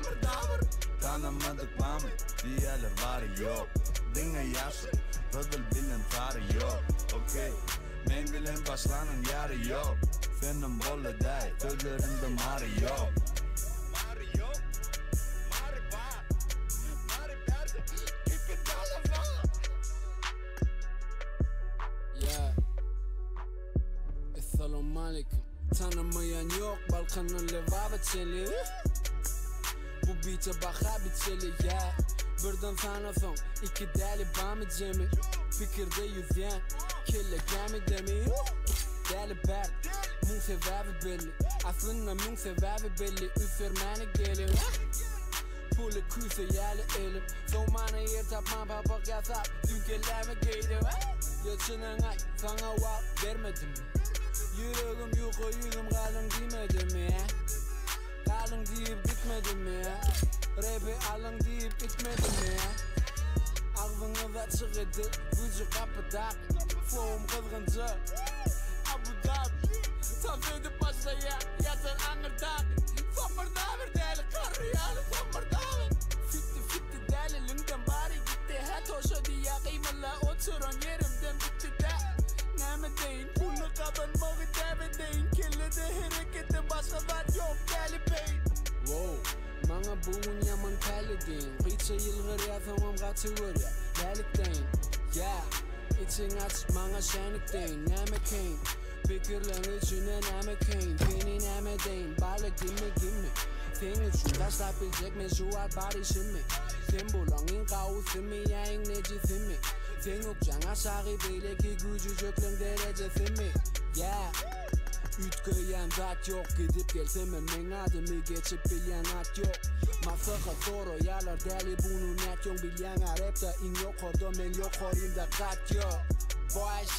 Somurdabyr Tanamadyk bamy diýerler bary ýok Diňe ýaşyl, gyzyl bilen sary ýok Ok Men bilen başlanyň ýary ýok Senem boldy däý sözleriňde mary ýok Mary ýok Mary bar Mary bärde Keep it dollar bar. Yeah. Essalawmaleýkim. Tanamaýan ýok Balkandan Lebaba çenli. Bu bite baha biçeli yeah. Birden sanasaň iki däli bamy jemi. Pikirde ýüzýän kelle gämidemi. Däli bärde muň sebäbi belli. Aslynda müň sebäbi belli üsgürmäne geliň. Puly küýseýäli elim. Sowmana ýer tapman papak ýasap Düýn kelläme geýdim. Ýa çynyňy aýt saňa wagt bermedimmi. Ýüregim ýuka ýüzüm galyň diýmedimmi. Galyň diýip gitmedimmi. Repi alyň diýip itmedimmi. Agzyňyz açyk edil güýji gapydaky. Flowum gyzgynja Abu Dabi. Tans edip başlaýa ýatan aňyrdaky. Somurdaber däli garry ýaly somurdaber. Fitdi fitdi däliliňden bary gitdi hä toşa diýýä gymylla oturan ýerimden bitdi-dä. Näme deýin pully gazanmagy däp edeýin kellede hereketde başga zat ýok däli beýin. Wow maňa bu gün ýaman päli deýin gyýça ýylgyrýa soňam gaty görýä lälik deýin yeah içiň aç maňa şänik deýin näme keýin. Pikirleň içinde näme kyn, seni näme deýin, Baly gimme gimme Seň üçin taşlap biljek men şu wagt bar işimi Sen bulaň iň gawusymy ýa iň nejisimi Seň ökjäň aşagy beýleki güjüjekleň derejesimi Yeah Üýtgeýän zat ýok gidip gelsemem meň adymy geçip bilýän at ýok Maslahat soraýarlar däli bunu nätýoň bilýäňä repde iň ýokarda meň ýokarymda gat ýok Boş.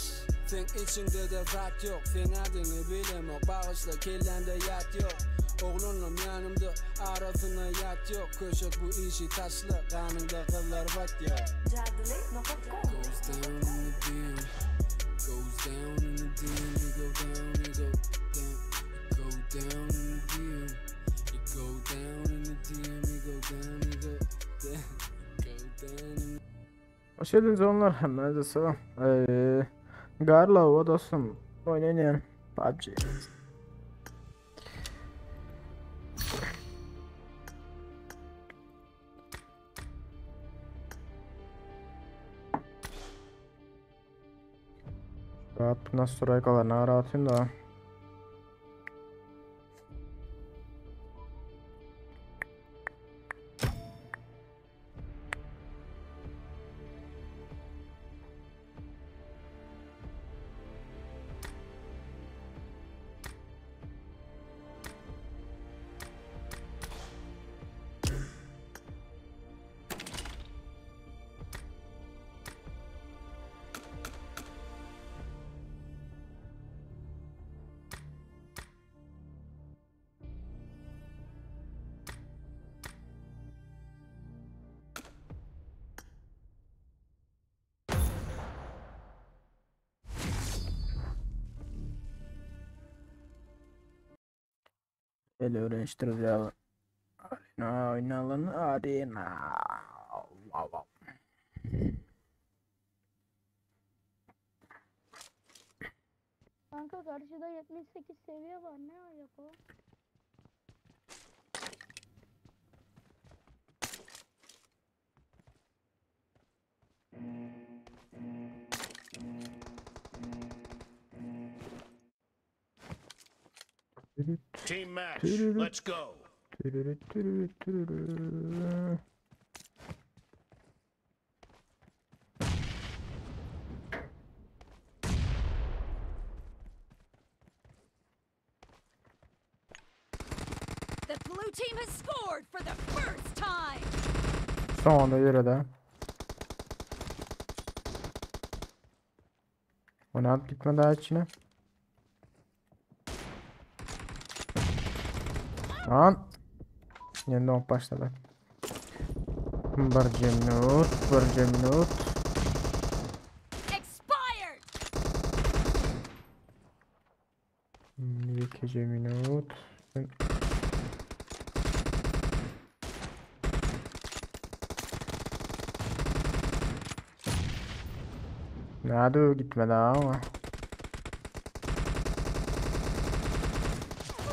Seň içiňde-de zat ýok, seň adyňy bilemok, bagyşla kellämde ýat ýok. Oglanlam ýanymda, arasyna ýat ýok, köşek bu işi taşla, ganyňda gyzlar batýar. Jadyly nokat kom. Goes down in the DM, goes down in the DM, it go down, it go down, it go down in the DM, it go down in the DM, it go down, it go down, it go down in Hoş geldiniz onlar. Hemmänize salam. Ee, Garla dostum. Oýnaýan PUBG. Rahat nastroýkalarny aratyn da. Ele öğreniştireceğim. Arena oynalın arena. Wow, wow. Kanka karşıda 78 seviye var. Ne ayak o? Team match. Let's go. Türürü türürü türürü. The blue team has scored for the first time. Sonunda yürüdü. Oynayıp gitme daha içine. Lan. Yeniden ok başladı. Birce minut, birce minut. Expired. İkinci minut. Näde gitmedi ama.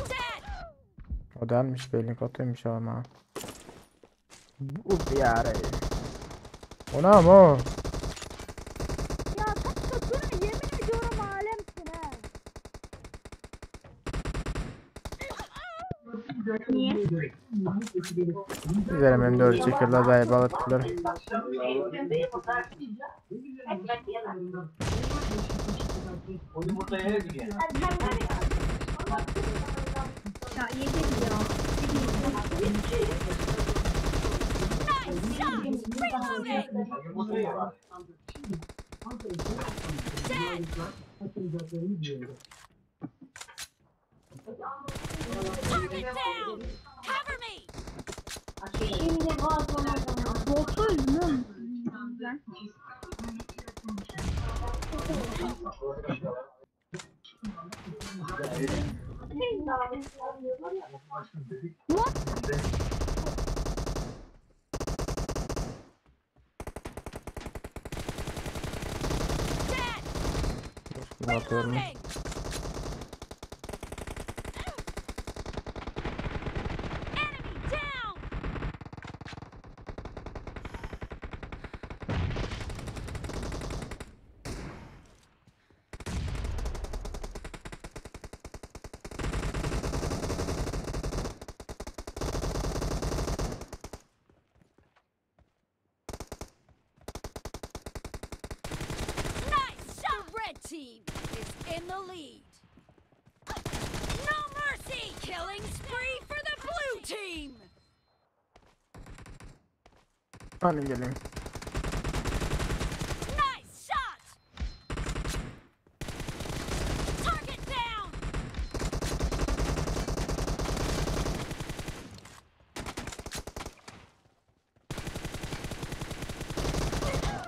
Dead! O delmiş belli kötüymüş ama. Bu yare. O ne ama? Ya kanka Tuna yemin ediyorum alemsin ha. Güzelim M4 çekirler dayı balıklar. Nice shot! Reloading! Dead! Target down! Cover me! Botu öldüm. Ben. Dead! Bunu atıyorum. Reloading! Enemy down! Nice shot! The red team is in the lead. No mercy! Killing spree for the blue team! Hani geleyim. Nice shot! Target down!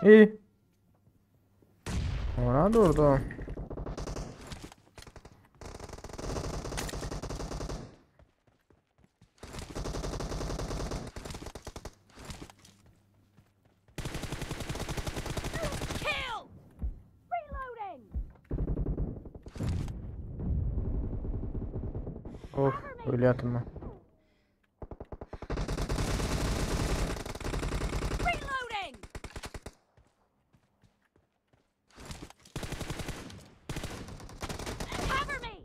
İyi. Ona durdu. Kill! Reloading! Of öyle yatım ben. Reloading! Cover me!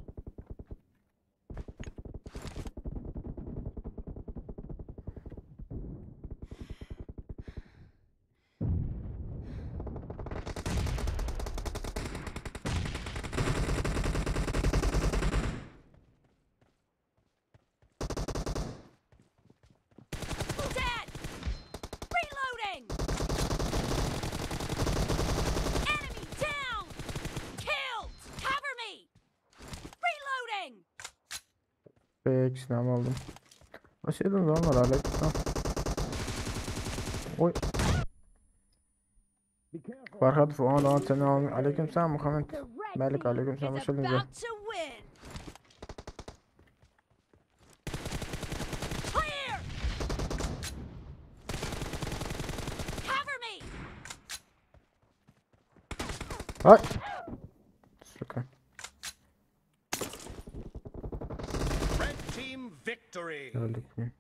Dead! Reloading! Enemy down! Killed! Cover me! Reloading! Peki silahımı aldım. Hoş geldiniz onlar aleyküm. Oy. Farhat Fuan Seni aleyküm selam Muhammed. The red Melik team aleyküm selam is hoş geldiniz. about to win! Clear! Cover me! Ay. Suka. Red team victory. Öldük mü?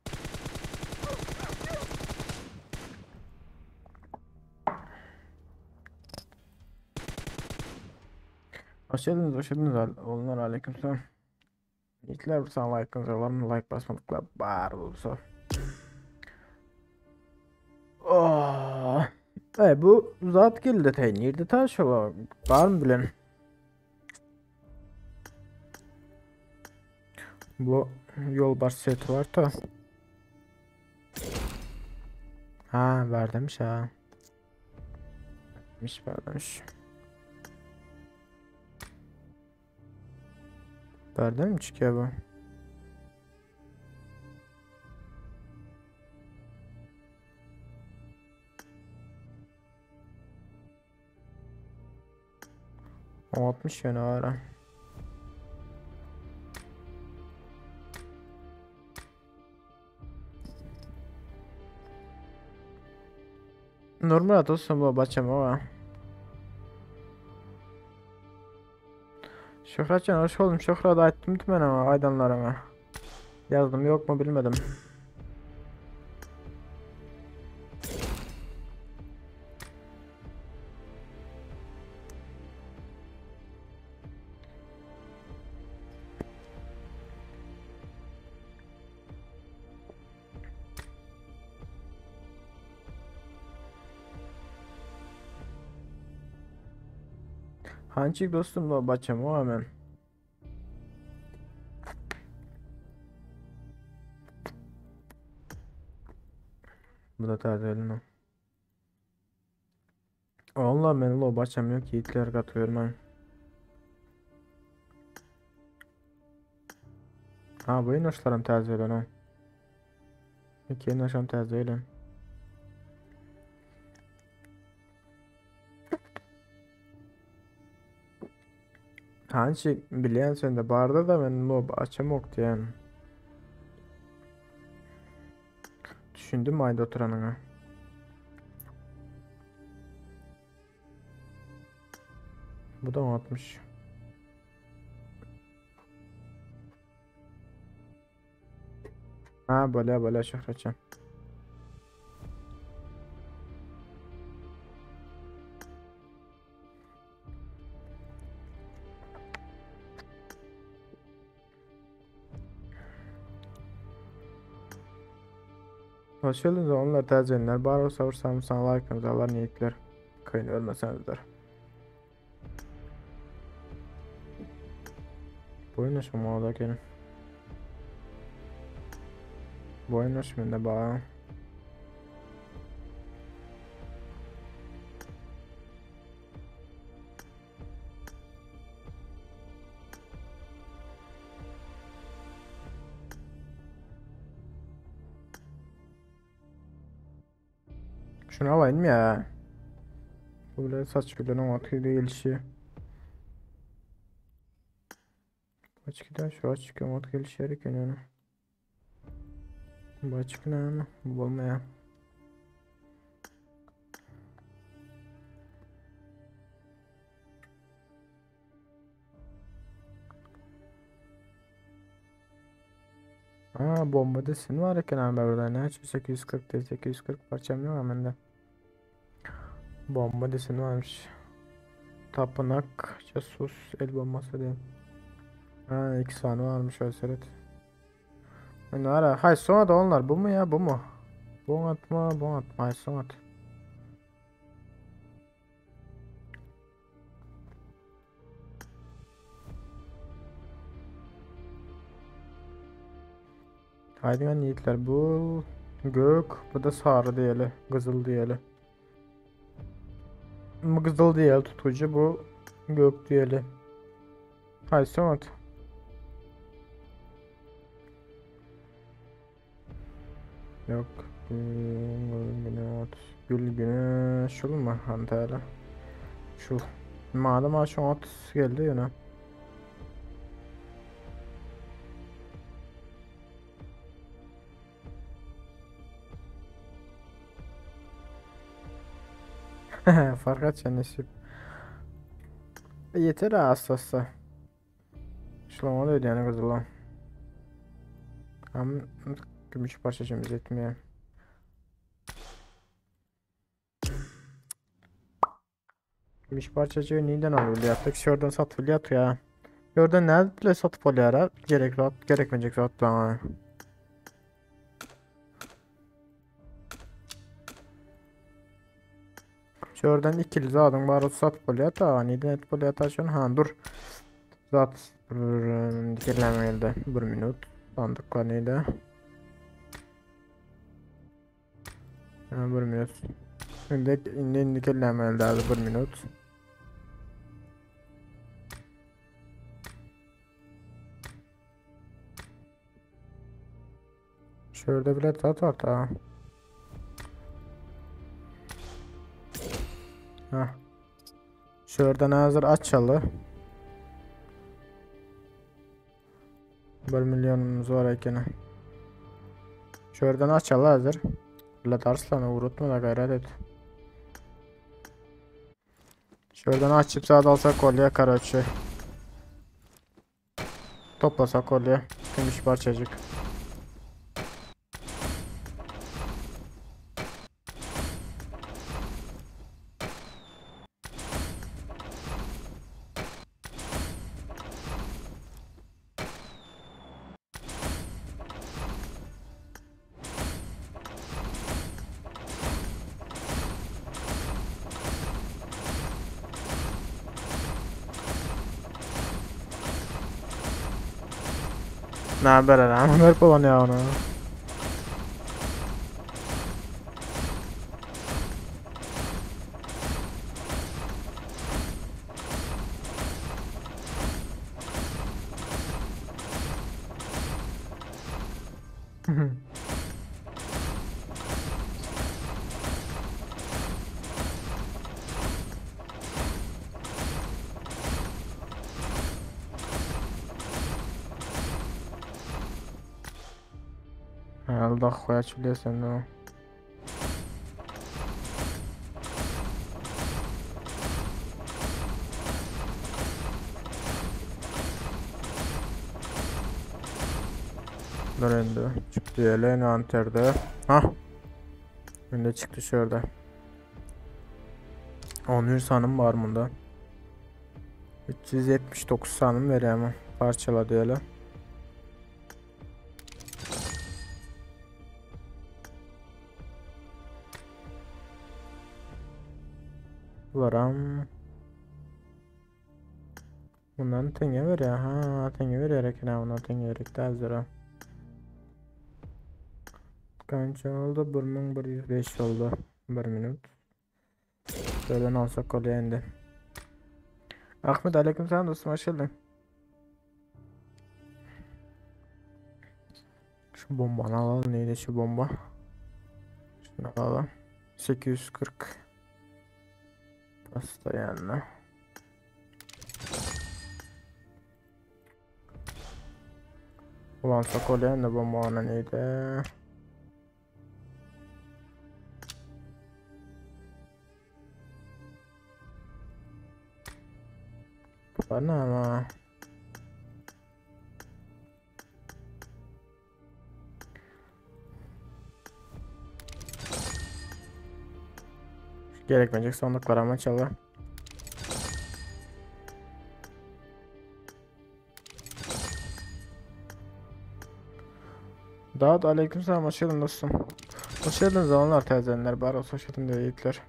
Hoş geldiniz, hoş geldiniz. Onlar aleyküm selam. İlkler bu sana like'ınız var mı? Like basmadıkla bar olsa. Oh. E, bu zat geldi te. Nerede taş ola? Var mı bilen? Bu yol baş seti var da. Ha var demiş ha. Demiş var demiş. Var mi çıkıyor bu? O 60 yönü var. Normal dostum bu bacım o. Şöhratjan hoş geldin. Şöhrat aýtdym men oňa aýdanlaryňa. Ýazdym ýokmy bilmedim. Hançik dostum da baçam o hemen. Bu da täze Valla men lo baçam yok yiğitler katıyorum ben. Ha bu inoşlarım täze ha. İki inoşam täze öyle. Hançik bilýän sende barda da men lo açam yok diýen. Düşündüm ayda oturanına. Bu da 60. Ha böyle böyle Şöhretcan. Hoş geldiniz onlar tercihler. Bar olsa vursam sana like'ınızı alar niyetler. Kayın ölmesenizdir. Boyun aşama da gelin. Boyun aşımında bağ. Şunu alayım ya. Bu bile saç bilen o atı gelişi. Açık da şu açık ama gelişi erken yani. Bu açık ne Bu olmaya. Aa bomba desin var eken abi burada ne 840 değil 840 parçam yok hemen de. Bomba deseni varmış. Tapınak, casus, el bombası diye. Ha iki tane varmış öyle Ne ara? Hay sonra da onlar bu mu ya bu mu? Bu atma bu atma hay sonra at. Haydi yiğitler bu gök bu da sarı diyelim kızıl diyelim. Bu kızıl diyelim tutucu bu gök diyelim. Hay sonra. Yok. Gül günü şul mu Antalya? Şu. Madem ha şu at geldi yine. Fark et nasip. Yeter ha asası. Şulama da yani kızılan. Am gümüş parçacığımız yetmiyor. Gümüş parçacığı neden alıyor? Şuradan satılıyor ya. Şuradan nerede satıp alıyor? Gerek rahat, gerekmeyecek rahat bana. Şuradan ikili zaten var satıp alıyor da neden et alıyor taşın ha dur. Zat dikellemeli bir minut. Sandıklar neydi? Ha, bir minut. Şimdi indi dikellemeli bir minut. Şurada bile tat var ta. Heh. Şuradan hazır açalı. 1 milyonumuz var ekeni. Şuradan açalı hazır. Bilet Arslan'ı unutma da gayret et. Şuradan açıp saat alsak kolye karaçı. Toplasak bolýar. Kümüş parçajyk. Näme berer? Näme berip bolan ya ona? Allah koyar biliyorsun no. Dur indi. Çıktı ele envanterde. Hah. Önde çıktı şurada. 11 sanım var bunda. 379 sanım veriyor ama. Parçala diyelim. Bularam. Bundan tenge veriyor. Ha, tenge veriyor eken ha, bundan tenge gerek daha zora. Kança oldu? 1105 oldu. 1 minut. Şuradan alsak oluyor indi. Ahmet aleykümselam dostum hoş geldin. Şu bombanı alalım. Neydi şu bomba? Şunu alalım. 840. Pasta yanına. Ulan oluyor da bomba ana neydi? Bana ama. Gerekmeyecek sandıklar ama çalı. Dağıt aleykümselam hoş geldin dostum. Hoş geldin zamanlar təzənlər bar olsun hoş geldin yiğitler.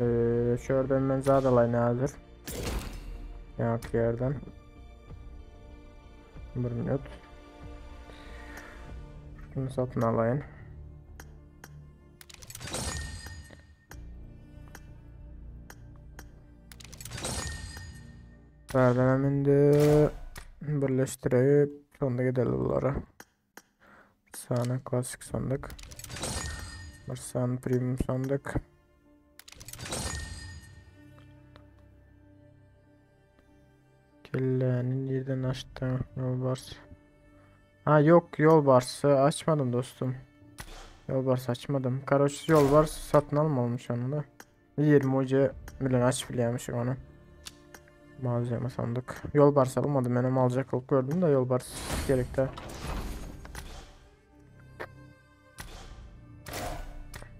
Ee, şuradan ben zad alayım hazır. Yok yerden. Bir minut. Şunu satın alayım. Nereden indi birleştirip sonunda gidelim bunlara. Bir saniye klasik sandık. Bir saniye premium sandık. Kellenin yerden açtım yolbars. Ha yok yolbarsı açmadım dostum. Yolbars açmadım. Karoç yolbars satın almamış onu da. 20 hoca milyon aç biliyormuş onu. Malzeme sandık. Yolbars almadım. Ben alacak olup gördüm de yolbars gerekti.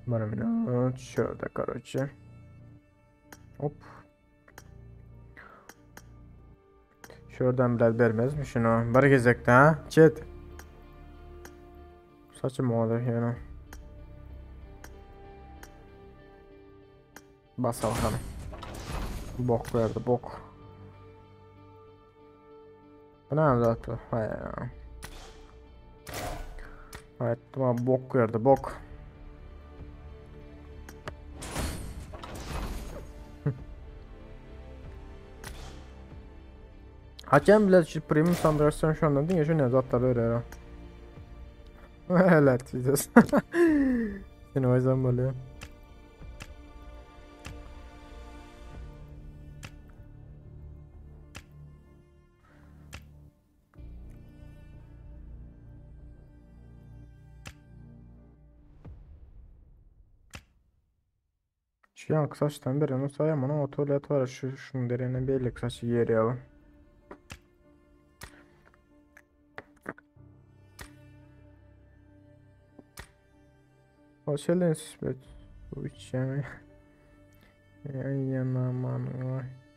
Bir minut. Şurada karoçi. Hop. Şuradan biraz vermez mi şunu? Bir gezekte ha? Chat. Saçım oldu yani. Basalım. Bok verdi bok. Bu ne zaten? Hay ya. Evet tamam bok verdi bok. Hakem bile şu premium sandık şu anda değil şu ne zatlar öyle ya. Evet Jesus. Seni o yüzden böyle. Şu ýanky saçdan beren bolsa ýaman oňat bolýar bar şu şuň derene beýleki saçy ýer ýaly. Hoş geldin Süsbet. Bu içýäň. Aý ýanaman.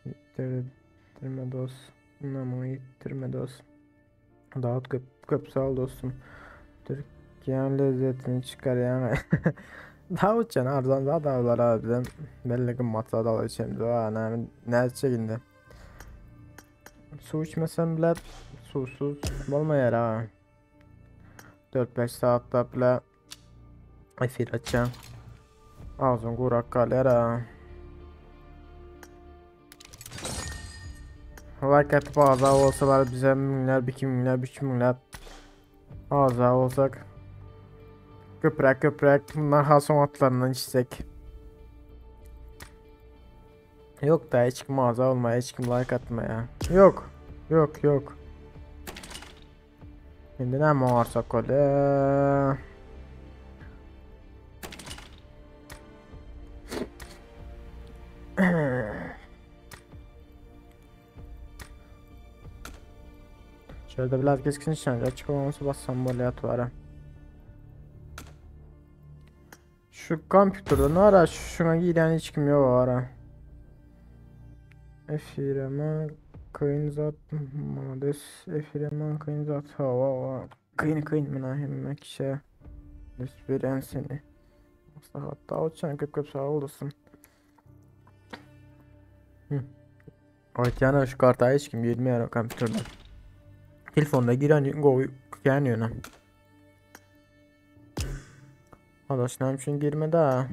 Ýitdirme dost. Ynamyňy ýitdirme dost. Dawut köp köp sag ol dostum. Türkiýäň lezzetini çykarýaň. Dawutjan arzan zat aldylar abi bizem belli gymmat zat alyp içemiz wa näme nätjek indi. Suw içmesem bile suwsuz bolmaýar ha. 4-5 saatlap bile efir açýan. Agzym gurak galýar ha. Like atyp agza bolsalar bize müňläp, 2 müňläp, 3 müňläp agza bolsak köpräk köpräk bundan has oňatlaryndan içsek. Yok da hiç kim agza olmaya, hiç kim like atmaya. Yok. Yok yok. Indi näme oňarsak bolýar? Şöyle biraz keskin nişancı açık olması bassam bolýar tuara. Şu kompýuterde ne ara şuna giren hiç kim yok ara. Efireme kyn zat malades efireme kyn zat hawa hawa kyn kyn mena hemme kişä üns berýän seni. Maslahat Dawutjan köp köp sag bol dostum. Aýtýan şu karta hiç kim girmeýär kompýuterde. Telefonda giren gowy kän ýöne. Adaş näme üçin girmedi ha?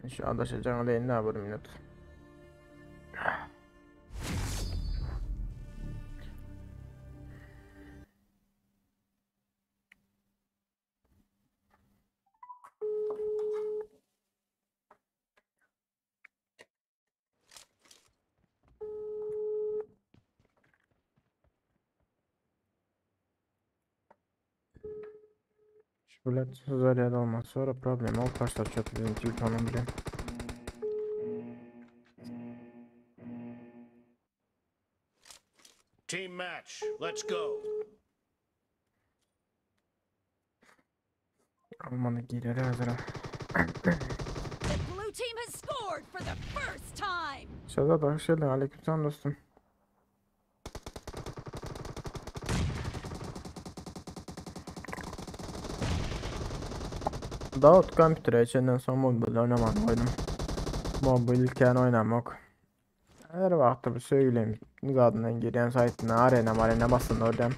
Şu adaşa jaňa deýin daha bir minut. Şu bilet zarýad olmaz sonra problem ol başlatacak bizim telefonum bile. Team match. Let's go. Almany girer hazır. The blue team has scored for the first time. Şazada hoş geldin. Aleykümselam dostum. Davut kompýutere geçenden soň mobil oýnamany goýdum. Mobil kän oýnamok. Her wagtda bir söýgülim zadyndan girýän saýtyna arena marena basanda görýän.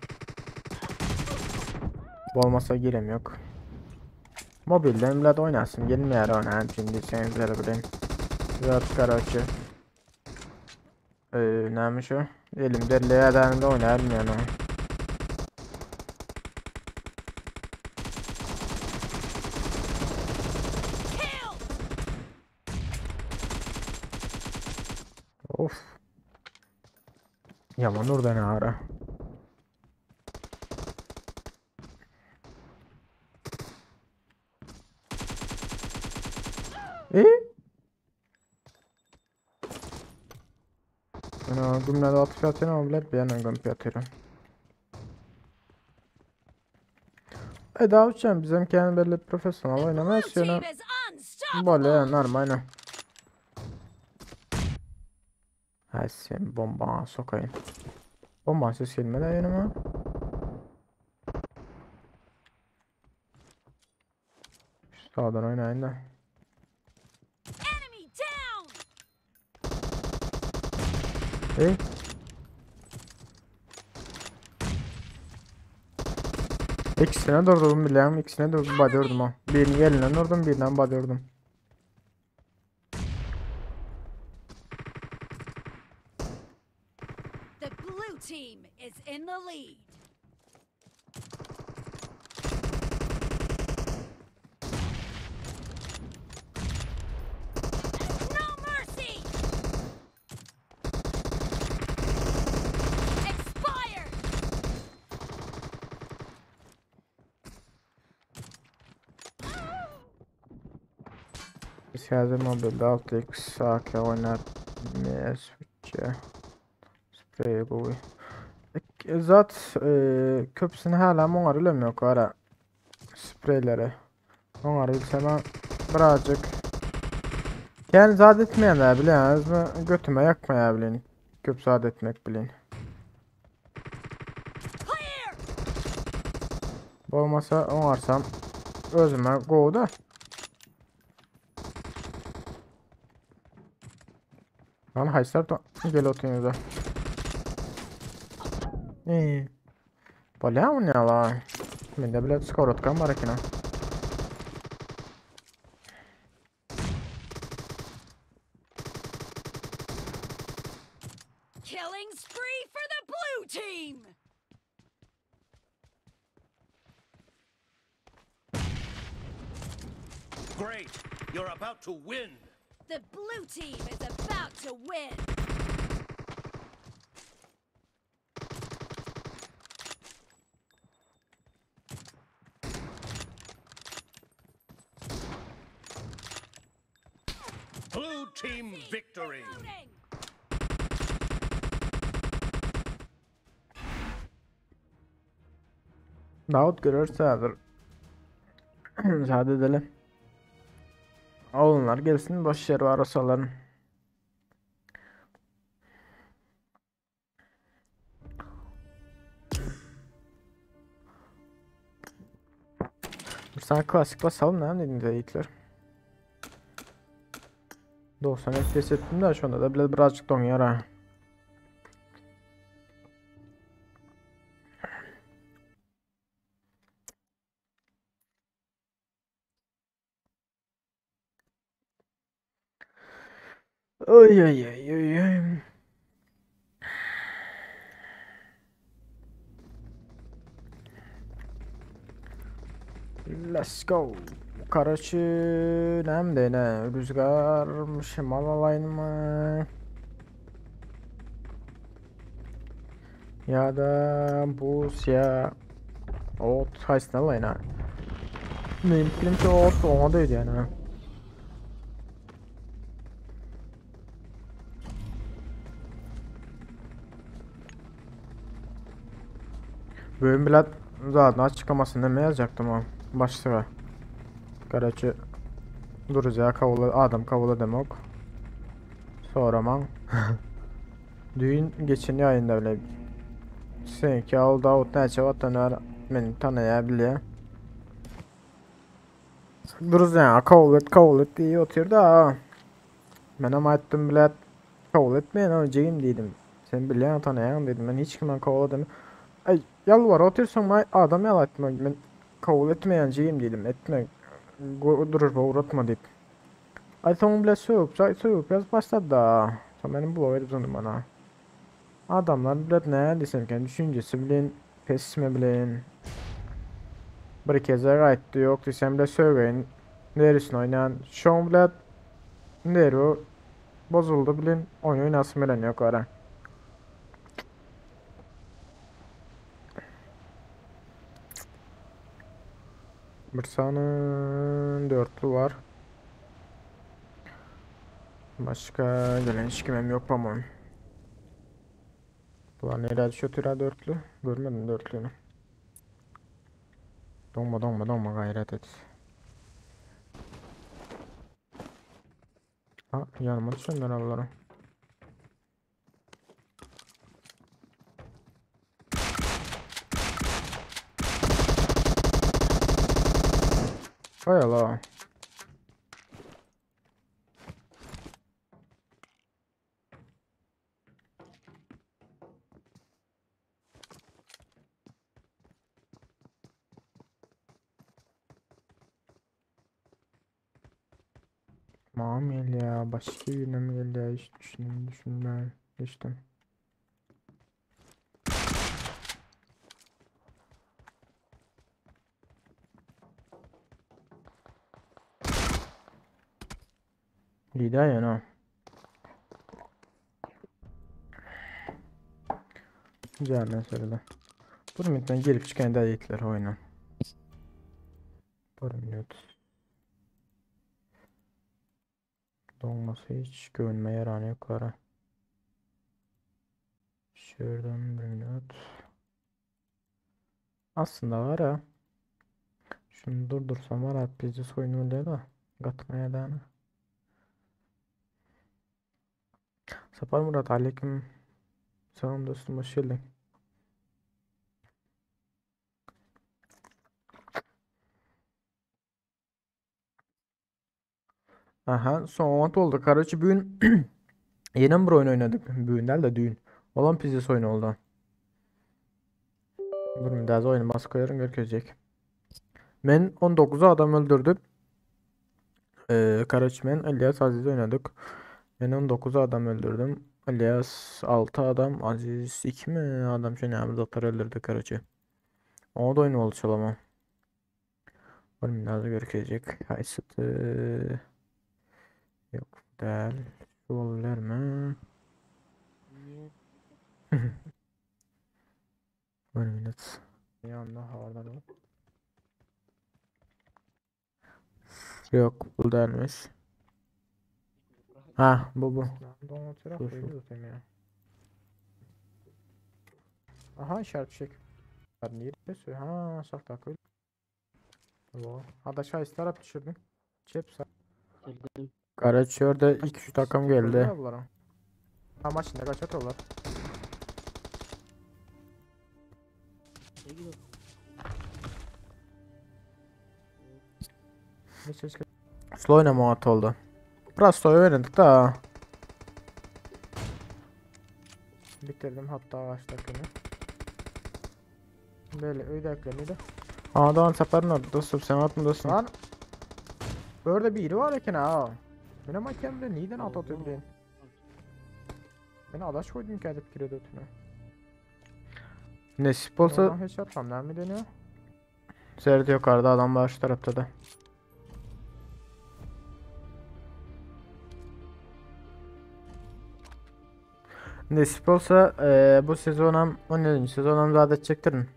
Bolmasa girem ýok. Mobilden bile oýnasym gelmeýär o näme üçin diýseňizler bilen. Zat karoçe. Ee, näme şu? Elim derleýär dänimde oýnaýaryn ýöne. Of. Yaman oradan ara. E? Ana gümle atyp ýatyryn ama bilet bir ýandan gömüp ýatyryn. E daha uçan bizim kendi belli profesyonel The oynamaz blue ýöne team is unstoppable. bolýar normal. Ay sen bomba sokayım. Bomba ses gelmedi yanıma. Şu sağdan oynayın da. Enemy down. Ey. İkisine durdum bilýän, ikisine durdum badıyordum ha. Birini elinden durdum, birinden badıyordum. The blue team is in the lead. No mercy. Expired. Biz häzir mobilde 6x AK oýnap MS3 Spreý gowy. Zat e, köpüsini hala muňar bilem ýok ara. Spreýleri. Oňar bilsem birazcık. Yani zat etmeýänler bilýäňizmi? Götüme ýakmaýar bilen. Köp zat etmek bilen. Bolmasa oňarsam özüme gowy da. Lan haýsy tarapdan gel otyňyza. Eee. Bolýa bu ne la? Mende bile skorotkam bar eken ha. Killing spree for the blue team. Great. You're about to win. The blue team is about to win. Blue team victory. Reloading. Dawut görerse häzir. Müsaade edelim. Oglanlar gelsin boş ýer bar osalaryn. Bir sana klasik basalım ne dediniz yiğitler. 90 FPS ettim de şonda da bile birazcık donuyor ha. Oy oy oy oy oy. Let's go. Karaçy näme diýne? Rüzgar şemal alaýynmy? Ýa-da buz ýa ot haýsyny alaýyn ha? Meniň pikirimçe ot oňa döýdýän ha. Bugün bilet zaten açıklamasında ne yazacaktım o başlığa. Karaçı Duruzya kabul adam kabul edemok. Soraman. Düýn geçen ýaýynda bile Seňki al Dawut näçe wagtdan bäri meni tanaýar bilýär. Druzýa kabul et kabul et diýip otyr da. Menem aýtdym bilet kabul etmeýän o jigim diýdim. Sen bilýän tanaýaň diýdim. Men hiç kimden kabul edem. Aý ýalbar otyrsyň maý adam ýaly aýtma. Men kabul etmeýän jigim diýdim. Etme. Družba ugratma diýip. Aý soň bile sögüp sögüp ýazyp başlady da. Soň menem blok edip zyňdym ana. Adamlar bilet näme diýsemken düşünjesi bilen pesmi bilen. Bir gezek aýtdy ýok diýsem bile sögeýin nerisini oýnan. Şoň bilet nerwi bozuldy bilen oýun oýnasym gelen ýok ara. Bir sany dörtlü var. Başka gelen hiç kimem yok по-моему. Bular nereye düşüyor türe dörtlü? Görmedim dörtlüğünü. Donma donma donma gayret et. Ha yanıma düşenler ablara. Hay Allah. Mam gelýär, başga birine mi gelýär hiç düşündim düşünmän geçdim. Gidäýen ha. Güzel mesele. Bir minutdan gelip çıkan da yiğitler oyuna. Bir minut. Doňmasy hiç göwnüme ýarany ýok gara. Şu ýerden bir minut. Aslynda gara. Şuny durdursam gara pizdes oýun bolýar da. Gatmaýar dana. Sapar Murat aleyküm. Salam dostum hoş geldin. Aha, soňat oldu. Karoçi bugün ýene bir oýun oýnadyk. Bugün däl de düýn. Olam pizdes oýun oldu. Bir müddet oýunu basyp koýaryn görkezjek. Men 19 adam öldürdüm. Ee, karoçi men İlyas Aziz oynadık. Men 19 adam öldürdüm. İlyas 6 adam, Aziz 2 mi adam şey ne doktor öldürdü karoçi. O da oyun oldu çalama. Bir müddet görkezjek. Haýsy Yok däl. Şu olabilir mi? Bir minut. Yanında havardan ol. Yok bu dälmiş. Ha bu bu. Şu, şu. Aha işaret çek. Niye Ha sahta koy. Adaş haýsy tarap düşürdün? Çep sağ. Geldim. Karaçör'de 2-3 takım geldi. Ama şimdi kaç atıyorlar? Ne gidiyor? Hiç hiç Slow oynama oldu. Biraz slow oynadık da. bitirdim hatta ağaçtakini. Böyle öydeklerini de. Aa Doğan seferin oldu dostum sen atma dostum. Lan Böyle biri var eken ha. Benim hakemde neden at atıyor bileyim. Ben adaş koydum ki edip giriyordu ötüne. Nesip olsa Oradan hiç atmam lan mi deniyor? Seyret yukarıda adam var şu tarafta da. Nesip olsa eee, bu sezonam 17. sezonam zaten çektirin.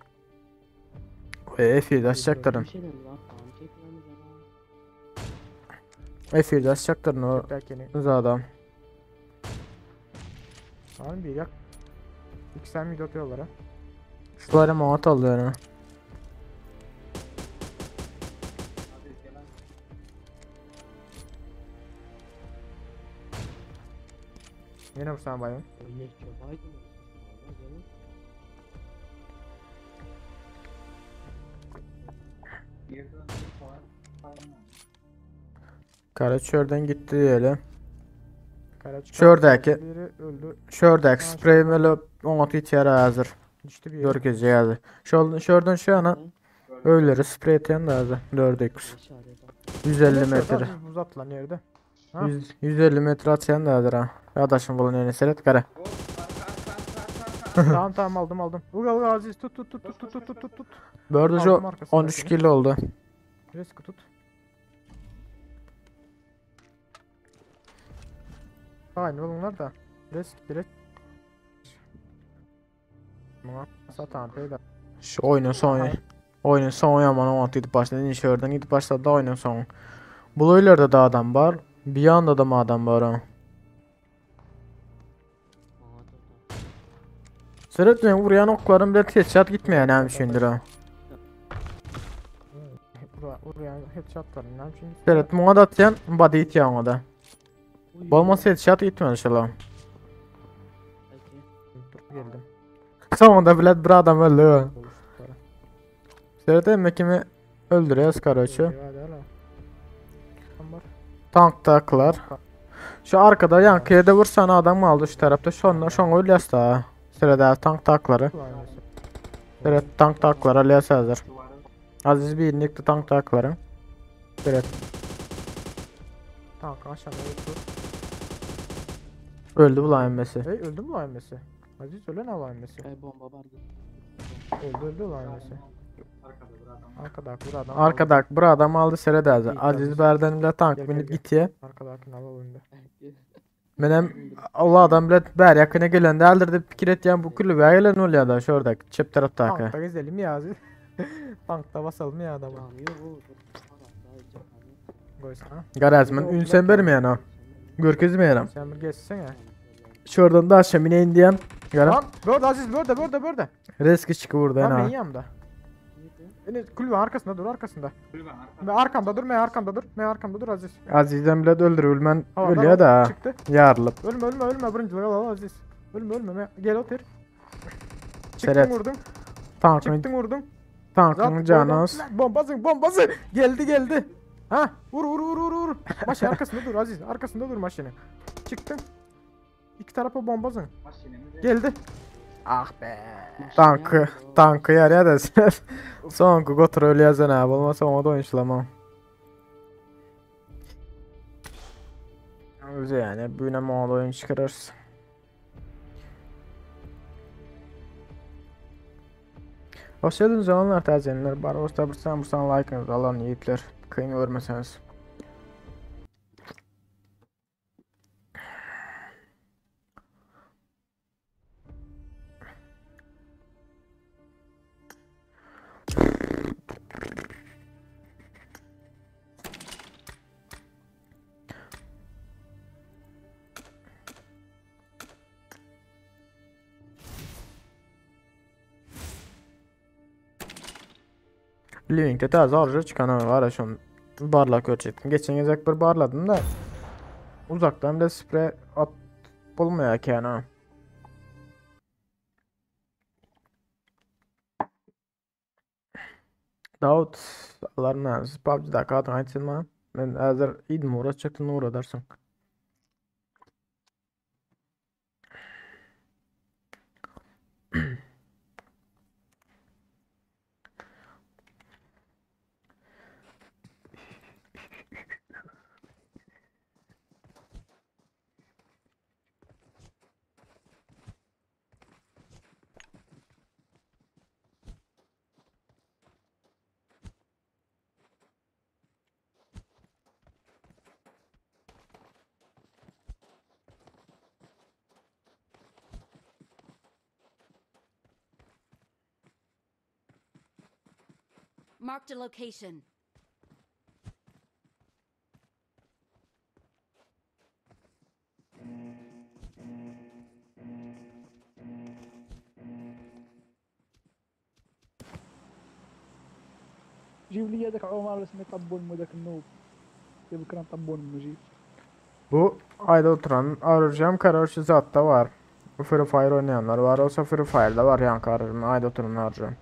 E, F1'de açacaktırın. Bir şey dedim lan. Tamam çekmemiz adam. F1'de açacaktırın o Çöplerkeni. adam. Lan bir yak. İki sen mid atıyorlar ha. Şulara muhat oldu yani. Yine vursana bayım. Ne çobaydı mı? Canım. Karaçör'den gitti diyelim. Kara çıkar. Şuradaki Biri öldü. Şuradaki Ha, sprey böyle 16 içeri hazır. Düştü bir yere. Görkezci hazır. Şuradan şu ana Öyleri sprey atan da hazır. 4x. İşaret at. 150 Şurada metre. az Buz at lan yerde. Ha? 100, 150 metre atsayan da hazır ha. Adaşım bulun yani seyret kara. Tamam tamam aldım aldım. Uga uga Aziz tut tut tut tut tut tut tut tut. Bu arada Aldım şu arkasındakini. 13 kilo oldu. Risk tut. Aynı bunlar da. Risk direkt. Buna satan peyda. Şu oyunun sonu. Oyunun sonu yaman 16 gidip başladı. Şuradan gidip başladı da oyunun sonu. Bu da adam var. Bir yanda da mı adam var ha. Seyret ben vuruyan oklarım bile headshot gitmeyen hem şimdi ha. Buraya headshot var. Ne şimdi? Seyret buna da atyan body ityan ona da. Bolmasa headshot gitmedi inşallah. Dur geldim. Sonunda bile bir adam öldü. Seyret emmi kimi öldürüyoruz karoçu. Tank taklar. Şu arkada yankı yerde vursan adam aldı şu tarafta. Şonla şonga ölyas da. Sırada tank takları. Evet tank takları alıyas hazır. Aziz bir inlikti tank takları. Evet. Tank aşağıda dur. Öldü bu lan emmesi. Hey öldü mü lan emmesi? Aziz ölen lan emmesi. Ey bomba var. Öldü öldü lan emmesi. Arkada bir adam. Arkada bir adam aldı sırada İyi, Aziz tamam. berden bile tank Gel, binip gel, gel. gitiye. Arkadakini alalım önde. Menem Allah adam bile ber yakına gelende eldirdi fikir etyen bu kulübe gelen oluyor da şurada çep taraftaki. Tankta gezelim ya Aziz. Tankta basalım ya adamı. Tamam yok o. Koysana. Garazman ünsen bermeyen o. Görkezmeýärem. Sen bir geçsene. Şuradan da aşağı ineyin diyen. Gara. Lan börde Aziz börde börde börde. Reski çıkı burada Lan ha. ben yanımda. Beni kulübe arkasında dur arkasında. Ben arkamda dur, ben arkamda dur, ben arkamda dur Aziz. Azizden bile öldürülmen Havadan ölüyor da. Çıktı. Yarılıp. Ölme ölme ölme birinci al al Aziz. Ölme ölme me- gel otur. Çıktın Seret. vurdum. Tankın, Çıktın vurdum. tankın Zat canı oradan- az. Lan Bombası bombası geldi geldi. Ha vur vur vur vur vur. Maşın arkasında dur Aziz arkasında dur maşının. Çıktın. İki tarafa bombasın. Geldi. Ah be. Tankı, tankı yarıya da sen. Soňky gotur ölýärsen ha, bolmasa ona da oýunçlama. Özi yani bu yine moda oyun çıkarırız. Hoş geldiniz olanlar təzənlər. Bar olsa bursan bursan like'ınızı alan yiğitler. Kıyın görmeseniz. Living'de täze arja çıkan var ya şun barlak ölçettim. Geçen gezek bir barladım da uzaktan bile sprey at bulmuyor ki yani. Davut Allah'ın razı PUBG'da kadın aytılma. Ben hazır idim uğraşacaktım uğraşarsın. Marked a location. جيب لي هذاك عمر اسمه طبون مو ذاك النوب جيب كرام طبون مجيب Bu ayda oturan arayacağım Karaoke zatta var. Bu Free Fire oynayanlar var. Olsa Free Fire'da var yani kararım. Ayda oturan arayacağım.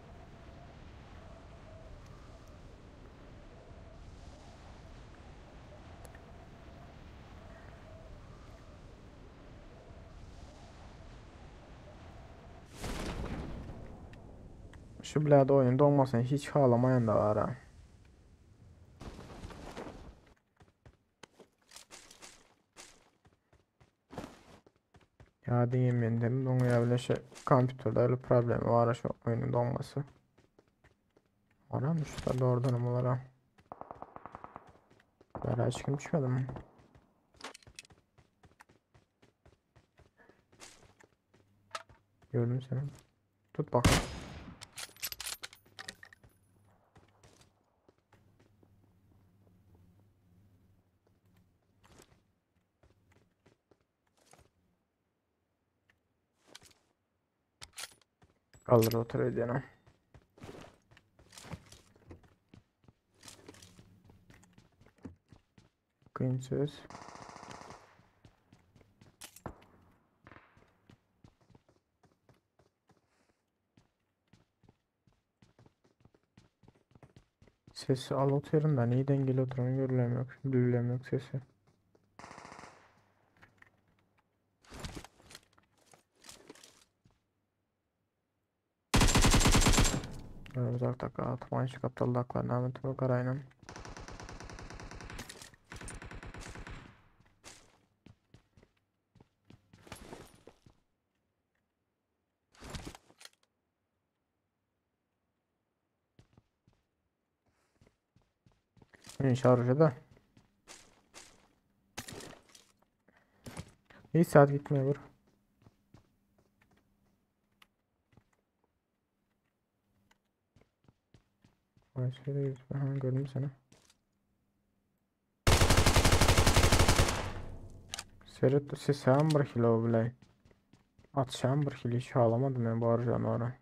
Şu bilade oyunda olmasın hiç ağlamayan da var ha. Ya diyeyim dedim. Donuyor bile şey kompüterde öyle problemi var şu oyunun donması. Var mı şu doğrudan onlara? Ben hiç kim düşmedim. Gördüm seni. Tut bakalım. Kaldır otur edene. Kıyın söz. Sesi al oturum da neyi dengeli oturan görülem yok. Bililem yok sesi. Uzakta atman şu kaptallaklar Ahmet bu karayla. İnşallah da. İyi saat gitmiyor bur. Ay şöyle gitme. Ha, gördüm seni. Seret sesem bir hilo bilay. Atşam bir hili hiç ağlamadım ben bu arada ora.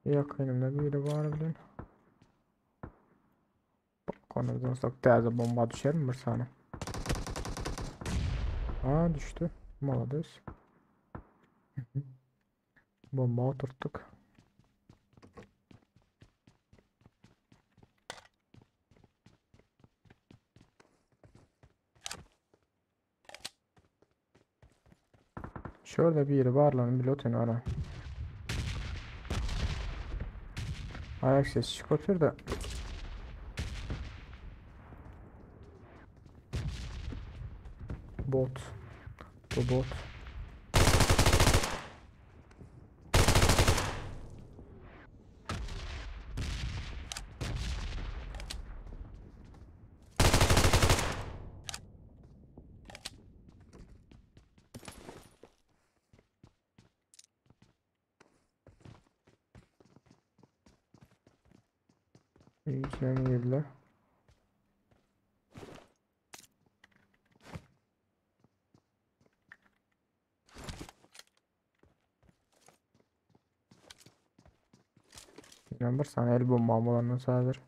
Yakınımda biri var bilen. Balkonumdan sok täze bomba düşer mi bir saniye? Aa düştü. Malades. Bomba oturttuk. Şurada bir yeri var lan bir ara. Ayak sesi çıkartıyor da. Bot. Bu bot. İçine mi girdiler? Bir saniye el bombam olandan sağdır.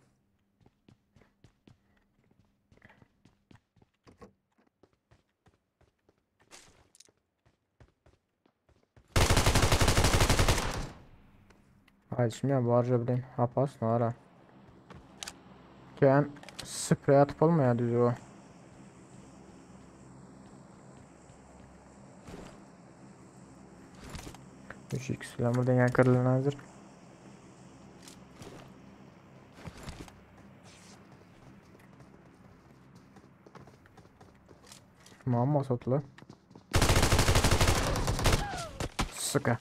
Haydi şimdi bu arca bilen. Hapas ne ara? Kän sprey atıp olmaýar düz o. Üç x bilen buradan yan kırılan hazır. Mamma satlı. Sıkı.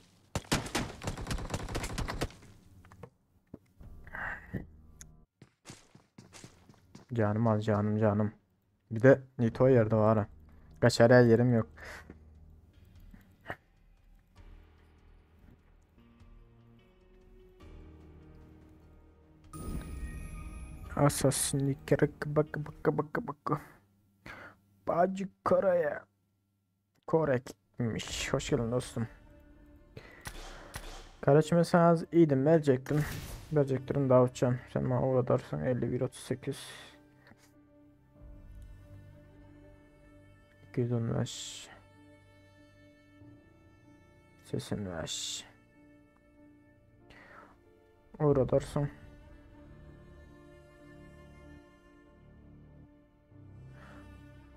Canım az canım canım. Bir de Nito yerde var ha. Kaçar yerim yok. Assassin'i kerek bak bak bak bak. Bacı Kore'ye. Korekmiş. Hoş geldin dostum. Kardeşime sen az iyiydim verecektim. Verecektim Davutcan. Sen bana uğradarsın 51 38 215 85 Uğradarsın.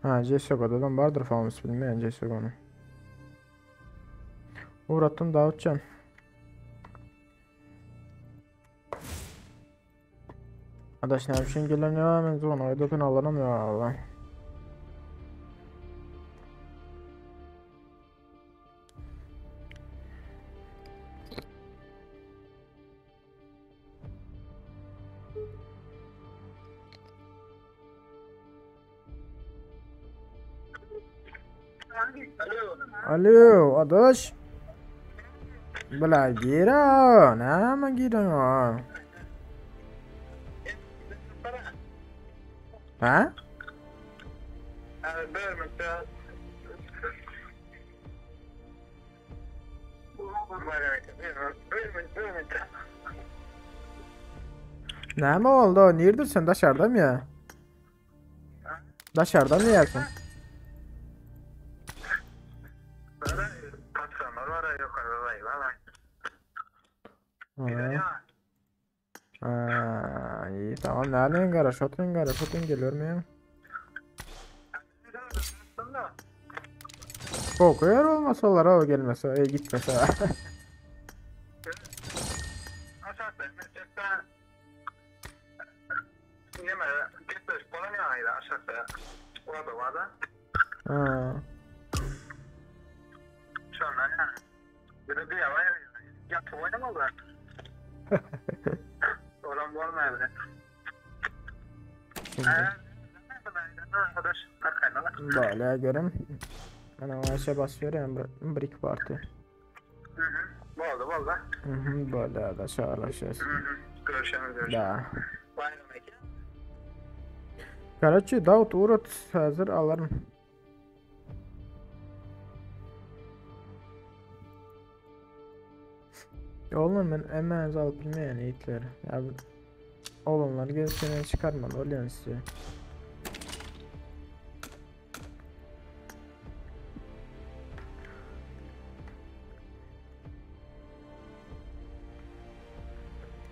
Ha CSGO'da vardır famus bilmeyen CSGO'nun. Uğrattım Davutcan. Adaş ne biçim gelen ya ben zaman ayda alanam ya Allah. Alo adaş. Bla gira, näme gira? Ha? Näme oldu? Neredesin? Dışarıda mı ya? Dışarıda mı yersin? Ha. İyi tamam. Nereden garaj? Oturun garaj. Oturun geliyorum ya. Kokuyor olmasalar o gelmese, e, gitmese. Ha. Böyle görüm. Ben o aşağı basıyorum Brick Party. Boldy. Mhm, bolýar da, şalaşýas. Görüşemiz, görüşemiz. Da. Baýram eke. Karaçi, Dawut urat häzir alaryn. Oğlum men hemen alyp bilmeýän ýigitler. Ya oglanlar gelip çıkarmaly bolýan size.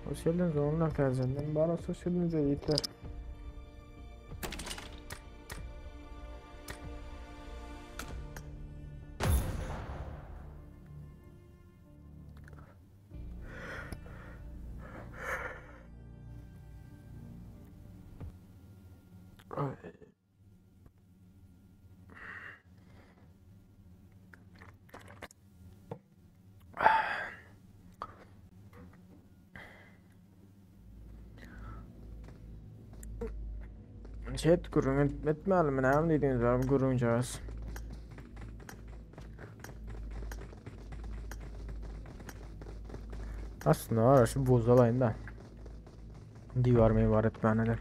Hoş geldiniz oğlumlar tercihinden. Bana hoş geldiniz yiğitler. Ay. Chat gürrüň etmäli mi näme diýdiňiz abi gürrüňjagaz. Aslynda var şu buz alayım da. Diwar meýwar etmäne de.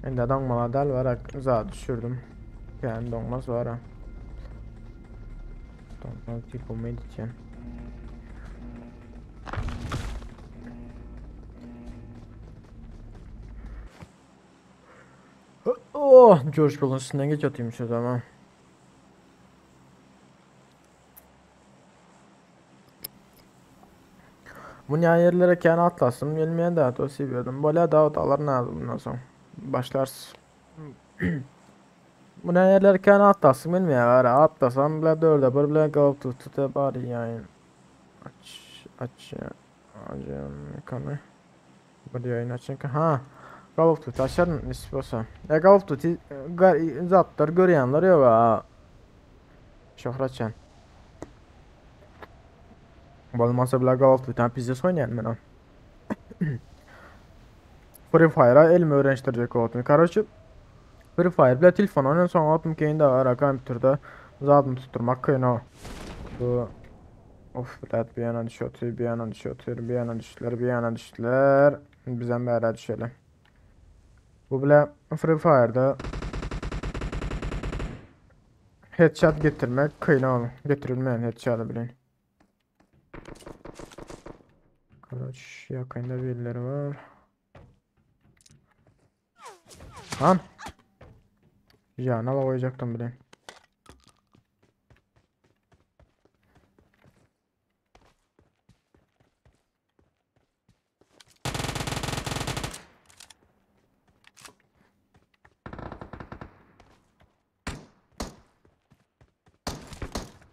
Indi doňmalar däl var zat düşürdüm. Yani doňmaz var ha. Doňmaz diýip umyt etýän. Oh, George Bull'un üstünden geç atayım şu zaman. Bu yerlere kendi atlasım gelmeyen de o seviyordum. Böyle daha alar lazım bundan sonra. Başlarsın. Bu ne yerlere kendi atlasım gelmeyen var. Atlasam bile dörde bir bile kalıp tuttu bari yani. Aç aç acım kanı. Bir yayın açın ha. Call of Duty açarım istiyorsa. Ya Call of Duty zatlar görýänler ýok ha. Şöhratjan. Bolmasa bile Call of Duty pizdes oýnaýan men o. Free Fire'a elimi öğreniştirecek oldu. Короче, Free Fire bile telefon oynayan soň otum keyin de ara kompýuterde zadyny tutturmak kyn o. Bu Of bilet bir yana düşüyor, bir yana düşüyor, bir yana düştüler, bir yana düştüler. Bizden beraber düşelim. Bu bile Free Fire'da headshot getirmek kyn oğlum. Getirilmeyen headshot'ı bilin. Kaç yakında birileri var. Lan. Ya ne koyacaktım bile.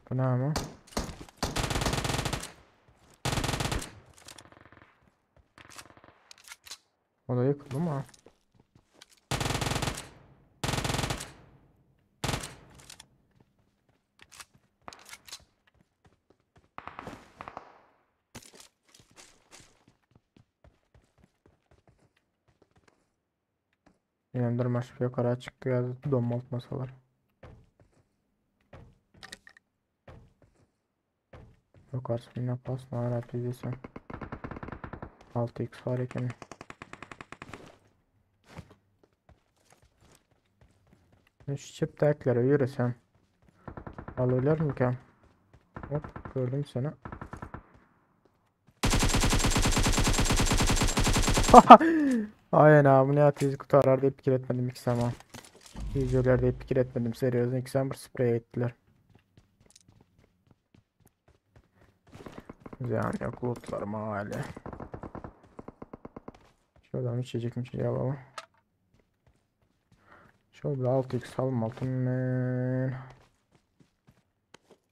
Bu ne ama? O da yıkıldı mı? Yeniden maç yukarı çıktı ya donmaltmasalar. Yok artık ne pas ne ara PVC. 6x var eken. Şu çipteklere yürüsem. Alırlar mı ki? Hop gördüm seni. Aynen abi ne tez kurtarlar deyip fikir etmedim ilk zaman. İzliyorlar deyip fikir etmedim seriyoz. İlk zaman bir sprey ettiler. Yani yok lootlarım hali. Şuradan içecek mi şey alalım. Şöyle bir 6x almadım ben.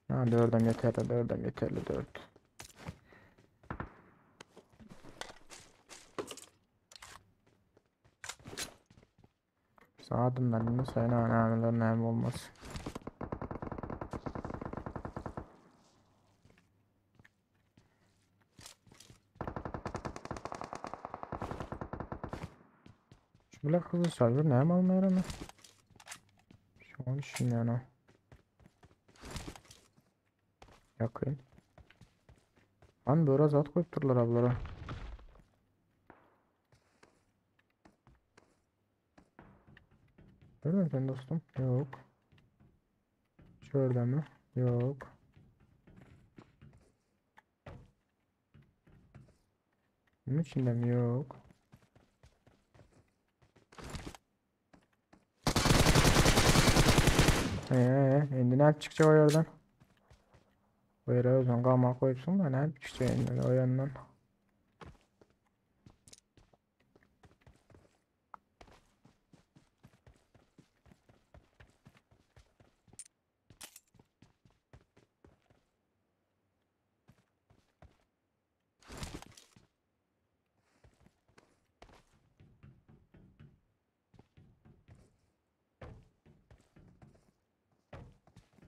Ha 4'em yeterli 4'em yeterli 4. Adımdan sayın önemli önemli olmaz. Bular gyzyl şarjör näme almaýar onda? Şoňa düşünýän o. Ýakyn. An böyle zat koyup durlar ablara. Nereden sen dostum? Yok. Şurada mı? Yok. Bunun içinde mi? Yok. Endi nädip çykjak o ýerden? O ýere özüň gama koýupsyň da nädip çykjak indi o ýandan?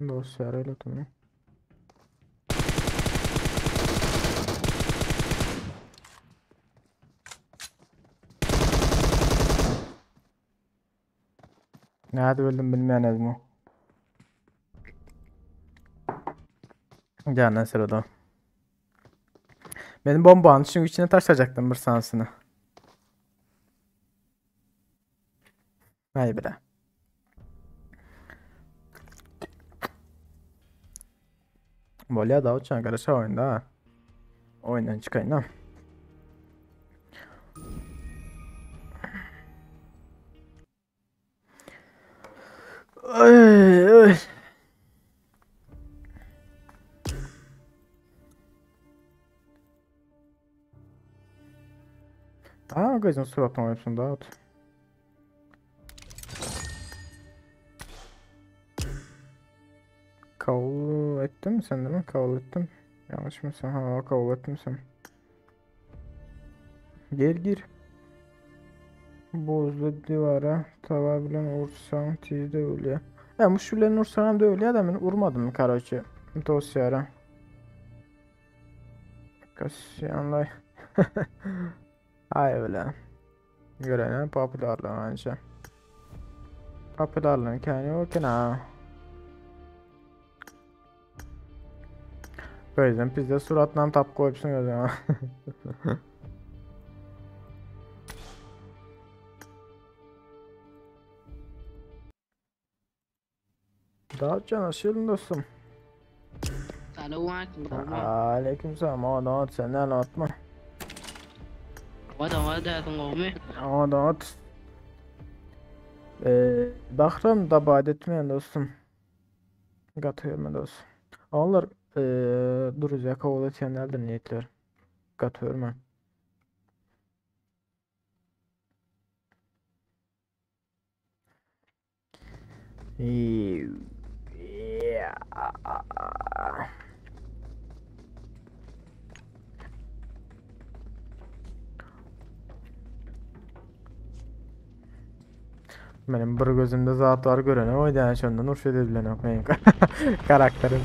Dost ýar öyle oturma. Nädip öldüm bilmeýän özümi. Candan sırada. Benim bombanın çünkü içine taşlayacaktım bir sansını. Hay bre. Bolýa Dawutjan garaşa oýunda ha. Oýundan çykaýyn ha. Ay, ay. Aa, gözün suratına oýupsyň Dawut. Kabul ettin mi sen değil mi? Kabul ettim. Yanlış mı sen? Ha kabul ettim sen. Gel gir. Bozdu divara. Tava bilen ursan tizde ölüyor. Ya muş bilen ursan da ölüyor da ben urmadım karaçı. Dosyara. Kasyanlay. Ay öyle. Görene popülerli bence. Popülerli kendi yok ha. Gözüm bizde suratından tap koyupsun gözüme. Daha nasılsın dostum? Salowaleýkum. Aleyküm selam. Aa, sen ne atma. Wada wada gowmy? Aa, at. Ee, Bahram da bad etmeyen dostum. Gatıyorum dostum. Onlar duracak kabul etýänlerdir niýetler. Gatıyorum ben. Yeah. Benim bir gözümde zat var görene o yani şondan urş edebilen yok benim karakterim.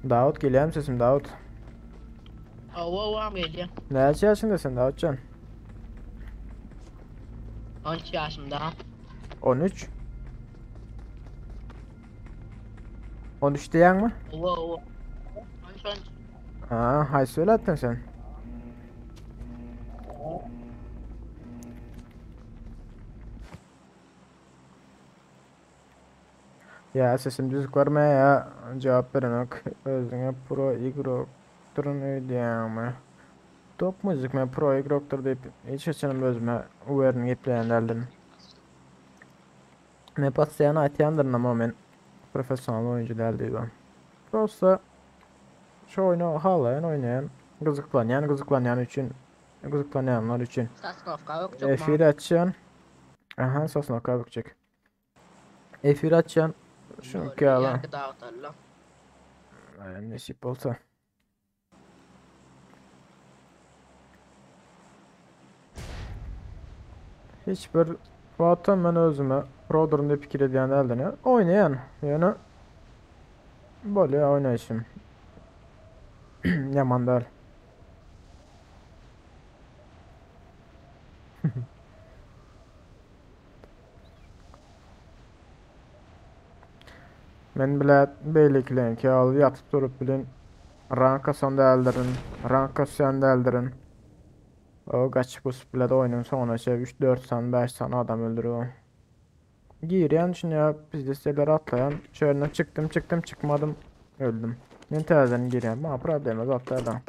Davut geliyor mu sesim Davut? Hawa hawa gelýär. Näçe yaşındasın Davutcan? 13 ýaşymda. 13. 13 diýen mi? Hawa hawa. 13 13. Ha, haýsy öletdin sen? Ya sesim düzük varmy ya cevap berenok. Özüňe pro igrokdurun öýdýäňmi? Top müzik men pro igrokdur diýip hiç haçanam özüme uwerini gepleýän däldirin. Men postoýan aýtýandyryn ama men professional oýunçy däl diýip. Prosta şu oýny halaýan oýnaýan, gyzyklanýan, gyzyklanýan üçin, gyzyklanýanlar üçin. Sosnowka bökjek Efir açýan. Aha, Sosnowka bökjek. Efir açýan. Şuňky ýaly. Ay, nesip bolsa. Hiç bir wagtam men özüme produrun diýip pikir edýän däldim. Oýnaýan, ýöne bolýar oýnaýşym. Ýaman däl. Men bile beýlekileňki ýaly ýatyp durup bilen rank asan däldirin, rank kasýan däldirin. O gaçyp usup bile de oýnuň soňuna çenli 3-4 sany, 5 sany adam öldürip. Girýän düşünýär, pizdeseler atlaýan. Şöyle çykdym, çykdym, çykmadym, öldüm. Men täzeden girýän. Maňa problema zat däl.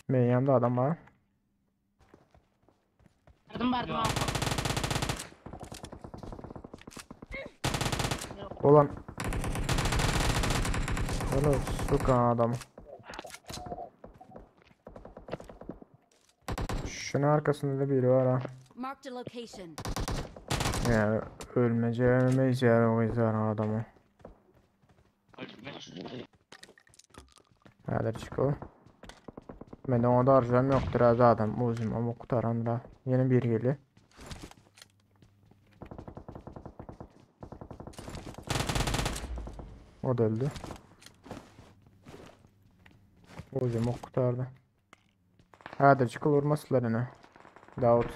Benim yanımda adam var. Bardım bardım. Ulan. Ulan suka adam. Şunun arkasında da biri var ha. Marked a location. Yani ölmece ölmeyeceği o yüzden adamı. Häzir çykyp. Mende onda arjam ýokdur ha zaten uzun ama gutaran da. Ýene bir geldi. O da öldü. Uzun ok kurtardı. Häzir çykyp vurmasynlar ine. Davut.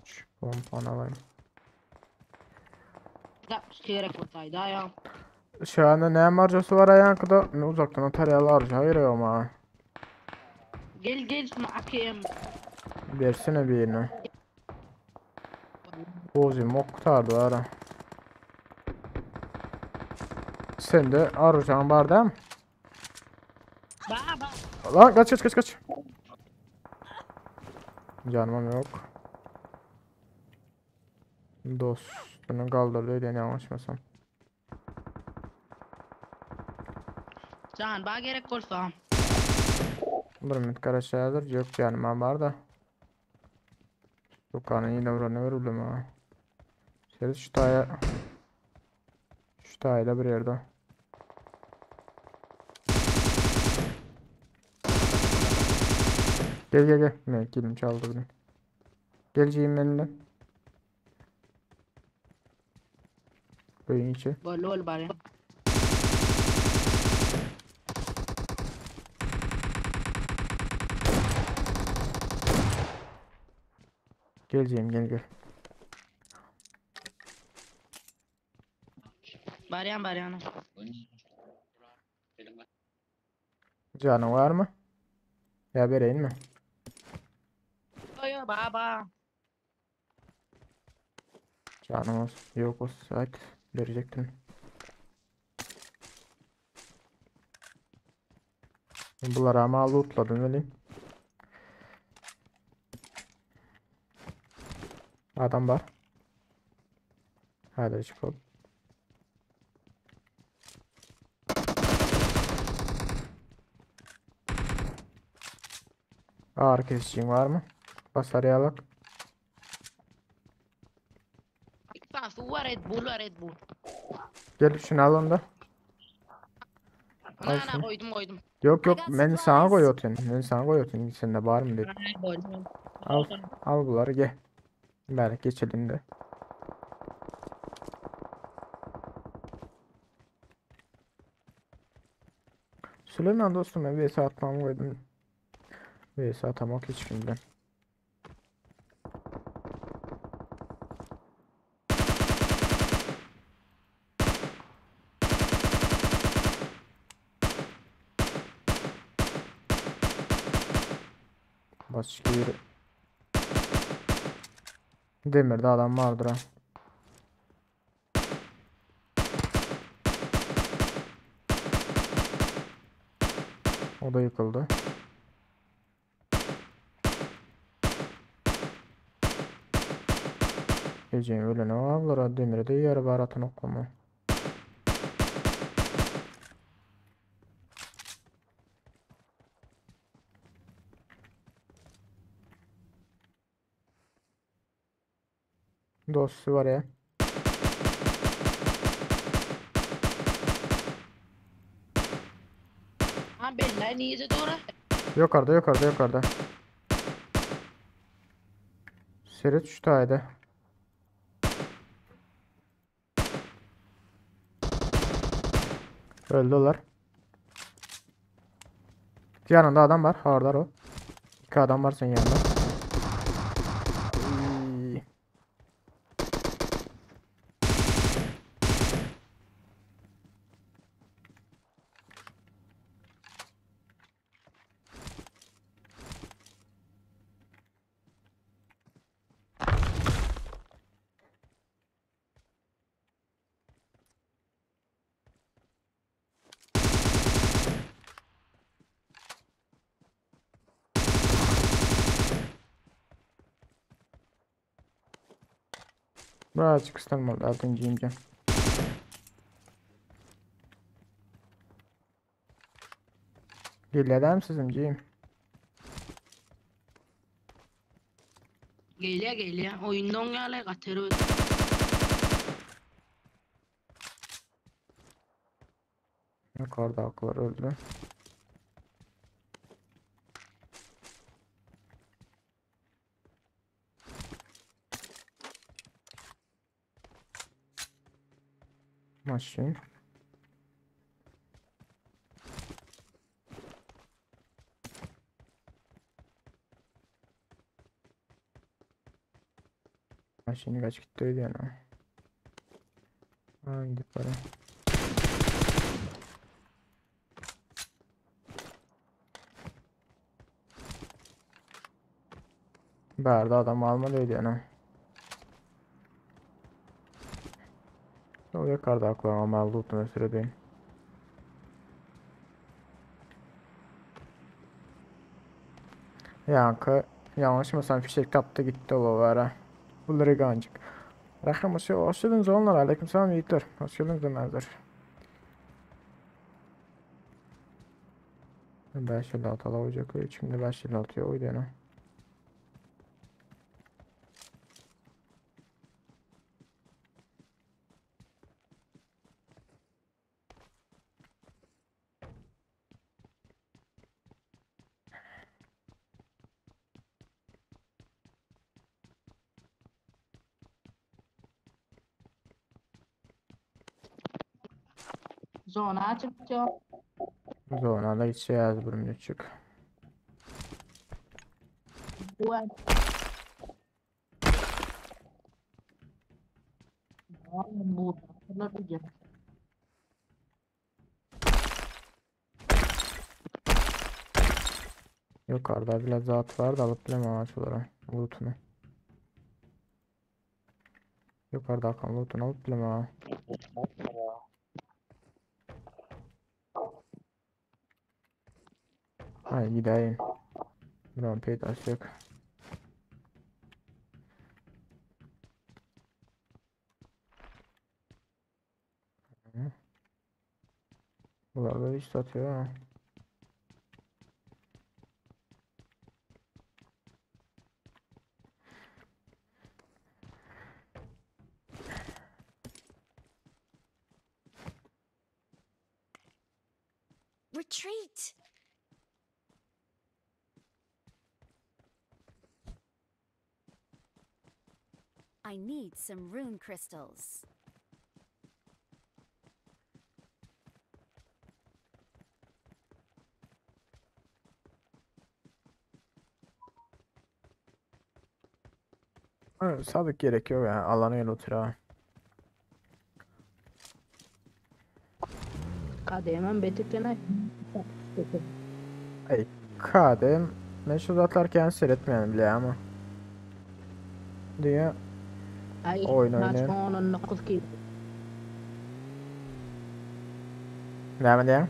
Şu pompanı alayım. 62 gerek olsaydı ya. Şu anda ne marjası var ayankıda? Ne uzaktan atar harca. Hayır ama. Gel gel şunu akayım. Versene birini. Bozayım ok kurtardı ara. Sen de arayacağın var değil mi? Ba ba. Lan kaç kaç kaç kaç. Canım yok. Dostunu kaldırdı yani yanlışmasam. Can ba gerek olsa. Bir minut karaşadır. Yok canım var da. Sokanın yine vuranı vuruldu ha. Şöyle şu taya şu tayla bir yerde. Gel gel gel. Ne kilim çaldı bugün. Geleceğim benimle. Köyün içi. Bol bol bari. Geleceğim gel gel. Baryan baryan. Canın var mı? Ya vereyim mi? Yo yo ba ba. Canım olsun. Yok o saat verecektim. Bunları ama lootladım öyle. Adam var. Hadi çıkalım. Ağır kesicin var mı? Bas araya bak. İki su var Red Bull var Red Bull. Gel şunu al onu da. Ana Al ana şunu. koydum koydum. Yok yok got ben sana supplies. koyuyorsun. Ben sana koyuyorsun. Sen de var mı dedim. Ana koydum. Al al bunları gel. Belki geçelim de. Süleyman dostum ben vs atmam koydum. Vs atamak hiç kimden. Başka bir Demirde adam vardır ha. O da yıkıldı. Gecenin öyle ne var? Demirde yarı baratın okuma. Dostu var ya. Ha belli niye doğru? Yukarıda yukarıda yukarıda. Seret şu tayda. Öldü olar. Yanında adam var. Hardar o. İki adam var senin yanında. Ay. Birazcık istemem altıncı imkan. Gelýär sizim jigim? Gelýär gelýär. Oýunda oňýarlar gaty erbet. Yukarıdakiler öldü. Maşyn. Maşyny kaç gitti öýdýän ha. Ha gidip barýar. Bärde adam almaly öýdýän ha. O yukarıdakiler ama lootunu süredeyim. Yankı yanlışmasam fişek tapdı gitti o ara. Bunları gancık. Rahim hoş, hoş geldiniz onlar. Aleykümselam yiğitler. Hoş geldiniz Ömerler. 556 alacak. Şimdi 556 yok yani. Zona açypdyr. Zona da gideceğiz bir minutçuk. Bu Bu Yukarıda biraz zat var da alıp bilemem açılara lootunu. Yukarıda akan lootunu alıp bilemem. Hay gideyim. Buranın peydası yok. Buralarda iş satıyor ha. Retreat. I need some rune crystals. Evet, sadık gerek yok yani alanı öyle otur ha. Kademem betikene. Ay kadem men şu zatlar kän seyretmeýän bile ama. Diye Ay Oyun maç oynayan. 10-19 ki. Näme diýen?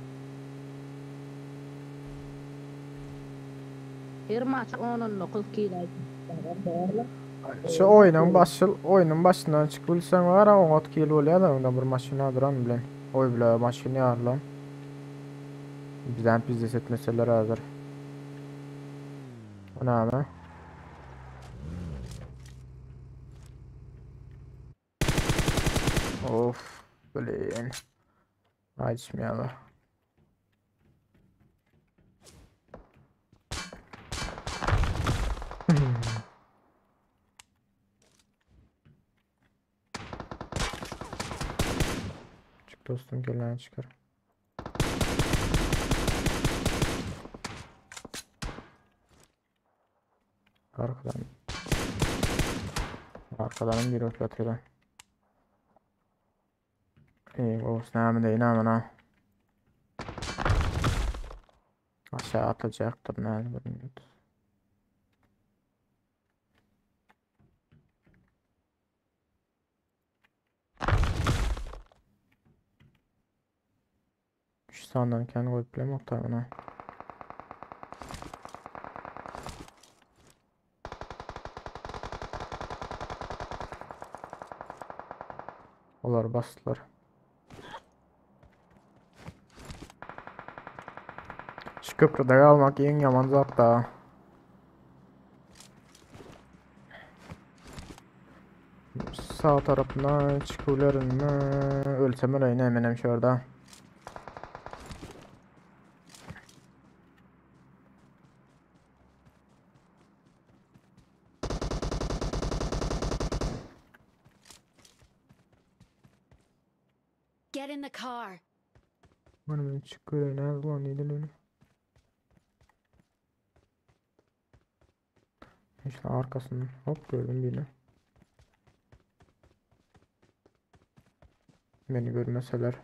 Her maç 10-19 ki. Şu oyunun başıl oyunun başından çıkıp bilsen var ha 10 kilo bolýar da onda bir maşyna duran bilen. Oy bile maşyny ýarlan. Bizden pizdes etmeseler hazır. O näme? Of, blin. Aýtmaýarlar. Çık dostum gelen çıkar. Arkadan. Arkadan bir otlatıyor. İyi, olsun näme deýin amana. Aşağı atacaktır näme bilmiyorum. Şu sandan kendi koyup bilemok tabi Olar basdylar. Şu köprüde kalmak iň ýaman zat da. Sağ tarapına çıkıverimi ölsem öleýin hemenem şurada. Get in the car. Bana çıkıyor ne lan ne İşte arkasından hop gördüm birini. Beni görmeseler.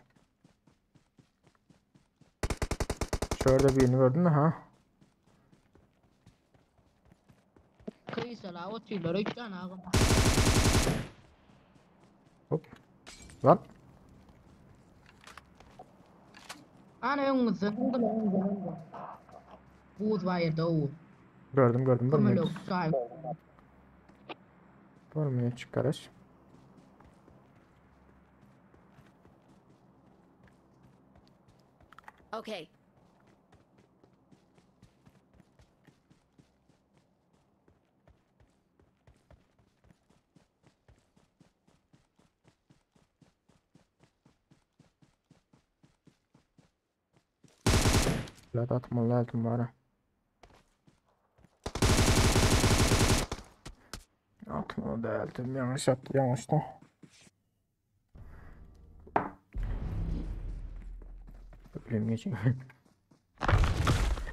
Şurada birini gördün mü ha? Kıyısala otuylar 3 tane ağam. Hop. Lan. Ana öňüňizde. Buz var ýerde o. Gördüm gördüm. Bir Kömürlük minut. çay. Bir minut çıkarış. Okay. La atmaly lazım bana. Atmalı değildim. Yanlış attı. Yanlıştı. Ölüm geçeyim.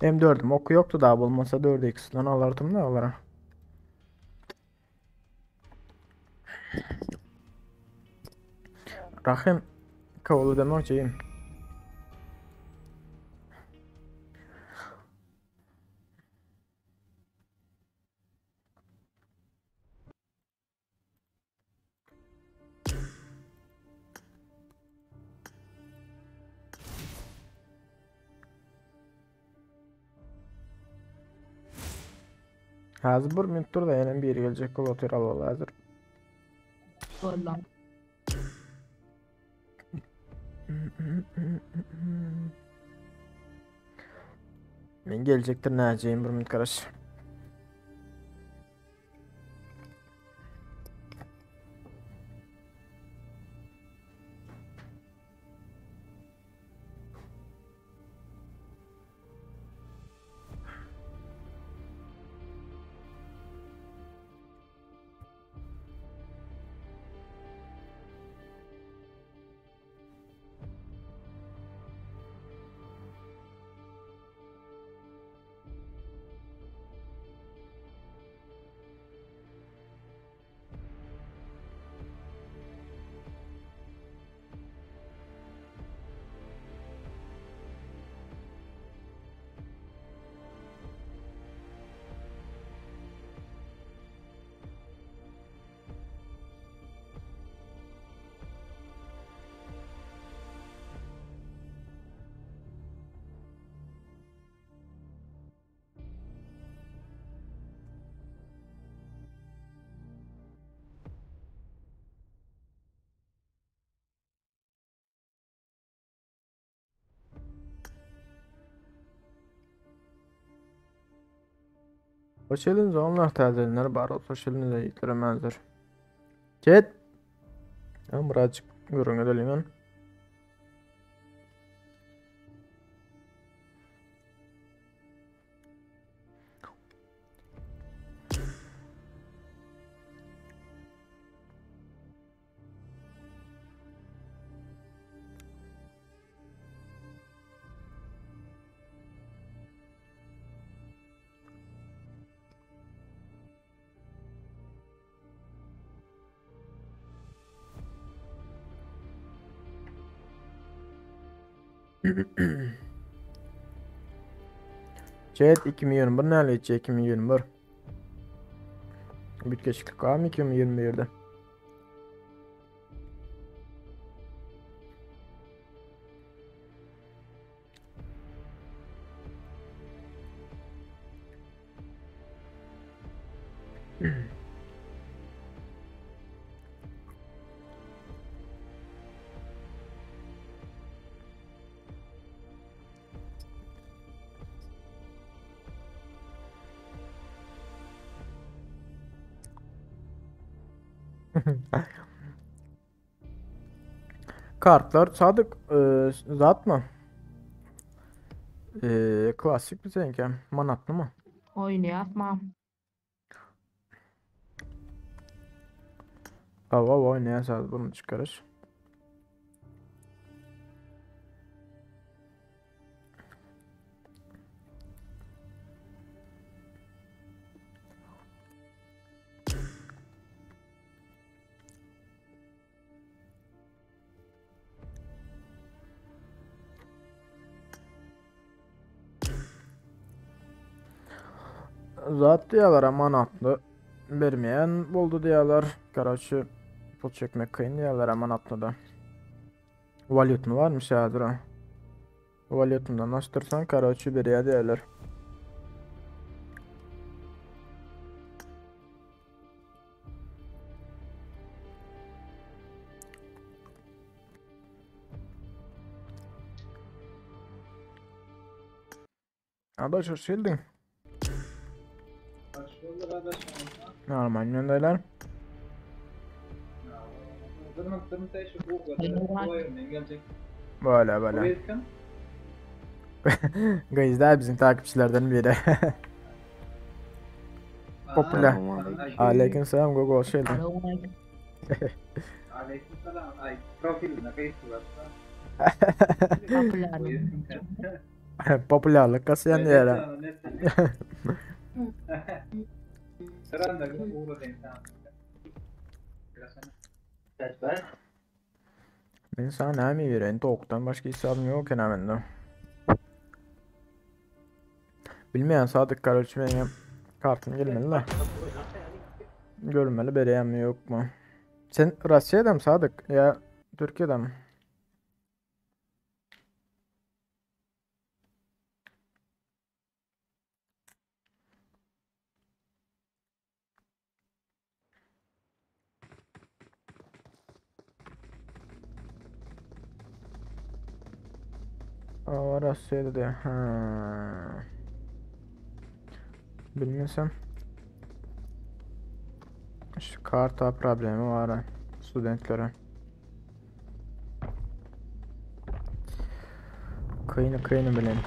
M4'üm oku yoktu daha bulmasa 4x'den alırdım da alırım. Rahim Kavulu demek şeyim. Hazır bir minut dur da ýene biri geljek bolup otyr al hazır. Bollan. Men gelecektir näjeyim bir minut garaş. Hoş geldiniz onlar täzelenler bar olsa hoş geldiniz ýitlere menzer. Ket. Hem birazcık görüň edelim. Chat 2021 näle geçýär 2021? Bütgeçiklik barmy 2021'de? Kartlar sadyk e, zat mı? E, klasik bir seninki. Manatlı mı? Oýnaýasma. Hava oýnaýas bunu çıkarır. Zat diýerler amanatly bermeýän boldy diýerler. Karaçy pul çekmek kyn diýerler amanatly da. Walýutny barmyş häzir. Walýutyndan açdyrsaň karaçy berýär diýerler. Adaş hoş geldin. Normal ýagdaýlar. Böyle böyle. Gyzlar bizim takipçilerden biri. Popüler. Aleyküm selam Gogo hoş geldin. Aleykümselam. Ay profiline Popüler. Popülerlik kasýan diýýär. Men sana näme bereýin? Towukdan başga hiç zadym ýok eken mende. Bilmeýän Sadyk karoç meňem kartym gelmeli la. Görmeli berýänmi ýokmy. Sen Russiýadamy Sadyk ýa Türkiýedemi? Aa, Russiýada diýýär. Ha. Bilmesem. Şu karta problemi var ha, studentlere. Kyny kyny bilen.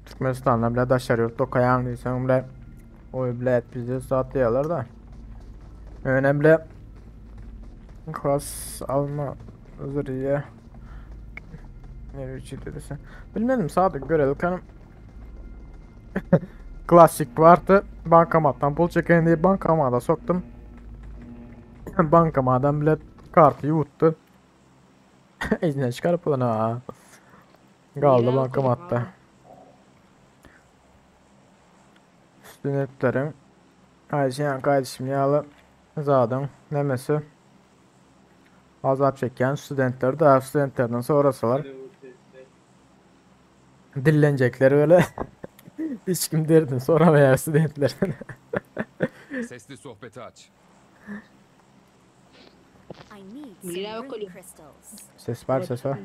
Türkmenistanda bile daşary ýurt okaýan diýseň bile oý bile bizde zat diýerler da. Öne bile klas alma zırıya. Ne biçim dedin Bilmedim sadık görelim kanım. Klasik vardı. Bankamattan pul çeken diye bankamata soktum. Bankamatdan bile kartı yuttu. Elinden çıkarıp ulan ha. Kaldı bankamatta. Studentlerin Ayşen kardeşim yağlı zaten demesi azap çeken studentler daha studentlerden sonrasalar dillenecekler öyle. Hiç kim derdin soramaya studentlerden. Sesli sohbeti aç. I need some rune crystals. Ses var ses var.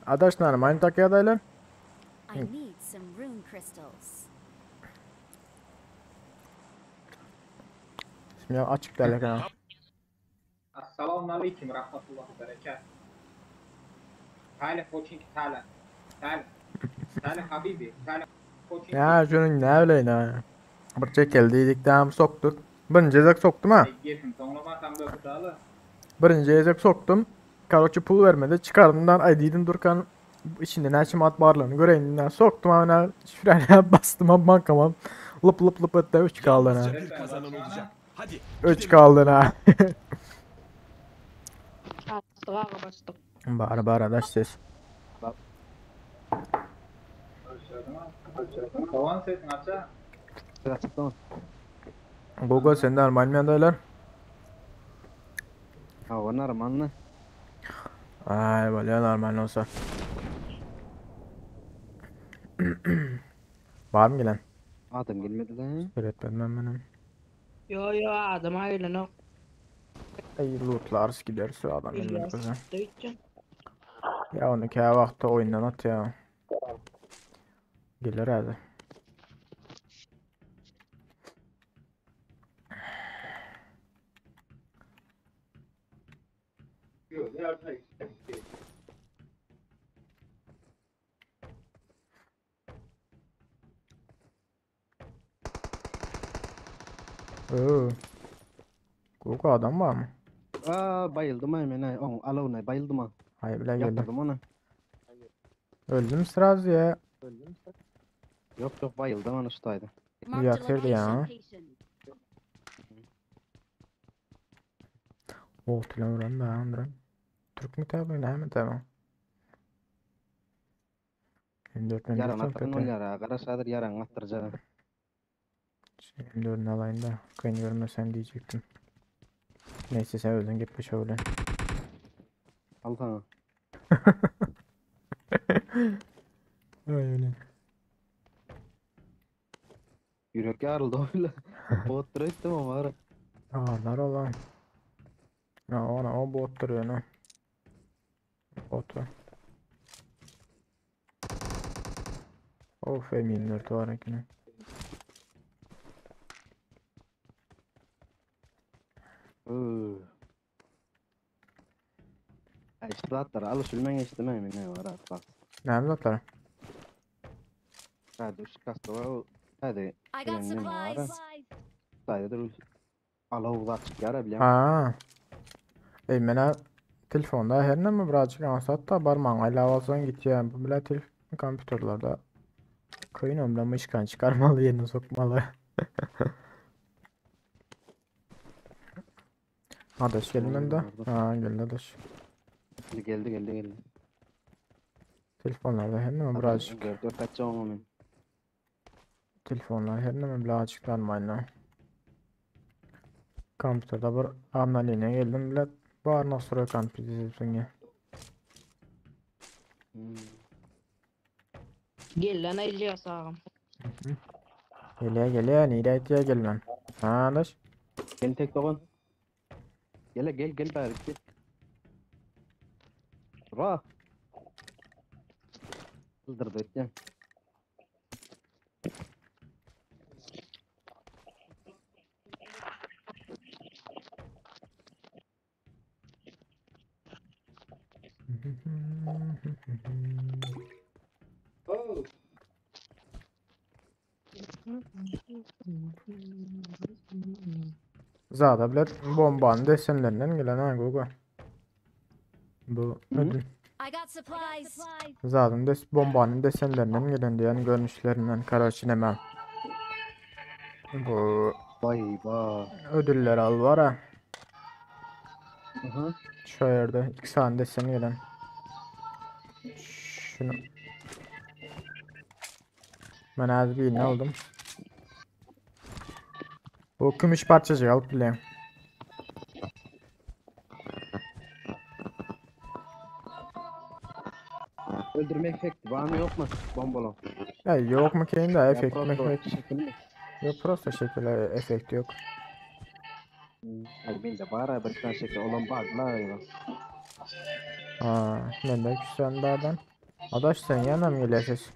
Adaş normal takýa I need some rune crystals. Şimdi açık derler ha. Assalamu aleyküm rahmetullahi berekat. Tale coaching tale. Tale. Tale habibi. Tale coaching. Ya şunun ne bileyim ha. Bir çekildiydik tamam soktuk. Birinci gezek soktum ha. Yetim tonlama tam da kutalı. Birinci gezek soktum. Karoçi pul vermedi. Çıkardım ay dedim Durkan içinde ne mat barlığını göreyim soktum ama şifreyle bastım ha bankama. Lıp lıp lıp etti üç kaldı ha. Bir kazanan olacak. Hadi. Üç kaldın ha. Basdyk aga basdyk. Bar bar adaş ses. Dogan sesini aça. Açıktan. Google sende normal mi adaylar? Ha o normalny. Ay bolýar normal olsa. Bar mı gelen? Adam gelmedi de. Öğretmenim benim. Yo yo adam gelenok. Ey lootlar gideriz adam benim İlyas kızım. döýtjän. Ya onu ki vakti oyundan at ya. Gelir hadi. Oo. Google adam var mı? Aa bayıldım hemen ha. On alovna bayıldım ha. Hayır bile geldi. Yatırdım onu. Öldüm sırası ya. Yok yok bayıldım onu şutaydı. Marked a Yatırdı ya. location. Oh tülen vuran da andıran. Türk mü tabi ne mi tabi? M4 M4 Yaran çok attırın kötü. ol yara. Kara şadır yaran attıracağım. M4'ün alayında kayın görmesen diyecektim. Neyse sen öldün git başa öyle. Al sana. Öyle. Yürek yarıldı öyle. Bottur ettim ama ara. Ağırlar olan. Ya ona o bot duruyor ne? Botu. Of M24 var ekine. Iıı. Ay işte atlar al sülmen geçtim hemen ne var at bak. Ne atlar? Hadi şu kastı var o. Hadi. I got Bilen ne var? supplies. Sayıdır Alov da çık yara bilem. Ha. Ey mena telefonda her neme birazcık ansat da barmağın ayla alsan git ya. Bu bile telefon kompüterlerde koyun ömrü mışkan çıkarmalı yerine sokmalı. Adaş gelmem de. Ha geldi adaş. Geldi geldi geldi. Telefonlarda her neme birazcık. Dört dört kaçacağım ama ben. Telefonlar her neme birazcık normalde. Kompüterde bir ameliğine geldim bile bar nasıl kompüter ya. Hmm. Gel lan İlyas agam. Geliyor geliyor nereye diye gelmem. Ha adaş. Gel tek dogan. Gel gel gel bari gel. Ra. Kıldırdı etken. Oh. Zada bile bombanın desenlerinden gelen ha Google. Bu ödül. I got supplies. Zaten des bombanın desenlerinden gelen diyen görünüşlerinden karaçineme. Bu Vay vay. ödüller al var ha. Aha. Şu yerde iki tane desen gelen. Şunu. Ben az birini aldım. Bu gümüş parçacık alıp bileyim. Öldürme efekti var mı yok mu? Bombalı. Ya yok mu ki de Ya efekt prosto efekt. şekil mi? Yok prosto şekil efekt yok. Ay ben de var ya bir tane şekil olan bug'lar ya. Ha, ben de küsen bardan. Adaş sen yanına mı geliyorsun?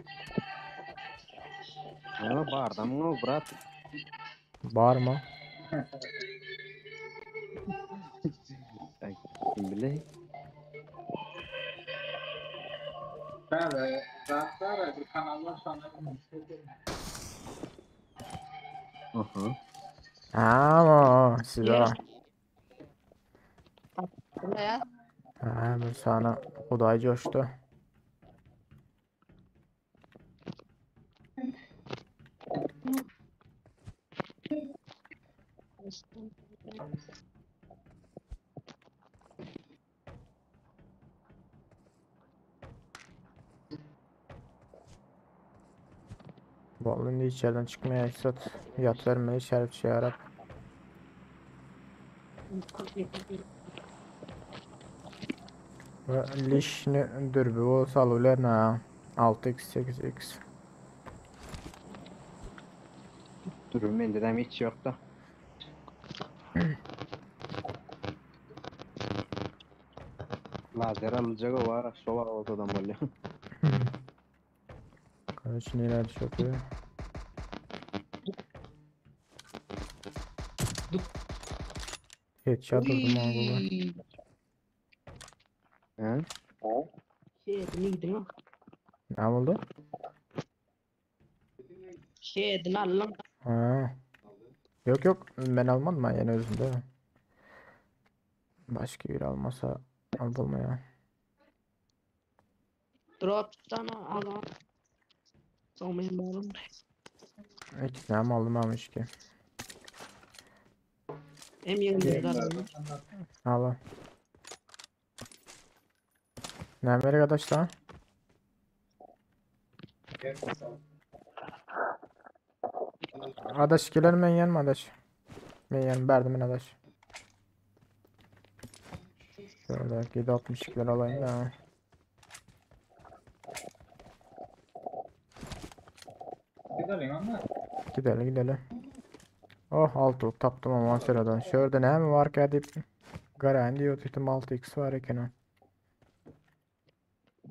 Ya bardan mı brat? Bağırma. Ay kim bilir. Ben de Rahatlar bir kanallar sana. Aha. Ama size. Ne? Ha, bu sana oday coştu. Vallahi indi içeriden çykmaýar sat. Ýat bermeli içeri çykarap. Ve lişni dürbi bolsa alybiler ha. 6x 8x. Dur mende de hiç yok da. Lazer alacak o var. Şova ortadan böyle. Kaç neler çok iyi. Headshot vurdum ama bu. He? Şehrini gidin o. Ne oldu? Şehrini alın. Ha. Yok yok ben almadım ben yani özünde. Başka biri almasa aldım ya. Drop'tan al. Son benim oğlum. İkisini mi aldım almış ki. Hem yerinde aldım. Al. Ne arkadaşlar? Adaş gelir men yanma adaş. Men yan berdim men adaş. Şöyle 7.62'ler alayım da. Gidelim ama. Gidelim gidelim. Oh 6 taptım ama sıradan. Şurada ne mi var ki deyip Garayn diyor tuttum 6x var eken.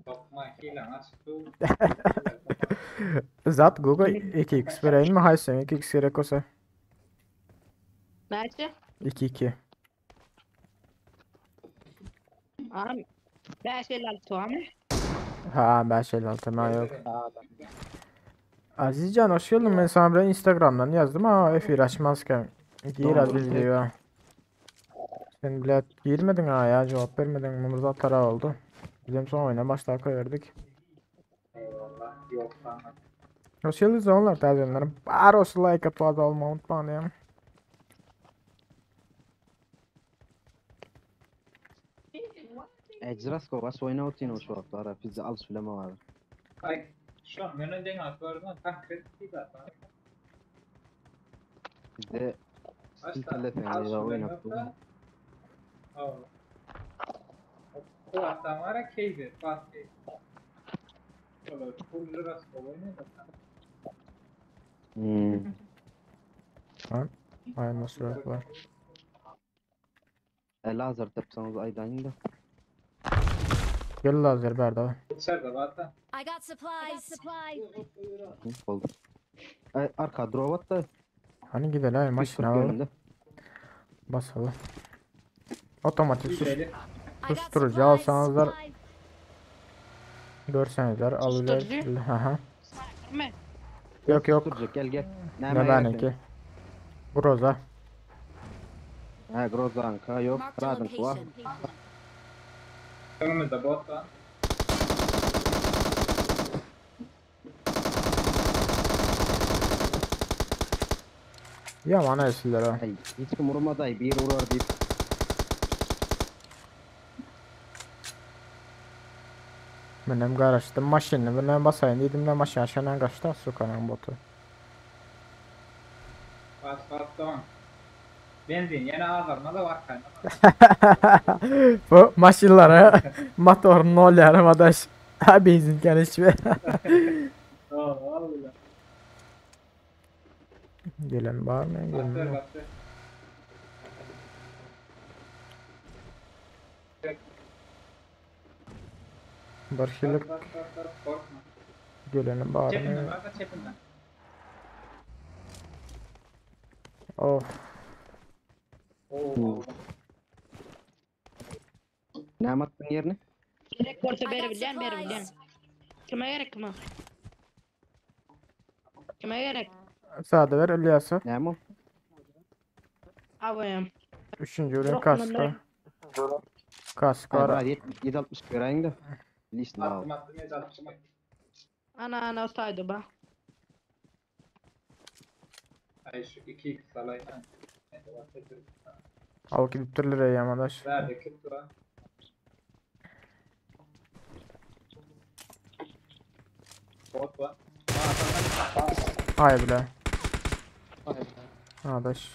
Bakma hilen açık. Zat Google 2x vereyim mi? Hayır sen 2x gerek olsa. Näçe? 2 2. Am 556 am. Ha 556 ha yok. Azizcan hoş geldin. Ben sana bir Instagram'dan yazdım ama efir açmazken. Gir Aziz diyor. Sen bile girmedin ha ya cevap vermedin. Mırza tara oldu. Bizim son oyuna başta verdik. Eyvallah. Yok sana. Hoş geldiniz onlar tazenlerim. Bar olsun like atıp abone olmayı unutmayın ya. Ecrasko vas oyna otin o şu haftalara. Pizza al süleme var. Ay şu an menü den atlardan tam kredi zaten. Bizde stil Al ya şu oynattı. menüde. Al. Bu hatta var ya keyfi. Bas keyfi. Şöyle full lirası oynuyor da. Hmm. Lan. Ay nasıl var. E, lazer tapsanız aydan da. Gel lazer berda. İçeride zaten. I got supplies. Hı, Oldu. E, arka drop at da. Hani gidelim ay maşına 140 alalım. yönünde. Basalım. Otomatik sus. Gidelim. I got Susturucu supplies. alsanızlar görsenizler alırlar. Susturucu? Aha. Mi? Yok yok. Duracak gel gel. Ne gerek benimki. Groza. Ha Grozanka yok. Marked a Radın var. location. Önümüzde bot var. Yaman esirler ha. Ay, hiç kim vurmadı ay bir vurar deyip. Menem garaştım maşını ben basayım dedim de maşın aşağıdan kaçtı sukanın botu. Bas bas tamam. Benzin yine azalma da var kaynağı. Bu maşınlara motor nol yarım adaş. Ha benzin gelişme. Tamam vallahi. Gelen var mı? Gelen Bastır yok. bastır. Bir Bas hilik bas bas bas korkma. geleni var Çepinden mı? var da çepinden. Of. Oo. Ne attın yerine? Gerek bolsa I got berebilýän, berebilýän. supplies. Kime gerek kime? Kime gerek? Sade ver İlyas'a. Ne mi? Abayım. Üçüncü ürün Yok, kaskı. bunlar- Kaskı Ay var. var 760 vereyim de. Listini al. Attım attım yedi attım. Ana ana saydı ba. Ay şu 2x alayım. Neyse, bas, Alyp gidipdirler eýýäm adaş. Bärde kit bar. Bot bar. Ay bile. Adaş.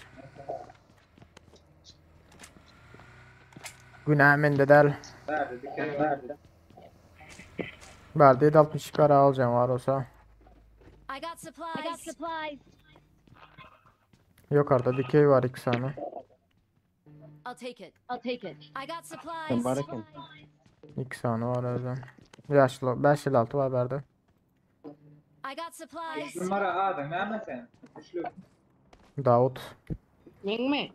Günä mende däl. Bärde dikey var. Bärde 762 para alacağım var olsa. I got supplies. I got supplies. Yukarıda dikey var iki tane. I'll take it. I'll take it. I got supplies. Sen bar eken. İki tane var öyle. Yaşlı 556 var bärde. I got supplies. Numara adyň näme sen? Üçlük. Davut. Meňmi?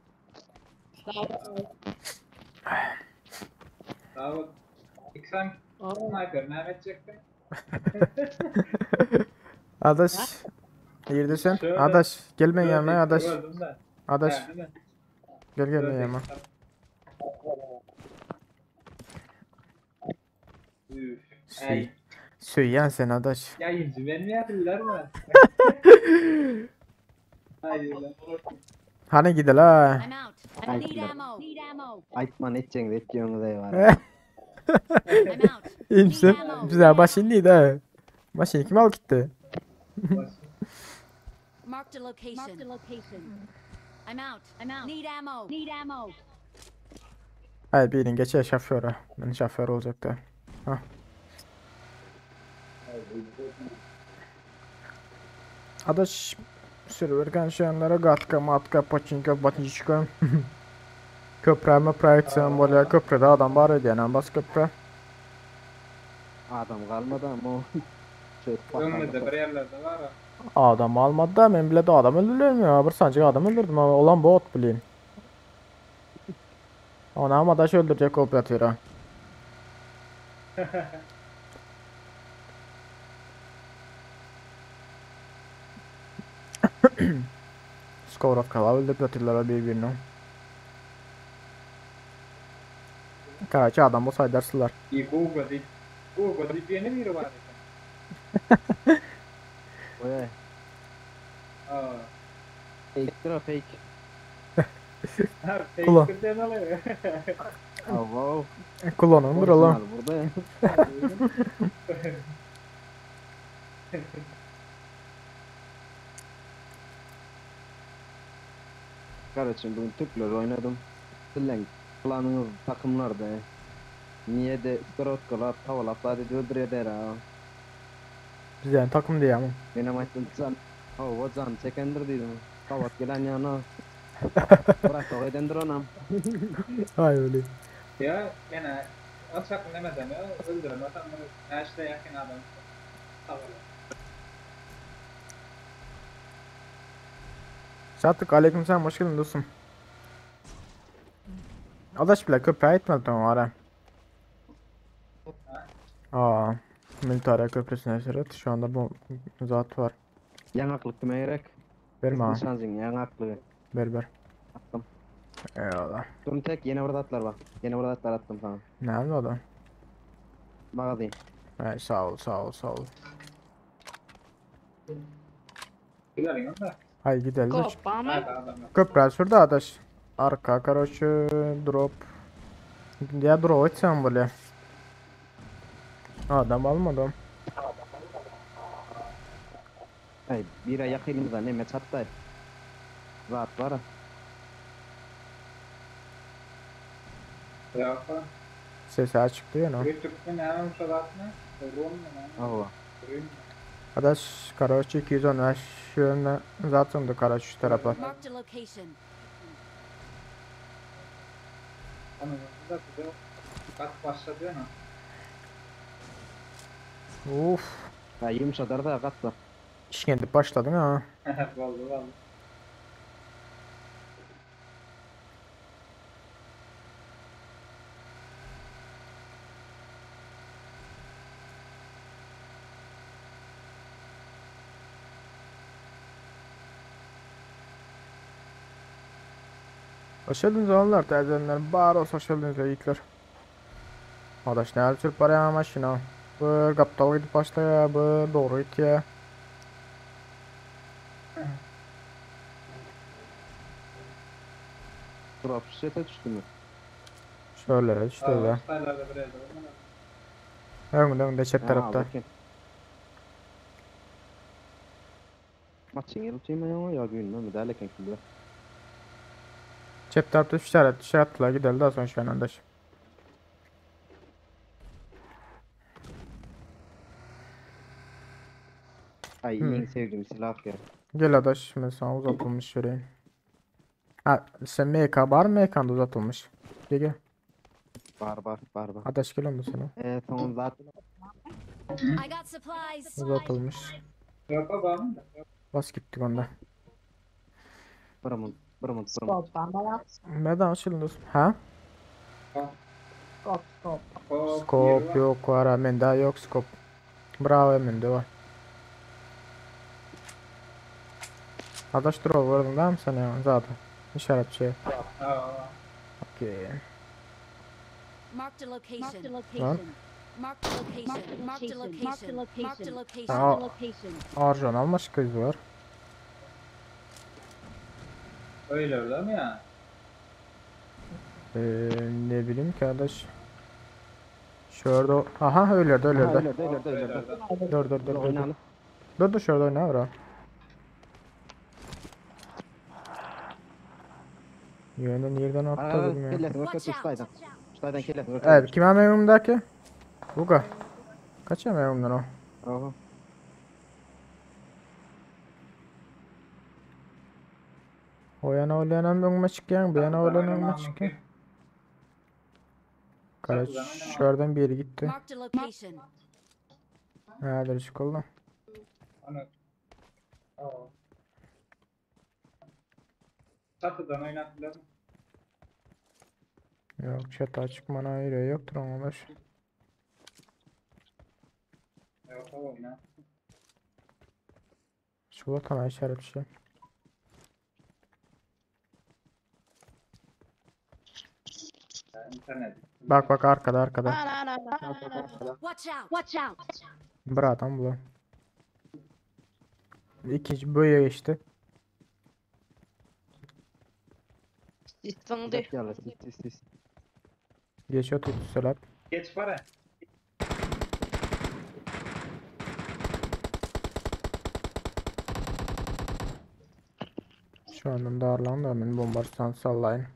Dawut. İki sniper näme etjekdiň? Adaş. Yerdesin. Şöyle- Adaş gelme yanıma Adaş. Gördüm de. Adaş Geldi mi? gel gelme yanıma. Üf. Söy. Ey. Söýýän sen adaş. Yayıncı ben mi yapıyorlar mı? Hayır. Hani gidel ha. I'm out. I need ammo. Need ammo. Aýtman etjeňiz etjeňiz eý bar. I'm out. İyimse bize başın değil ha. Maşını kim alıp gitti? Marked a location. Marked a location. I'm out. I'm out. Need ammo. Need ammo. Hayır birin geçer şoföre. Ben şoför olacaktı. Hah. Adaş server şenlere gatka matka paçinka paçinka. Köprä möprä gitsen bolýar. Köprüde adam bar edýän bas köprä. Adam galmady ama o. Şöyle Öňümizde bir yerlerde var ha. Adam almadı da men bile de adam öldürüyorum ya. Bir sancık adam öldürdüm ama olan bot bileyim. Ona ama daş öldürecek kooperatöre. Skorovkalar öldürüp atırlar birbirini. Karaçı adam olsaydı dersler. İyi Google deyip Google deyip yeni biri var eken. Oý. Aa. Fake'dir o fake. Ha, Kula. fake'tir den alıyor. Aw. Kullanılır ola. Burada. Kardeşim bugün Türkler oynadım. Sizleň planyňyz takımlarda. Niye de skorotkalap, tavalap sadece öldürüyor ha. Bizden takım diye ama. Benim aýtdym can. Hawa can çekendir diýdim. Kavat gelen ýana. Bırak o edendir onam. Hay öyle. Ya gene alçak demeden ya öldüren adamları her şeye yakın adam. Tavalı. Sattık aleykümselam hoş geldin dostum. Adaş bile köprüye gitmedim ara. Aa, Militariya köprüsüne seret. Şu anda bu zat var. Ýaňaklyk kime gerek? Verme ha. Nişancın ýaňaklygy. Ver ver. Attım. Eyvallah. Durun tek yeni burada atlar bak. Yeni burada atlar attım sana. Nerede o da? Magazin. Ay, sağ ol sağ ol sağ ol. Gidelim onda. Hay gidelim. de. Kopamy? Hadi adam. Köprü şurada adaş. Arka karoçı drop. Ya drop etsem böyle. Adam almadım. Ay bir ayak elimizden ne çatday. Zat var. ha. Ya falan. Sesi açık diyor no. Bir Türkmen hemen salatını. Rum mu? Allah. Rum. Adaş karoçı 210 yönüne zaten de karaç şu tarafa. Marked a location. Onun da bize kat başladı ya. Uf. Ha yumuşadar da katla. İşkence başladın ha. Vallahi vallahi. Hoş geldiniz oğlanlar, teyzeler. Bar olsun hoş geldiniz yiğitler. Adaş ne sürüp barýan maşyna. Bir gapdal gidip başlaýar, bir doğru gitýär. Drop şete düşdümi? Şöyle düştü da. Saylarda bir yerde olmalı. Öňde öňde çep Ha, tarapta. aldı eken. Maçın gelip çeýme ya güýnme däl eken kimde. Çep tarapta işaret şey attılar gidelim daha sonra şu an adaş. Ay Hmm. iň sevdiğim silah ya. Gel adaş ben sana uzatılmış vereyim. Ha sen MK var mı MK'nda uzatılmış. Gel gel. Bar bar bar bar. Adaş gel onu sana. Son zaten I got supplies. Uzatılmış. Yok baba mı? Bas gittik onda. Bıramın bıramın bıramın. Skop bana. Neden açılın dostum? Ha? Skop skop. Skop yok var ha. Bende yok skop. Bravo bende var. Adaş dur vurdum değil mi sen ya zaten? İşaret şey. Aa. Okey. Marked a location. Marked a Lan. location. Marked a location. Marked a location. Marked a location. Aa, Arjan alma kız var. Öyle öyle mi ya? Ee, ne bileyim ki arkadaş. Şurada aha öyle öyle Aha, öyle. öyle öyle öyle öyle. Dur dur dur dur. Oynayalım. Dur dur şurada oyna bro. Yönden yerden Ara attı bilmiyorum. kellesin görkezdi şutaýdan. Şutaýdan kellesin görkezdi. Evet kim memnundaki? Buga. Kaç memnundan o? Aha. O yana o yana önüme çıkyan, bu yana o yana önüme çıkyan. Karaç şuradan bir yere gitti. Marked a location. Nerede çıkıldı? Onu. Aa. Çatıdan oynattılar mı? Yok çatı açık bana yürüyor yoktur ama baş. Yok o oyna. Şu vatana işaret şey. İnternet. Bak bak arkada arkada. Ana ana ana. Watch out. Watch out. Bırak bu. İkinci böyle geçti. Sistindi. Ýaly sis sis sis. Geçiyor tuttu selat. Geç para. Şu andan darlandı hemen bombarsan sallayın.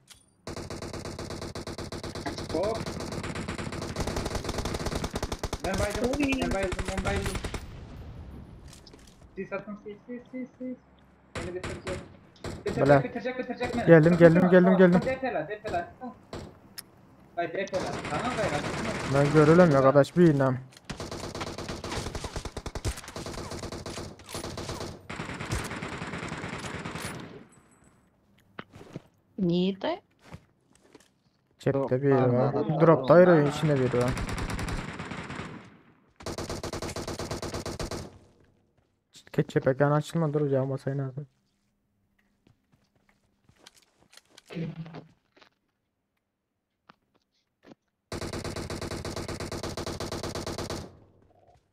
Hop. Ben bayıldım. Ben bayıldım. Ben bayıldım. Sis atın sis sis sis sis. Beni bitirecek. Bitirecek Bele. bitirecek bitirecek beni. Geldim, geldim, geldim, geldim. Depela depela. Ay depela. Tamam gayret. Ben görülüm ya arkadaş bir inem. Niydi? Cepte bir var. Drop daire içinde bir var. Ketçap ekran açılma dur hocam masayı lazım.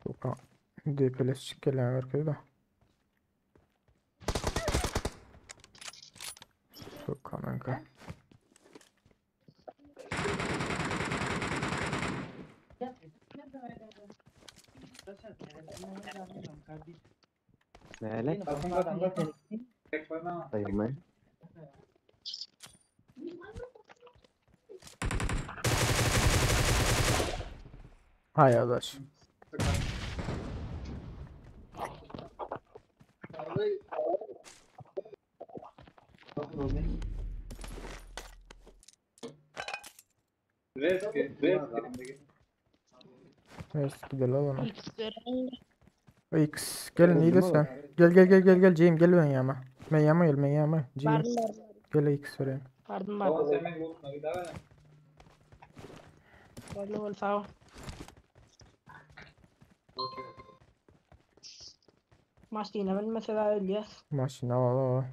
Toka DPLS çık gelen arkada da. Soka kanka. Näle? Bakın bakın bakın. Tek koyma. Daýylma. Hay arkadaş. Reski. Reski. Neyse gidelim ona. X veren. X gelin iyi de sen. Gel gel gel gel gel Cem gel ben yanıma. Ben yanıma gel ben yanıma. Cem Pardon pardon. gel X vereyim. Pardon Tamam pardon. sen beni unutma bir daha. Pardon bol sağ ol. Maşina ben mesela ölüyoruz. Maşina al al.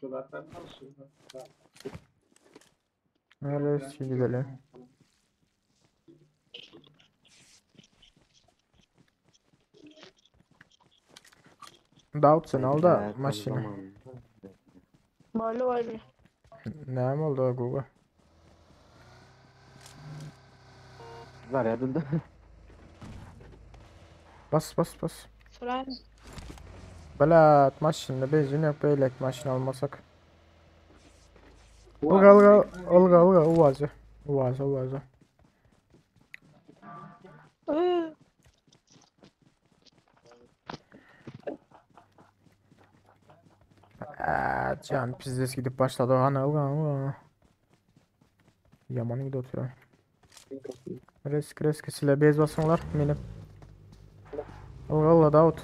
Şu zaten alışıyor. Neresi gidelim? Davut sen al da Evet, maşını. zaman. Boldy boldy. Näme oldu Google? Var ya bildi. Bas bas bas. Sürer. Belat maşında benzin yok beylek maşın almasak. Olga olga olga olga uvaza. Uvaza uvaza. Iı. Aa, can pizdes gidip başladı. Ana olga olga. Yaman gidip oturuyor. Risk risk sile bez basınlar benim. Olga olga Davut.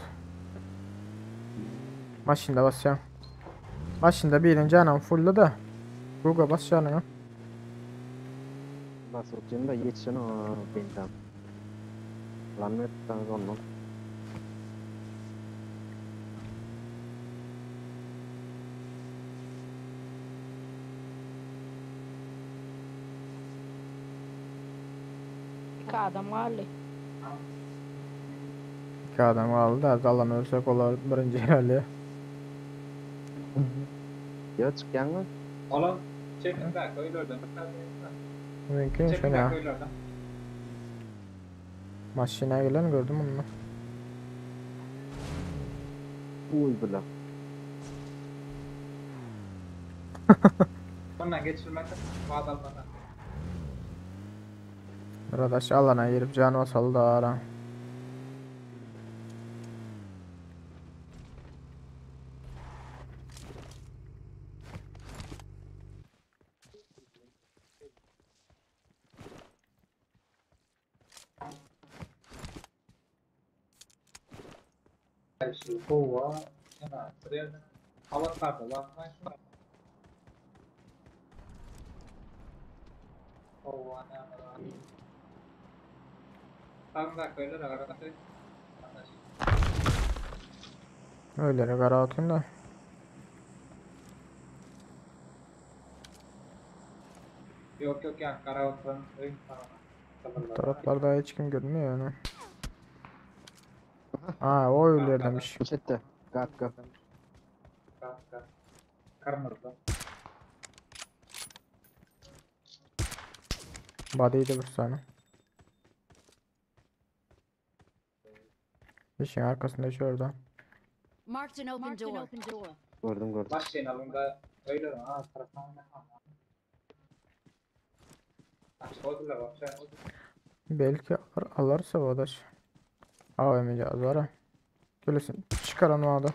Maşında basacağım. Maşında birinci anam full'da da. Google bas canına. Bas oturayım da yetişen o benden. Lan ne tutan ondan. İki adam galdy. İki adam kaldı da alan ölsek olar birinci herhalde. Ya çıkyan mı? Alan çekin de öyle Mümkün Çekin şöyle de ha. öyle Maşına gelen gördüm onu. Uy bile. Bundan geçirmekte vaat almadan. Arkadaş alana girip canı basalı da ara. Her şey kova. Hemen buraya hava kartı bakmayın. Kova ne var? Tam da öyle arada. Öyle kara atın da. Yok yok yani karaoke ön falan. Taraflarda hiç kim görünmüyor yani. Ha o öyle demiş. Çette. Kat kat. Kat kat. Kırmızı. Body'ydi bir saniye. İşin arkasında şurada. Marked an open door. Gördüm gördüm. Baş şeyin alında öyle ha taraftan ne Belki alır, alırsa arkadaş. AVM'ci azara. Gelirsin. Çıkaran o adı.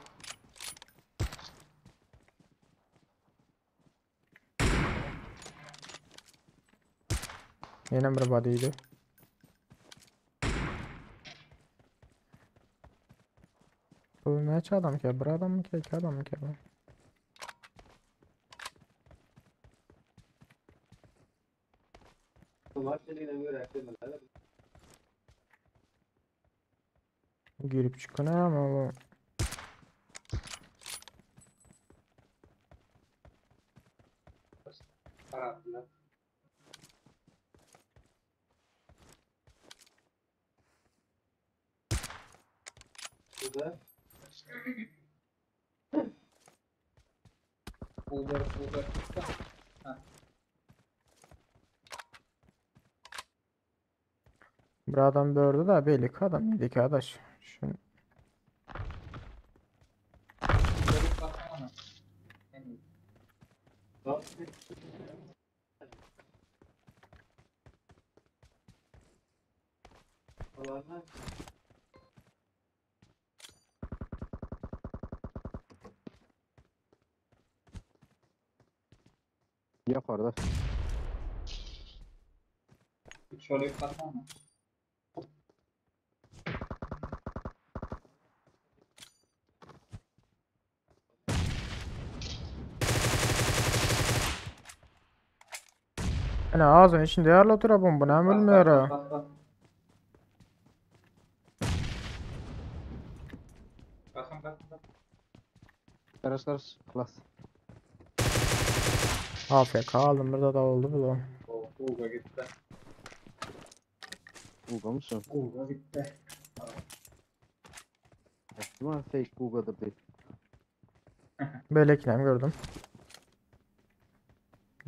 Yine bir body'ydi. Bu neçe adam ki? Bir adam mı ki? İki adam mı ki? bu? Girip çıkın ama bu. Taraflı. Uber, Uber. Ha. Bir adam bördü da belli ki adam yedi ki arkadaş. Şunu. Yok orada. Şöyle bir baksana. Yani ağzının içinde yerle otura bomba ne bilmiyor ha. Bas bas. Basın basın basın. Karış karış. Klas. AFK aldım bir de oldu bu. Uga gitti. Guga mı şu? Uga gitti. Ama fake Guga'dır deyip. Böyle gördüm.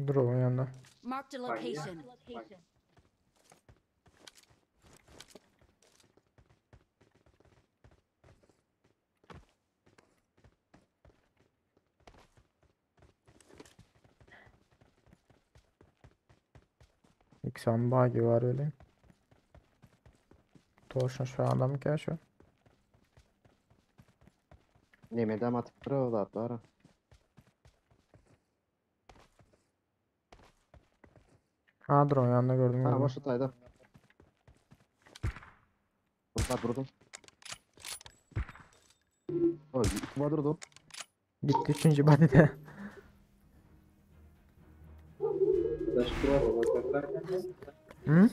Dur oğlum yanında. Marked a location. İki bagi var öyle. Torşun şu adam ki şu. Nemedem atıp durar o da atlar. Ha drone yanında gördüm. Ha gördüm. boş otayda. Burada durdum. Oy, iki durdum. Gitti üçüncü body'de. Hı?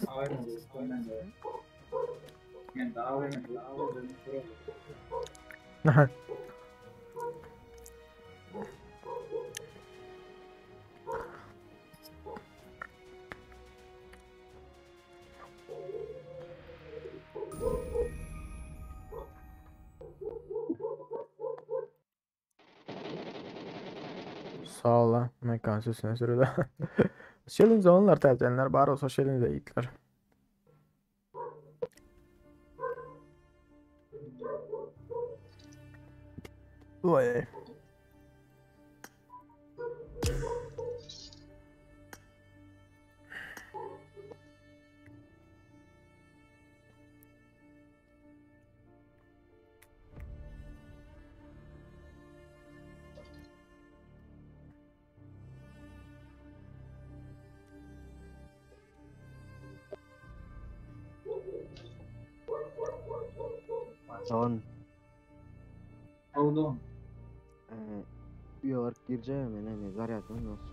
Sağ ol ha. Mekan sesine sürüde. Şelin onlar tercihler. Bari olsa şelin de yiğitler. Vay. Son. Oldu. Ee, olarak gireceğim yani ne zaryadın nasıl?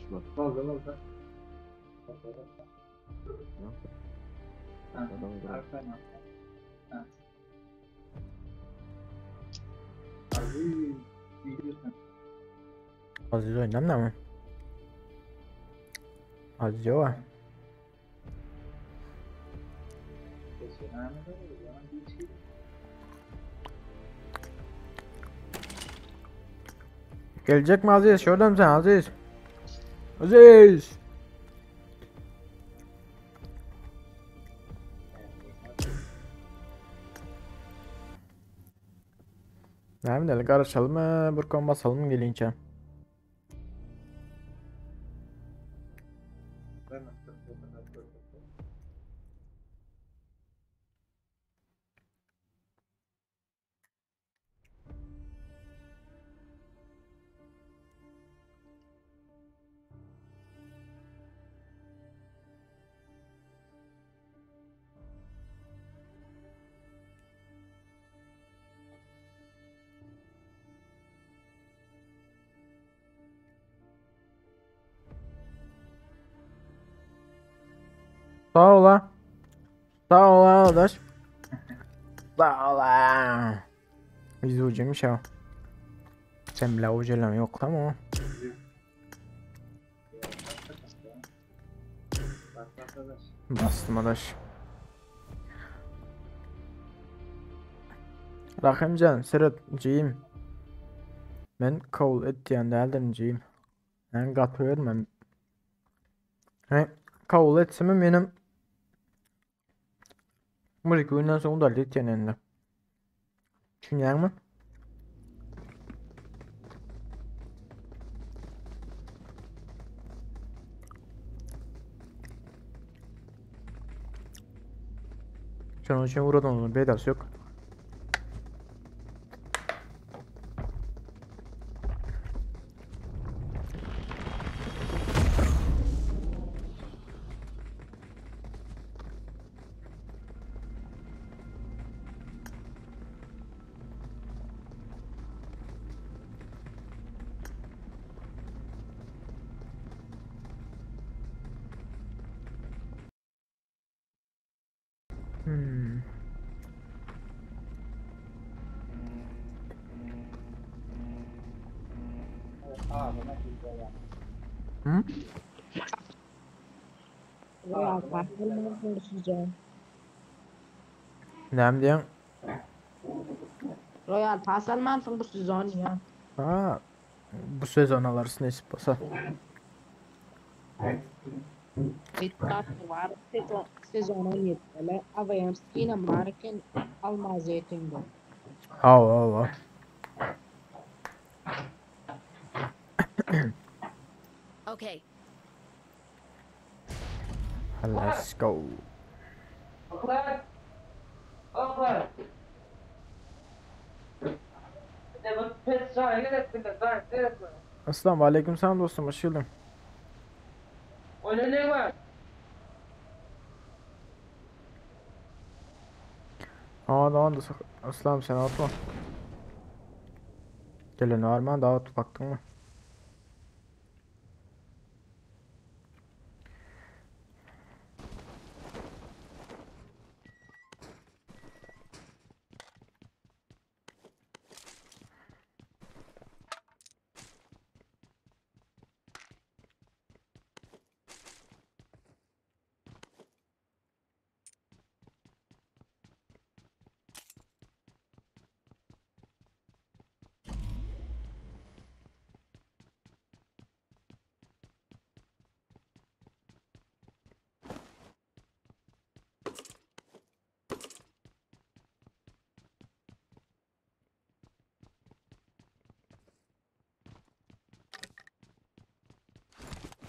Şu Oldu oldu. Aziz oynam da mı? Aziz var. Gelecek mi Aziz? Şurada mısın Aziz? Aziz! Ne bileyim karışalım mı? Burkan basalım mı gelince? Sağ ol ha. Sağ ol arkadaş. Sağ ol ha. Biz ucuymuş ya. Sen bile uculan yok tamam. Bastım adaş. Rahimcan, Serhat, ciyim. Men kabul et diýen däldim ciyim. Men gaty bermem. He, kabul etsem benim Bir günden soň da etýän endi. Düşünýäňmi? Şonuň üçin ugradan onun peýdasy yok. Hmm. Aa, bana güzel. Hı? Royal Pass almansyň bu sezon. Näme diýýäň? Royal Pass almansyň bu sezon diýýän. Ha, bu sezon alarys nesip bolsa. Etap var. Sezon, sezon 17'de. AVM skinem bar eken almaz etende. Hawa, hawa. Okay. Let's go. Assalamu aleyküm selam dostum hoş geldin. Aa da Aslam sen atma. Gelen var mı? Davut baktın mı?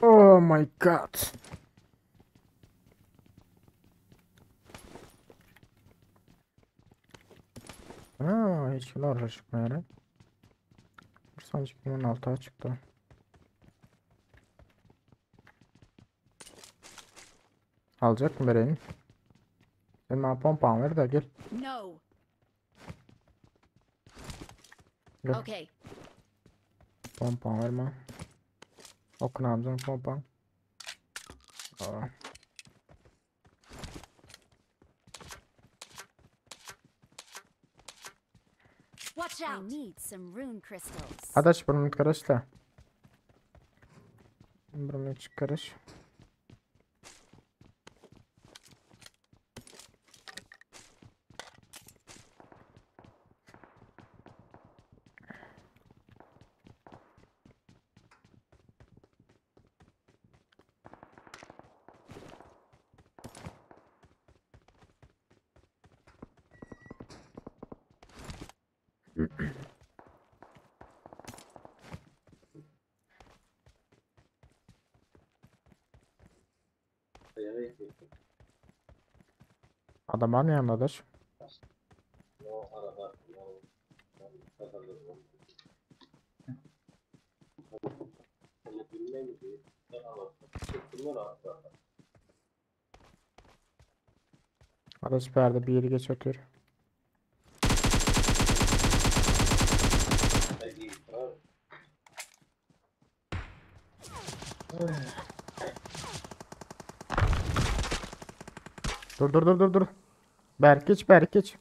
Oh my god. Aa, hiç kim oraya çıkmıyor. Bir sancık bunun altına çıktı. Alacak mı vereyim? Sen bana pompa ver de gel. No. Gel. Okay. Pompa ver bana. Okun abicim pompa. Aa. Watch out. I need some rune crystals. Adaş bir minut garaşla. Bir minut garaş. Adam var mı yanında adaş? Adaş bir yerde bir yeri geç otur. Dur dur dur dur dur. Berk geç Berk geç.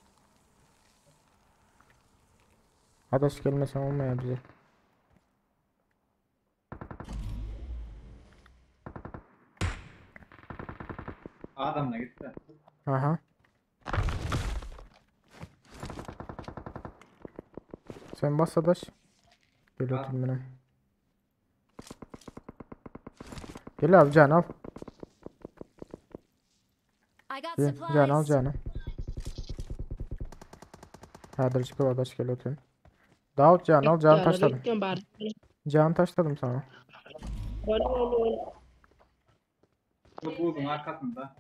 Adaş gelmesen olmuyor bize. Adamla gitti. Aha. Sen bas adaş. Gel otur benim. Gel abi can al. I got Gel, can al supplies. canı. Häzir çıkıp adaş gel otur. Davut can al can taşladım. Bekliyorum bari. Can taşladım sana. Ol ol ol. Bu buldun arkasında.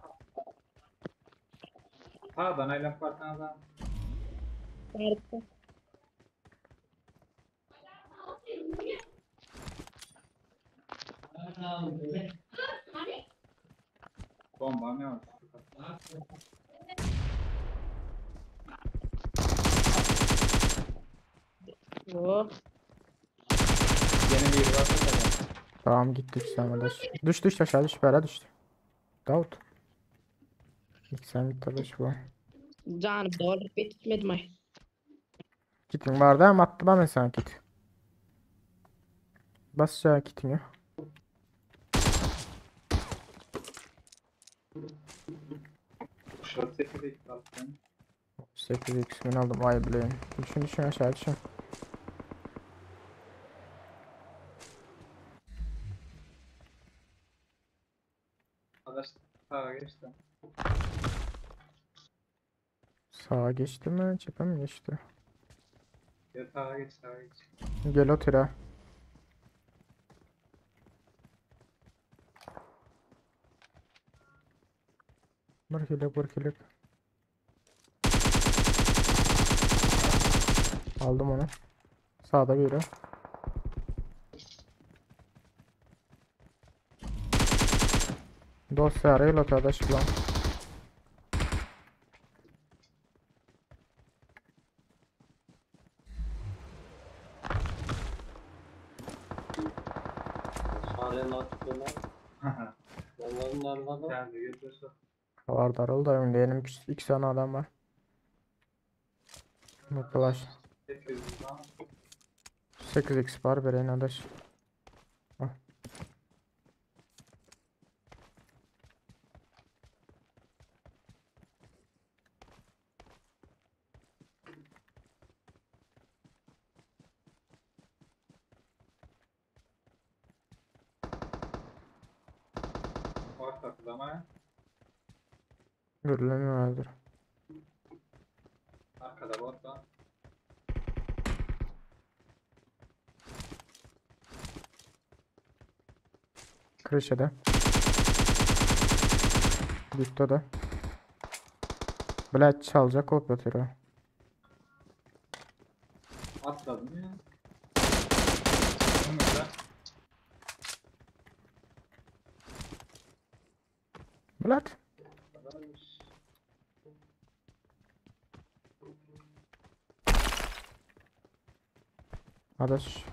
Sağdan aylak var sağdan. Bari. Bomba ne var? Oh. Yeni bir var. Tamam gittik sen adaş. Düş düş aşağı düş bera düştü. Davut. İlk sen git adaş bu. Canım doğru bitmedi mi? Gittin vardı ama attım ben sana git. Bas ya kitini. Şort 8 x aldım. 8x men aldım ay bilen. Düşün düşün aşağı düşün. Adaş sağa geçti. Sağa geçti mi? Çepe mi geçti? Ya sağa geç sağa geç. Gel otur ha. Bir kilek bir kilek. Aldım onu. Sağda biri. Dost arayla kardeş lan. Geldi götürsün. Var darıl da önde benim iki tane adam var. Arkadaş 800 lan. 8x var vereyim adaş. Al. Var takıldı ama ya. Görülemiyor vardır. Arkada bot var. Kreşede. Bitti da. Блять çalacak operatörü. Atladım ya. Önümüzde. Блять. Adaş.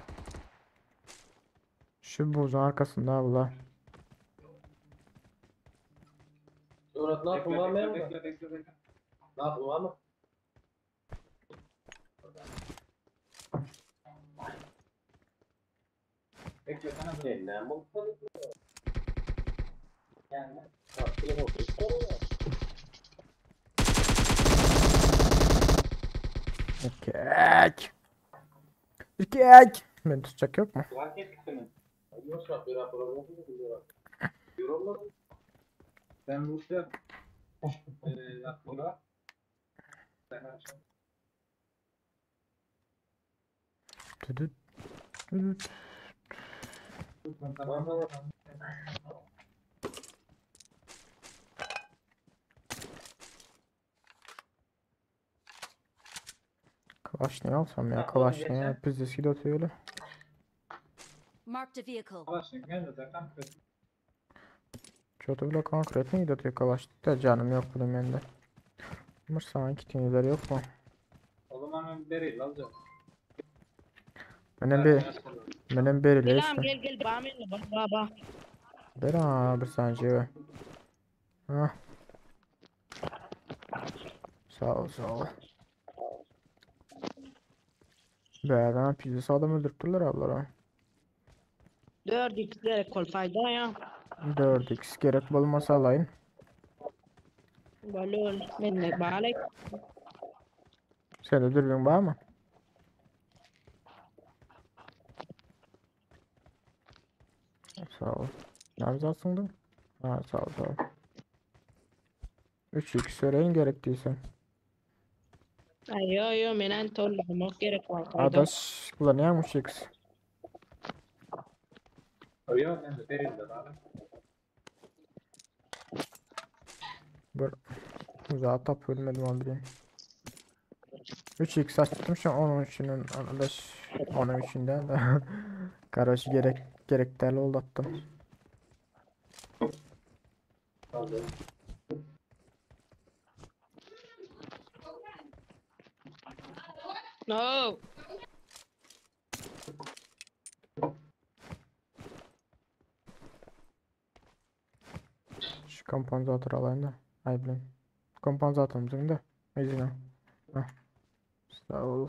Şu buzun arkasında abla. Surat ne Bekle yapın var bekle mı? bekle bekle bekle. Ne yapın var mı? Beklesene dur. Ne bu? Yani. Erkek. Erkek. Beni tutacak yok mu? Fark etti mi? Sen Rusya eee yaptılar. Sen akşam. Tüdüt. Tüdüt. Tamam. Kalaş ne alsam ya? Ha, onu Kalaş ne ya? geçen- Pizdesi de atıyor öyle. Marked a vehicle. Kalaşnik ne de konkret. Çoğu bile konkret mi gidiyor kalaş? Da canım yok bunun bende. Ama sana kitinizler yok mu? O zaman ben beril alacağım. Benim bir benim beriyle Selam işte. gel gel bana bak baba. Ber ha bir saniye. Ha. Sağ ol sağ ol. Be ben pizza adam öldürttüler ablara. 4 x gerek ol fayda ya. 4x gerek bolmasa alayım. Balon men balik. Sen de dürbün var mı? Sağ ol. Nerede aslında? Ha sağ ol sağ ol. 3x vereyim gerektiyse. Ay yo yo menen tollu gerek ol fayda. Adaş kullanıyor 3x? Yok ben de beril de var. Bir uzağa tap ölmedim abi. 3x açtım şu an onun için adaş onun içinden de Kardeş gerek gereklerle oldu attım. No. Şu kompanzatör alayım da. Ay bileyim. Kompanzatörümüzün de. İzine. Heh. Sağ ol.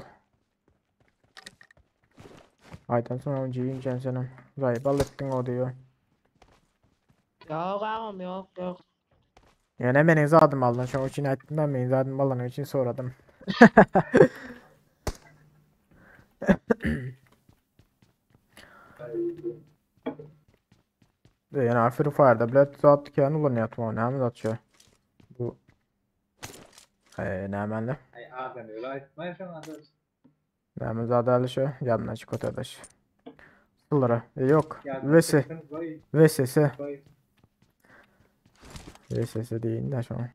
Aýdan soň önce injän senem. Zaýy bal etdiň o diýýär. Yok ağam yok yok. Ýöne meniň zadym aldyň, şoň üçin aýtdym da, meniň zadym alanyň üçin soradym. Ýöne Free Fire'da bile zat kän ulanýar, näme zat şu? Bu Eee, näme Ay adam öyle aytma şoňa da. Näme zat aly şu? Ýadymdan çykyp oturdaş. Sıllara. E, yok. VS. VSS. VSS deýin de şoň.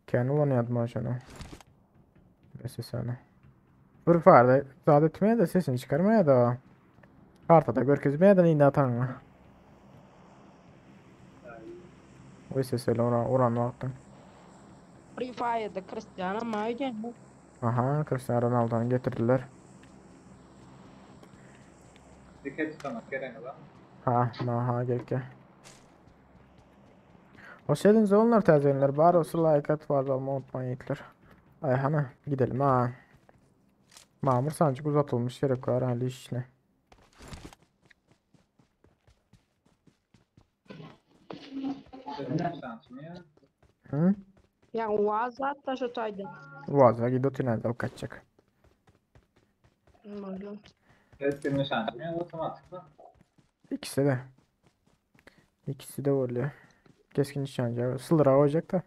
Kän ulanýardym şony. VSS-ni. Free Fire'da zat etmeye de sesini çıkarmaya da. Kartada görkezmeye de indi ataňa. VSS ile oran wagtyň. Free Fire'da Cristiano Ronaldo. Aha, Cristiano Ronaldo'nu getirdiler. Dikkat tutamak gerek lan. Ha, ha gerek gel. Hoş geldiniz onlar täzelenler. Bar olsa like at var olmayı unutmayın yiğitler. Ay hana gidelim ha. Mamur sancık uzatılmış gerek var hali işine. Hı? Ya Uazat da şu taydı. Vaza gidiyor tünelde o kaçacak. Malum. Keskin nişancı mı ya otomatik mi? İkisi de. İkisi de oluyor. Keskin nişancı. Sıldıra olacak da.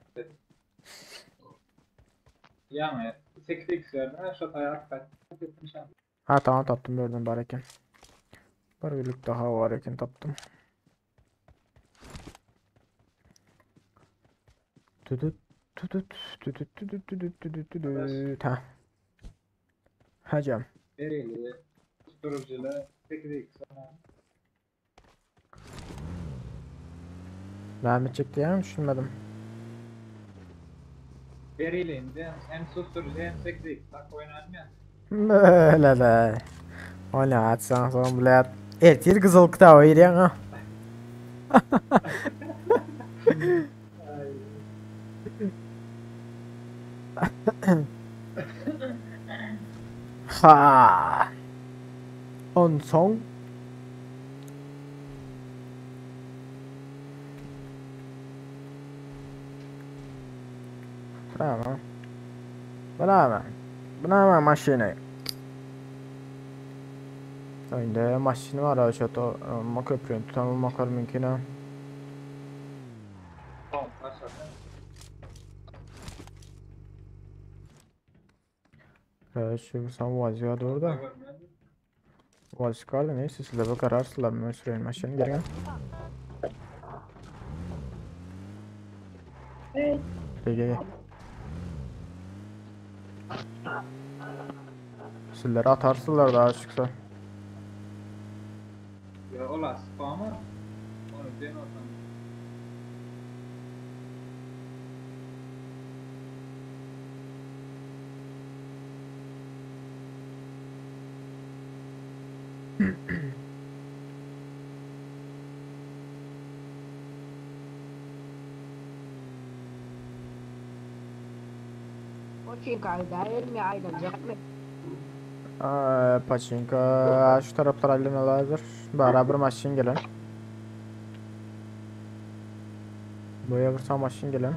Yani 8x verdim şu ayak kaç. Keskin nişancı. Ha tamam taptım gördüm bareken. Bir birlik daha var eken taptım. Tütüt tütüt tütüt tütüt tütüt tütüt tütüt. Ha. Hacam. Berili, tuturuculu 8x falan. Mehmet çekti ya düşünmedim. Berili indi hem susturucu hem 8x. Bak oynanmıyor. Böyle de. O ne atsan son bile Ertir kızıl kitap öğren ha. Ha. On son. Bravo. Bravo. Bravo maşini. Önde maşini var ha şu to ma köprünü tutan olmak mümkün ha. Tamam başladı. Evet şu sen vaziye doğru da. Vaz çıkardı neyse sizler bu kararsızlar ben süreyim maşini gel gel. Evet. Gel gel gel. Sizleri atarsınlar daha çıksa. Ya ola spamı. Onu den olsam. O çünkü değil mi aylanacak mı? Aa, Paçinka şu taraflar hallemelerdir. Beraber maşin gelen. Buraya vursam maşin gelen.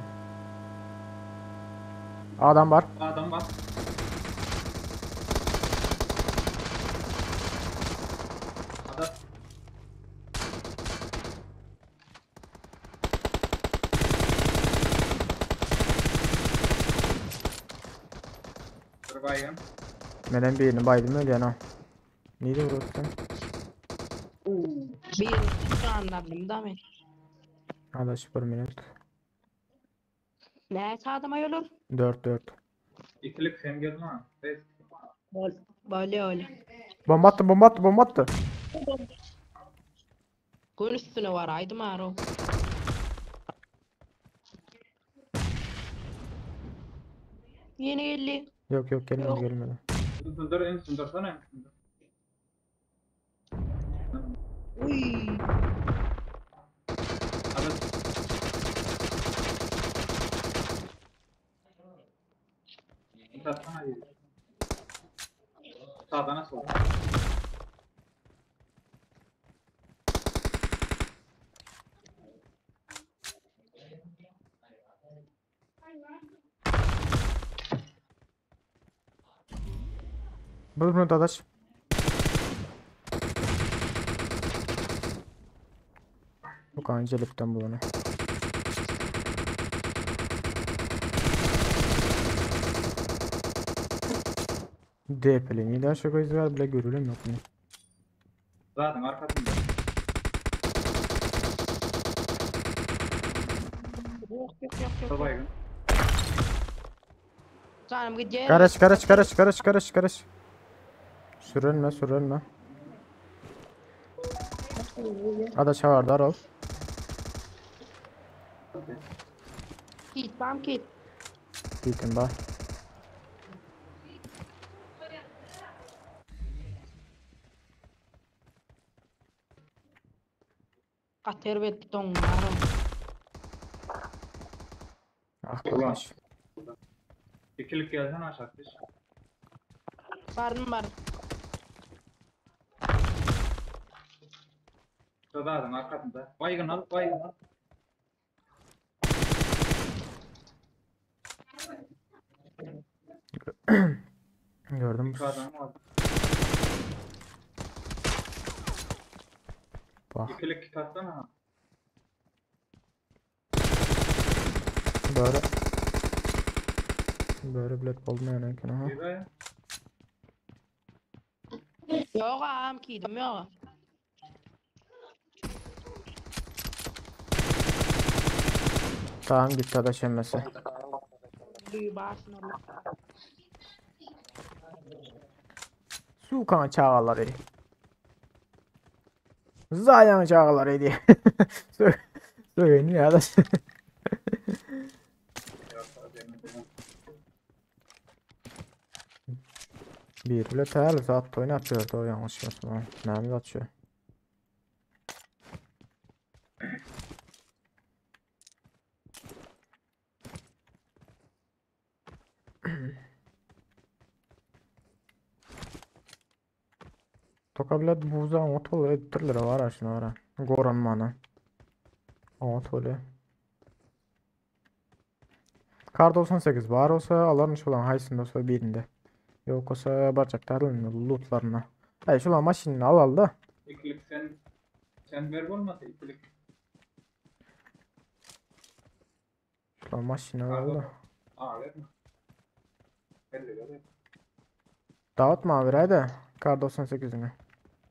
Adam var. Adam var. Adam. Dur bayım. Menen birini baydım öyle yana. Neydi vurursun? Bir anladım da mı? Hadi 0 minut. Ne adama olur? 4 4. İkilik sem geldi ha. Beş. Böyle öyle. Bomba attı bomba attı bomba attı. Gün üstüne var aydım aro. Yeni geldi. Yok yok gelmedi gelmedi. Dur dur en son dursana en son. Uy. Adam. Atsana bir. Sağdan nasıl oldu? Bir minut adaş. Bu kancelikten bulunu. DP'li niye şu gözler bile görülüm yok mu? Zaten arkasında. Yok yok yok yok. Baygın. Canım gidýär. Karaş karaş karaş karaş karaş karaş. Sürünme sürünme. Adaş havardar ol. Kit, bam kit. Gitin ba. Gater bet doňlar. Ah kardeş. İkilik gelsen aşağı düş. Bardım bar. Zaten arkasında. Baygın al, baygın al. Gördüm. İki adam var. Bak. İkilik kit atsana. Böyle. Böyle bilet bolmaýan eken ha. Bir be. Yok am kidim yok. Tamam gitti adaş emmesi. Duy basın Allah. Sukan çağaları. Zayan çağaları diye. Söyleniyor adaş. Bir bile täl zat oynatıyor o yanlış yapma. Näme atıyor? Toka bilet buza otol ettirler var aşına var. Goranmana. Otol. Kar 98 bar olsa alarmış olan haysında olsa birinde. Yok olsa baracaklar lootlarına. Hey şulan maşinini al al da. İkilik sen sen ver olmasa ikilik. Şulan maşinini al da. Aa verme. Belli belli. Dağıtma abi haydi. Kar 98'ini.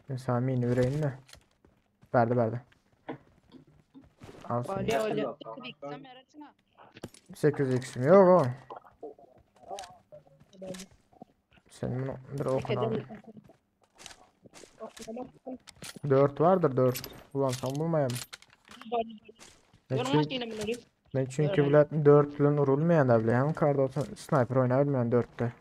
Ben sana mini vereyim de. Verdi verdi. Al sen. Öyle öyle. Sen verirsin ha. 8x'im yok o. Sen bunu bir okun abi. 4 vardır 4. Ulan sen bulmayayım. Ben Görmüş çünkü, yine mi ben çünkü bile 4 bilen urulmayan da bile. Hem kar 90 sniper oynayabilmeyen 4'te.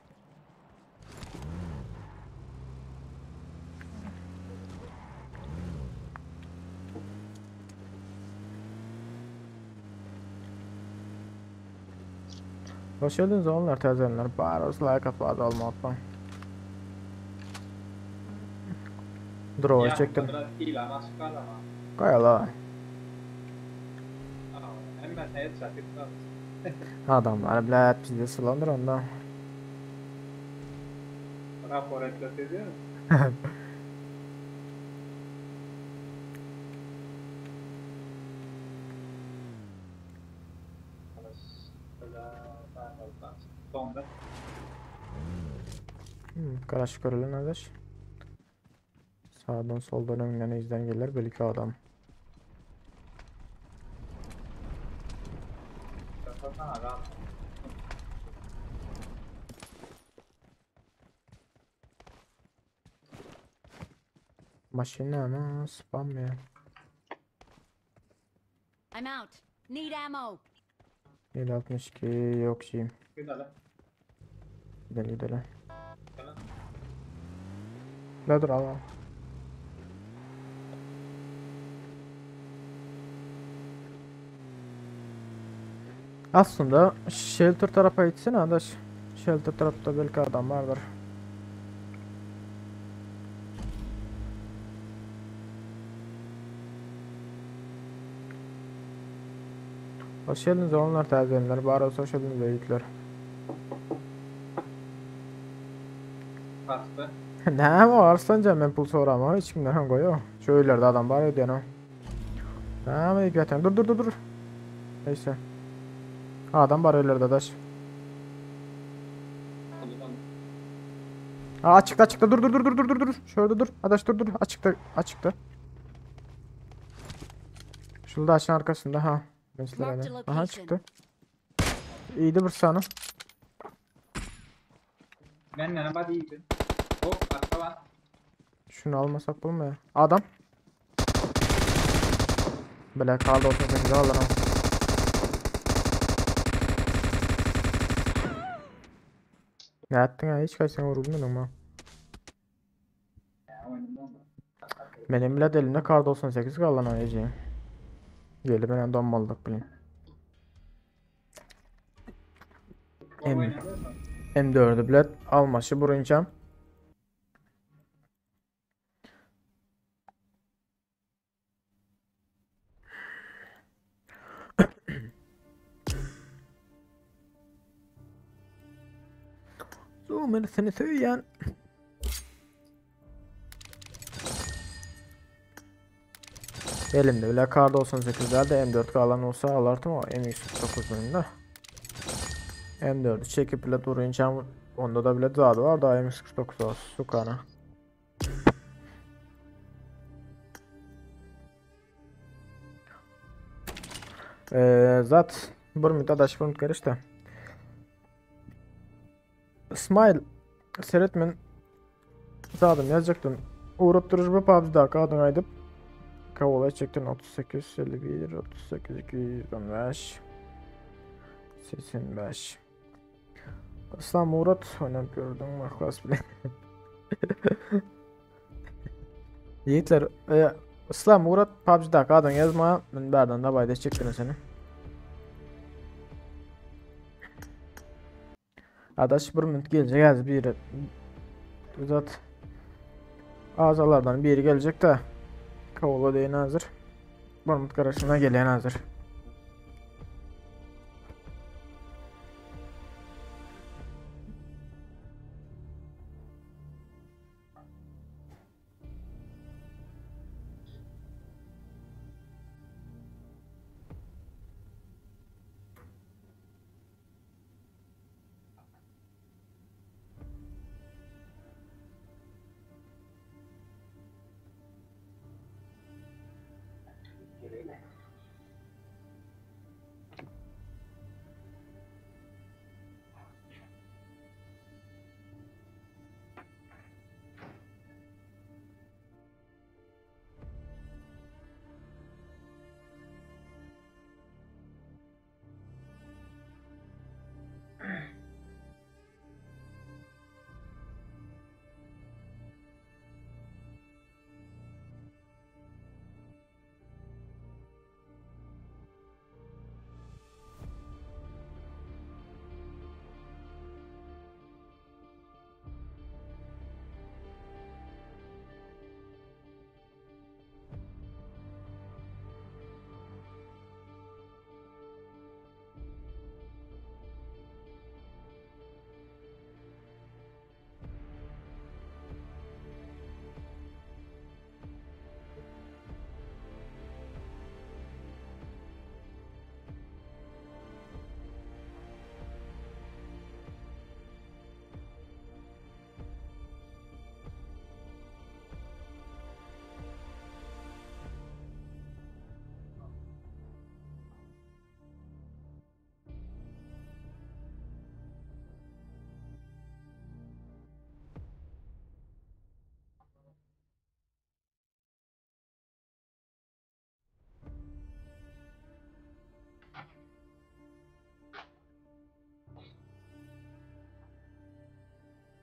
Hoş geldiniz onlar təzənlər. Barız like atmadı alma atma. Drone çektim. Biraz hile açık ama. Kayala. Aa, Hemen headshot etmez. Adamlar bile bizde sılandır onda. Rapor etlet ediyor. Sonda. Hmm, Karaş görülen arkadaş. Sağdan soldan önden izden gelir belki adam. Maşine ama spam ya. I'm out. Need ammo. 762 yok şeyim. Gidelim. Gidelim gidelim. Tamam. La dur al al. Aslında shelter tarafa gitsene adaş. Shelter tarafta belki adam vardır. Hoş geldiniz onlar tazelenler. Bari olsa hoş geldiniz beylikler. Basdy. Näme o Arslanjan men pul soramok hiç kimden hem goýo. Şu öýlerde adam bar öýdýän o. Näme diýip ýatýaň? Dur dur dur dur. Neyse. Adam bar öýlerde daş. Aa, açıkta açıkta dur dur dur dur dur dur dur. Şurada dur. Adaş dur dur. Açıkta açıkta. Şurada açın arkasında ha. Mesela Aha çıktı. İyiydi bir sana. Ben ne body iyiydi. Hop arka var. Şunu almasak olmuyor. Adam. Bile kaldı 38 alır ama. Ne ettin ya? Hiç kaç sene vuruldun ama. Benim bile elimde kar 98 kaldı lan o Gelip ben donmalık bilin. M M4'ü bile almaşı burunca. Zoomer seni söýýän. Elimde bile kar 98'lerde M4 kalan olsa alardım o M149 önünde. M4'ü çekip bile durunca onda da bile daha da var daha M149 olsun sukana. Ee, zat bir müddet adaş bir müddet işte. Smile seyretmen zadım yazacaktım. Uğrup durur bu PUBG'da kadın aýdyp Kavala çektin 38 51 38 215 85 Islam Murat oynap gördüm mahlas bile. Yiğitler e, Islam Murat PUBG'da kadın yazma ben berden de bayda çektin seni. Adaş bir minut gelecek az biri. Zat azalardan biri gelecek de Kavala deyin hazır. Bir minut karşısına gelen hazır.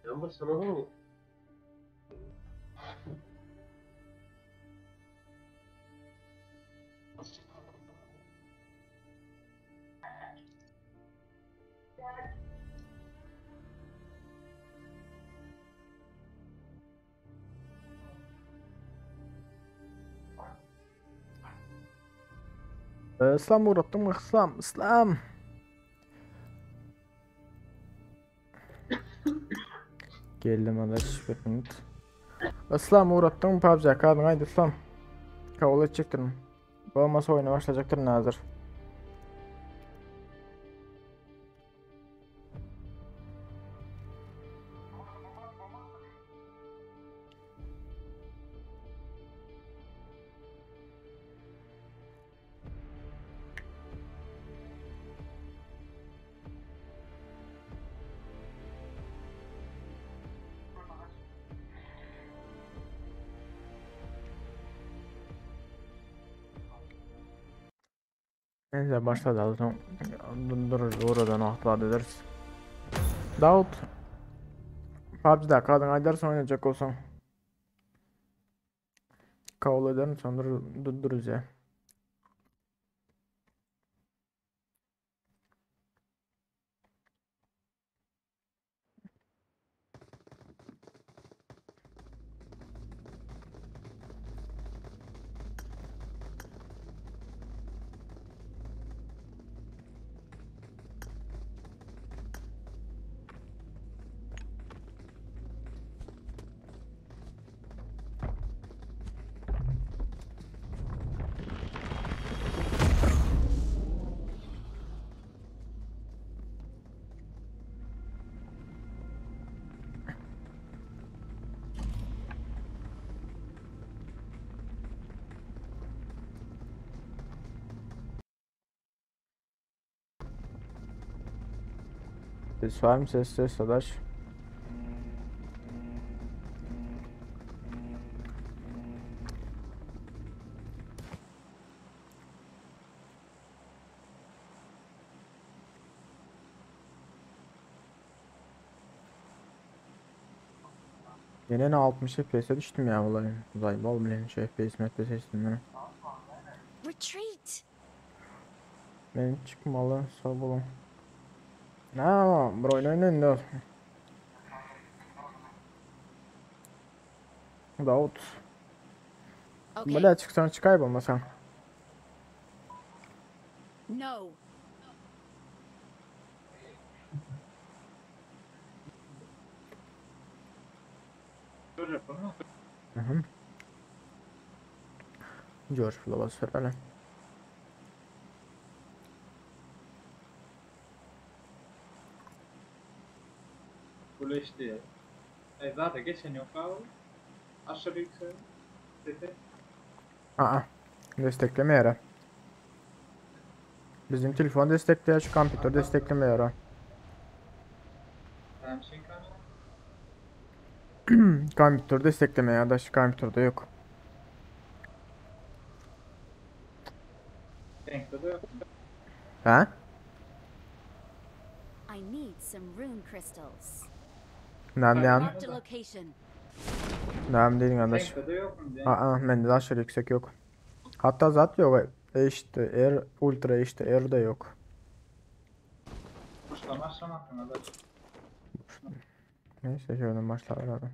Yağmur sana mı? Islam uğrattım Islam Islam. Geldim adaş bir minut. Islam uğratdyň PUBG kadyň aýt Islam. Kabul etjekdirin. Bolmasa oýna başlajakdyryn hazir. Neyse başladı o zaman. Durdururuz oradan atlar ederiz. Davut. PUBG'da kadın aydarsan oynayacak olsan. Kabul ederim sonra durdururuz ya. Ses var mı? Ses ses adaş. Yine ne 60 FPS'e düştüm ya vallahi. Uzay bol bile şey FPS FPS üstünden. Retreat. Ben çıkmalı sağ olun. Ne ama bro oyun oynayın da. Davut. Okay. Böyle çıksan çıkay olmasan. No. Dur yapalım mı? Hı hı. George Flow'a söyle. Buleşti. E zaten geçen yok abi. Aşağı yüksel. Dedi. Aa, desteklemiyor ha. Bizim telefon destekliyor, şu kompüter desteklemiyor ha. Tamam şey kanka. Kompüter desteklemiyor da şu kompüterde yok. Tank'ta da yok. Ha? I need some rune crystals. Nem diyen? Marked a location. Nem dedin kardeş? Tank'ta da yok mu diye. Aa, bende de aşırı yüksek yok. Hatta zaten yok. HD, R, Ultra HD, R de yok. Kuşlama başlamak mı? Neyse şöyle başlar herhalde.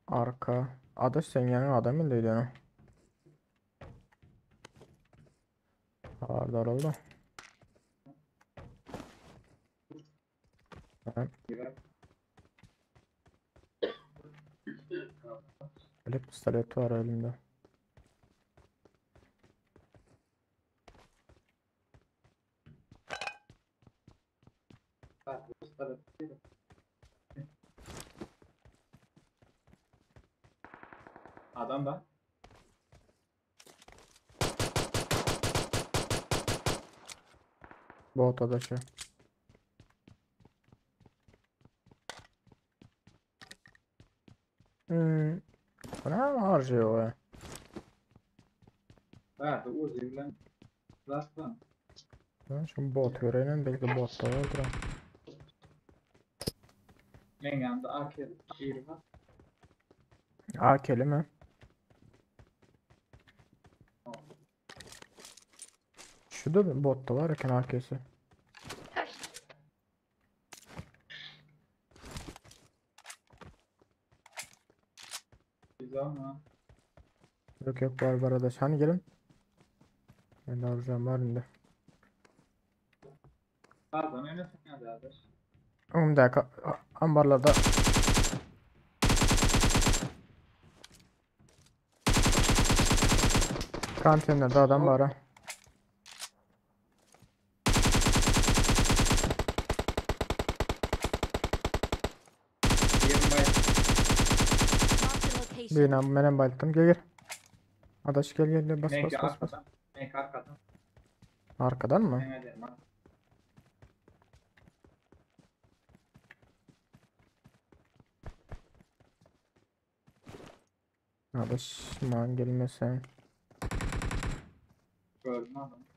Arka. Adaş sen yani adam mı dedi Ağır oldu. Tamam. Öyle pistolet var elimde. Adam da. Bot adaşı. Hmm. Bu ne harcıyor ya? Nerede? Uzi bilen. Last one. Ben şu bot görelim belki bot da vardır. Men yanında AK biri var. AK'li mi? Şu da bot da var eken AK'si. Biz ama. Yok yok var var adaş. Hani gelin. Ben de alacağım var şimdi. Pardon oynasın ya arkadaş. Öňümdäki ambarlarda. Konteynerde adam var ha. Birini bayılttım. Marked a location. Birini menem bayılttım. Gel gel. Adaş gel gel gel bas bas Menki bas bas. arkadan. Menki arkadan. Arkadan mı? Ben ederim ha. Adaş man gelmesen. Gördüm adamı.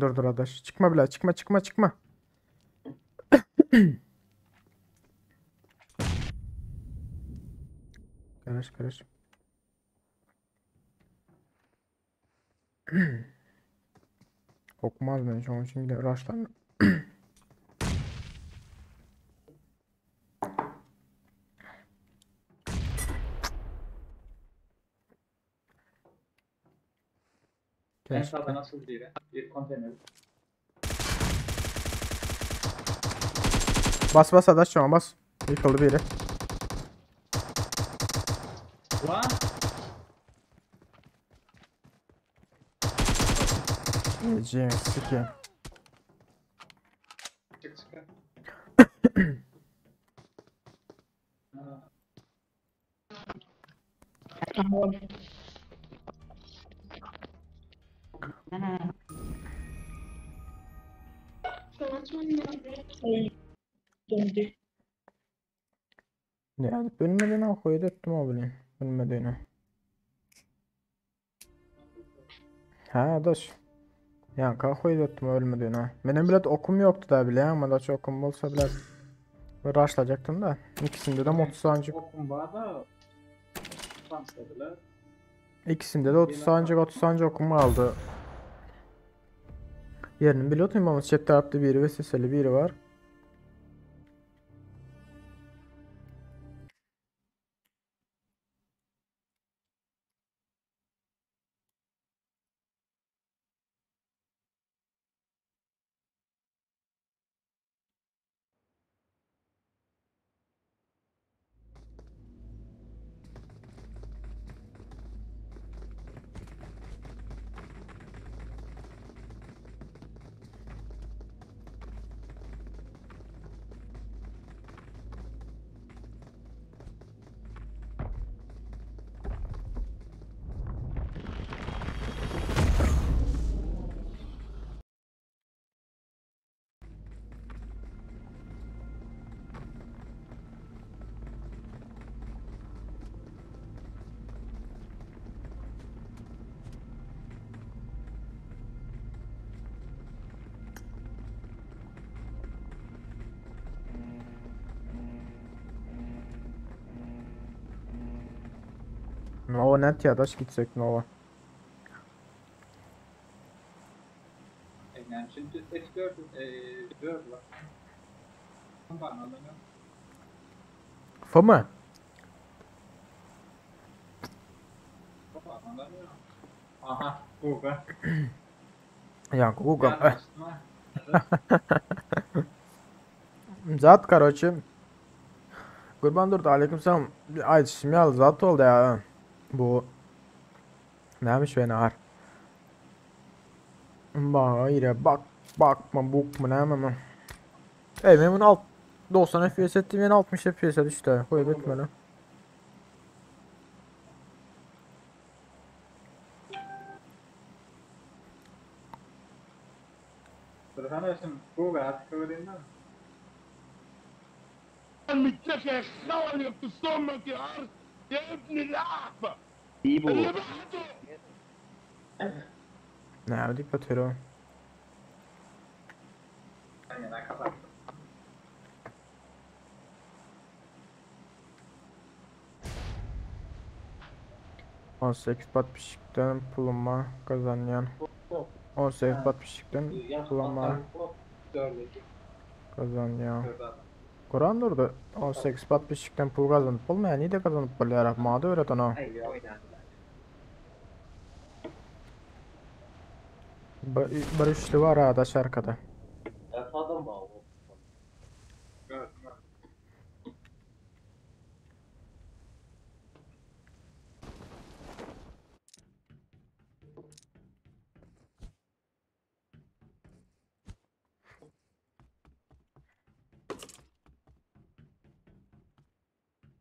Dur dur adaş. Çıkma bile çıkma çıkma çıkma. Karış karış. Okumaz ben şu an için de rushlan. En Keşke. sağda nasıl biri? Bir konteyner. Bas bas adaş şu an bas. Yıkıldı biri. Lan! Yiyeceğim sikeyim. Çık çık. Ha. Döndü. Ne ölmediğine koydu ettim o bileyim. Ölmediğine. Ha adaş. Ya koydu ettim ölmediğine. Benim bile okum yoktu da bile ama da çok okum olsa biraz rushlayacaktım da. İkisinde de 30 sancık. Okum var da tansladılar. İkisinde de 30 sancık 30 sancık okum aldı. Yerini biliyordum ama chat tarafta biri ve seseli biri var. Nova net ya daş gitsek Nova. Yani şimdi F4 4 var. F mı? Aha, Guga. Ya Guga. Zat karoçi. Gurban durdu aleykümselam. Ay şimdi zat oldu ya. Bu neymiş be nahar? Bak yine bak bakma bukma ne mi? Ey ben bunu alt 90 FPS ettim yine 60 FPS'e düştü. Koy bitme lan. İyi bu. Ne diktatörü o. Aynen kapattım. 18 podpisçikden puluma gazanýan. 18 podpisçikden puluma gazanýan. Kuran durdy. 18 podpisçikden pul gazanyp bolmaýar. Nide gazanyp bolýar? Maňa-da öwret ony. Bir üçli bar ha daş arkada.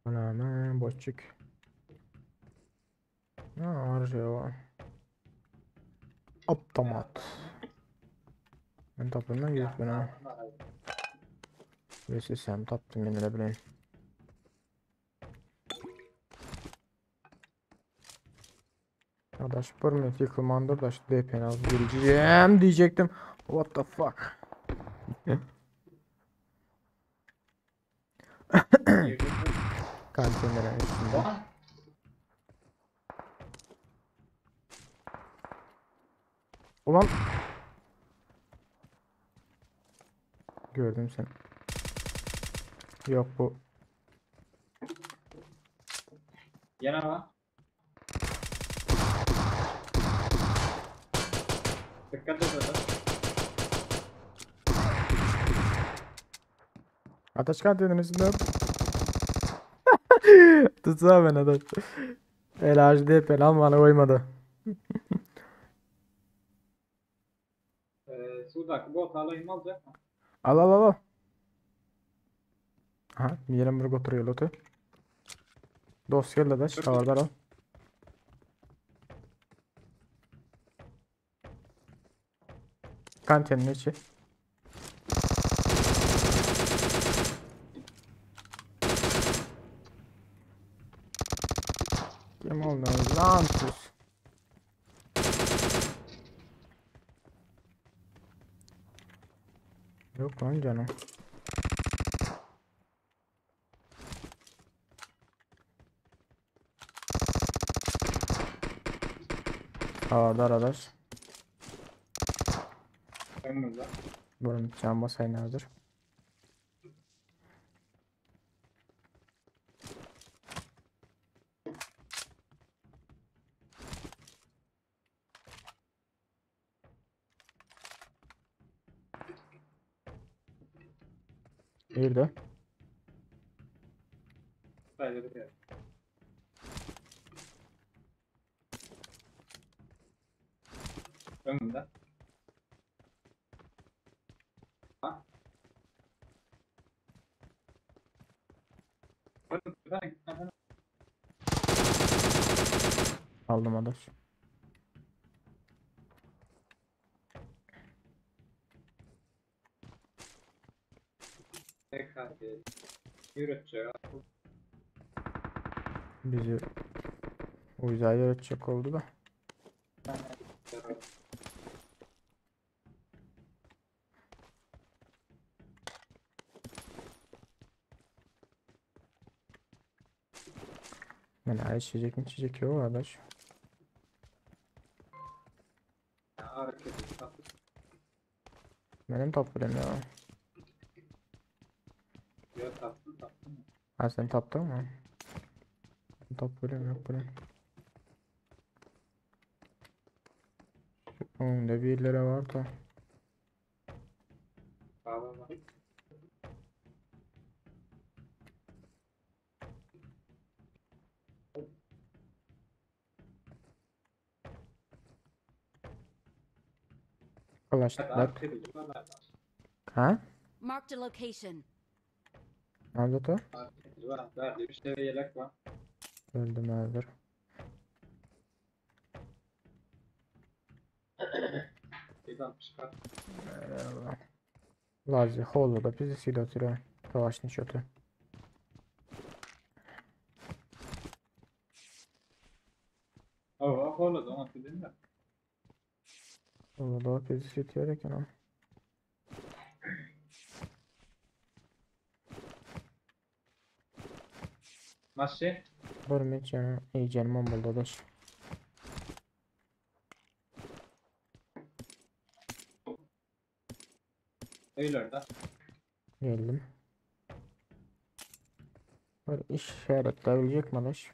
Ana boçuk. Ha, orujye Avtomat. Men tapdym lan gidip buna. VSS'm tapdym men ne bileyim. Adaş bir minut yıkılmandır da şu DP'ni alıp geleceğim diyecektim. What the fuck? Konteyneriň üstünde. Ulan. Gördüm seni. Yok bu. Ýene bar. Dikkat et orada. Ataş konteynerin üstünde. Tutsa ben adaş. El DP lan bana koymadı. Ee, sudaky bot alayım aljak mı? Al al al al. Aha bir bir götürüyor lotu. Dost geldi adaş. Haberdar ol. Konteynerin içi. Kim oldu lan sus. Yok lan canım. Haberdar adaş. Önümüzde. Bunun can basayım hazır. Nerede? Sadece bir yer. Önümde. Ha? Aldım adaş. TKT. Yürütecek. Bizi uyza yürütecek oldu da. Men içecek mi içecek yok adaş. Benim top ya. Yok taptım taptım. Ha sen taptın mı? Top bölüm yok bölüm. Önünde 1 lira var da. Baba bak. Ulaştılar. Ha? Marked a location. Nerede o? Verdi bir şey yelek var. Öldüm hazır. Lazi holoda bizi silah Kalaş nişotu. Ova holoda ona dedim de. Holoda bizi silah eken o. Maşi. Bir mi canım? İyi canım oldu adaş. Öýlerde. Geldim. Bir işaretleyebilecek mi adaş?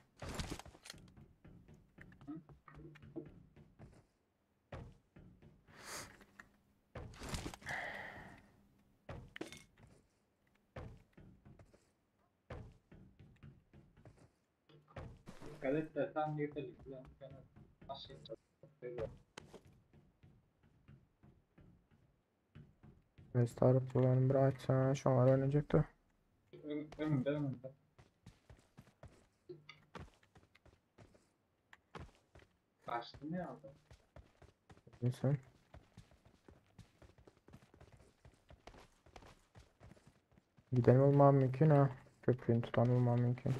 Dikkat et de tam yeterli. Öz taraflarını bir açsana şu an öğrenecekti. Önümde önümde. Kaçtı ne aldı? İnsan. Gidelim olmam mümkün ha. Köprüyü tutan olmam mümkün.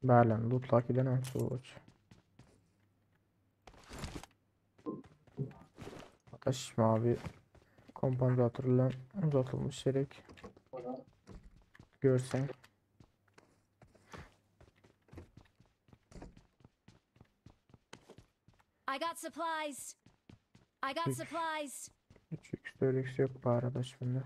Berlin, lootlak giden sonuç. Ateş mavi kompansatörle uzatılmış gerek. Görsen. I got supplies. I got Üç. supplies. 3x 4x yok bu arada şimdi.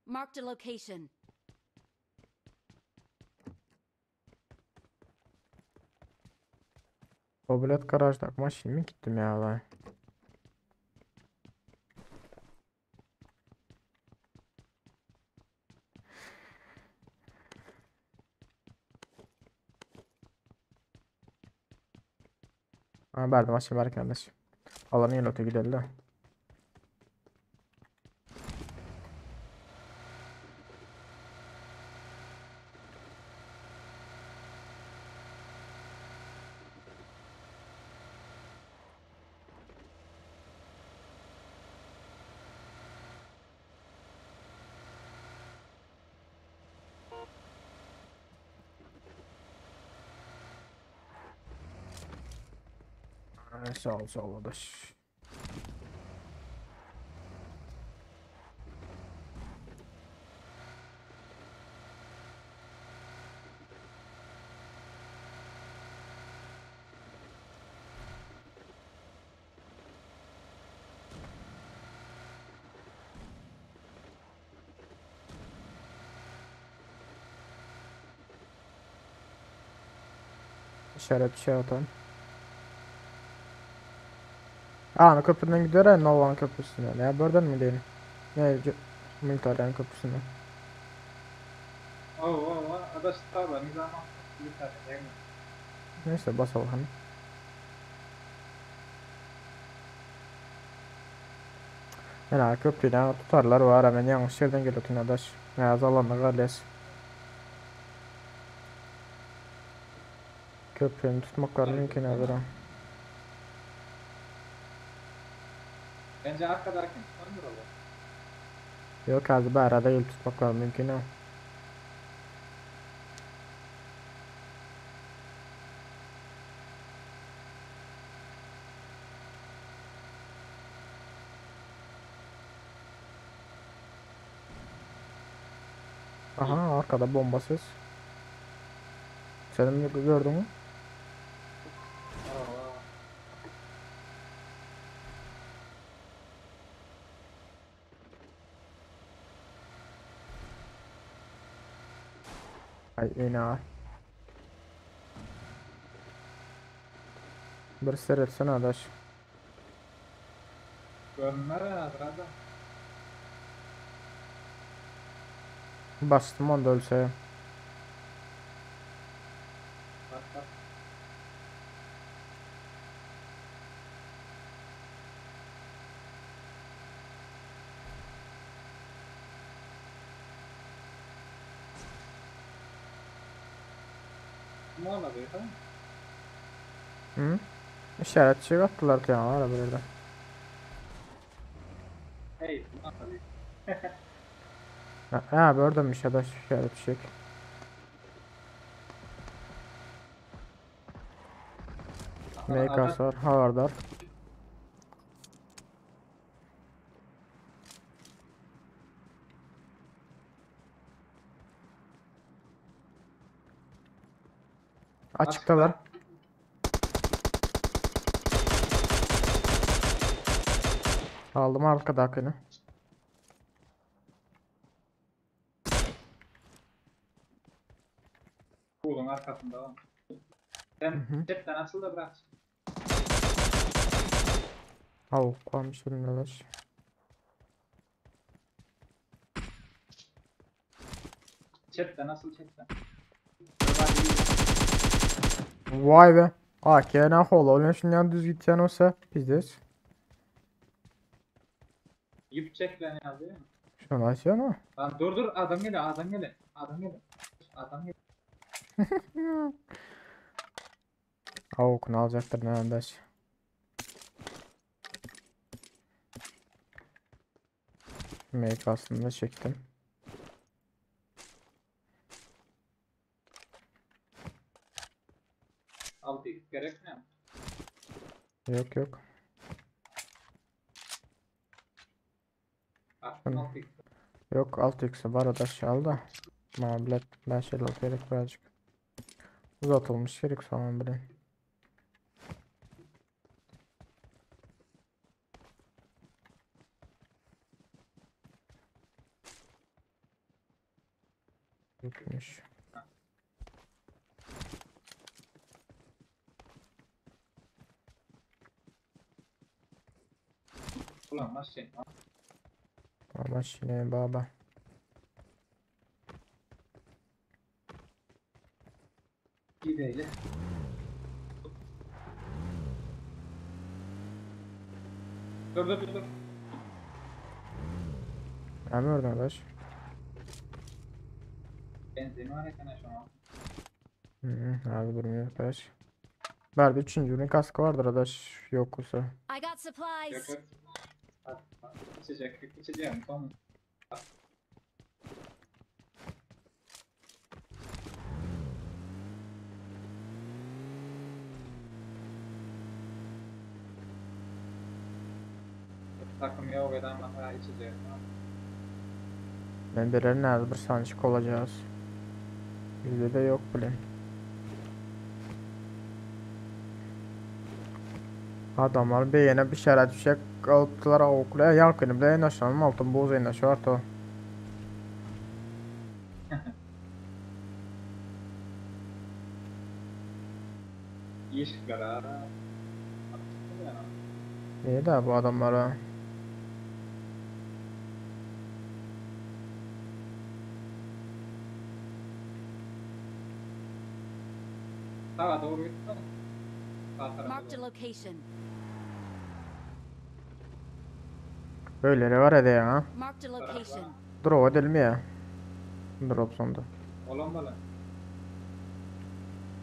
Marked a location. Mobilet garajda maşyn mi gittim ya ben? Ha verdim maşyn var kardeş. Alanı yine öte gidelim de. Ha, Sağ ol sağ ol adaş. İşaret şey atan. Aa, köprüden gidiyor ya Nolan köprüsünden. Ya buradan mı değil? Ne? Militarian köprüsünden. Oo oo oo. Adaş taba nizama. Bir tane değil mi? Neyse basalım hani. Yani köprüden tutarlar var hemen yanlış yerden geliyor adaş. Ya zalanla kardeş. Köprünü tutmaklar mümkün hazır ha. Bence arkadaki tutandır o. Yok az bir arada yol tutmaklar mümkün ha. Aha arkada bomba ses. Sen mi gördün mü? Oo. Ay ina. Bir seyretsene adaş. Görünmez herhalde. Bastım onu da ölse. Bak bak. Ne olabilir ha? Hı? İşaret şey attılar ki ya ara bir yerden. Hey, ne olabilir? Ha, gördüm işte da şöyle bir şey. MKS var, havardar. Açıktalar. Aldım arkadakini. Oğlum arkasında var. Sen cepten asıl da bırak. Avuk varmış önündeler. Cepten asıl cepten. Vay be. AK ne hol oğlum şundan düz gideceksin olsa pizdes. Yip çek lan ya değil mi? Şunu açıyor mu? Lan dur dur adam geliyor adam geliyor. Adam geliyor. Adam geliyor. Avukunu alacaktır ne öndeş. Make aslında çektim. Altı gerek mi? Yok yok. Attım 6 Yok 6x'i var adaş al da. Mablet 5 56 gerek birazcık. Uzatılmış gerek falan bile. Yokmuş. Ulan maşin. Ama şimdi baba. Gideyle. Dur dur dur dur. Ne oradan adaş? Benzin var ya şu an. Hı, abi durmuyor arkadaş. Ver üçüncünün kaskı vardır adaş yoksa. I got supplies. Yok yok. İçecek, içeceğim tamam. Takım yok eden daha içecek. Ben birer nerede bir sançık olacağız. Bizde de yok bile. Adamlar bir yine bir şeyler düşecek alıptılar okula yakın bile en aşağının altın boz en aşağı artı. İş ha. İyi de bu adamlara. Sağa doğru gitti. Sağ tarafa Marked a location. Böyleleri var hadi ya. Marked a location. Drop edelim ya. Drop sonunda. Olan bala.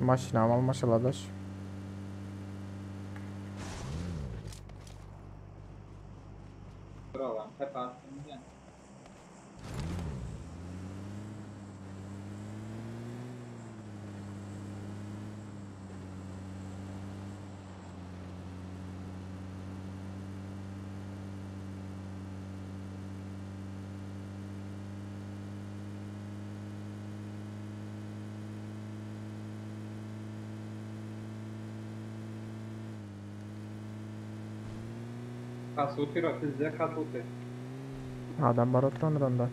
Maşina al maşallah adaş. Drop tepe attım yani. Kasuti bizde kasuti. Adam var oturandır onda.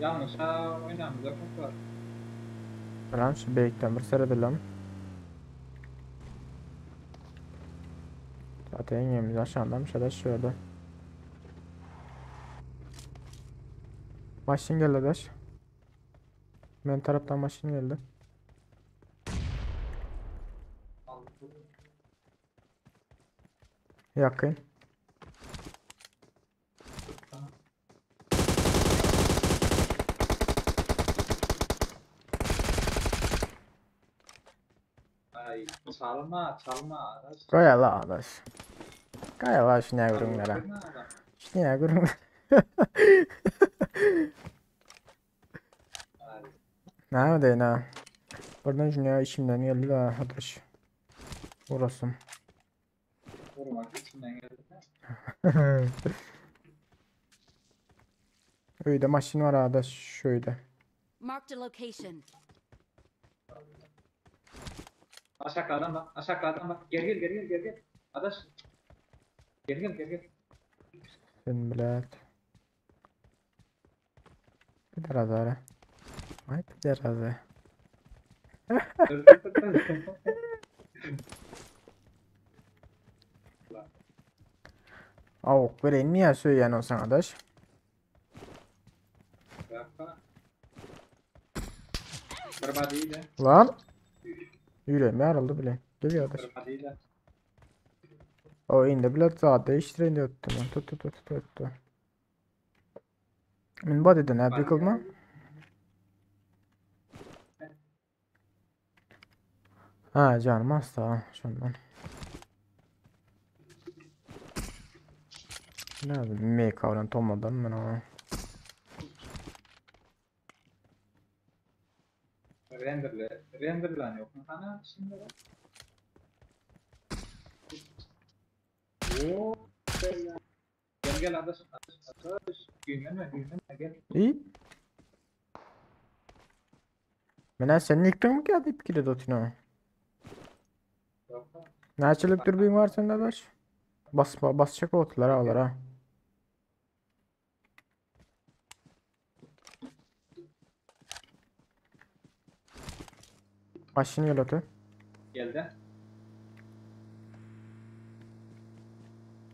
Yanlış ha oynamamıza çok var. Lan şu beyikten bir seyredelim. Zaten yengemiz aşağıdamış adaş şöyle. Maşin geldi adaş. Ben taraftan maşin geldi. Yakın. Ay çalma çalma. Koy la adaş. Koy la şuna gürünlere. Şuna gürünlere. Näme deýin ha? Birden şuny içimden geldi de adaş. Vurasym. Vurmak içimden geldi. Öýde maşyn bar adaş şu öýde. Marked a location. Aşakda adam bak. Aşakda adam bak. Gel gel gel gel gel gel. Adaş. Gel gel gel gel. Sen bilet. Bir razara. Ay bir razı. Dur dur dur dur. Awuk bereýinmi ýa söýýän bolsaň adaş? Yapma. Bir body de. Lan. Ýüregim ýaryldy bile. Gel adaş. Bir body de. O indi bile zat değiştireýin diýip ötdüm. Tut tut tut tut tut. Men body'den ne yıkılma? Ha canım hasta şundan. Ne abi make avran tommadan ben ona. Renderle. Renderlan yok mu sana şimdi? Oo. Gel gel adaş. Adaş. Adaş. Güyneme güyneme gel. İyi. Men sen yıktın mı ki hadi ipkili dotino? Yok. Näçelik dürbün var sende adaş? Bas basacak otlar alır ha. Maşyn gel otu. Geldi.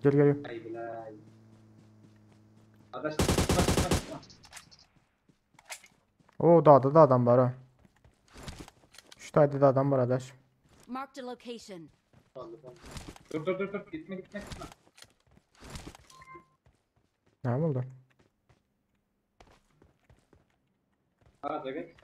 Gel gel. Ay bilay. Adaş çıkma çıkma çıkma. Oo dağda da adam var ha. Şu tayda da adam var adaş. Marked a location. Oldu, oldu. Dur dur dur dur gitme gitme gitme. Ne oldu? Araca geç.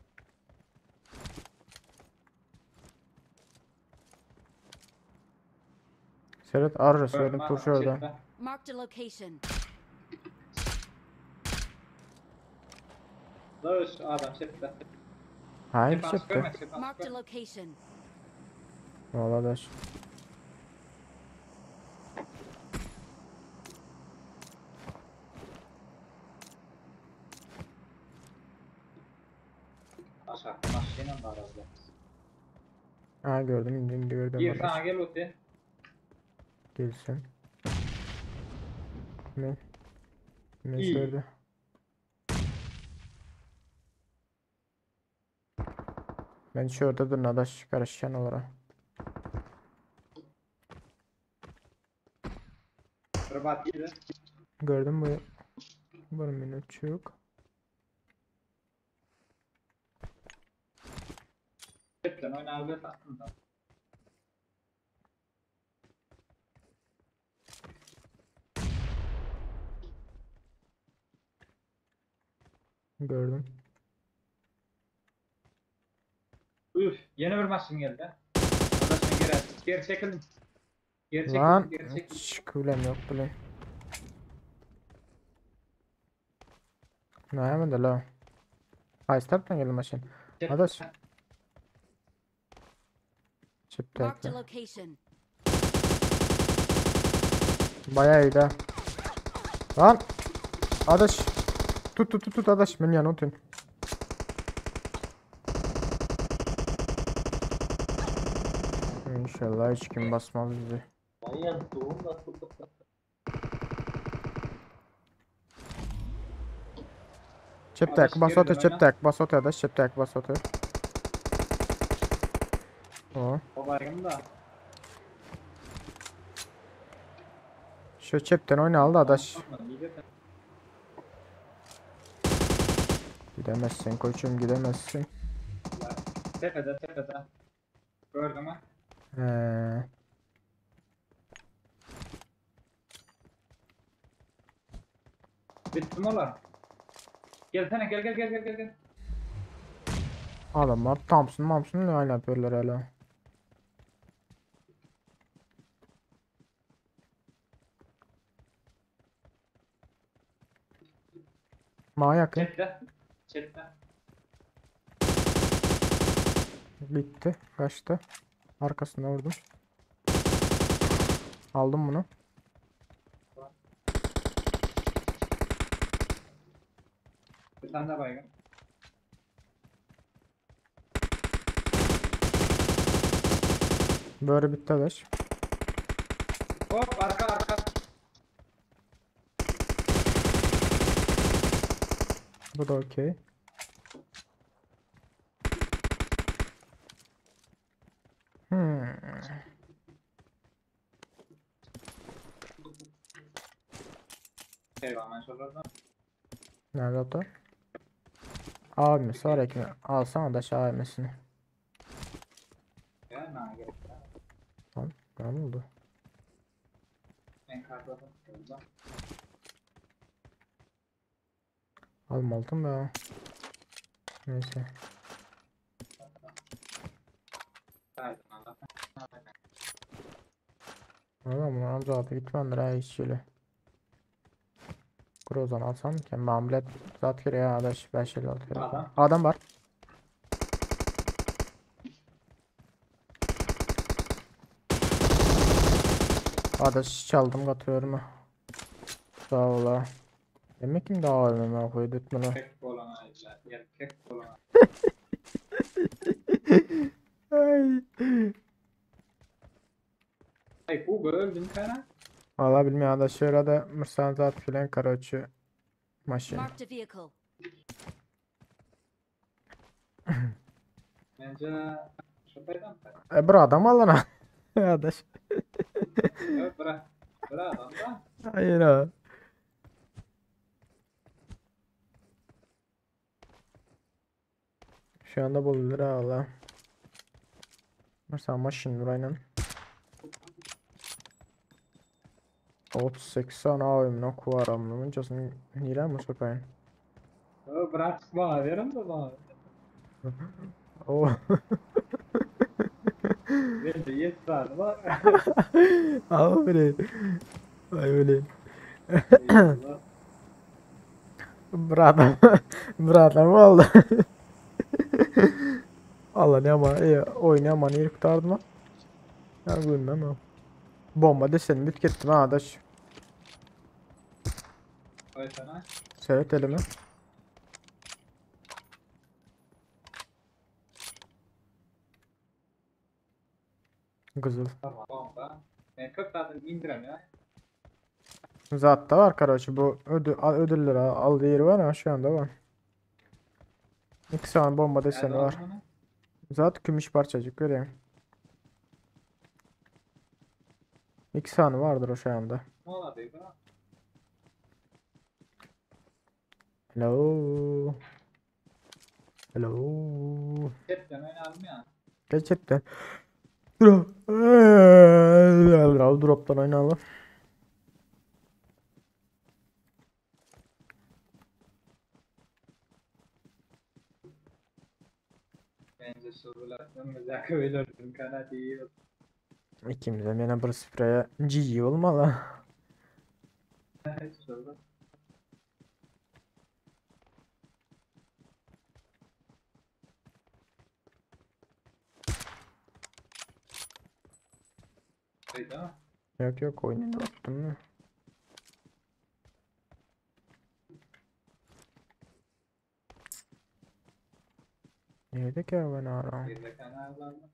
Seret arra söyledim Görme tur adam, şurada. çekme. Marked a location. Dağış adam çekti. Hayır Çek, çıktı. görme, çek, Marked a görme. location. Vallahi adaş. Aşağı maşina var arada. Ha gördüm indi indi gördüm Bir adaş. sana gel Uti. Gelsin. Ne? Ne İyi. şöyle? Ben şurada dur adaş karışan olarak. Rabat gibi. Gördüm bu. Bir minutçuk. Cepten oyna abi aslında. Gördüm. Üf yeni bir maçın geldi. Adaşın geri geri çekildim. Geri çekildim Lan geri çekildim. hiç kulem yok bile. Ne hemen de la. Ay taraftan geldi maşın. Adaş. Çıktı. Marked a location. Bayağı iyi de. Lan. Adaş. Tut tut tut tut adaş. Men ýanyna otyryn. İnşallah hiç kim basmaz bizi. Çep Adaş tek bas geri otur dön çep oyna. tek bas otur adaş çep tek bas otur. O. O baygın da. Şu çepten oyna aldı adaş. Gidemezsin koçum gidemezsin. Tepede tepede. Gördün mü? Ee, Bitti mi olar? Gelsene gel gel gel gel gel gel. adamlar Thompson Thompson ne hala yapıyorlar hala. Maňa ýakyn. Çetde. Çetde. Bitti. Kaçtı. Arkasına vurdum. Aldım bunu. Bir tane daha baygın. Böyle bitti adaş. Hop arka arka. Bu da okey. Hmm. Eyvah ben şuradan. Nerede o? Abimi sonrakini alsana adaş abimesini. Ya ne gerek var. Tamam. Ne oldu? Ben kartladım. Şurada. Almaldım ya. Neyse. Haydi Allah. Adam bunu amca adı gitmendir ha hiç öyle. Grozan alsam ki mamlet zat gereği adaş 556 gerek. Adam. Adam var. Adaş çaldım katıyorum. Sağ ol ha. Demek ki daha ölmem koydu etme lan. Kek olan aylar. Erkek olan. Ay. Ay Google öldüm kana. Valla bilmiyorum adaş şöyle de mırsan zat filan karoçu maşin. Marked a vehicle. Bence şuradaydım. E bir adam al lan ha. Adaş. Evet bırak. Bırak adam da. Hayır ha. Şu anda bulunur ha valla. Mesela maşin dur aynen. 38 abim ne kuvaram mıncasını nire mi sokayım? Bırak bana verin de bana. O. Bence yet var. Al beni. Ay öyle. Eyvallah. Bir adam. Bir adam oldu. Allah ne ama iyi oynayaman iyi kurtardım ha. Ya bilmem ha. Bomba deseni bitkettim ha adaş. Koy sana. Seyret elimi. Kızıl. Tamam bomba. Ben köp zaten indirem ya. Zat da var karaçı bu ödül, ödülleri aldığı yeri var ha şu anda var. İki tane bomba deseni var. Zat gümüş parçacık göreyim. İki tane vardır o şu anda. Ne oldu bu? Hello. Hello. Chatten oynayalım ya. Gerçekten. Drop. Drop'tan oynayalım. Bence sorular. Önümüzdeki öldürdüm kana değil. İkimiz de yine bir spreye GG olmalı. Sorular. Değil mi? Yok yok oyunu yaptım mı? Neydi ki ben ara? Bir de kanallarda.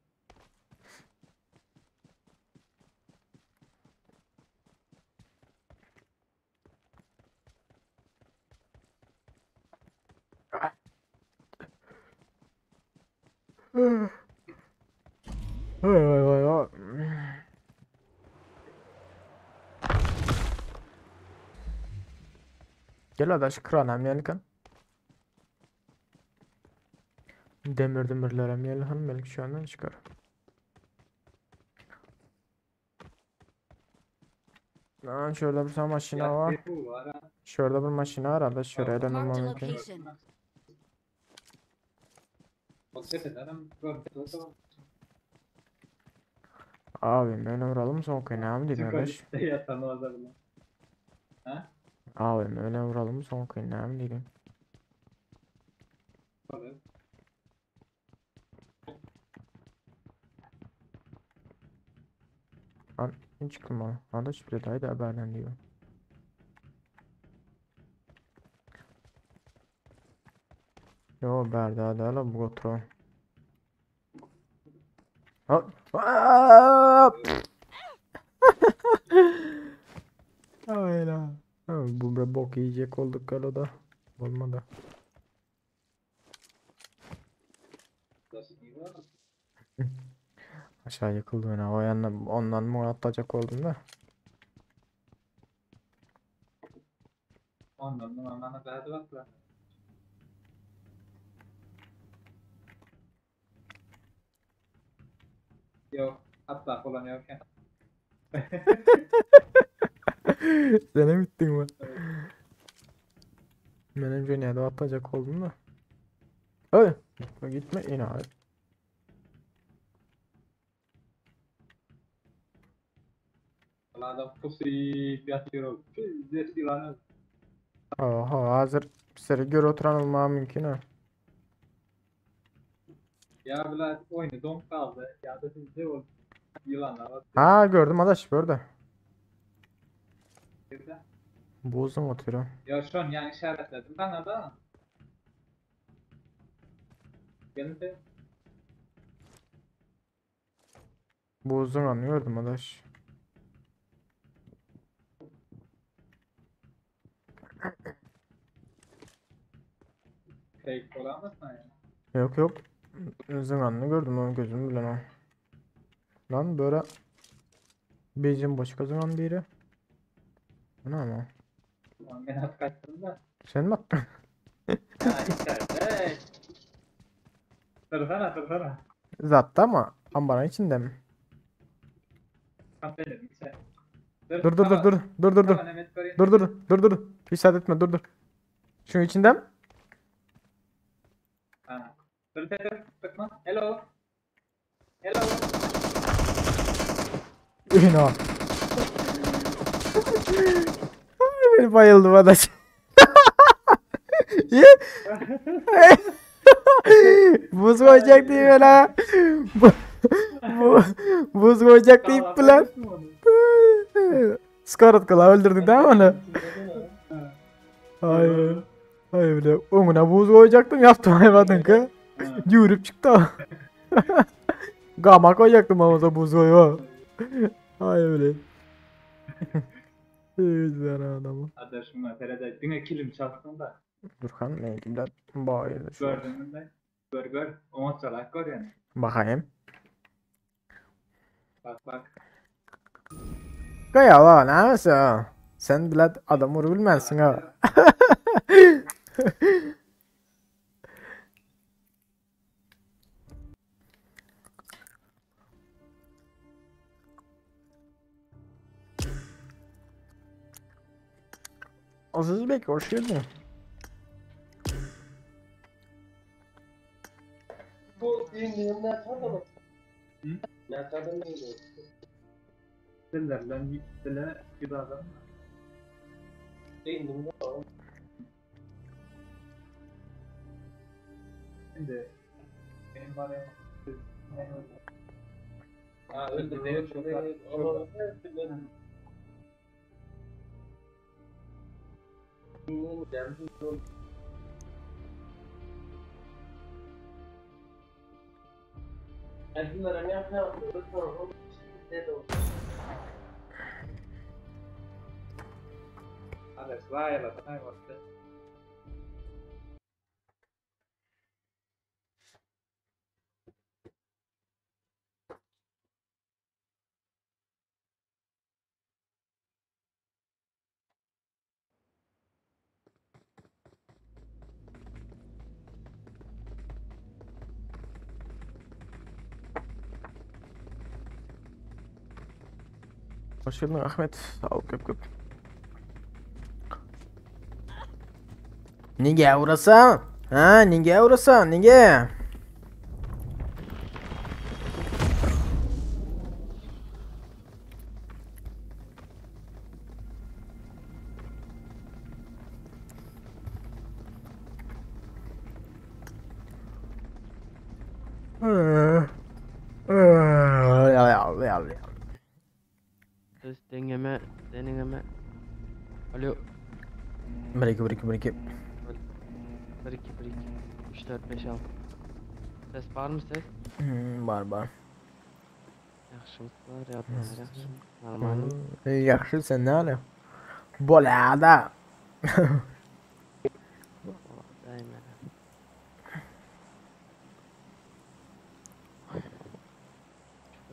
Vay vay vay vay. Gel adaş kıran hem yelken. Demir demirler hem yelken belki şu andan çıkar. Lan şurada bir tane maşina var. Şurada bir maşina var adaş şuraya da Marked a mümkün. location. Abi ben vuralım son kıynağım değil adaş. Ha? Abi öyle vuralım son kıynağım değil. Lan ne çıktım bana? Adaş bile dayı da haberden diyor. Yo berda da la bu oturan. Ha. Aa! Ayla. Bu bir bok yiyecek olduk galiba. Olmadı. Aşağı yıkıldı ben. O yanına ondan mı atlayacak oldum da. Ondan da bana daha da bakla. Yok, hatta kullanıyorken. Sene bittin mi? Ben önce nerede atlayacak oldum da. Ay, gitme gitme in abi. Adam pusip yatıyor. Pizdes yılanı. Oha hazır seni gör oturan olmaya mümkün ha. Ya bile oyunu don kaldı. Ya da sizde o yılanlar var. Ha gördüm adaş gördü. Buzum oturuyor. Ya şu an yani işaretledim ben da. Gelin de. Buzun anlıyordum adaş. Fake olamaz mı yani? Yok yok. Zınganını gördüm onu gözüm bilen o. Lan böyle Bizim başka zaman biri. Bu ne ama? Lan Ben at kaçtım da. Sen mi attın? Ha içeride. Dursana dursana. Zaten ama ambarın içinde mi? Konteynerin içeride. Dur dur dur dur dur dur dur. Tamam, Mehmet Kore'nin- Dur dur dur dur. Hiç etme dur dur. Şunun içinde mi? Ha. Dur dur dur. Sıkma. Hello. Hello. İna. Beni bayıldım adaş. Ye. Buz koyacak değil mi la? Bu, bu, buz koyacak deyip lan. Skarat kala öldürdün değil mi onu? Hayır. Hayır bile. Onuna buz koyacaktım yaptım hayvanın ki. Yürüp çıktı. Gama koyacaktım ama da buz koyma. Hayır bile. Güzel adamı. Hadi şuna Feride. Dine kilim çalsın da. Durkan neydi lan? Bayıldı şu. Gördün mü de? Gör gör. Ona çalak gör yani. Bakayım. Bak bak. Kaya lan ne misin? Sen bile adam vuru bilmezsin ha. Aziz Bey hoş geldin. Bu indiğim ne kadar mı? Ne kadar mı? Diller lan gittiler. Bir adam. İndim de. Şimdi benim var ya. Ha öldü. Ama Hadi vay la tamam oldu. Hoş geldin Ahmet. Sağ ol köp köp. Nige orası? Ha nige orası? Nige? Alo. 1 2 1 2 1 2. 1 2 1 2 3 4 5 6. Ses bar mı ses? Hmm, bar bar. Yaxşymyslar, ýagdaýlar ýagşymy? Normalmy? Hmm, Yaxşı sen ne ala? Bolada. Daýym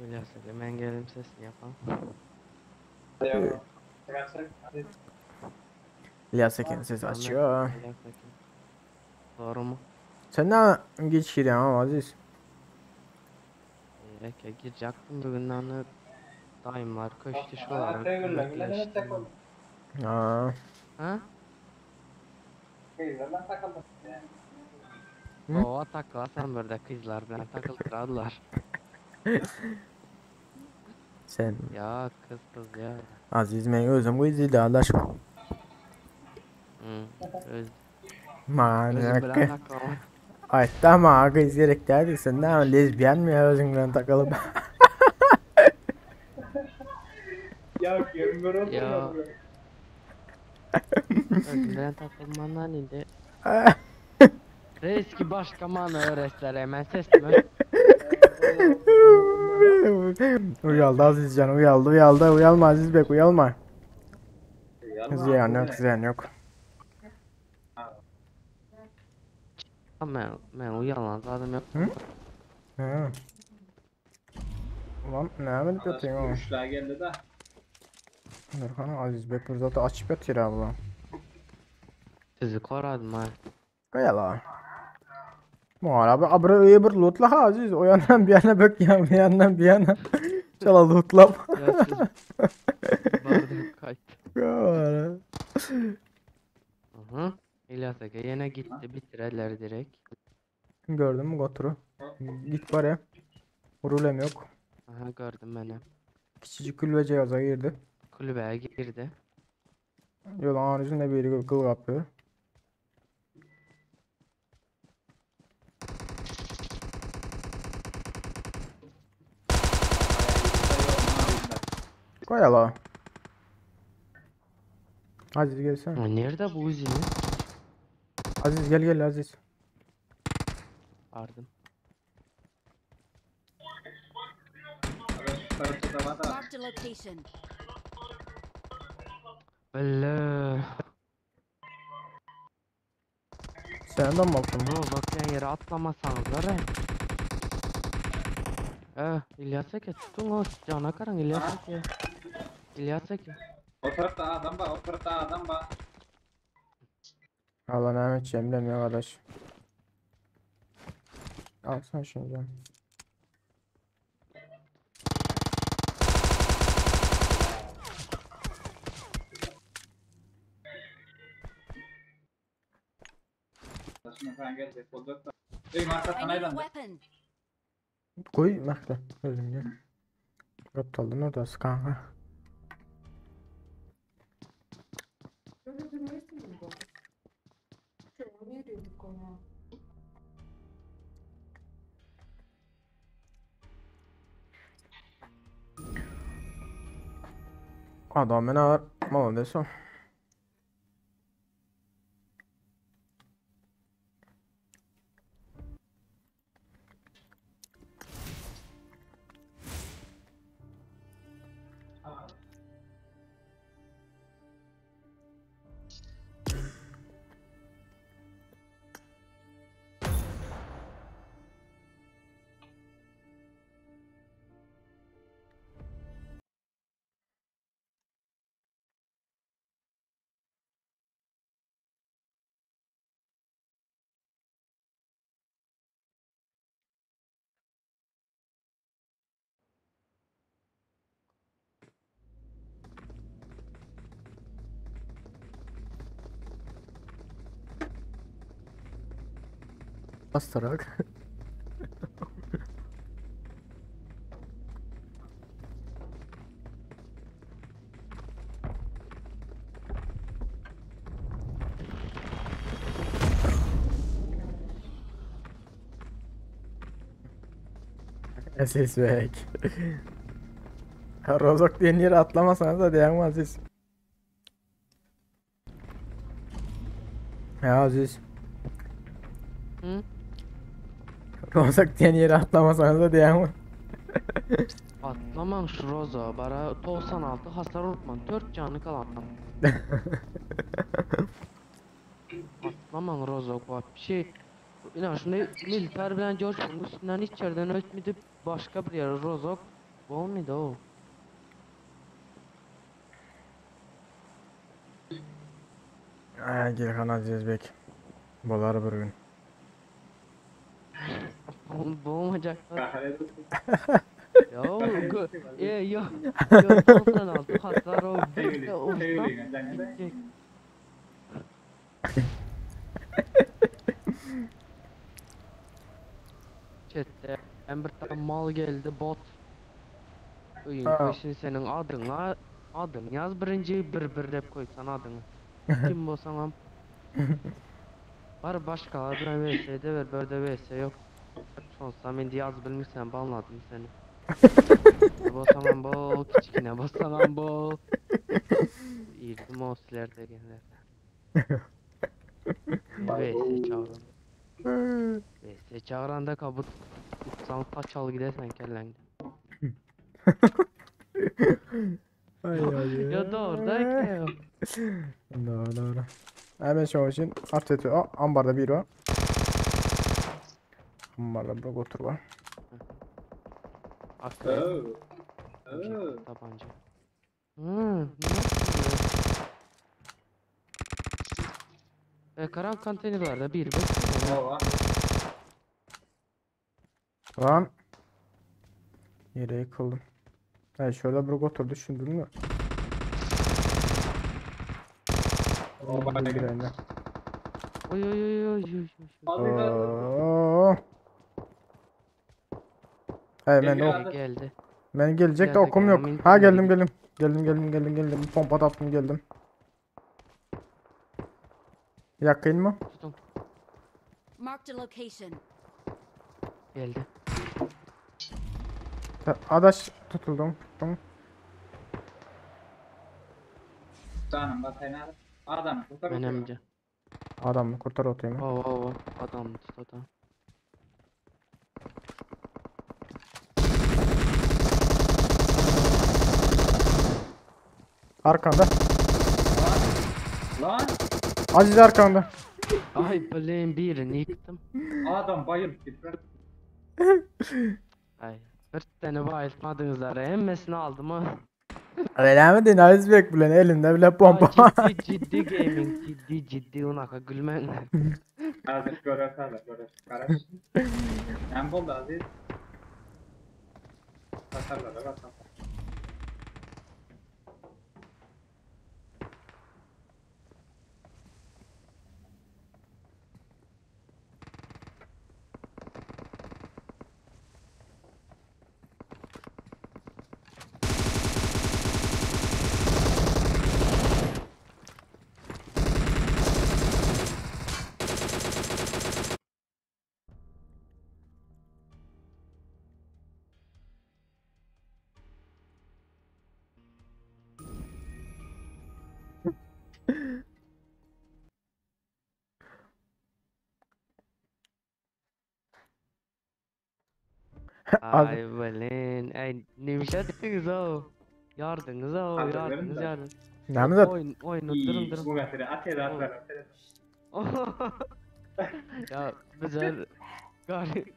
Öyle ben geldim sesini yapalım. İlyas Ekin ses açıyor. İlyas Ekin. Doğru mu? Sen ne geç giriyorsun ama Aziz? Gerek girecektim bugün anı daim var köşte şu var. Aa. Ha? Kızlarla takıldım. Hı? O takılasan burada kızlar bilen takıldıradılar. Sen Ya kız kız ya. Aziz men özüm kız adaş. Hı. Öz. Manak. Özüm bilen takılma. Ay tamam kız gerek değil sen ne lezbiyen mi ya özün bilen takılıp? Ya görmüyorum. Ya. Özüm bilen takılmandan indi. Reis ki başka mana öğretler hemen sesimi. Uyaldı Azizcan uyaldı uyaldı uyalma Aziz Bek uyalma. Ziyan yok ziyan yok. Ben, ben uyalan zaten yok. Hı? Ha. Ulan ne bilip yatıyorsun oğlum? Üçler geldi de. Nurhan Aziz Bek burada da açıp yatıyor abla. Sizi koradım ha. Kaya la. Muharebe abra öyle bir lootla ha Aziz. O yandan bir yana bök yan bir yandan bir yana. Çala lootlap. Ya siz bardak kaydı. Ya. Hı. İlyas Ege yine gitti bitirdiler direkt. Gördün mü Gotur'u? Git var ya. Rulem yok. Aha gördüm ben. Küçücük kulübe cihaza girdi. Kulübeye girdi. Yolun ağacında bir kıl kapıyor. Koy ala. Aziz gelsene. Nerede bu uzini? Aziz gel gel Aziz. Pardon. Marked a location. Belle. Sen de mi baktın? Bu bakyan yere atlamasanız var ya. Eh, İlyas Ege tutun o cana karın İlyas Ege. İlyas Ege. O tarafta adam var, o tarafta adam var. Allah ne edeceğim bilemiyorum kardeş. Al sen şunu canım. Şimdi falan gelecek olacak da. Ey marka I sana need a aylandı. weapon. Koy Mehdi. Özüm gel. Aptaldın orada kanka. Adam beni var. Молодец. Bastırak. Aziz bek. Rozok diyen yere atlamasanız da diyen Aziz. Ya Aziz. Hı? Rozak diýen ýere atlamasaňyz da diýýän. Atlamaň şu Roza bara 96 hasar urupman 4 jany kalan. Atlamaň Roza wapşe. Ina şunu militar bilen George'un üstünden hiç yerden ötmedi başka bir yere Rozok bolmady o. Ay Gülhan Azizbek. Bolar bir gün. Bolmajak. Ya o e yo yo 96 hasar o bir de ursam gidecek. Chat'te en bir tane mal geldi bot. Oyun Ha. koysun senin adına adın yaz birinci bir bir dep koysan adını. Kim bolsan am. Var başkalar bir vs de ver böyle vs yok. Sonsa men yaz bilmişsen banladım seni. Bolsan am bol kiçkine bolsan am bol. İrdim o siler degenler. VS çağıran. VS çağıranda kabut tutsan taç al gidersen kellende. Ay ay. Ya doğru da ki. Doğru doğru. Hemen şu için at eti. Aa, ambarda bir var. Ambarda bir otur var. Akrep. Oo. Oo. Tabanca. Hmm, nasıl? E, karan konteynerlerde bir bak. Ova. Lan. Yere yıkıldım. Hayır şöyle bir otur düşündün mü? Ova. Bir ende. Oy oy oy oy oy. oy. Oo. Hey ben Gel, ok. gel. Geldi. Ben gelecek de Geldi, okum yok. geldi. Ha geldim geldim. Geldim geldim geldim geldim. Pompa da attım geldim. Yakayım mı? Tutun. Marked a location. Geldi. Adaş tutuldum. Tuttum. Canım bak fena. Adam kurtar. Önemli. Adamı kurtar otayım. Ova ova. Adam tut adam. Arkanda. Lan Aziz arkanda. Ay blin birini yıktım. adam bayılıp gitti. Ay. Bir tane bayıltmadınız Hemmesini aldım ha. Öyle mi dedin Aziz Bek bilen elinde bile pompa. Ay, ciddi ciddi gaming ciddi ciddi unaka gülmen. Hazır görer hazır görer. Karaş. Hem boldu Aziz. Bakarlar bakarlar. Ay blin. Ay neymiş ettiniz o? Yardınız o Hazır yardınız verin de. yardınız. Ne mi zat? Oyun oyunu durun İyi, durun. Bu mesele at ya at ver at ya. Ya güzel. Garip.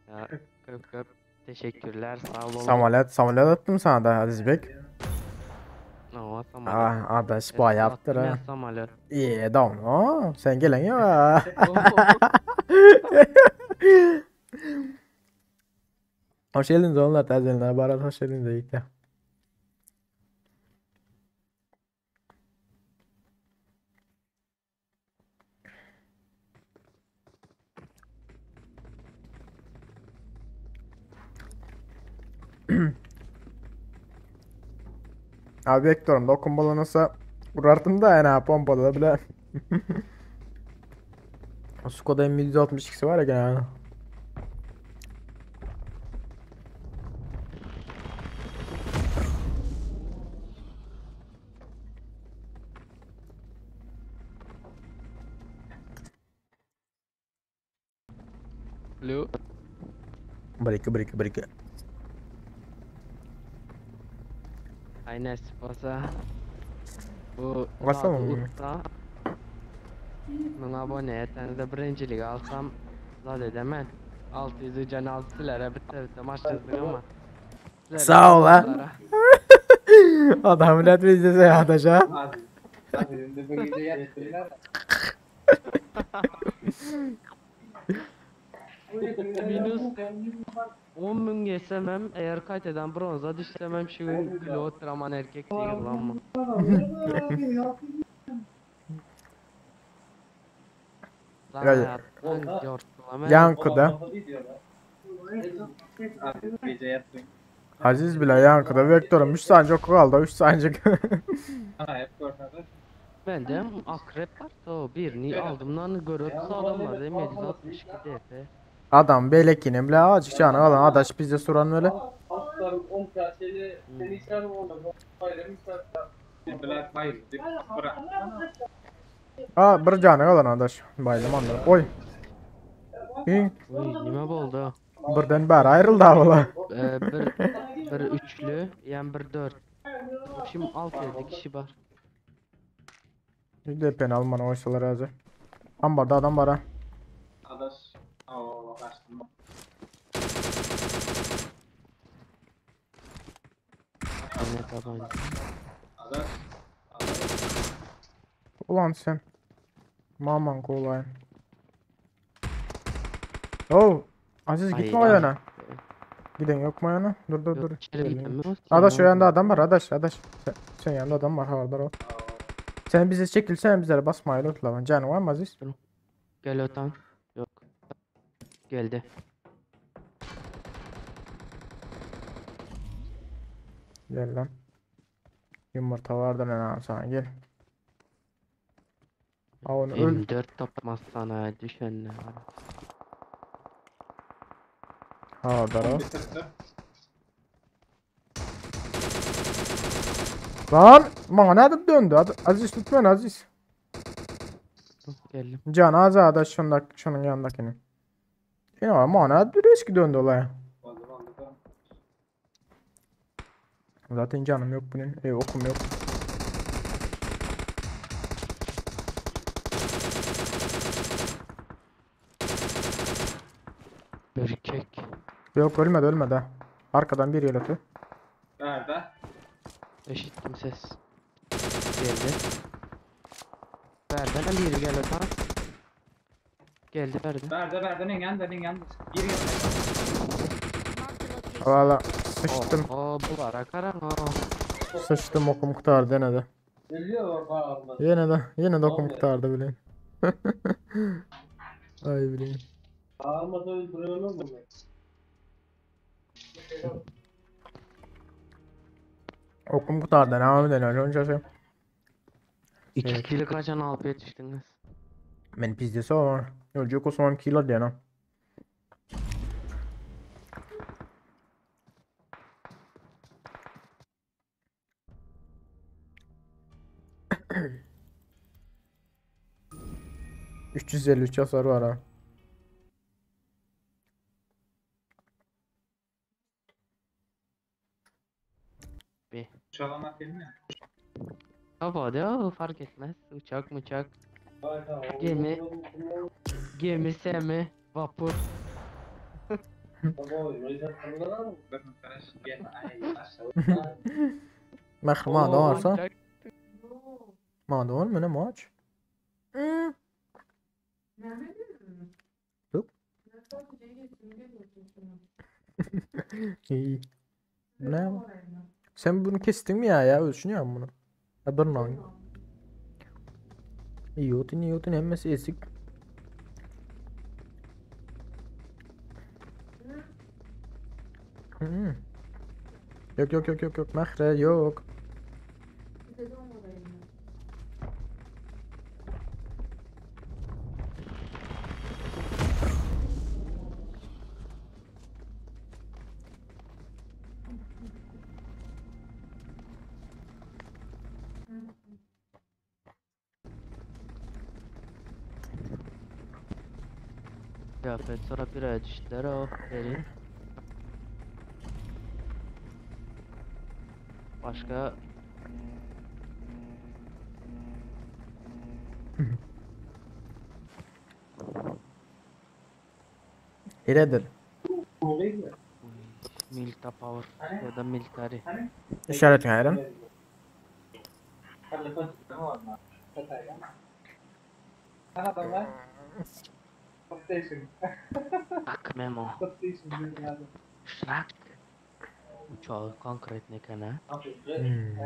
ya köp köp teşekkürler sağ olun. Samalet, samalet attım sana da Aziz Bek. Aa, samalet. Ah adaş bayağı yaptır Attım ha. ya samalet. İyi tamam. Sen gelen ya. Hoş geldiniz onlar tazeler. Barat hoş geldiniz ilk de. Abi bekliyorum. Dokun balonasa vurardım da yani ha, pompalı da bile. O Skoda M162'si var ya gene. Alo. 1 2 1 2 1 2. Ay nasip bolsa. Bu Basalım zady mı? utsa. Müň abone etenize birinjiligi alsam zat edemen. 600 can aldı sizlere bitte bitte maşynyň ama. Sizlere Sağ ol ha. dostlara. Adam bilet bizde seyahat ha. Hadi. Hadi şimdi bu gece yattırlar. Minus 10 müň geçsemem eğer kayıt bronza düşsemem şu gün gülü oturaman erkek değil lan mı? Lan Ya- hayattan yortulama. Yankıda. Hadi bu gece yattın. Aziz bile yankıda vektörüm 3 saniye kaldı 3 saniye. Ha hep ortada. Bende akrep var da o birini aldım lan görüp adamlar değil mi? 762 DP. Adam belekinin bile azıcık canı kalan adaş bizde soran öyle. Black Bayır. Bırak. Aa bir canı kalan adaş. Bayılım anladım. Oy. İyi. Uy nime boldu? Birden beri ayrıldı ha valla. Ee, bir, bir üçlü, yani bir dört. Şimdi alt yedi kişi var. Bir de pen alman oysalar hazır. Ambarda adam var ha. Adaş. Oo kaçtım. Ne tabanca. Adaş. Adaş. Ulan sen. Maman kolay. Oh. Aziz Ay, gitme o ay. yana. Giden yok mu yana? Dur dur dur. Yok, içeri gitmem. Adaş o yanda adam var adaş adaş. Sen, sen yanında adam var havadar o. Sen bize çekilsen bizlere basma öyle lan. Canı var mı Aziz? Gel otan. Yok. Geldi. Gel lan. Yumurta vardı lan sana gel. Aa onu öl. M4 tapmaz sana düşenler. Havadar o. Bitirdi. Lan bana ne döndü? Aziz tutmayın Aziz. Geldim. Can az adaş şundak, şunun yanındakini. Yine var mana bir eski döndü olaya. O zaman da Zaten canım yok bunun. E, okum yok. Erkek. Yok ölmedi ölmedi ha. Arkadan bir yaratıyor. Nerede? Eşittim ses. Geldi. Berden biri gel otan. Geldi Berden. Nerede? Nerede? Ne yandı? Ne yandı? Bir yandı. Marked a location. Valla sıçtım. Oo bulara karan o. Sıçtım okum kurtardı yine de. Yine de yine de okum kurtardı bileyim. Ay bileyim. Okum kurtardı ne abi ne önce şey. İki Evet. kili kaçan alıp yetiştiniz. Men pizdesi o. Ölecek Osman kilo diye lan. ...353 hasar var ha. Uçalama filmi. Baba de fark etmez. Uçak uçak. Gemi. Gemi semi. Vapur. Bakın sana gel. Ay aşağı. Mehma da varsa. uçak. Ma da var mı ne maç? Yok. İyi. Bu ne? Sen bunu kestin mi ya ya? Ölçünüyor musun bunu? Ya dur lan. Yotin yotin hemmesi esik. Hmm. Yok yok yok yok yok mehre yok. Kıyafet sonra bir aya düştüler o beri. Başka Iredir. Milta Power ya da Military. İşaretin ayrım. Bak Memo. Şrak. Uçağı konkret ne kana? Hmm.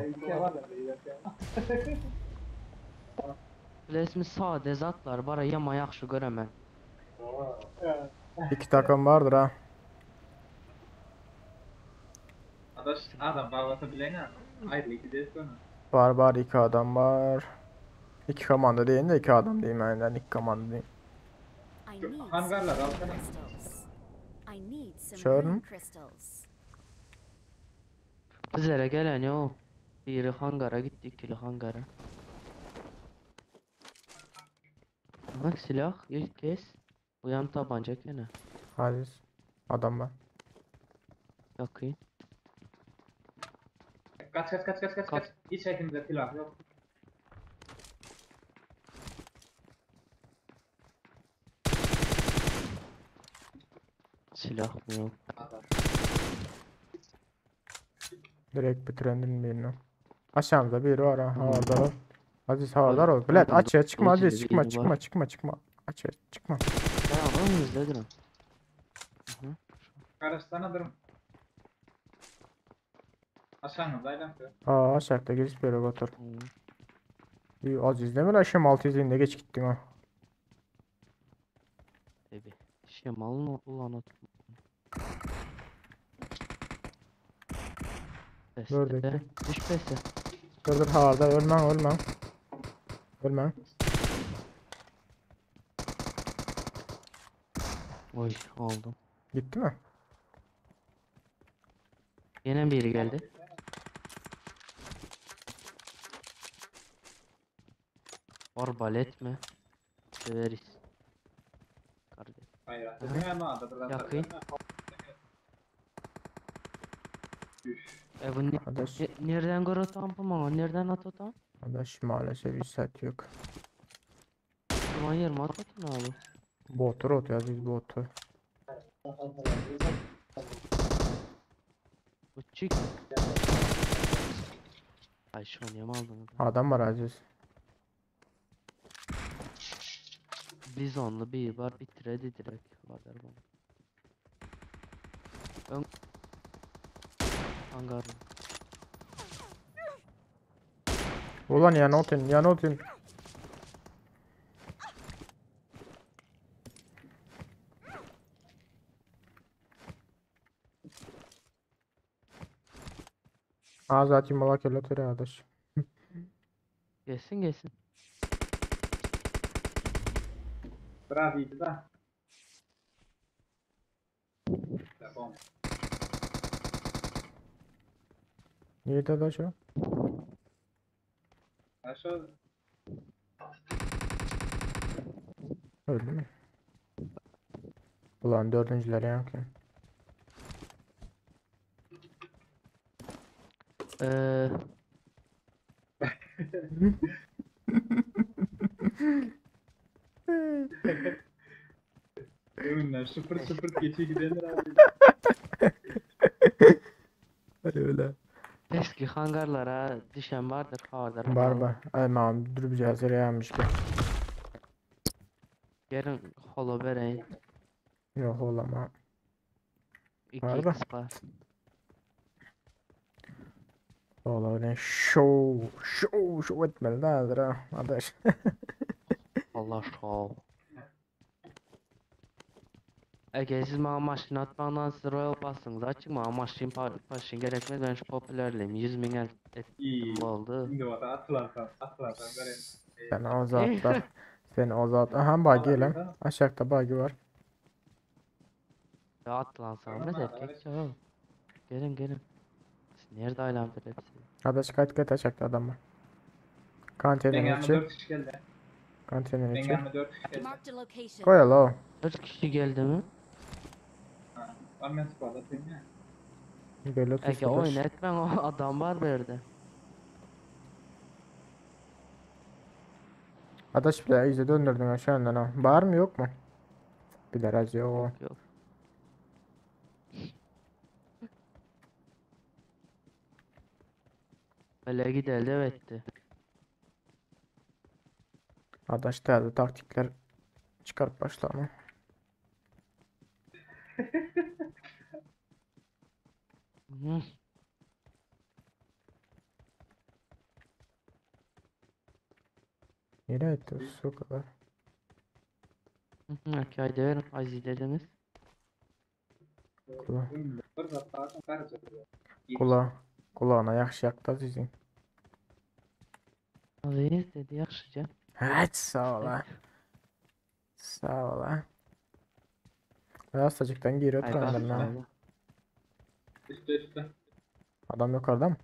Bilesmi sade zatlar bara yama yaxşı görəmən. İki takım vardır ha. Adaş adam bağlasa bilen Ayrı iki sonra. Var var iki adam var. İki komanda değil de iki adam değil yani iki komanda değil. I need some Hangarlar alsana. crystals. I need some Sure. rune crystals. Bizlere gelen yok. Biri hangara gitti, ikili hangara. Bak silah ilk kez. Uyan tabanca gene. Aziz. Adam var. Yakayım. Kaç kaç kaç kaç kaç kaç. Hiç hekimde silah yok. Silah mı yok? Direkt bitirendim birini. Aşağımda biri var ha. Orada var. Aziz havalar ol. Bilet açığa çıkma Aziz çıkma çıkma çıkma çıkma. Açığa çıkma. Ben onu izledim. Karışsana durum. Aşağınızda aynen. Aa aşağıda giriş bir yere otur. İyi Aziz değil mi lan Şemal teyzenin de geç gittin ha. Tabi. Şemal'ın ulan at. Dördeki. Düş peste. Dur dur havada ölmem ölmem. Ölmem. Oy aldım. Gitti mi? Yine biri geldi. Arbalet mi? Severiz. Kardeş. Hayır. Aha. Yakayım. E bu ne, Arkadaş. ne, nereden gör tampı bana? Nereden at o tam? Arkadaş maalesef hiç set yok. Ulan yerime at atın abi. Botur ot Aziz botu. Bu çık. Ay şu an yem aldın. Adam var Aziz. Bizonlu bir var bitiredi direkt. Var der bana. Ön... Hangar. Ulan yana otun yana otun. Aa zaten malak öyle arkadaş. Gelsin gelsin. Bravo iyiydi da. Tamam. Niye dadaş o? Aşağı Öldü mü? Ulan dördüncüler yankı. Eee Önünden şıpır şıpır geçiyor gidenler abi. Öyle. Eski hangarlara düşen vardır vardır. Var var. Ay mam dur bir hazır yanmış ki. Gelin holo vereyim. Yok olama. 2 Var da. x var. Ola ne show show show etmeli daha ha arkadaş. Allah şov. Ege siz bana maşın atmakla siz Royal Pass'ınızı açın bana maşın maşın gerekmez ben şu popülerliyim 100 bin el İyi. oldu. Şimdi bak atılarsan atılarsan böyle. Sen o zatlar. Sen o zat. Aha buggy lan. Aşağıda buggy var. Ya atlansam ne erkek ya. Gelin gelin. Siz nerede aylandır hepsi? Arkadaş kaç kaç aşağıda adam var. Ben Konteynerin yanıma içi. 4 kişi geldi. Konteynerin Ben içi. yanıma 4 kişi geldi. Marked a location. Koy o. Bir kişi geldi mi? Ha, Var men squad atayım ya. Böyle Eke oyun etmen o adam var berdi. Adaş bile iyice döndürdün aşağıdan ha. Var mı yok mu? Biler az yok. Yok. Hele gidelim etti. Adaş täze taktikler çıkarıp başlama. Hı. Nereye etti su kadar? Hı, Haydi verin Aziz dediniz. Kula. Bir zat karca. Kula. Kulağına yaxşı yaktı Aziz'in. Aziz dedi yaxşıca. Evet sağ ol ha. Sağ ol ha. Rastacıktan giriyor Ay oturanlar bak. ha. Üstte üstte. Adam yukarıda mı?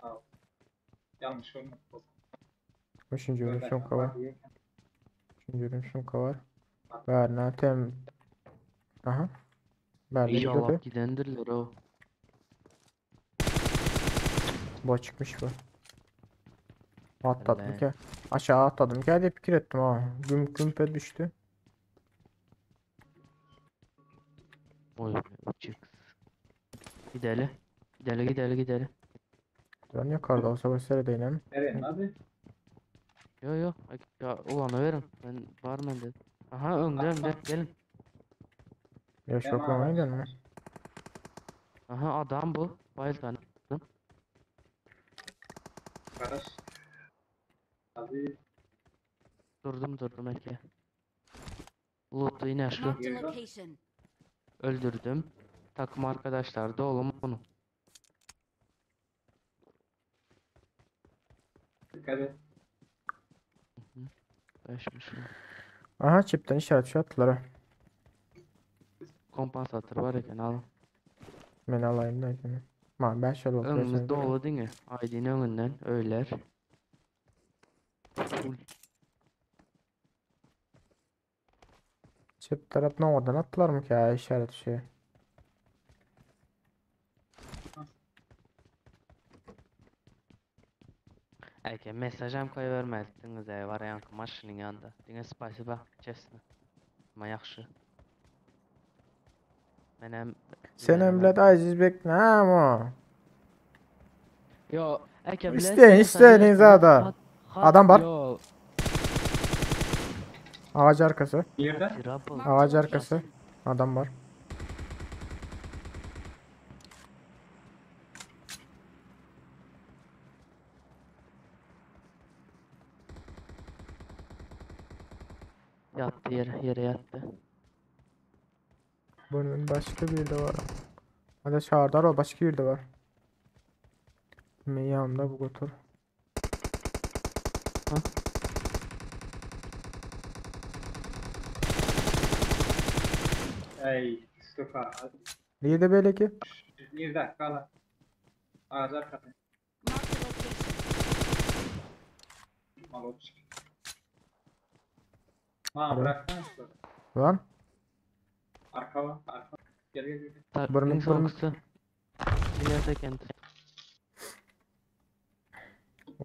Al. Yanlış olmadı. Üçüncü ürün Öyle. şunka var. Üçüncü ürün şunka var. Ver tem. Aha. Ver İnşallah gidendirler o. Bu çıkmış bu. Atladım Hele. ki. Aşağı atladım ki diye fikir ettim ha. Güm gümpe düştü. Oy çık. Gidelim. Gidelim gidelim gidelim. Duran yukarıda olsa başarı değilim. Nereye hadi? Yo yo. Ay, Ya ulanı verin. Ben var mı dedim. Aha önde önde gelin. Ya şoklamaya gidiyorsun mu? Aha adam bu. Bayıldan. Kardeş. Hadi. Durdum durdum eke. Loot'u yine şu. Marked a location. Öldürdüm. Takım arkadaşlar da oğlum bunu. Dikkat et. Beşmiş. Aha çipten işaret şu attılar ha. Kompansatör var eken alın. Ben alayım da şimdi. Ma ben şöyle oturuyorum. Önümüz dolu değil mi? Aydın önünden öyler. Full. Çip taraf ne oradan attılar mı ki ya işaret şey. Eke mesajam koyvermezdiniz ey var yankı maşının yanında. Dine spasiba, честно. Ama yaxşı. Menem Sen emlet Aziz Bek ne ama? Yo, eke İsteyin, isteyin izada. Adam var. Yo, Ağaç arkası. Nerede? Ağaç arkası. Adam var. Yattı yere, yere yattı. Bunun başka bir de var. Hadi çağırdılar o başka bir de var. Benim yanımda bu götür. Ha? Ey, Mustafa. Niye de böyle ki? Bir dakika lan. Ağaç arkada. Marked a location. Maloçik. Ha Alo. bıraksana şurada. Lan. Arka var. Arka. Gel gel gel. Ta Burun- en soğuksu. İleride kendi.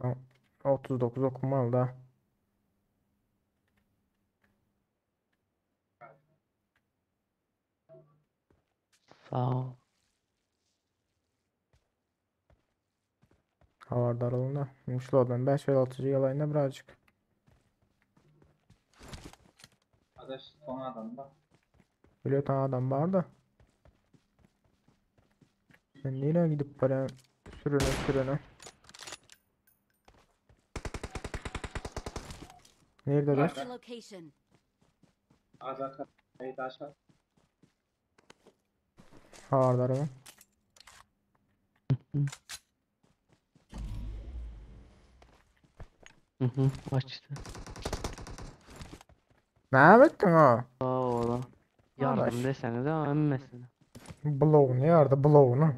Lan, 39 okumalı da. Sağ ol. Havardar olun da. Muşlu odan 5 ve 6. yalayında birazcık. Adaş son adam da. Biliyor tane adam var da. Ben nereye gidip böyle sürüne sürüne. Nerede Marked der? a location. Ağaç arkada. Ey aşağı. Havardar olun. Hı hı, açtı. Ne ettin ha? Sağ ol. lan. Yardım Arkadaş. deseniz ama emmesin. Blow'unu yardı blow'unu.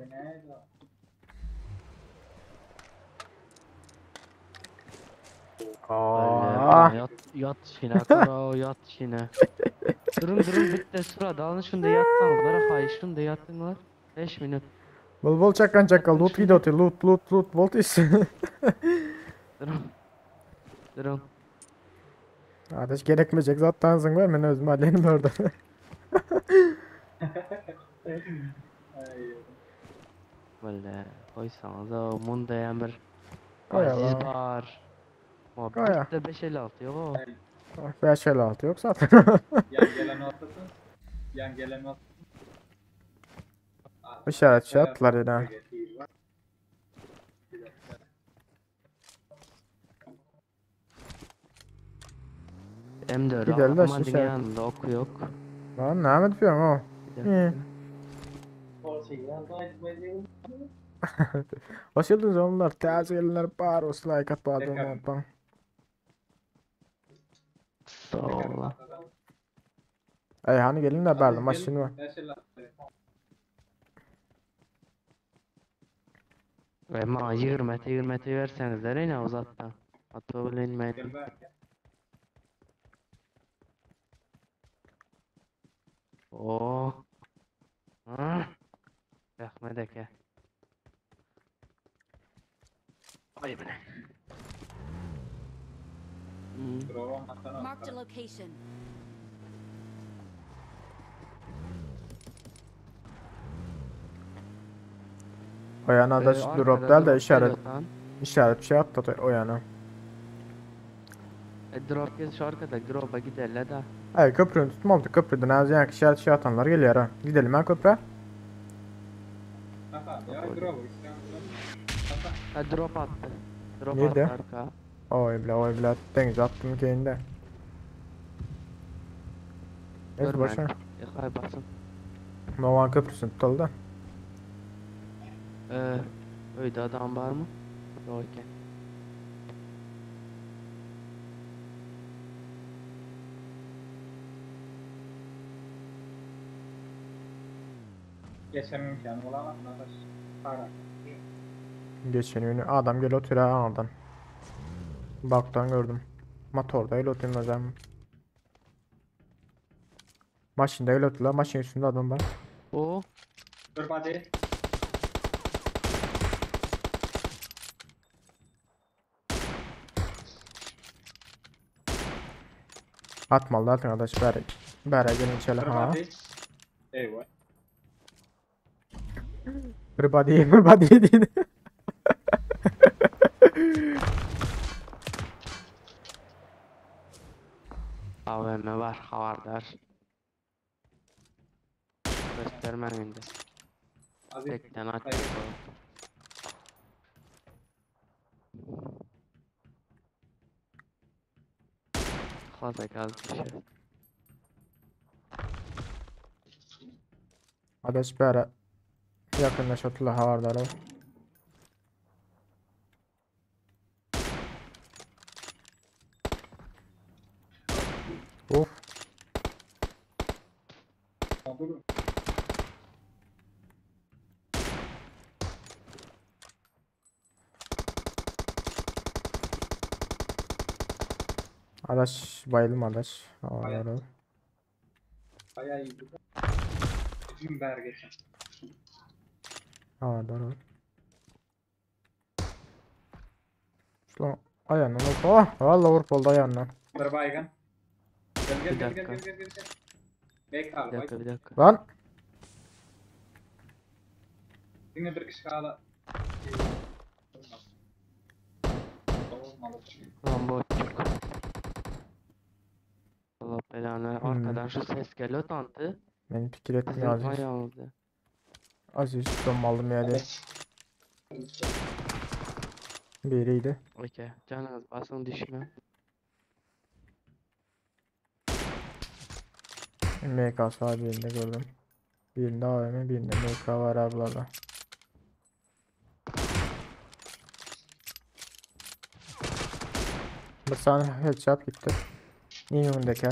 Aa. Ýat ýat şine kara ýat şine. Durun durun bitti sırada alın şunda ýatsaňyzlar haýyş şunda ýatyňlar. 5 minut. Bol bol çakkan çakal loot gidi otyr loot loot loot bol tiz. Durun. Durun. Ateş gerekmeyecek zatdan zyň ber men özüm alýan orada. Walla goýsaňyz o munda ýa bir Goýa Aziz la. bar. O Goýa. bitte 556 ýok o. 556 yok zaten. Yan gelen olsun. Yan gelen olsun. İşaret şey attılar yine. M4 Gidelim de aman şu diňe işaret. ýanynda oky ýok. Lan ne yapıyorsun o? Bir Hı. Hoş geldiniz onlar. Taze gelenler bar olsun like at bağlı unutmayın. Sağ ol. Ay hani gelin de berdi maşını var. Ve ma 20 20 verseňizler ýene uzatda. Hatta bilinmeýdi. Oo. Ah. Rahmet eke. Ay bile. Marked a location. O yana da Ee, şu arkada drop del de drop işaret geliyor lan. işaret bir şey attı o yana. E, drop gel şu arkada drop'a giderler da. Ay köprünü tutmadı köprüden az yani işaret şey atanlar geliyor ha. Gidelim ha köprü. Aha ya bravo. Ha drop attı. Drop Nerede? attı arka. Oy bile oy bile denize attım keyinde. Neyse Görmedim. boşver. E, kay basın. Novan köprüsünü tutalım da. Ee, öyle adam var mı? Yok ki. Geçen imkanı bulamazsın arkadaş. Para. Geçen günü adam gel otur ha oradan. Baktan gördüm. Motorda el oturayım o zaman. Maşında el otur la maşın üstünde adam var. O. Dur hadi. Atmalı zaten arkadaş bari. Bari gelin içeri Dur ha. hadi. Eyvah. Bir body bir body değil. AVM var havardar. Göstermem indi. Aziz. Tekten aç. Hayır. Fazla gaz bir şey. Arkadaş bari yakınlaş otur la havardara. Of. Dur. Arkadaş bayıldım arkadaş. Havardara. Bayağı iyi. Cümber geçen. Havardara. Şuna ayağından vur. Oh, vallahi vurup oldu ayağından. Dur baygın. Gel gel Bir gel gel dakika. gel gel gel. Bek al Bir dakika bak. bir dakika. Lan. Yine bir kişi kala. Olmaz. Olmalı. Lan boçuk. Allah belanı. Hmm. Arkadan şu ses geliyor tantı. Beni fikir etmiyor Bizim Aziz. ayağımızda. Aziz donmalım yani. Biriydi. Okey. Canınız basın düşme. MKS var birinde gördüm. Birinde AVM birinde MK var ablalar. Bir tane headshot gitti. Minimumdaki.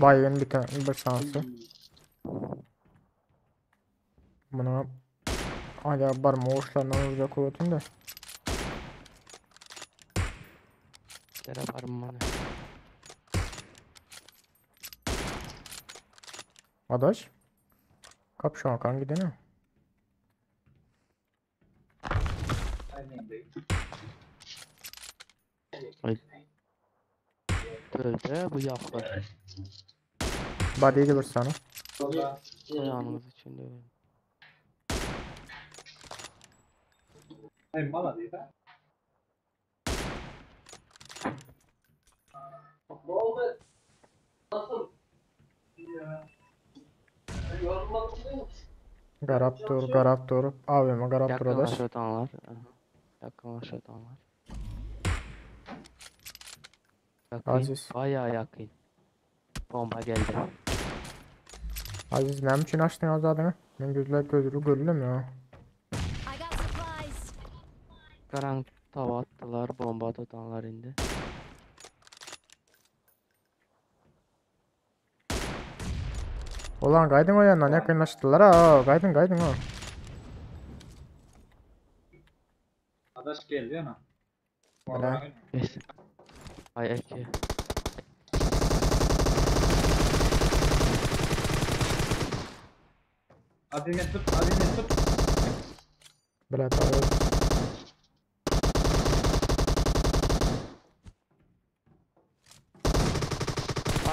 Baygın bir tane bir şansı. Buna hala var mı? Oğuşlarından vuracak kuvvetim de. Dere barmana. Adaş. Kap şu Hakan gidene. Ay. Tövbe bu yakın. Body bir sana. Ayağınız içinde. Ay mala değil ha. Ne oldu? Nasıl? Ya. Yorulmadın değil mi? Garap dur, garap dur. AVM garap dur adaş. Yakınlaş otanlar. Yakınlaş otanlar. Yakın. Aziz. Bayağı yakın. Bomba geldi. Aziz benim için açtın azadını. Ben gözler gözürü görülüm ya. I got supplies. Karan tava attılar. Bomba tutanlar indi. Ulan gaydın o yandan yakınlaştılar ha. Gaydın gaydın o. Adaş geldi ama. Bana. Neyse. Ay eki. Azimle tut, azimle tut. Bırak abi.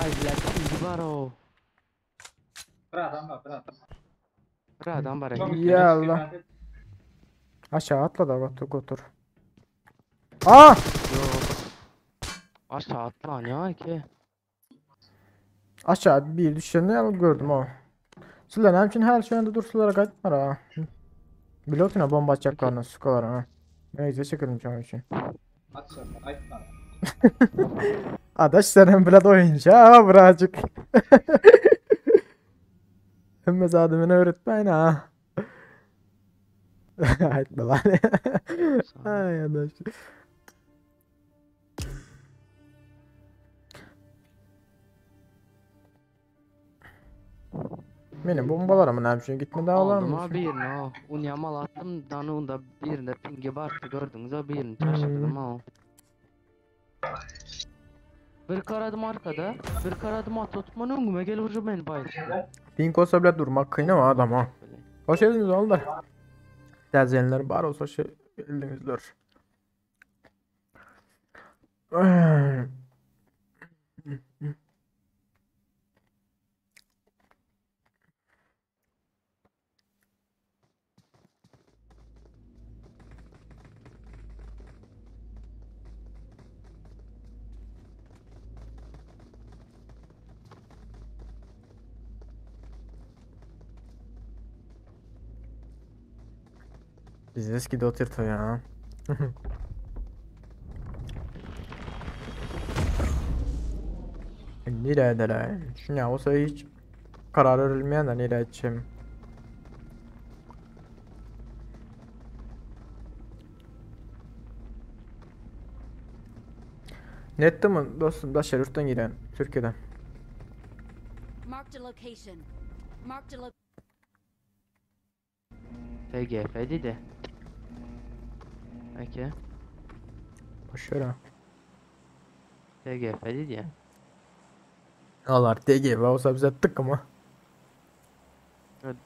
Ay bilet var o. Bir adam var, bir adam. Bir adam var. Çok Ya Allah. Aşağı atla da otur otur. Aa! Yok. Aşağı atlan ya ki. Aşağı bir düşeni gördüm o. Sizler için her şeyinde dursulara qayıtmar ha. Pilotuna bomba atacaklarını sıkılar ha. Neyse çekelim şu an için. Aç şarkı, ayıp bana. Adaş senin bilet oyuncu ha birazcık. Hemme zadımını öğretmeyin ha. Aytma lan. Ay adaş. Benim bombalarımın ne için gitme daha Aldım var ha mı? birini o. Un yamal attım. Danı da birinde pingi vardı gördünüz o birini şaşırdım ha o. Bir karadım arkada, bir karadım at tutmanın önüme gel vurur beni bayıldı. Pink olsa bile durmak kıynama adam ha. Hoş geldiniz oğullar. Terziyenler bar olsa şey geldinizler. Biz eski oturttu ya. Nereye Şuna olsa hiç karar verilmeyen de nereye edeceğim. Netti mi dostum? Daşar yurttan giren Türkiye'den. Marked a location. Marked a lo TGF dedi. Peki. Boş ver ha. TGF dedi ya. Allah TGF olsa bize tık ama. Evet.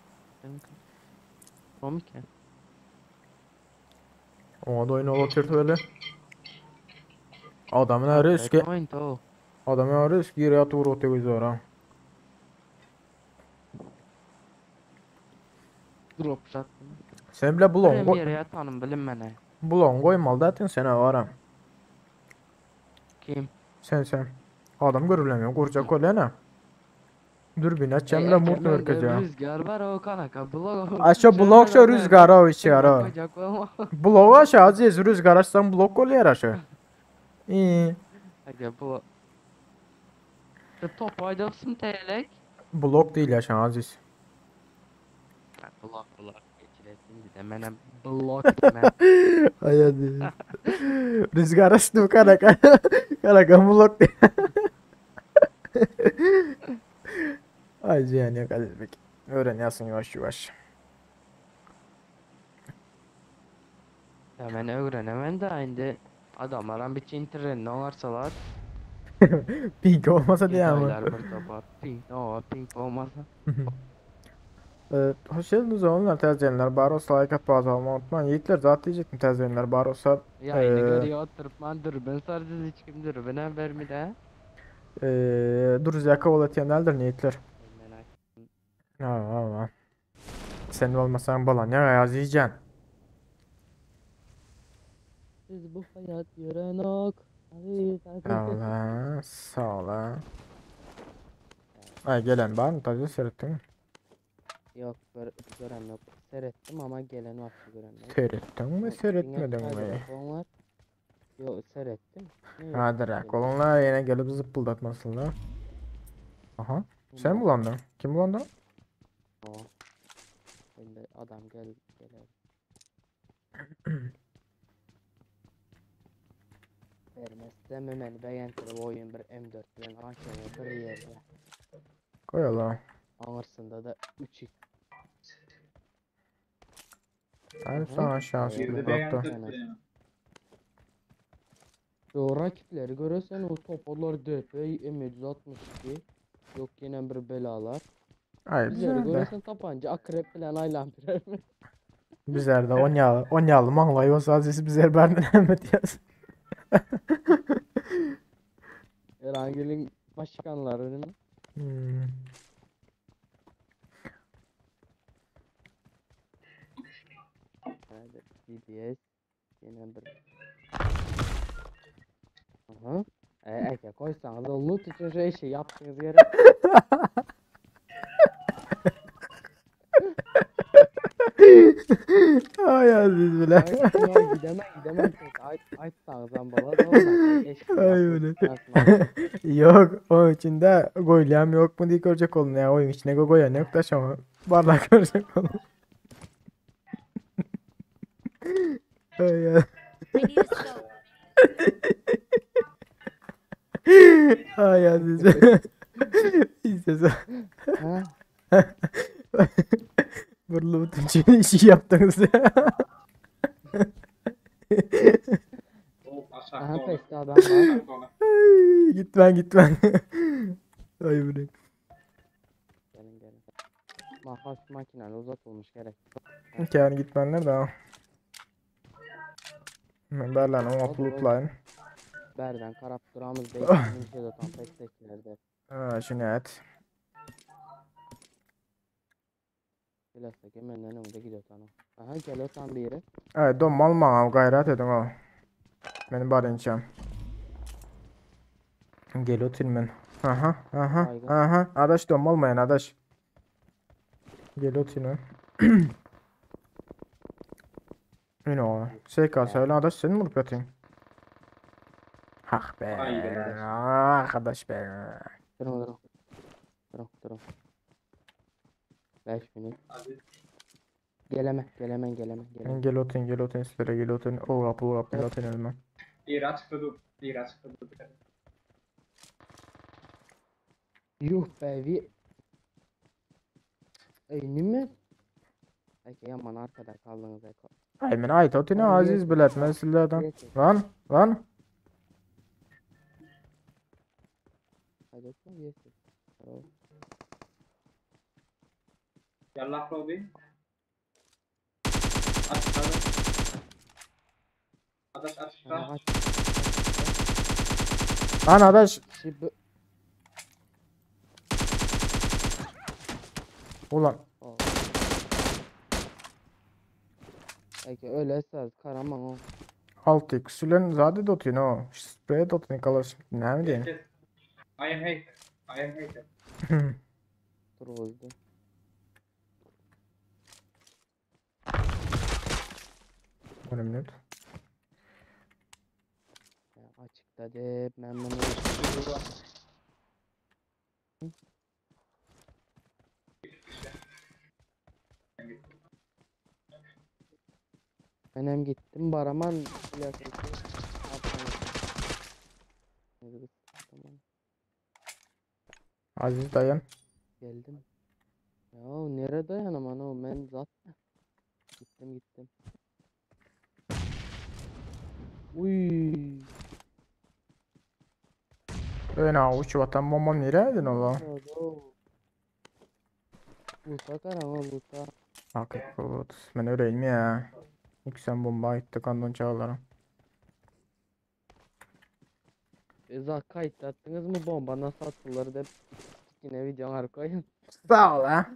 Komik ya. Ona da oyunu oturttu öyle. Adamın riski. Adamın riski yere atı vur oturuyor ha. Drop shot. Sen bile bulon koy. Yere yatanım bilinmene. Bulon koymalı zaten sen varam. Kim? Sen sen. Adam görülemiyor. Kuracak öyle ne? Dürbün açacağım bile murt merkezi. Rüzgar var o kanaka blok. Aşağı blok şu rüzgar o işi ara. Blok aşağı aziz rüzgar açsan blok oluyor aşağı. İyi. Aga bu. Top aydaksın telek. Blok değil ya şu an aziz. Blok blok geçiresin de mene blok deme. Ay hadi. Rüzgar açtım kanaka. Kanaka blok değil. Ay cihan yok Aziz Bey. Öğreniyorsun yavaş yavaş. Ya ben öğrenemem de indi. Adamlaram biçe internetini oňarsalar. Pink olmasa diýýäňmi? Gedaýlar bir topar. Pink, owa, pink bolmasa. Evet, hoş geldiniz oğlum täzelenler bar olsa like atıp abone olmayı unutmayın. Yiğitler zat diyecektim täzelenler bar olsa. Ýaýyny Eee, görýär oturyp man dürbün sarjyz hiç kim dürbünem bermedi. Dur kabul etýän däldir yiğitler. Men aýtdym. Ha, ha, Sen olmasan bolan ya Azizcan. Siz bu hayat ýören ok. Aziz, aziz. Sağ ol ha, sağ ol ha. Ay gelen var mı? Tabii seyrettin mi? Yok gör, gören yok. Seyrettim ama gelen var gören yok. Seyrettin mi, Yok, seyretmedin diňe mi? telefon var. Yok seyrettim. Ne yok, Hadi rak. seyrettim. Olanlar yine gelip zıppıldatmasınlar. Aha. Sen mi bulandın? Kim bulandı? O. Şimdi adam gel gel. Vermezse meni beğentirip oyun bir M4 bilen AKM bir yerde. Koyalım. Alırsında da 3 Ay sana şans Girdi bir beğendirdi. O rakipleri görürsen o toparlar DP M762 Yok yine bir belalar. Ay Bizleri bizler de. görürsen tabanca akrep bilen aylan birer mi? Bizler de onyalı, onyalı manglayı olsa Aziz bizler benden Ahmet yaz. Erangil'in başkanları değil mi? Hmm. Hadi DBS yine bir. Aha. E, eke koysanız da loot için şu işi yaptığınız yere. Ay Aziz bile. Ay, ay, gidemem gidemem. Ay ay sağdan bala da olmaz. Eşki Ay öyle. yaptınız. Yok onun içinde goylem yok mu diye görecek olun ya oyun içine goyan yok da şu an bardak görecek olun. Ay ay. I need a scope. Ay Aziz. İşte Ha? Bir loot için işi yaptınız ya. Oh, aşağıda Aha olan. peste adam var. Aşağıda olan. Ay, gitmen gitmen. Ay bu ne? Gelin gelin. Mahas makineli uzatılmış gerek. Yani gitmenler daha. Berlan o uploadlayın. Berden karap duramız değil. Bizim şeyde tam pestekilerde. Ha şunu et. Bilhassa ki menden önünde gidiyor tanı. Aha geliyor tam bir yere. Evet don mal ma gayret edin o. Benim bari inçem. Gel oturun ben. Aha aha Baygın. aha. Adaş don olmayın adaş. Gel oturun. Yine o. Şey kalsa öyle adaş seni mi vurup yatayım? Hah be. Ay be adaş. Arkadaş be. Durun durun. Durun durun. 5 minut. Aziz. Geleme geleme geleme geleme. Gel oturun gel oturun sizlere gel oturun. O kapı o kapı gel oturun elime. Bir açıkta dur. Bir açıkta dur. Yuh be vi. Ey nimet. Peki yaman arkada kaldınız eko. Ay men ait oturun Hadi aziz yeter. bilet ben sizlerden. Yeter. Lan lan. Hadi otur yeter. Tamam. Yallah Robi. Açıkta dur. Adaş açıkta. Aha, aç. Lan adaş. Şimdi Ulan. Oh. Peki öyle söz karaman o. 6x sülen zade dotun o. Spray dotun kalas. Ne mi diyeyim? I am hater. I am hater. Dur oldu. Bir minut. Ya açıkta de ben bunu Ben hem gittim baraman plakası. Tamam Aziz dayan. geldim. Ya nereye dayanam ana ben zaten gittim gittim. Uy. Öne uçup atan bombam nereydin ola? Luta karama luta. Hakykat. Men öleyim ya. Yüksen bomba gitti kandon çağlara. Eza kayıt attınız mı bomba nasıl atılır de yine videolar koyun. Sağ ol ha.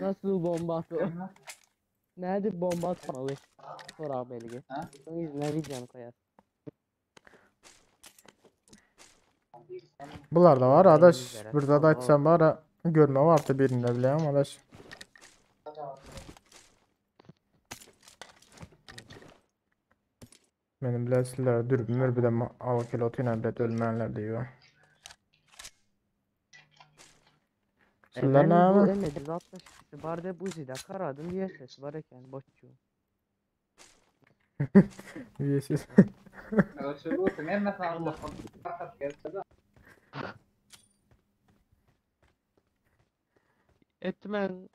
Nasıl bomba atılır? Nerede bomba atmalı? Sor belge. Onun yüzüne videonu koyar. Bular da var adaş. Burada da açsam var görme vardı birinde bile ama adaş. Benim bile sizlere dürbün mürbü de al kilotuyla bile ölmeyenler diyor. Sizler ne Ben bu ama? M762 var de Uzi'de karadım VSS var eken botçu. VSS. Короче, bu men mesela gelse de Etmen.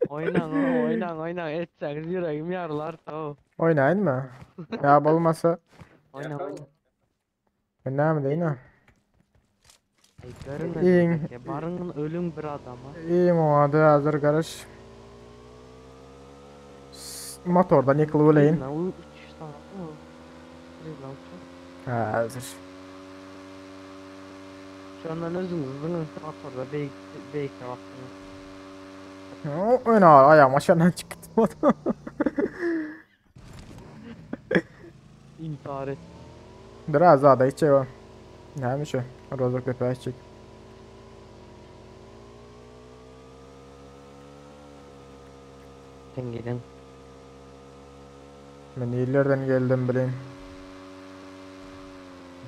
Oynan oynan oynan etseniz yüreğim yarılar tamam. Oynayın mı? Ya olmasa Oyna oyna. Oynayın mı değil mi? Ay görünmez. İyiyim. Barının ölüm bir adama. İyiyim o adı hazır karış. Motordan yıkılıp Lan uç sana. Lan uç. Hazır. Şu andan özünüz zının motorda beyik beyikte baktınız. Öne ayağım aşağıdan çıktı. İntihar et. Biraz daha da içecek o. Neymiş o? Rozok tepe içecek. Sen gidin. Ben iyilerden geldim bileyim.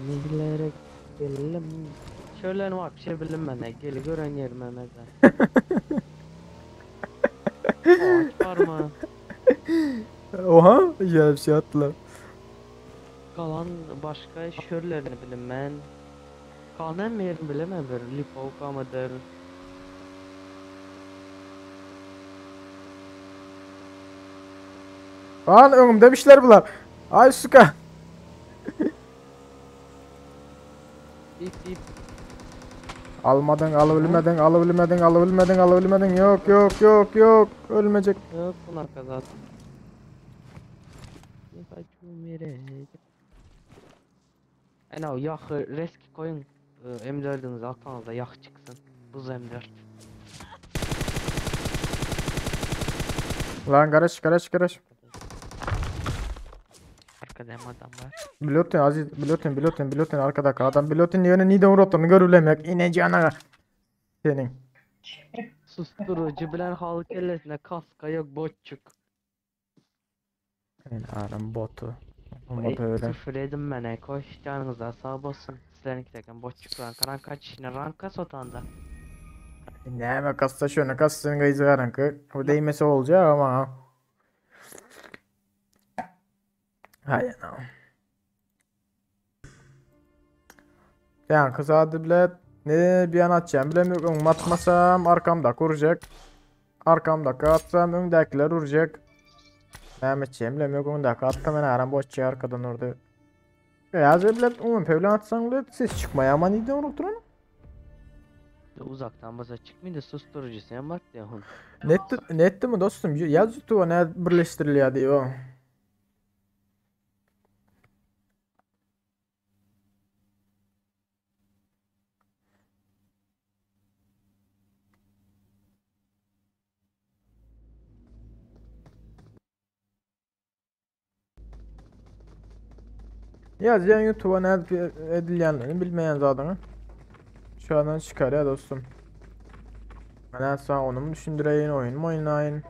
Nilere geldim. Şöyle var bir şey bilinmene. Geli gören yerime mezar. Ağaç var mı? Oha, güzel bir şey attılar. Kalan başka şörlerini bilinmen. Kalan hem yerini bilemem bir. Lipovka mıdır? Lan önümde bir şeyler bunlar. Ay suka. İp ip. Almadın, alabilmedin, alabilmedin, alabilmedin, alabilmedin. Yok yok yok yok. Ölmeyecek. Yok bunlar kazası. Ne kaçım Ena yak resk koyun. M4'ünüzü atmanızda yak çıksın. Buz M4. Lan karış karış karış. Arkada hem adam var. Bilotin Aziz, Bilotin, Bilotin, Bilotin arkadaki adam. Bilotin yönü niden uğrattığını görülemiyor. İnece ana. Senin. Susturucu bilen halk ellesine kaska yok botçuk. Ben aram botu. Olmadı öyle. Küfür edin bana koş canınıza sağ olsun. Sizlerin takım botçuk ranka ranka içine ranka sotanda. Ne mi kassa şunu kassın gayzı garankı. Bu değmesi olacak ama. Hay anam. Yani kız adı bile ne bir an atacağım bilemiyorum. Önüme atmasam arkamda kuracak. Arkamda atsam öndekiler vuracak. Mehmetçiğim bilemiyorum. Öndeki attım ben aram boş arkadan orada. Ya bile umum pevlen atsan bile ses çıkmaya ama neden unuttun Uzaktan baza çıkmayın da susturucu sen bak ya hun. Netti, netti mi dostum? Yaz YouTube'a ne birleştiriliyor diyor. Yaz yani YouTube'a ne edilyenlerini bilmeyen zaten. Şu andan çıkar ya dostum. Ben sana onu mu düşündüreyim, oyun mu oynayın?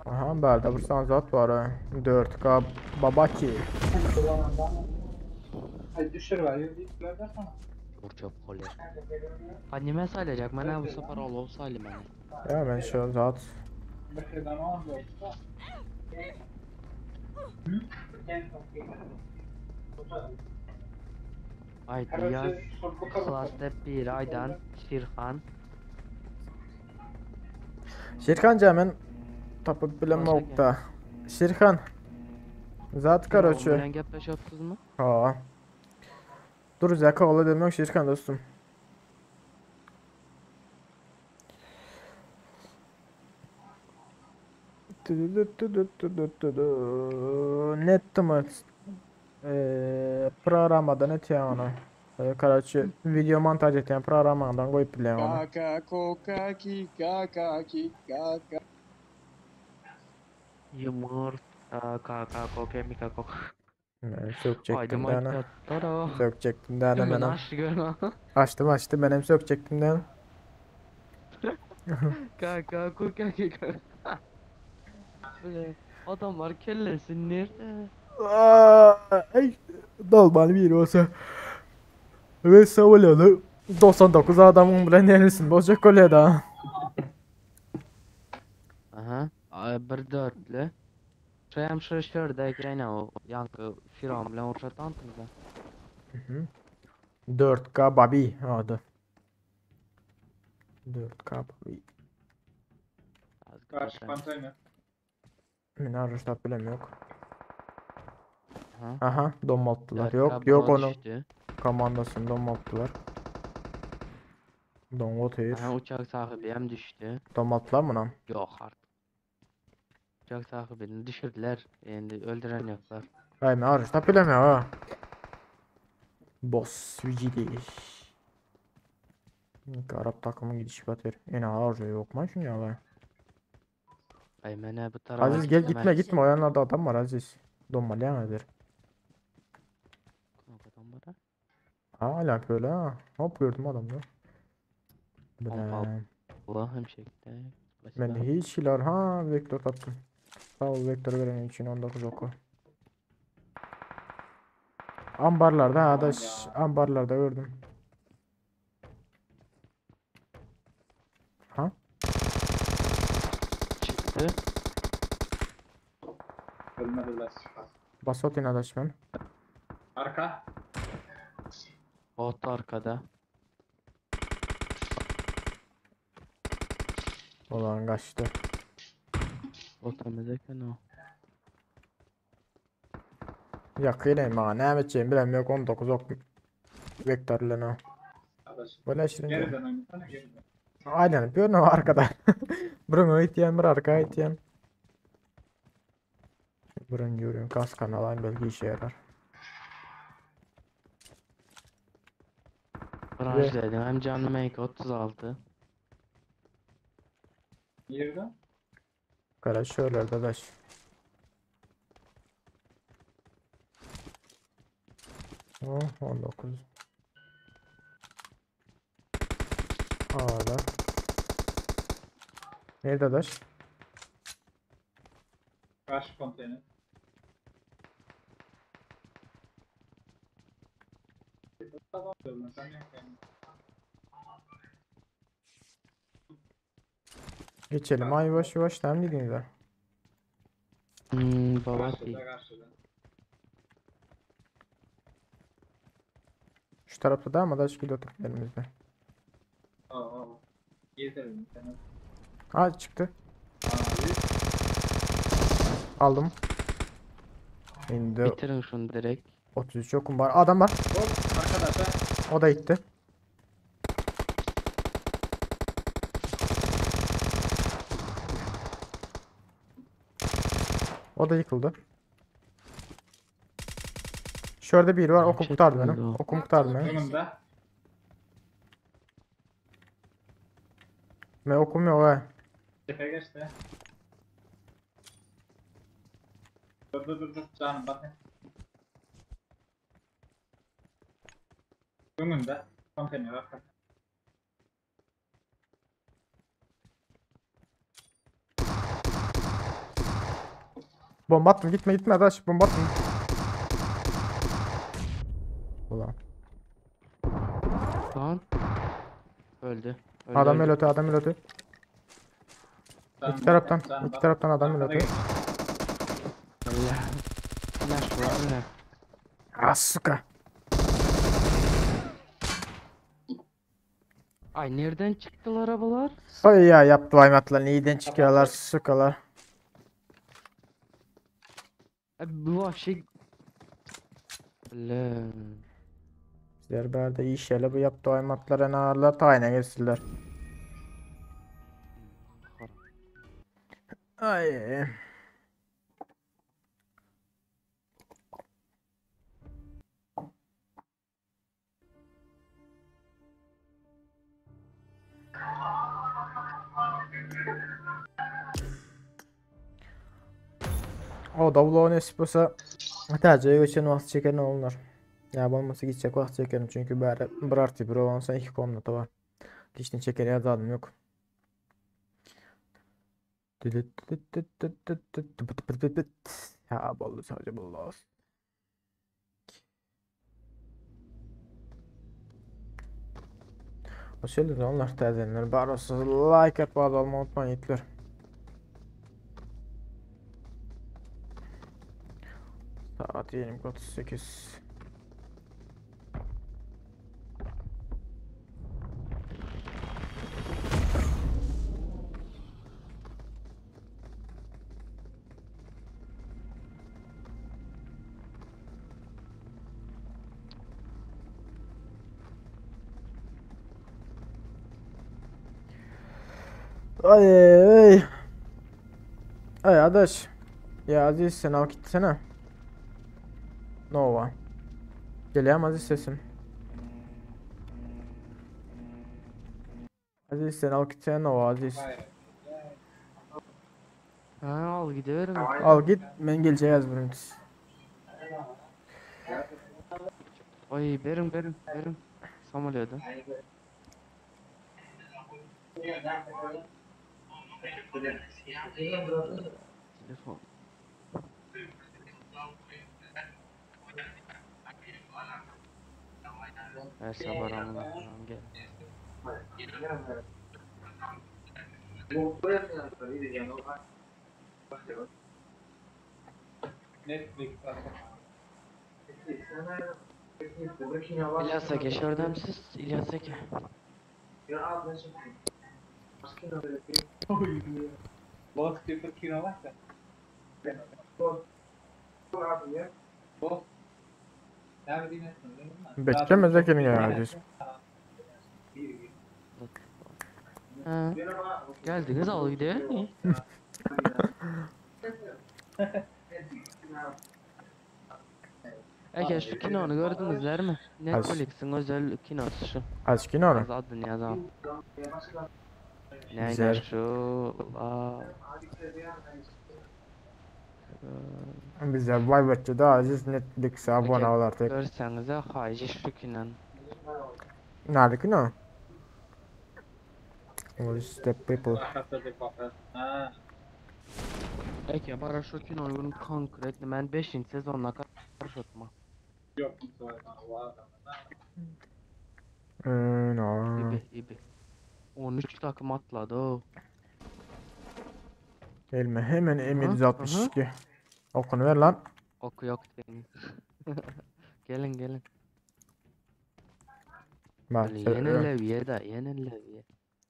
Aha, berde bir zat var ha. 4K babaki. Ay düşür var. Yürü sana. Burçop kole. Ha nime sayılacak? Bana bu sefer ol sayılım bana. Ya ben şu zat. Bir şey daha oldu. Haydi yaz. Klasda bir aydan Şirhan. Şirhan men tapyp bilemokda. Şirhan. Zat karoçe. Bilen gepleşipsizmi? Ha. Dur zaka ola demek Şirhan dostum. Netdi mi? Eee programmadan etýän onu. Karaçy video montaj etýän programmadan goýup bilýän onu. Kaka koka ki kaka ki kaka. Yumurta kaka koke mika kok. Men sökecektim Aydın dana. aydın. Sökecektim dana Ben ben. açtı görme. Açtım açtım ben hem sökecektim dana. Kaka koke kika. Böyle adamlar kellesi nerede? Ay, dalmalı bir olsa. Ve savunuyordu. 99 adamın bile neresin bozacak öyle da. Aha. Bir dörtlü. Şayam şu şurada yine o yankı firam bilen uçatan da. 4K babi adı. 4K babi. Karşı konteyner. Men arıştap bilem yok. Aha. Aha domalttılar. 4K Yok yok buna onun düştü. komandasını domalttılar. Dongot hayır. Aha uçak sahibi hem düştü. Domalttılar mı lan? Yok artık. Uçak sahibini düşürdüler. Yani öldüren yoklar. Ay men arıştap bilem ya ha. Boss VGD. Arap takımı gidişip atıyor. Yine arıza yok mu şunu ya? Ay mene bu tarafa Aziz gel gitme gitme. gitme o yanlarda adam var Aziz. Donmalı nedir? Adam var ha. Hala böyle ha. Hop gördüm adamı. Pompalı. Bile. Hem şekilde. Ben de hiç hilar ha vektör taptım. Sağ ol vektör veren için 19 oku. Ambarlarda ha da ambarlarda gördüm. Ha? Çıktı. Ölmediler. Basot adaş ben. Arka. Bot arkada. Ulan kaçtı. Bot emezeken o. Yakın ha ne edeceğim bilem yok 19 ok vektörle ne. Arkadaş. Böyle şirin. Geriden oynasana geriden. Aynen bir ne arkada. Burun ötyen bir arka ötyen. Burun görüyorum kas kanalan belki işe yarar. Branş dedim. Hem canlı make 36. Nerede? Kara şöyle dadaş. Oh 19. A'da. Nerede dadaş? Karşı konteyner. Tamam sen yok yani. Geçelim ay yavaş yavaş tamam dediğinizde. Baba Karşıda karşıda. Şu tarafta da ama daş gidiyor elimizde. Aa, aa. Getirin bir tane. Ha çıktı. Abi. Aldım. Şimdi Bitirin şunu direkt. 33 okum var. Adam var. Hop arkadaşlar. O da gitti. O da yıkıldı. Şurada biri var. Okum Şey kurtardı beni. o. Okum kurtardı beni. Önümde. Ben okum yok ha. Tepe geçti. Dur dur dur dur canım bak. Önümde. Konteyner arka. Bomba attım. Gitme gitme adaş. Bomba attım. Ulan. Lan. Öldü. Öldü, Adam öldü. öldü, adam öldü. Canım İki taraftan, canım iki bak. taraftan adam Arkada öldü. gel. Allah. Flash var ne? Ah suka. Ay nereden çykdylar bular? Ay ya yaptı vaymatlar neyden çıkıyorlar sukalar. E, bu vahşi... Le. Bizler bärde işele bu yaptı vaymatlar en ağırlar tayine gelsinler. Ay. O da nesip olsa tercih geçen vaqt çeken onlar. Ya olmasa gidecek vaqt çekerim çünkü bari bir artı bir olansa iki komnata var. Dişini çeker ya adım yok. Ya boldy sadece boldy. O şeýle onlar täzelenler bar olsa like atyp abone olmayı unutmayın ýitler. Saat 20.38. Ay ay. Ay adaş. Ya Aziz sen al gitsene. Nova. Gelýär Aziz sesim. Aziz sen al gitsene Nova Aziz. Ha al gidiyorum. Al git men geleceğiz birinci. Ay berin berin berin. Samolyota. Telefon. Her sabah amına koyayım gel. Netflix İlyas Ake şuradan siz İlyas Ake. Boss diye bir kino var da. Boss. Ne bileyim Beklemez kimin ya Aziz. Ha. Geldiniz al gidelim. Eke şu kinonu gördünüzler mi? Netflix'in özel kinosu şu. Az kinonu. Az adını yazalım. Ne Güzel. şu? Aa. Bize vay betçi de Aziz Netflix'e abone ol artık. Görsenize hacı şu kinon. Nerede kino? What is the people? Ha. Eke bara şu kinonu konkret ben 5. sezonuna karıştırma. Yok. No. İbi ibi. 13 takım atladı o. Gelme hemen M762. Okunu ver lan. Oku yok senin. gelin gelin. Bak. Yeni levye da yeni levye.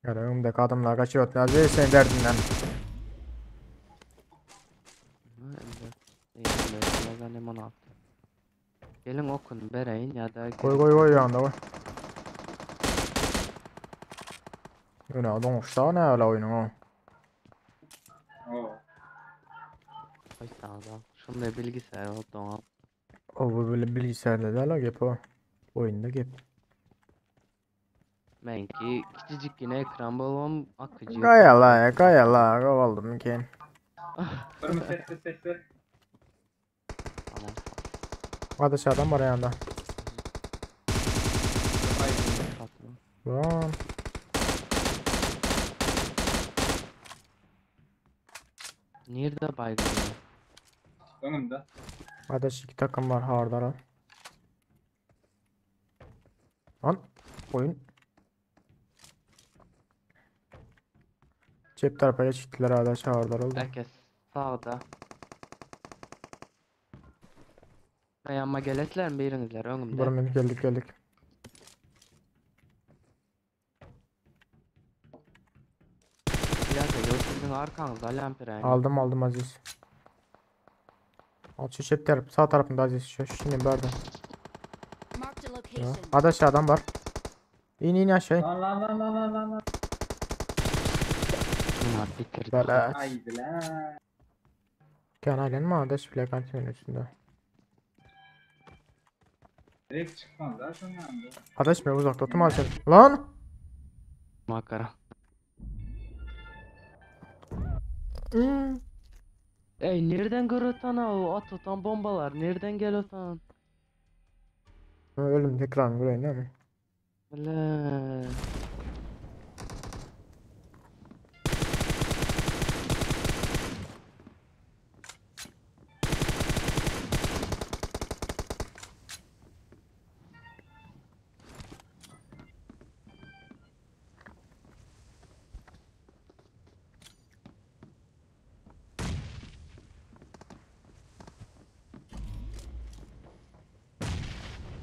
Önümdeki adamlar kaçıyor. Aziz sen derdinden. Gelin okun bereyin ya da Koy koy koy yanında koy. Öne donuşta ne öyle oyunun o. Koy sağda. Şunda bilgisayar oldu o. O bu böyle bilgisayarda da la gep o. Oyunda gep. Benki küçücük yine ekran balon akıcı. Kaya la kaya la kovaldım ki. Kırmızı sesli sesli. Tamam. Kardeş adam var yanında. Lan. Nerede baygın? Önümde. Kardeş iki takım var hardara. Lan oyun. Cep tarafa çıktılar arkadaş hardar oldu. Herkes sağda. Yanıma gelesler mi birinizler önümde? Buram geldik geldik. Siziň arkaňyzda alýan piräni. Aldym aldym Aziz. Al şu çep tarap, sağ tarapında Aziz. Şu şimdi berde. Marked a Ya. location. Adaş adam var. İn in aşağı. in. Lan lan lan lan lan lan lan. Bunlar bitirdi. Belet. Haydi lan. Kanalın mı adaş bile kantinin üstünde. Direkt çıkmaz zaten yandı. Adaş mı uzakta tutma sen. Lan! Makara. Hmm. Ey nereden görüyorsun o at atan bombalar? Nereden geliyorsun? Ölüm tekrar göreyim değil mi? Bile.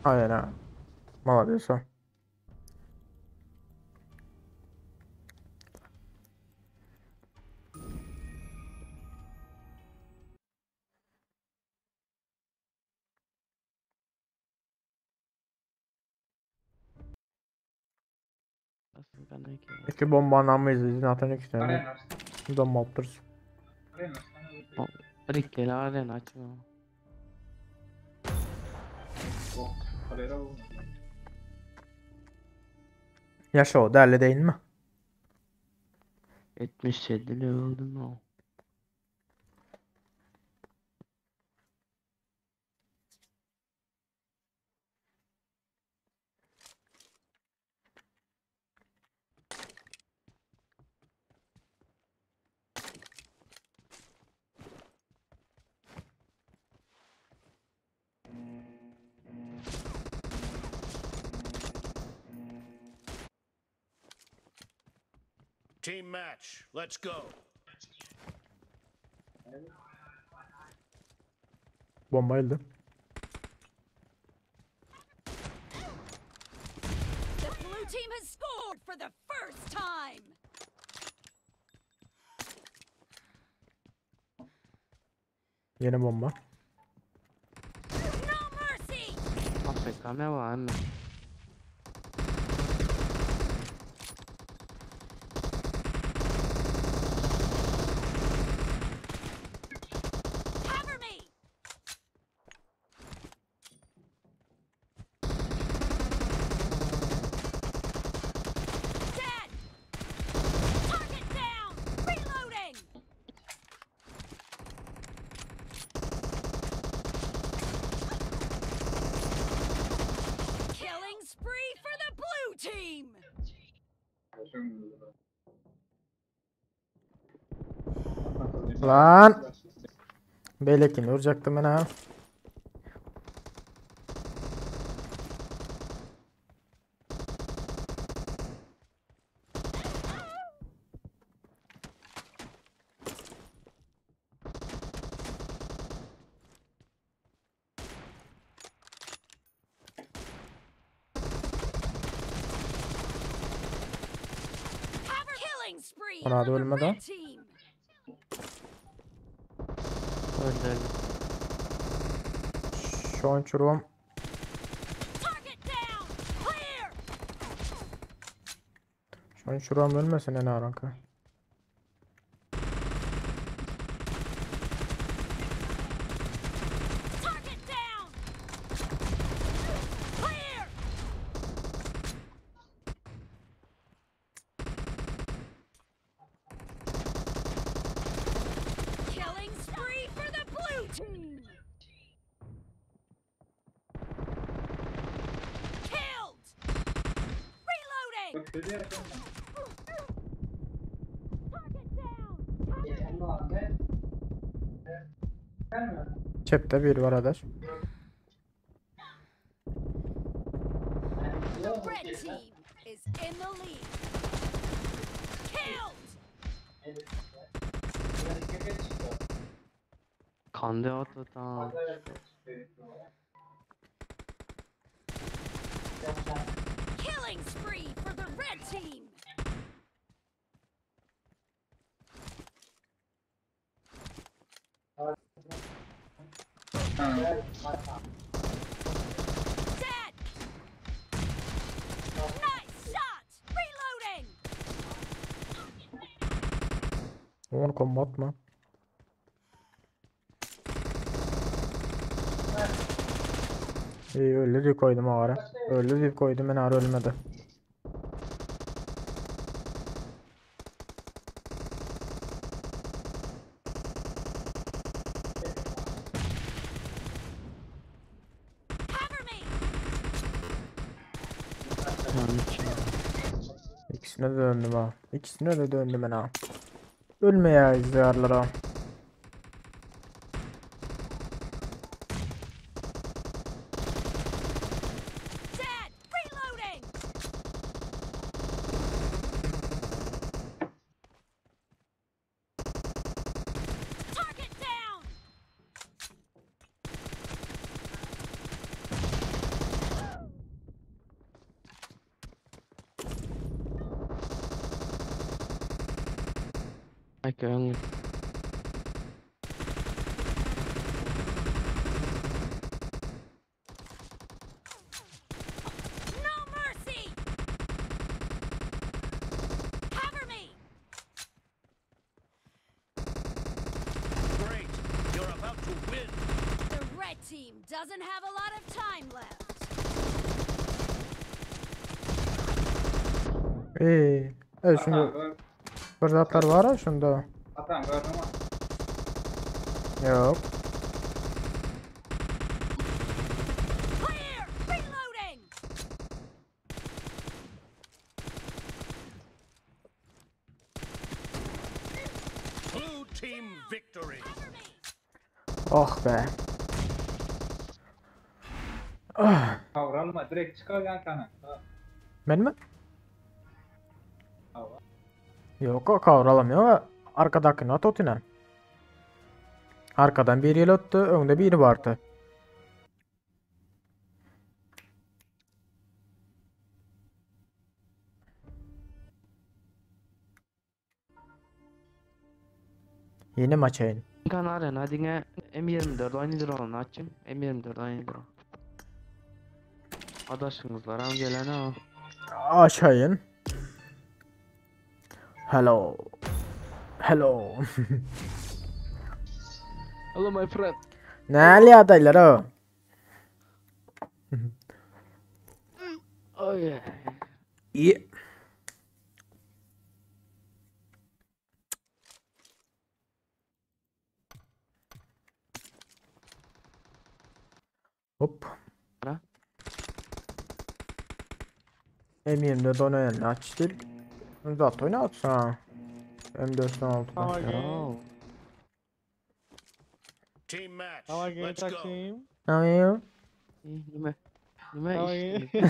Aynen ha. Молодец. İki bombanın amıyız. Zaten iki tane. Arena. Bomba attırız. Arena. Bir iki arena açma. Oh, arena olmadı. Yaşa o değerli değil mi? 77 level oldum o. Team match. Let's go. Bomba elde. The blue team has scored for the first time. Yeni bomba. No mercy. AFK ne var anne? Cover me. Dead. Target down. Reloading. Killing spree for the blue team. Lan! Beylekin vuracaktım ben ha. Killing spree Ona for da the ölmedi. red team. Öldü öldü. Şu an çuruğum. Target down. Clear. Şu an çuruğum ölmesin en aranka. Target down. Clear. Killing spree for the blue team. Killed. Reloading. Target down. Çepte bir var adaş. The red team is in the lead. Killed. Kandı at atan. Killing spree for the red team. Dead. Nice shot. Reloading. Onu kombat mı? İyi öldü diye koydum ağara. Öldü diye koydum ben ağrı ölmedi. Cover me. İkisine de döndüm ha. İkisine de döndüm ben ha. Ölme ya izleyarlara. Dead. Reloading. Target down. Ay öňe. No mercy. Cover me. Great. You're about to win. The red team doesn't have a lot of time left. İyi. Evet şimdi Atan gör. fırsatlar var ha şunda. Atan gördün mü? Yok. Clear. Reloading. Blue team victory. Cover me. Oh be. Kavralma direkt çıkar yan kana. Ha, Ben mi? Hava. Yok o kavralamıyor ama arkadakini at otuna. Arkadan bir yel attı, önde biri vardı. Yeni maç ayın. Kan arena diňe M24 oýnadyr onu açım. M24 oýnadyr. Adaşyňyzlar hem gelen o. Açayın. Hello. Hello. Hello my friend. Ne adaylar o? Oy. İyi. Hop. Ha? M24 oynayan aç değil. Zaten oyna atsa. M4'ten Ama 6'dan. gel. Team match. Ama gel Let's go. taksim. Hayır. Nime? Nime Ama iş? gel.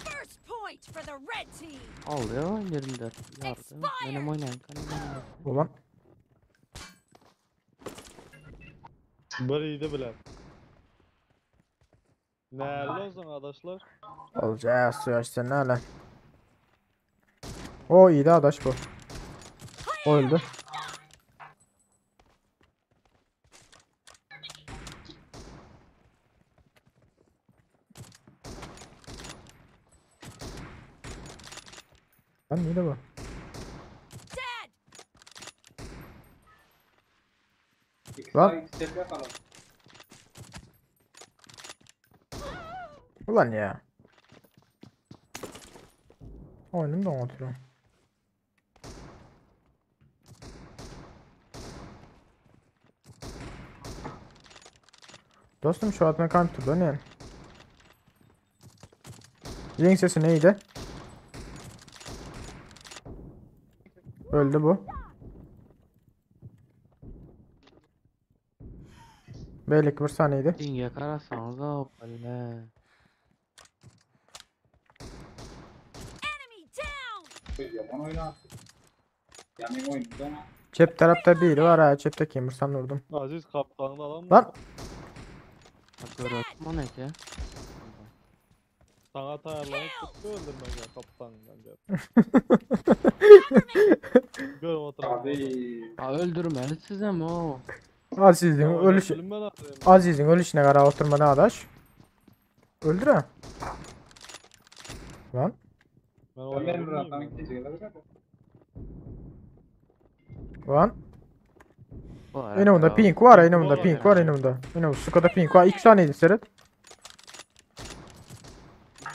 First point for the red team. Al ya 24. Yardım. Benim oynayan kan Ulan. Bir iyiydi bilen. Nerede olsun arkadaşlar? Olacak suya sen ne hala. O iyi de adaş bu. O öldü. Lan neydi bu? Dead. İki Lan. sağ iki çep yakalım. Ulan ya. Oyunum da oturuyor. Dostum şu atma counter dönüyor. Yayın sesi neydi? Öldü bu. Beylik bir saniyeydi. Diňe karasaňyz o balle. Enemy down. Yaman oyunu attı. Ya men oyunu dona. Çep tarafta biri var ha. Çepteki Mirsan vurdum. Aziz kapkanını alan mı? Lan Görötüm o ne ki? Sana taýýarlanyp tutdy öldürmege kaptandan gel. Gör oturan. Abi. Ha öldürmeli sizem o. Aziz'in ölüş Aziz'in ölüşüne gara oturma ne adaş. Öldür ha. Lan. Ben Murat'tan gidecekler. Lan. Yine bunda pink var, yine bunda pink var, yine bunda. Yine bu sukada pink var. 2 saniydi seyret.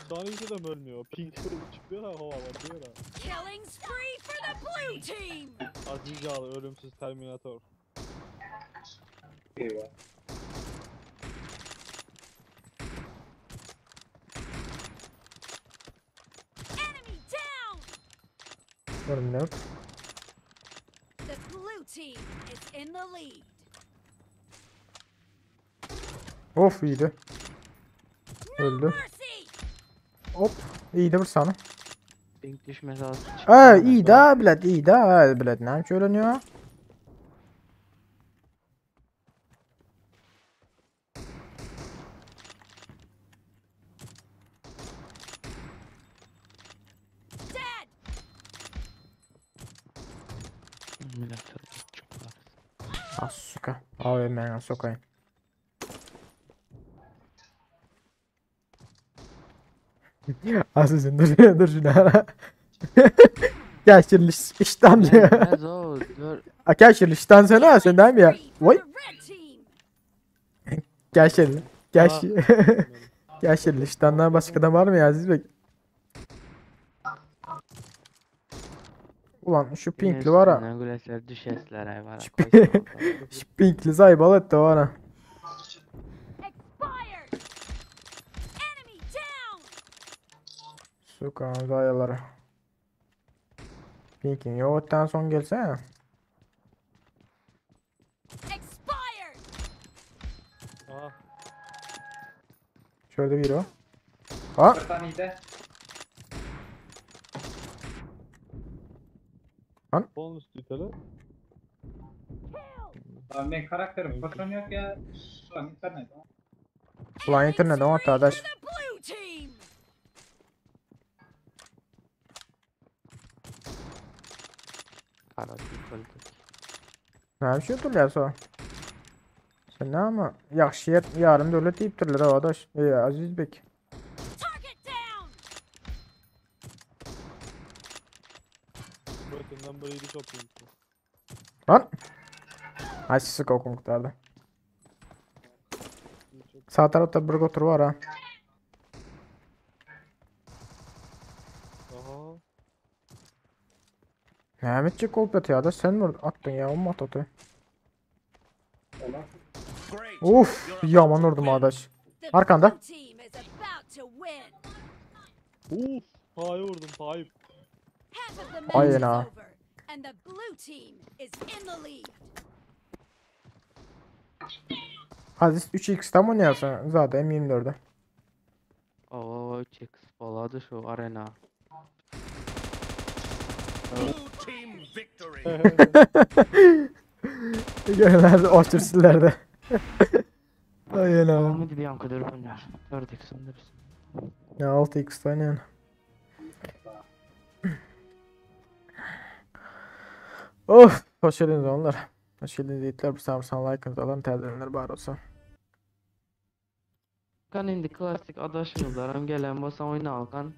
Saniyede de mi ölmüyor? Pink çıkıyor ha hava bakıyor ha. Killing spree for the blue team. Aziz Yağlı ölümsüz Terminator. Eyvah. Enemy down. Görünüyor. The blue team is in the lead. Of iyiydi. Öldü. Hop. İyiydi bir sana. Pink düşmesi az çıktı. Ee, iyi da bilet iyi da bilet ne söyleniyor? Dead. Millet çok var. Ah suka. Abi ben sokayım. Aziz'in dur dur şunu ara. Geçirli işten diyor. Gelmez o. Dur. Geçirli işten sen ha sen değil mi ya? Vay. Geçirli. Geç. Geçirli iştenden başka da var mı ya Aziz Bey? Ulan şu pinkli var ha. Ne güleşler düşesler ay var. Şu pinkli zaybal etti var ha. Expired. Enemy down. Suka zayaları. Pinkin yoğurttan son gelsene. Expired. Aha. Şöyle bir o. Ha? Bir tane iyi de. Lan. Bonus diteli. Abi benim karakterim patron yok ya. Şu an internet. Ulan internet o arkadaş. The blue team. Kara öldü. Ne bir şey oturlar Sen ne ama yaxşı yer yarım dövlət deyibdirlər arkadaş. Ey Aziz bek. Target down. Götünden biriydi çok pinkli. Lan. Ay sık okum kurtardı. Sağ tarafta bir otur var ha. Aha. Mehmetçik kol ya da sen mi attın ya o mu attı? Great. Of You're about yaman to vurdum win. arkadaş. The Arkanda. blue team is about to win. Uf. Tayyip vurdum Tayyip. Half of the match Ay is na. over, and the blue team is in the lead. Aziz 3x tam oynuyorsun zaten M24'de. Oo 3x boladı şu arena. Blue team victory. Görürler otursunlar Ay ana. Ama bir yankı bunlar. 4x sanırız. Ya 6x oynayan. Of, hoş geldiniz onlar. Hoş geldiniz yiğitler. Bir sarımsan like'ınızı alın, təzələr bar olsun. Kan indi klasik adaşımızlarım gelen bolsa oynalkan.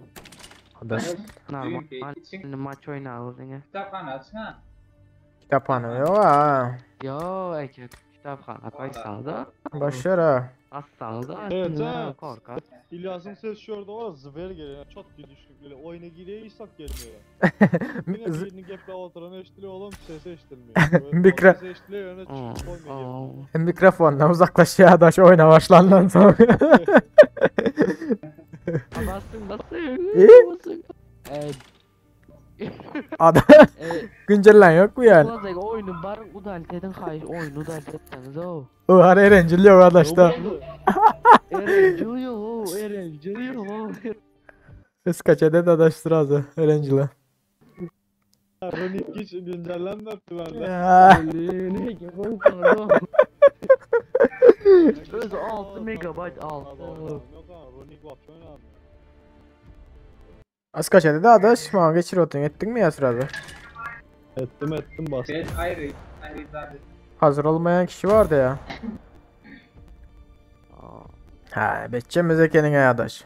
Adaş. Normal Için maç oynalır diňe. Kitapxana açsana. Kitapxana yok ha. Yo, erkek kitapxana koysanız da. Başlar ha. Assanız da. Evet ha. Korkar. İlyas'ın ses şurada var zıver geliyor. Çok düştük böyle oyuna giriyorsak gelmiyor. Yine birini geple oturan eşitiliyor oğlum sesi eşitilmiyor. Mikro- Sesi eşitiliyor öne çıkıp koymuyor. Mikrofondan uzaklaşıyor adaş oyuna başlandan sonra. Basın basın. İyi. Basın. Evet. Ada güncellen yok mu yani? Klasik oyunu barın udalit edin hayır oyunu udalit etseniz o. O har eğlenceli yok adaş da. Eğlenceli yok eğlenceli yok. Ses kaç eden adaş sırası eğlenceli. Ronik hiç güncellenmedi bende. Ya. Öz 6 megabayt 6. Yok ha Ronik vapşe oynamıyor. Askaç eddi adaş, maňa geçir otuň etdiňmi ýa srazy? Etdim etdim bastım. Ben ayrı ayrı zaten. Hazır olmayan kişi vardı ya. Ha, betçemiz ekeniň adaş.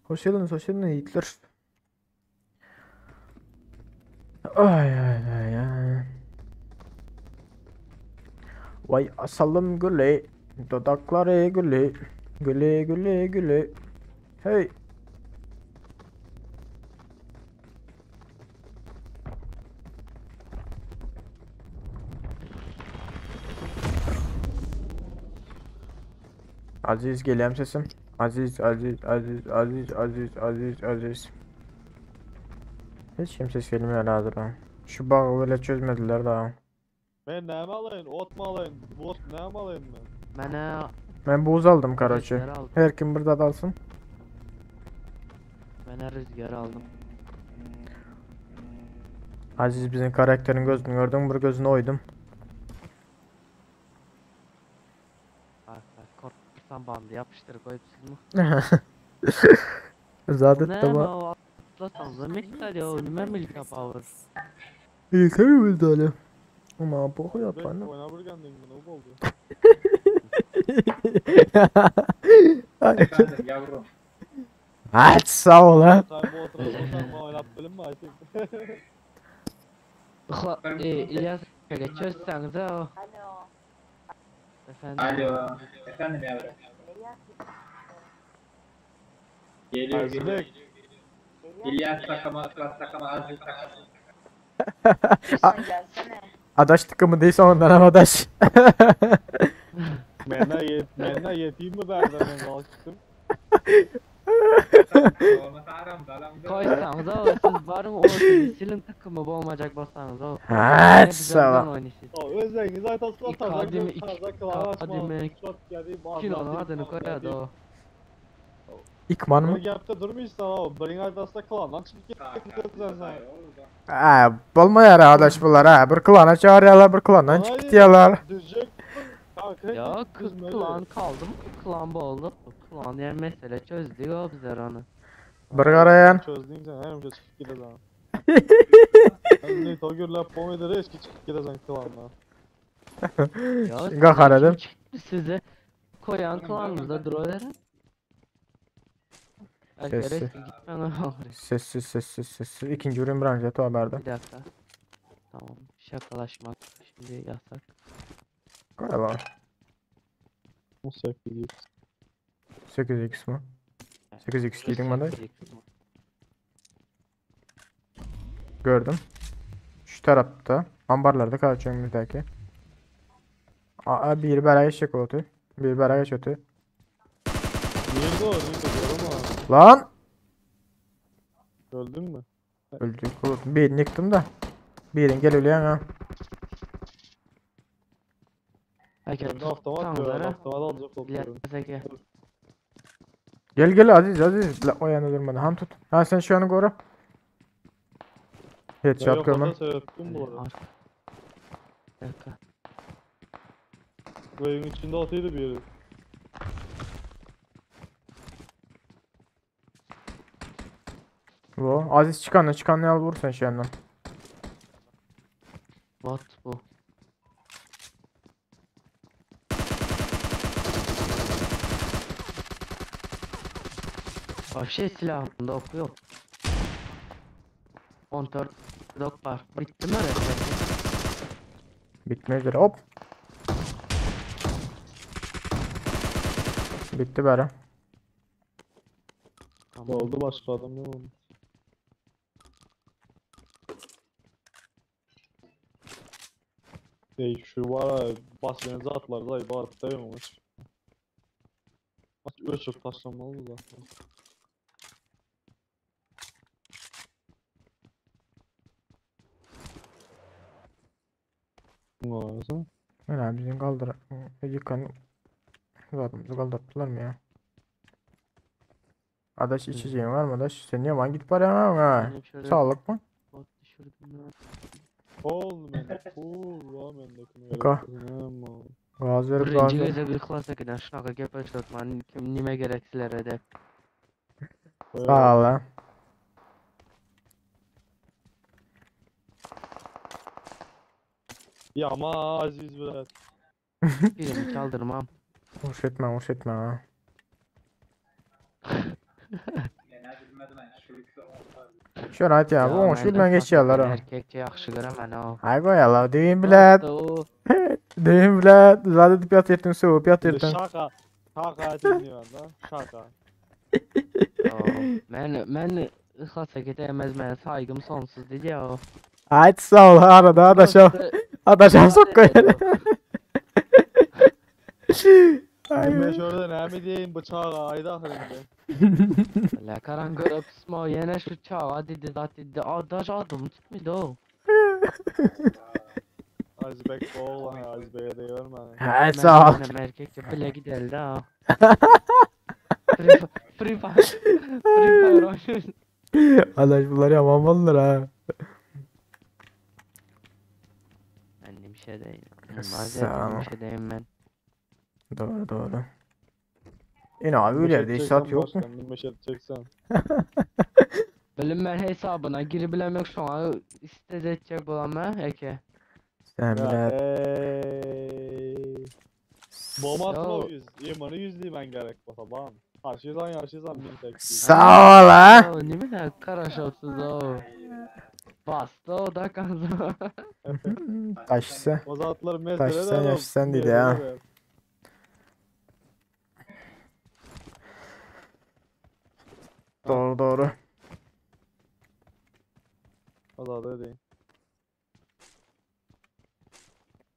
Hoş geldiniz, hoş geldiniz yiğitler. Ay ay ay ay. Vay asalım gülü, dodakları gülü, gülü gülü gülü. Hey. Aziz gelýärmi sesim? Aziz, Aziz, Aziz, Aziz, Aziz, Aziz, Aziz. Hiç kimse ses gelmiyor hazır ha. Şu bug'ı böyle çözmediler daha. Ben näme alayın? Ot mu alayın? Bot näme alayın ben? Mənə Ben buz aldım karoçi. Rüzgar aldım. Her kim burada alsın. Mənə rüzgar aldım. Aziz bizim karakterin gözünü gördüm, bir gözünü oydum. Bak bak korksan bandı yapıştır koyupsuz mu? Zaten Ne tamam. o atlasanız miktar ya önüme milka power. Yeter mi öyle? Ama boku Ben yapan. oyna bir geldim ne oldu? Efendim yavrum. Aç sağ ol ha. Sen bu oturalım sen oynat bilim mi Aytek? E, İlyas çözseniz o. Efendim. Alo. Efendim yavrum. Geliyor geliyor. Azbek. İlyas takımı, Atlas takımı, Aziz takımı. Adaş tıkımı değilse ondan ama adaş. Mena yet, mena yeteyim mi ben de ben kalktım. Olmasa aramda aramda. Koysanız o siz varın o silin takımı bolmacak bassanız o. Aç Ne sağ ol. oynayışız. O özengi zaten Kadimi, tarzak kadimi, Kilonun adını koyardı o. İkman mı? Bir gapda durmaysan o, birin aytasda klandan çıkıp gittin sen. Ha, bolmaýar adaş bular ha. Bir klana çağırıyorlar, bir klandan çıkıp gidiyorlar. Düzecek. Kanka, Ya kız klan kaldı mı? Klan boldu. Klan yani mesele çözdük o bizler onu. Bir garayan. Çözdün sen, hem de çıkıp gideceksin. Ne togürlap pomidor eski çıkıp gideceksin klandan. Ya Gahar edin. Sizi koyan klanımızda duruverin. Sessiz. Gitmen olur. Sessiz sessiz sessiz. İkinci ürün branşeti haberde. Bir dakika. Tamam şakalaşmak şimdi yasak. Galiba. 18x. 8x mi? 8x diýdiň bana. Gördüm. Şu tarafta. Ambarlarda karşı önümüzdeki. Aa bir bera geçecek otu. Bir bera geç otu. Nerede o? Nerede görüm ha. Lan! Öldün mü? Öldük oğlum. Birini yıktım da. Birini gel ölüyen ha. Bende avtomat yok. Avtomat alacak oluyorum. Gel gel Aziz Aziz. La, o yana durmadı. Han tut. Ha sen şu anı koru. Headshot görmem. Seyrettim bu arada. Bir dakika. Bu evin içinde atıydı bir yeri. Bu. Aziz çıkanla çıkanla al vur sen şu yandan. Bot bu. Вообще silahımda ok yok. 14 ok var. Bitti mi resmen? Bitmek üzere. Hop. Bitti bari. Oldu başka adam yok. Ey şu var ya bas benzi atlar da ibaret değil Öçüp taşlamalı zaten. Lazım. Öyle bizim kaldır yıkan adamımızı kaldırttılar mı ya? Adaş içeceğin var mı adaş? Sen niye bana git para ha? Benim şöyle Sağlık mı? Bot düşürdüm ben. Pol mende pul wa mende kim Ka. Gaz berip gaz Birinji berip. gezek yhlas ekiden şunaka gep eşitman kim nime gerek sizlere de. Sağ ol ha. Ya ama Aziz brat. Birini çaldırmam. Uruş etme uruş etme ha. Şöyle ayt ya bu men şu bilmem geçýärler ha. Erkekçe yaxşı göremän o. Ay goýala düýn bilet. O. Düýn bilet. Zat edip ýatyrdyň söwüp ýatyrdyň. Şaka. Şaka dinliyorum da. Şaka. Men men yhlasa gidemez men saygım sonsuz dedi ya o. Ayt sağ ol arada adaşam. Adaşam sok koyar. Ben şöyle ne mi diyeyim bıçağa ayda ahırında. La karan görüp sma yine şu çağa dedi zat dedi adaş adım tutmadı o. Aziz bek oğlan Aziz Bey'e de görme. Hay sağ ol. Benim erkekçe bile giderdi ha. Free Fire Free Fire Free Fire oynuyoruz. Adaş bunlar yaman mallar ha. Ben de bir şey değil. Sağ ol. Bir şey diyeyim ben. Doğru doğru. Yine abi ileride hiç saat yok mu? Meşet çeksen. Bilim ben hesabına girip bilemek şu an istedecek bulamam eke. Sen Ya bilet. ey. Bomba atma Yo. yüz. İmanı yüzlüğü ben gerek basa bam. Karşıdan yaşaysan bir tek. Sağ ol ha. O ne bileyim karaşopsuz o. Bastı o da kanza. Taşsa. O zatlar mesele Taşsan de yaşsan dedi ha. Doğru doğru. O da değil.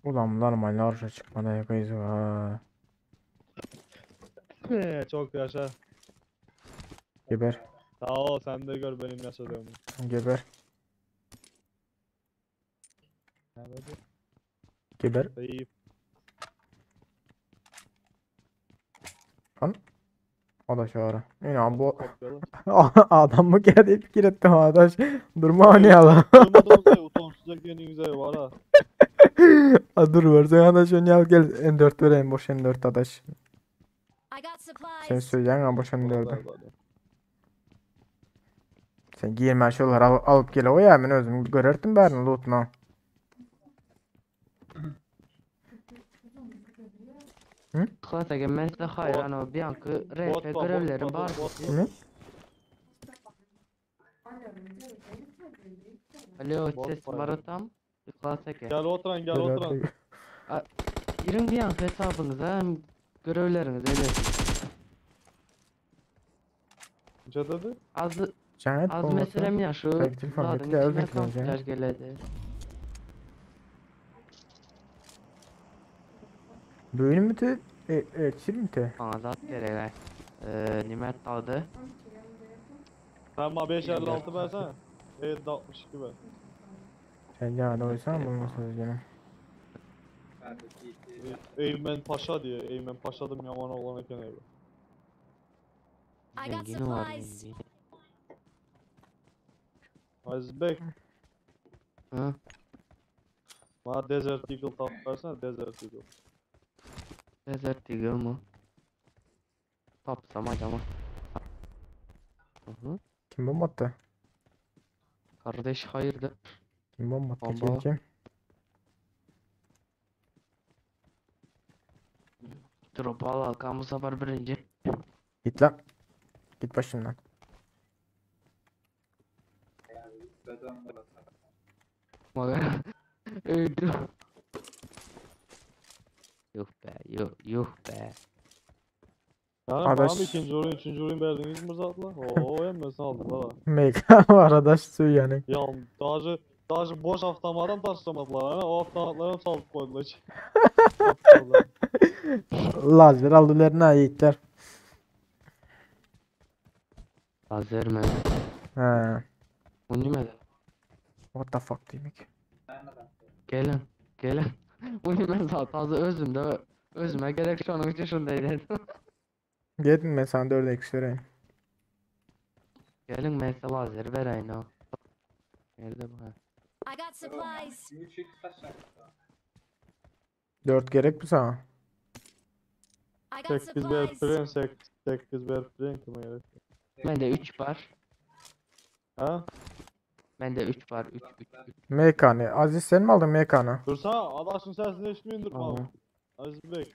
Ulan bunlar manlar çıkmadan yakayız ha. Çok yaşa. Geber. Sağ ol sen de gör benim yaşadığımı. Geber. Geber. İyi. Lan. O da şu ara. Yine abi bu Kopyala. adam mı geldi fikir ettim arkadaş. Durma oynayalım. Durma utançsızlık yeni güzel var ha. Ha, dur ver sen arkadaş oynayalım gel M4 vereyim boş M4 arkadaş. I got supplies. Sen söyleyeceksin ama boş M4'ü. Sen giyirme şunları al, alıp gel o ya ben özüm görerdim bärini lootunu. Yhlas eke men size hayran o bir anki RP Bot var, görevlerim bot var, var. bot Hı? Alo Bot ses var. var tam. Yhlas eke. Gel oturan gel Gel oturan. otur. Girin bir anki hesabınıza hem görevlerinizi edin. Ne dedi? Az Cennet az olmasa- meselem ya şu Belki telefon zadın getir ya, içine özür dilerim Cennet. kamuflaj geledi. Böğün mü te? E, e, mi te? Bana zat gerek ay. Ee, nimet aldı. Sen bana 556 versene. Evet 62 ver. Sen yani oysan bunu söyleyeceğim. Eymen Paşa diye. Eymen Paşa'dım yaman oğlan eken evi. I got Zengini var supplies. zengin. Aziz Bey. Hı? Bana Desert Eagle tap versene Desert Eagle. Desert Eagle mı? Tapsam acaba. Hı hı. Kim bomba attı? Kardeş hayırdır? Kim bomba attı? Kim Bomba. kim? Drop al Hakan bu sefer birinci. Git lan. Git başımdan. Maga. Öldü. Yuh be yuh yuh be. Yani Adaş- bana mı ikinci oyun, üçüncü oyun verdiniz mi zatla? Oo emmesin aldılar ha. MK var adaş yani. Ya daha daha boş avtomatdan taşlamadılar ha. O avtomatları salıp koydular. Aptallar. Lazer aldılar ne yiğitler. Lazer mi? He. Bu ne mi? What the fuck demek. Gelin gelin. Bu ne ben zaten özümde özüme gerek şu an için şunu dedim. Gelin ben sana 4 x vereyim. Gelin ben size lazer vereyim o. Nerede bu? ha? I got supplies. 3x taşlar. 4 gerek mi sana? I got 8 berip supplies. duruyorum 8 8 berip duruyorum kime gerek. Bende 3 var. Ha? Bende 3 var. 3 3 3. MK'ni. Aziz sen mi aldın MK'nı? Dursana adaşın sesini eşitmeyin durma. Aziz Bey.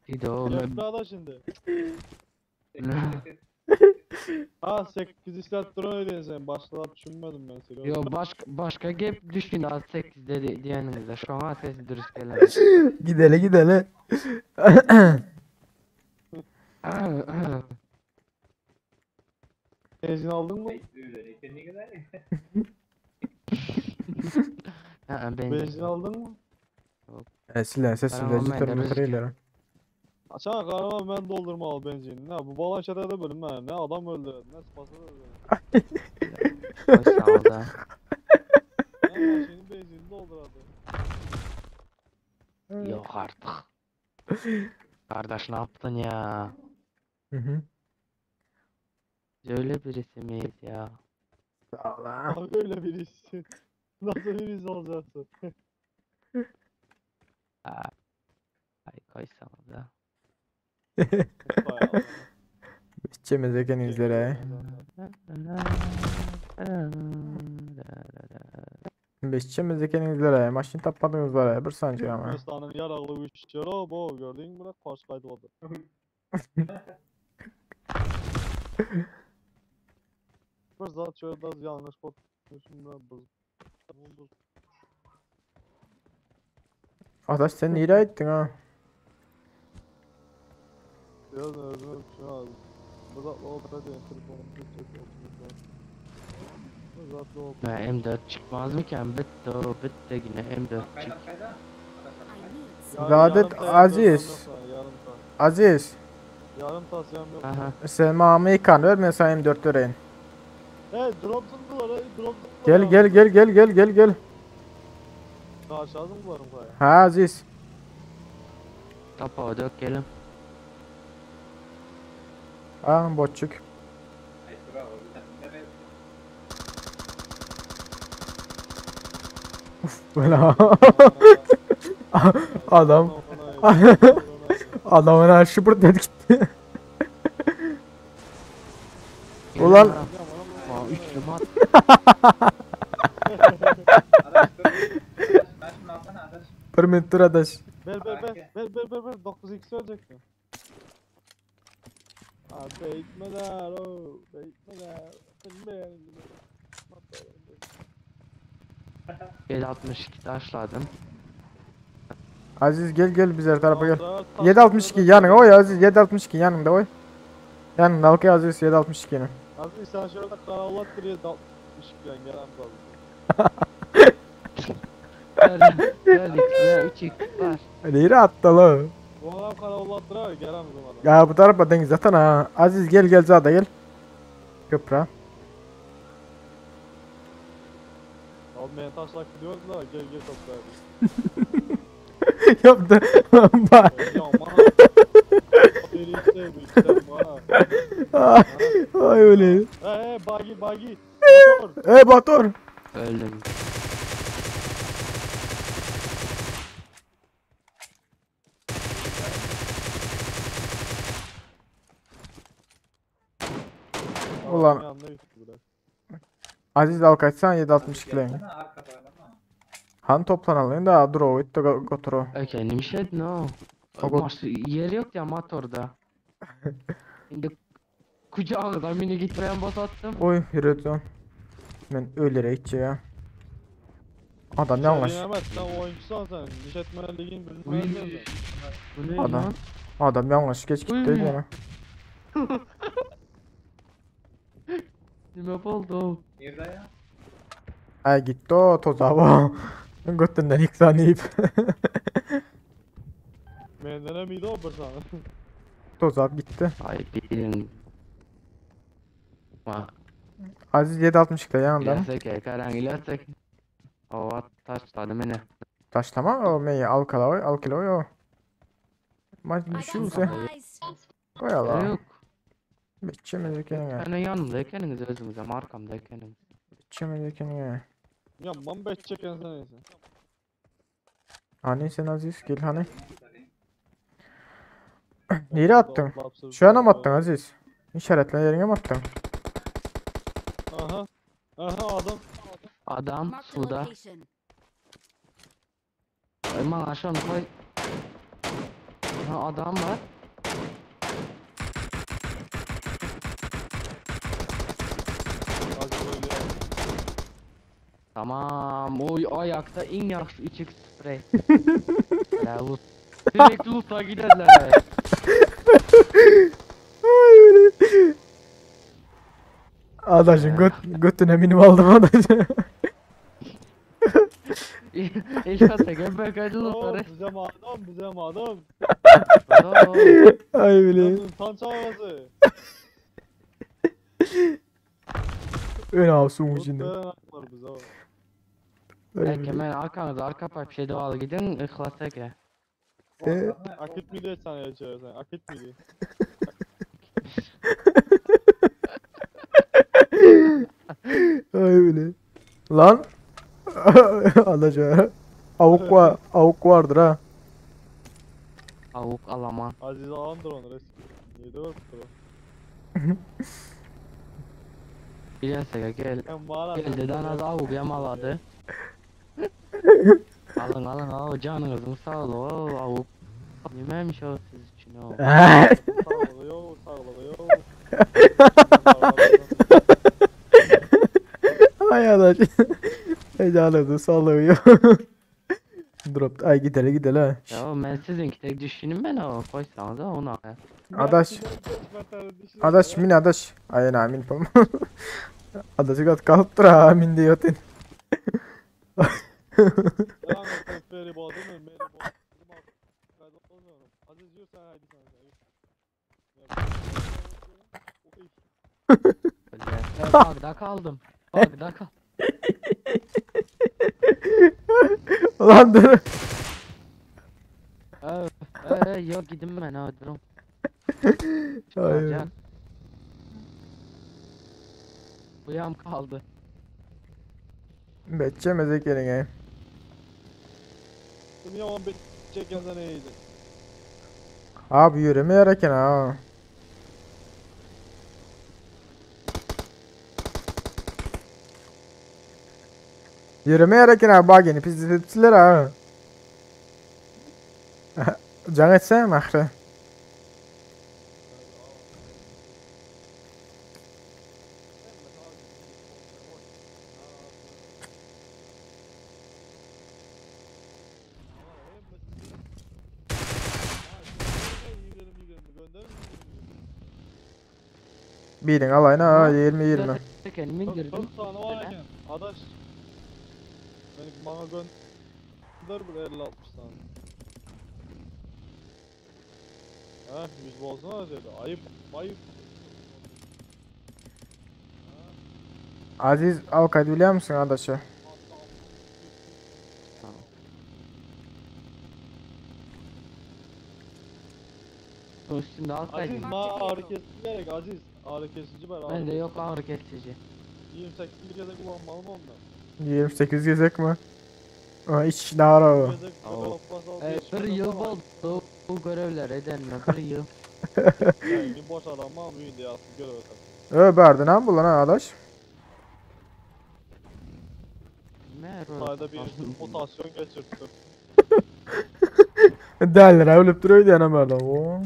Yine o o. Gepli adaş şimdi. Ha 8 işlet duran öyle sen başta düşünmedim ben seni. Yo başka başka gep düşün az 8 dedi diyeninize. Şu an sesi dürüst gelemez. Gidele gidele. Benzin aldın mı? Ne güzel. Ha benzin. Benzin aldın mı? Esile ses Tamam, sileci ben de termometreyle. Açana karama ben doldurma al benzini. Ne bu balan şatada bölüm ha. Ne adam öldü, ne spasır öldü. Hoş aldı. Ne maşinin benzinini doldur hadi. Yok artık. Kardeş ne yaptın ya? Hı hı. Biz öyle birisi miyiz ya? Sağ ol ha. Abi öyle birisi. Nasıl birisi olacaksın? Ay koysana da. Bayağı. İçemiz ekenizlere. Beşçemiz ekenizlere. Maşın tapmadınızlara. Bir sancı ama. Türkmenistan'ın yararlı güçleri o bu gördün mü? Karşı kaydı oldu. Bir zat şöyle az yanlış konuşmuşum ben buz. Buz. Adaş sen nereye ettin ha? Biraz özüme bir şey aldım. Bu zatla o kadar değil, telefonum bir çekiyor. Bu zatla o Ben M4 çıkmaz mı ki? Bitti o bitti yine M4 çık. I need Zadet Aziz. Yarım tas. Aziz. Yarım tas yarım yok. Aha. Sen bana MK'nı ver ben sana M4 vereyim. Hey drop zıplılar hey drop zıplılar. Gel gel gel gel gel gel gel. Karşı zıplarım kaya. Ha Aziz. Topa dök gelin. Ha botçuk. Uf böyle Adam Adamın her şıpırt dedi gitti. Ulan Aa, üçlü mat. Ben şunu alsana adaş. Bir minut dur adaş. Ver ver ver ver ver ver ver 9x ölecek mi? Abi beytmeler o beytmeler. Ben 7.62 taşladım. Aziz gel gel bizer tarafa gel. 7.62 yanına oy Aziz 7.62 yanında oy. Yanında okey Aziz 7.62'ni. Aziz sen şöyle karavlat diye dalmışken gelen kaldı. Gel 3x var. Nereye attı la? Bu adam karavlat diye gelen bizim adam. Ya bu tarafa deniz zaten ha. Aziz gel gel zada gel. Köprü. Abi ben taşlak gidiyoruz da gel gel topla. Yaptı. Bak. Ya bana. Ay öyle. Hey hey bagi bagi. Motor. Ey Batur. Öldüm. Ulan. Yanına gitti bırak. Aziz al kaçsan 7.62 lane. Arkada ama. Han toplanalım da dur o itti gotro. Okey neymiş no. O Maş yeri yok ya motorda. Şimdi kucağına mini gitmeyen bas attım. Oy yürüdüm. Ben ölere içi ya. Adam yanlış. Sen Mehmet sen oyuncusun sen. Diş etme ligin bilmez sen. Bu ne Adam. lan? Adam yanlış geç gitti Uy. gene. Ne oldu? Nerede ya? Ay gitti o toza bu. Götünden ilk saniyip. Mendene miydi o bir sana? Tozap gitti. Ay bilin. Ma. Aziz 7.62 yanında. İlasek karan ilasek. Ova taşladı beni. Taşlama o meyi al kala al kilo o. Maç I got düşürse. supplies. Koy ala. Yok. Biçimiz kendine. Ben yanımda kendiniz özümüze markamda kendiniz. Betçemez eken ya. Ýaman betçe eken sen eýse. Hani sen Aziz gel hani. Nereye attın? Şu an mı attın Aziz? İşaretle yerine mi attın? Aha. Aha adam. Adam Marked a suda. location. Ay maňa şony koy. Aha adam var. Aziz öyle. Tamam. Oy ayakta iň ýagşy 3x sprey. Ya loot. Direkt loot'a giderler. Ay öyle. Adaşın göt, götüne minim aldım adaşın. İlk gel Oo, loot'ları. bize adam, bize adam. Ay bile. Tan çağırması. Ön av suyun içinde. Var bize. Ay Belki bile. men arkanızda arka pay bir şey de al gidin ıhlasa gel. E, Akit miydi sen geçersen? Akit miydi? Ay bile. Lan. Adaşa. Avuk var, avuk vardır ha. Avuk alaman. Aziz alandır onu resmen. Yedi var o. Bilirse gel. Hem bana Geldi dana da avuk yamaladı. Alın alın al canınızın sağlığı o avuk. Yememiş o siz için o. Sağlığı yok, sağlığı yok. Ay adaş. Heyecanlı sallıyor. Drop. Ay gidelim gidelim ha. Ya ben sizinki tek düşünün ben o koysanız da ona. Adaş. Adaş min adaş. Ay amin pam. Adaşı kat kalıp dur ha min diyor ten. Devam et, feribot değil mi? Meribot. Aziz yürü sen haydi sen. Öyle. Bug'da kaldım. Bug'da kal. Ulan dur. Ee, yok gidin ben ha durun. Ay. Can. Uyam kaldı. Betçemez ekenin Kim yaman çeken sen iyiydi. Abi yürüme eken ha. Yürüme eken ha bageni pizzettiler ha. Can etsem ahre. Birin alayına ha 20 20. Kendimi indirdim. Dört tane var eken. Adaş. Beni bana gönder bir 50 60 tane. Heh 100 bolsun acaba. Ayıp ayıp. Aziz Alkay biliyor musun adaşı? Üstünde Aziz alsaydım. ma ağrı kesici gerek Aziz. Ağrı kesici var. Bende yok ağrı kesici. 28 gezek kullanmalı mı ondan? 28 gezek mi? Aa, iç daha o. Gezek Evet, bir yıl oldu bu görevler edenme bir yıl. Yani bir boş adam mı büyüdü ya görev eder. Ö berdin ha bu lan ha adaş. Sayda bir mutasyon geçirtti. Derler ha ölüp duruyor diyen berden. Oo.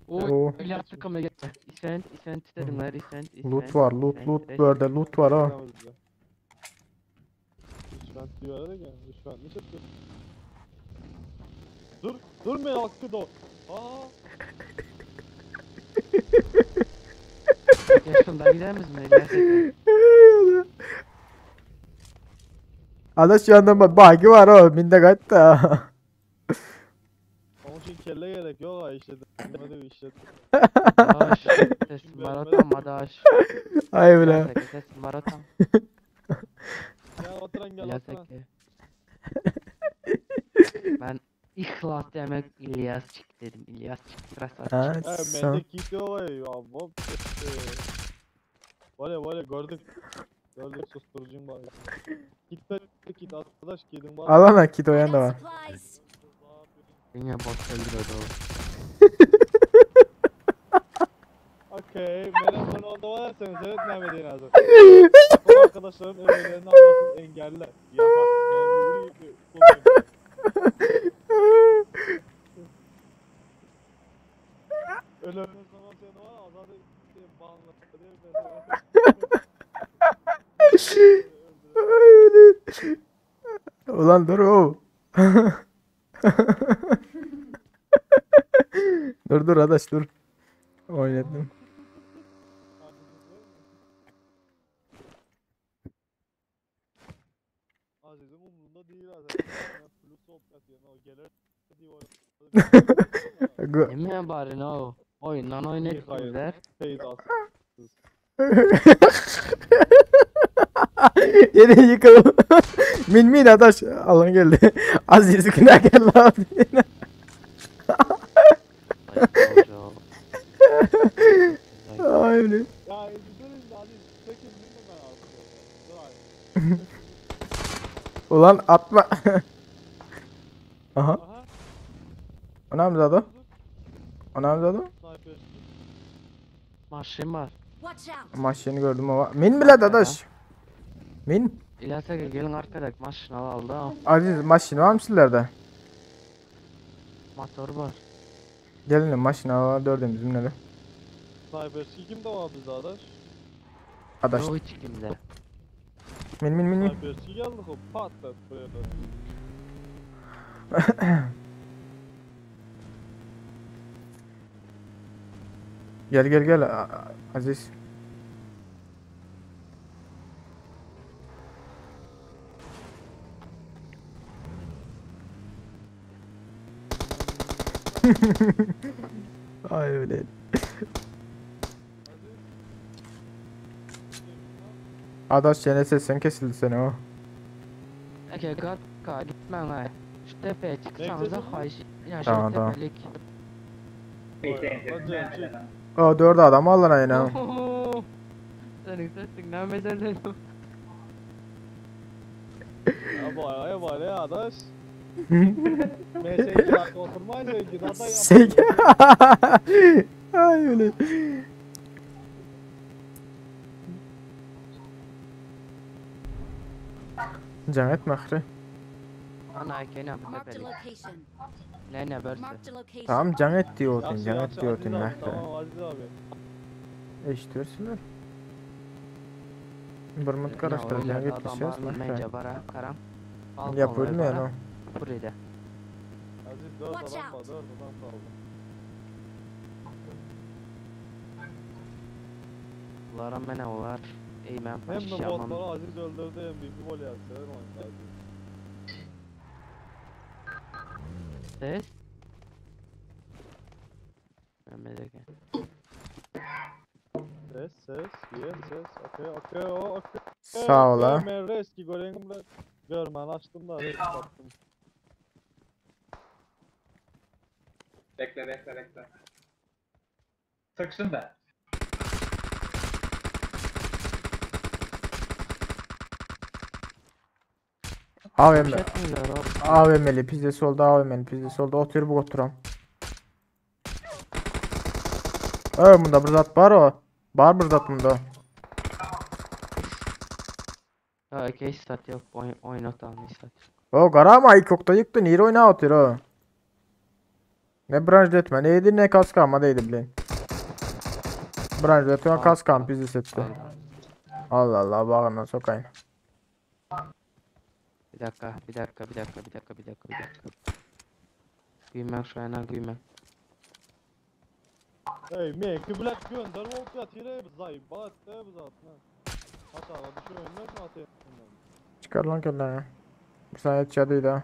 Oy, Oo. ilaç tıkama geçti. İsent, isent istedim isent, isent. Loot var loot loot böyle loot var ha. Rüşvet diyor öyle ki. Rüşvet ne çıktı? Dur, dur me hakkı da. Aa, Yaşında gider misin? Gerçekten. Adaş yandan bak bagi var o minde kaçtı. onun için kelle gerek yok ha işte. Hadi işte. Adaş, sesim var atam adaş. Ay bile. Sesim var atam. Gel oturan gel oturan. Ben İhlas demek İlyas çık dedim. İlyas çık. Rasat Ha, çık. He sen. mende kit yok ya. Hop. Vale vale gördük. Dördük susturucum var. Git be git arkadaş gidin bak. Alana kit oýan da bar. Supplies. Diňe bot öldüredi o. Okey, benim bunu onda var sen seyret Mehmet'in hazır. Bu arkadaşların ömürlerini almasını engelle. Ya bak, ben yürü- Ölümün zaman seni var azade banla değil mi? Ay öyle. Ulan dur o. Dur dur adaş dur. Oynadım. Aziz'im umurunda değil zaten. Ben plus sohbet yani o gelir diye Neme bari no. Oyundan oyun ettiler. Yine yıkıldım. Min min adaş. Alan geldi. Aziz günah geldi abi. Ay öyle. Ya durun da Aziz çekin dinle ben artık. Dur abi. Ulan atma. Aha. O ne yaptı? O ne yaptı? Maşın var. Watch out. Maşını gördüm ama. Min bile dadaş. Min. İlyas aga gelin arkadaş maşın al aldı. ha. Aziz maşını var mı sizlerde? Motor var. Gelin maşını var dördümüz minele. Sniper kimde var bizde adaş? Adaş. Yok hiç kimde. Min min min min. Sniper geldi hop pat da buraya da. Gel gel gel Aziz. Ay öyle. Adaş yine sesin kesildi seni o. Ege kalk gitme lan. Şu tepeye çıksanıza hayş. Ya şu Tamam, tamam. tepelik. O dört adam al lan yine. Oho. Senin sesin ne meselesi? Ya bari ya bari ya adaş. Ben sen iki dakika oturmayınca iki dakika Sek. Ay öyle. Can etme ahri. Ana gene bu Marked a tepelik. location. Ne ne berse. Marked a location. Tamam can et diyor Yaxşı, can et yaxşı, diyor Aziz abi, ahri. Tamam Aziz abi. Eşitiyorsunlar. Bir mut karıştır can adam etmişiz var mence bara karam. Yapıyorum yani o. Buraya. Aziz dört Watch adam var, out. dört adam kaldı. Ulara mene olar. Ey ben Hem de paşamam. botları Aziz öldürdü MVP gol yazdı. Severim oyunda Aziz. Ses. Mehmet Ege. Ses ses yes ses okey okey o okey. Sağ ol ha. Okey, Men reski göreyim de görmen açtım da risk attım. Bekle bekle bekle. Sıksın da. AVM. Etmiyorlar oğlum. AVM'li pizde solda AVM'li pizde solda otur bu oturam. Ee bunda bir zat var o. Var bir zat bunda. Ya okey stat yok. Oyun oynatan stat. O karama ilk okta yıktı. Nere oyna atıyor o. Ne branş etme neydi ne kask ama değdi bilen. Branş etme kask am pizde setti. Allah Allah bağına sokayım. Bir dakika, bir dakika, bir dakika, bir dakika, bir dakika, bir dakika. Güymem şu yana güymem. Hey men ki bilet gönder olup yatır ey zay bat ey biz atma. Hatta düşür oyunlar mı atayım? Çıkar lan kelleni. Bir saniye çadıydı ha.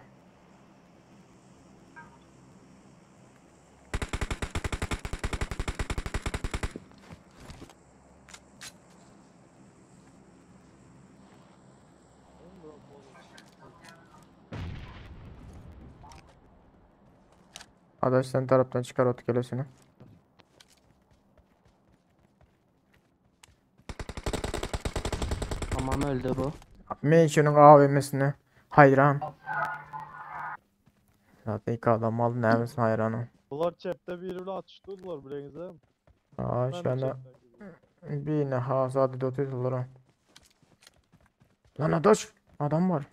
Adaş sen taraftan çıkar ot kelesini. Tamam öldü bu. Men şunuň AWM-sine haýran. Zaten iki adam aldı nämesine haýranım. Bular çepde biri bilen atıştırdılar bileňize. Aa şanda bir ne ha zaten oturdular. Lan adaş adam var.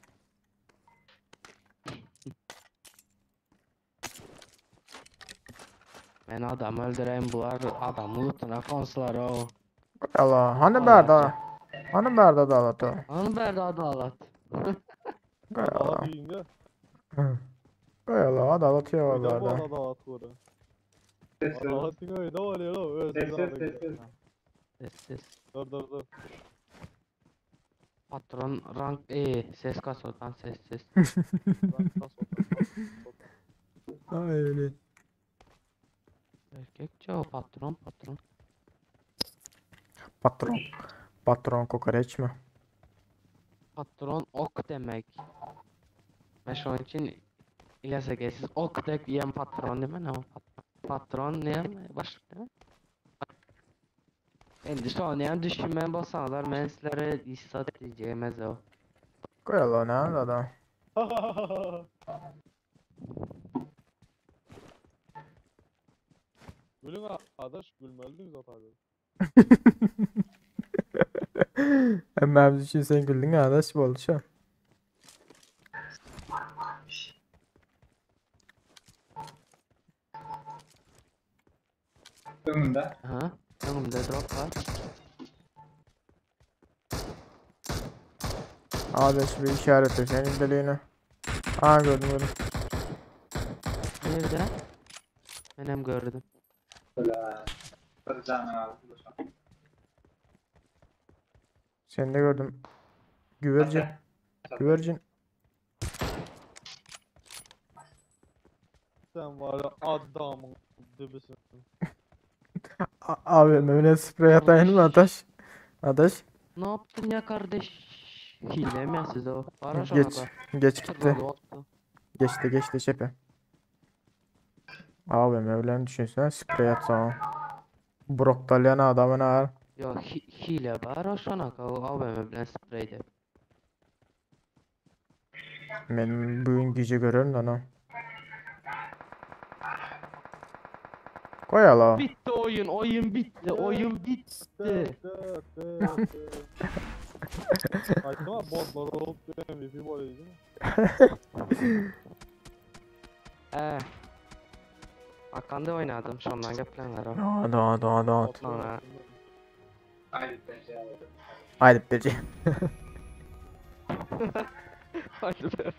Men adam öldüreyim bular adamı lootuna konsular o. Allah hani berda? Hani berda adalat o? Hani berda adalat? Allah. Allah adalat ya var berda. Adalat var. Adalat öyle var ya Sessiz sessiz. Sessiz. Dur dur dur. Patron rank E ses kasodan sessiz. Ay öyle. Erkekçe o patron patron. Patron. Patron kokoreç mi? Patron ok demek. Ben şu an için İlyas'a gelsiz ok dek yiyen patron değil mi? Ne o patron? Patron ne mi? Başka değil mi? Endi şu an yani düşünmeye basanlar ben sizlere istat diyeceğim o. Koy Allah ne adam. Gülün arkadaş gülmeliydin zaten. Hemmemiz için sen güldün arkadaş boldy şu. Önünde. Aha. Önümde drop var. Arkadaş bir işaret senin deliğine. Aa gördüm gördüm. Nerede? Ben hem gördüm. Bir canı aldı. Seni de gördüm. Güvercin. Güvercin. Sen var ya adamın dibisin. Abi Mehmet sprey atayım mı Ataş? Ataş. Ne yaptın ya kardeş? Hile mi siz o? Var Geç. Geç gitti. Geçti geçti şepe. Abi Mevla'nı düşünsene sprey atsam. Brok Dalyan adamın ağır. Yo hile var o şuna AVM bilen spreyde. Men bugün gece görürüm de ana. Koy ala. Bitti oyun, oyun bitti, oyun bitti. Aytma botlar olup MVP bolýar değil mi? Hakan'da oynadım şondan geplenler o. Hadi hadi hadi hadi. Sonra Haydi bence. Haydi bece. Haydi be.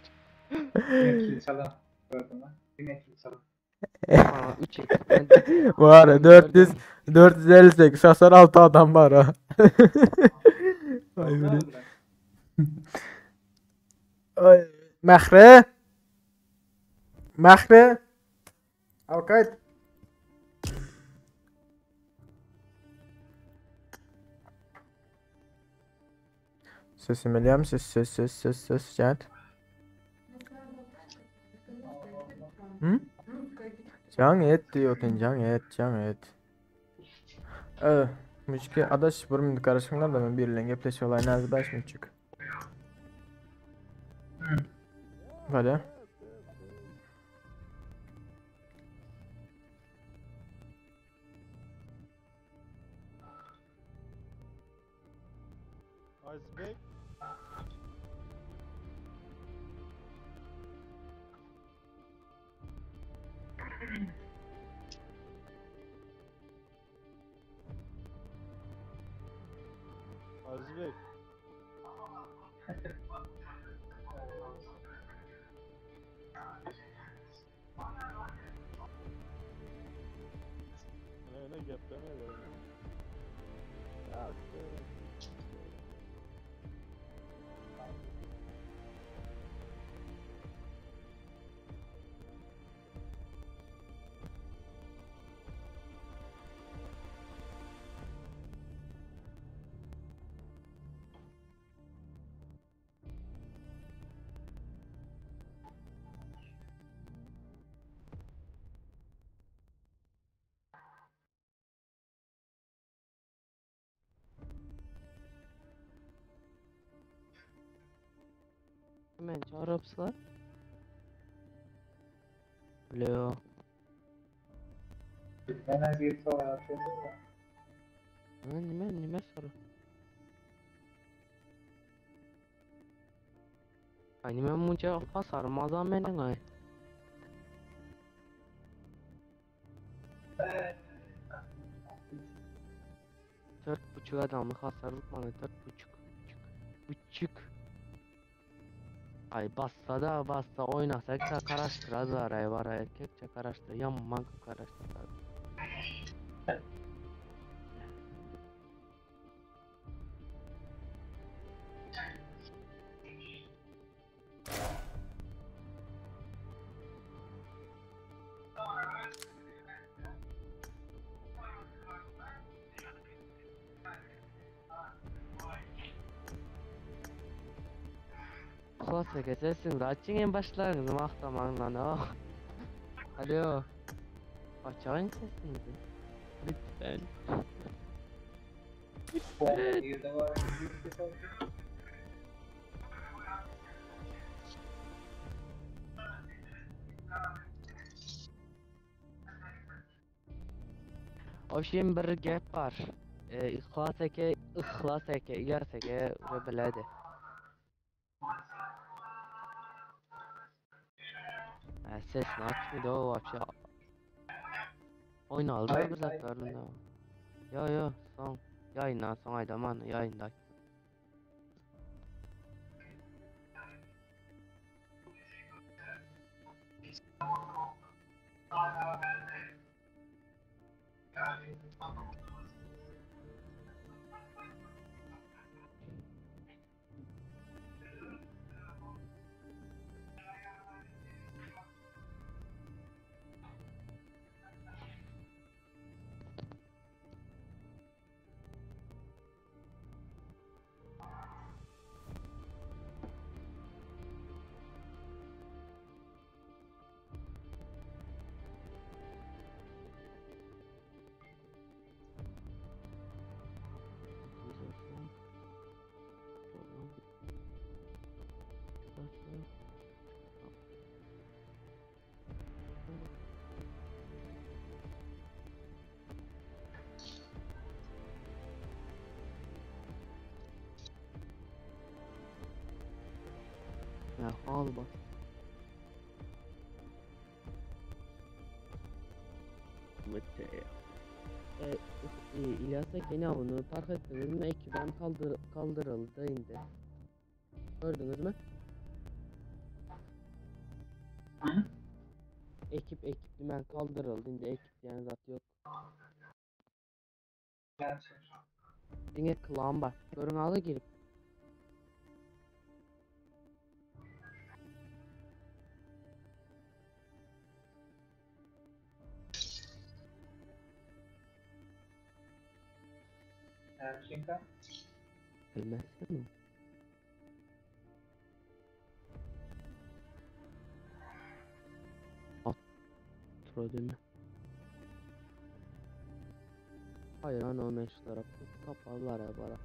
Yine kill çalan. Gördün mü? Yine kill çalan. Bana 3 Var ya 400 458 hasar 6 adam var ha. Ay böyle. Ay Mehre. Mehre. Alkayt. Sesim eləyəm ses ses ses ses ses gel. Hı? Can et diyor can et can et. Evet. Müşki adaş bir minut karışımlar da ben birlen gepleşiyorlar az 5 minutçuk. Böyle. Iceberg. Iceberg. Ne ne gepleme böyle. Ya, men çagyrypsylar? Alo. Bilmene bir sorar şeýle. Ha, nime nime soru? Ay nime munça hasar mazam meniň ay. 4,5 adamlık hasarlık bana 4,5 buçuk buçuk. Ay bassa da bassa oynasak da karaştıraz var ay var ay erkekçe karaştır yaman karaştır. Klasa geçersin açın başlarınızı mahtamanla oh. Alo. Açayın sesinizi. Lütfen. Bomba girdi var. Oşin bir gap var. E, İhlas eke, İhlas eke, İlyas eke ve biledi. Ha, sesini açmıyor o вообще. Oynaldı Hayır, bir zatlarında. Yo yo son. Yayından son aydaman yayında. Ya al bak. E, e, İlyas Eke bunu fark ettiniz mi? Ekibem kaldırıldı indi. Gördünüz mü? Hı? Ekip ekip dümen kaldırıldı indi ekip yani zat yok. Gerçi. Diňe klan bar. Görün alı girip. Erkinka. Bilmezsin mi? Atro değil mi? Hayır ana o meşlara kapalılar ya bara.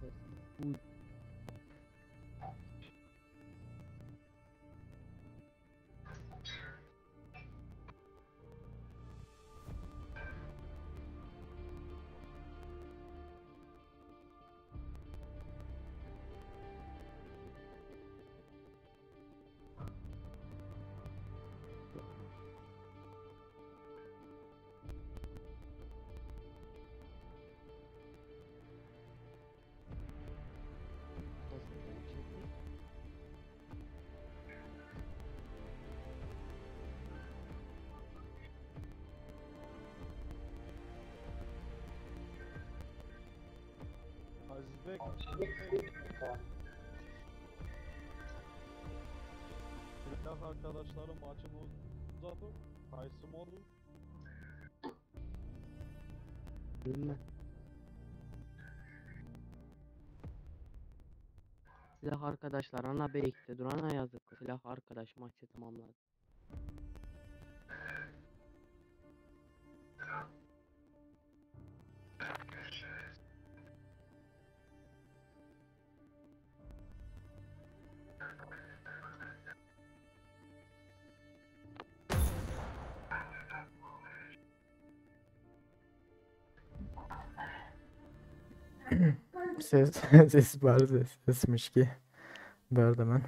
Aziz Bek. Silah arkadaşlarım maçını uzatıp Kayısı oldu. Bilmem. Silah arkadaşlar ana birlikte durana yazık. Silah arkadaş maçı tamamladı. Ses ses bar ses sesmiş ki. Berdi men.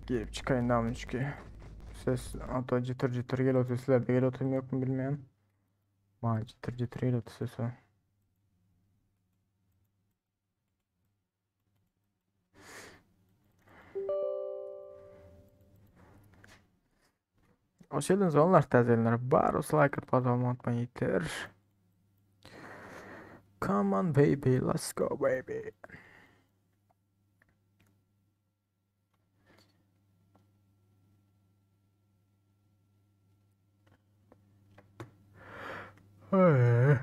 Girip çıkayım da çünkü. Ses hatta cıtır cıtır geliyor sesler de geliyor mu yok mu bilmiyorum. Ma cıtır cıtır geliyor ses o. Hoş geldiniz onlar tazeler. Baros like atıp abone olmayı unutmayın yeter. Come on baby, let's go baby. Hey.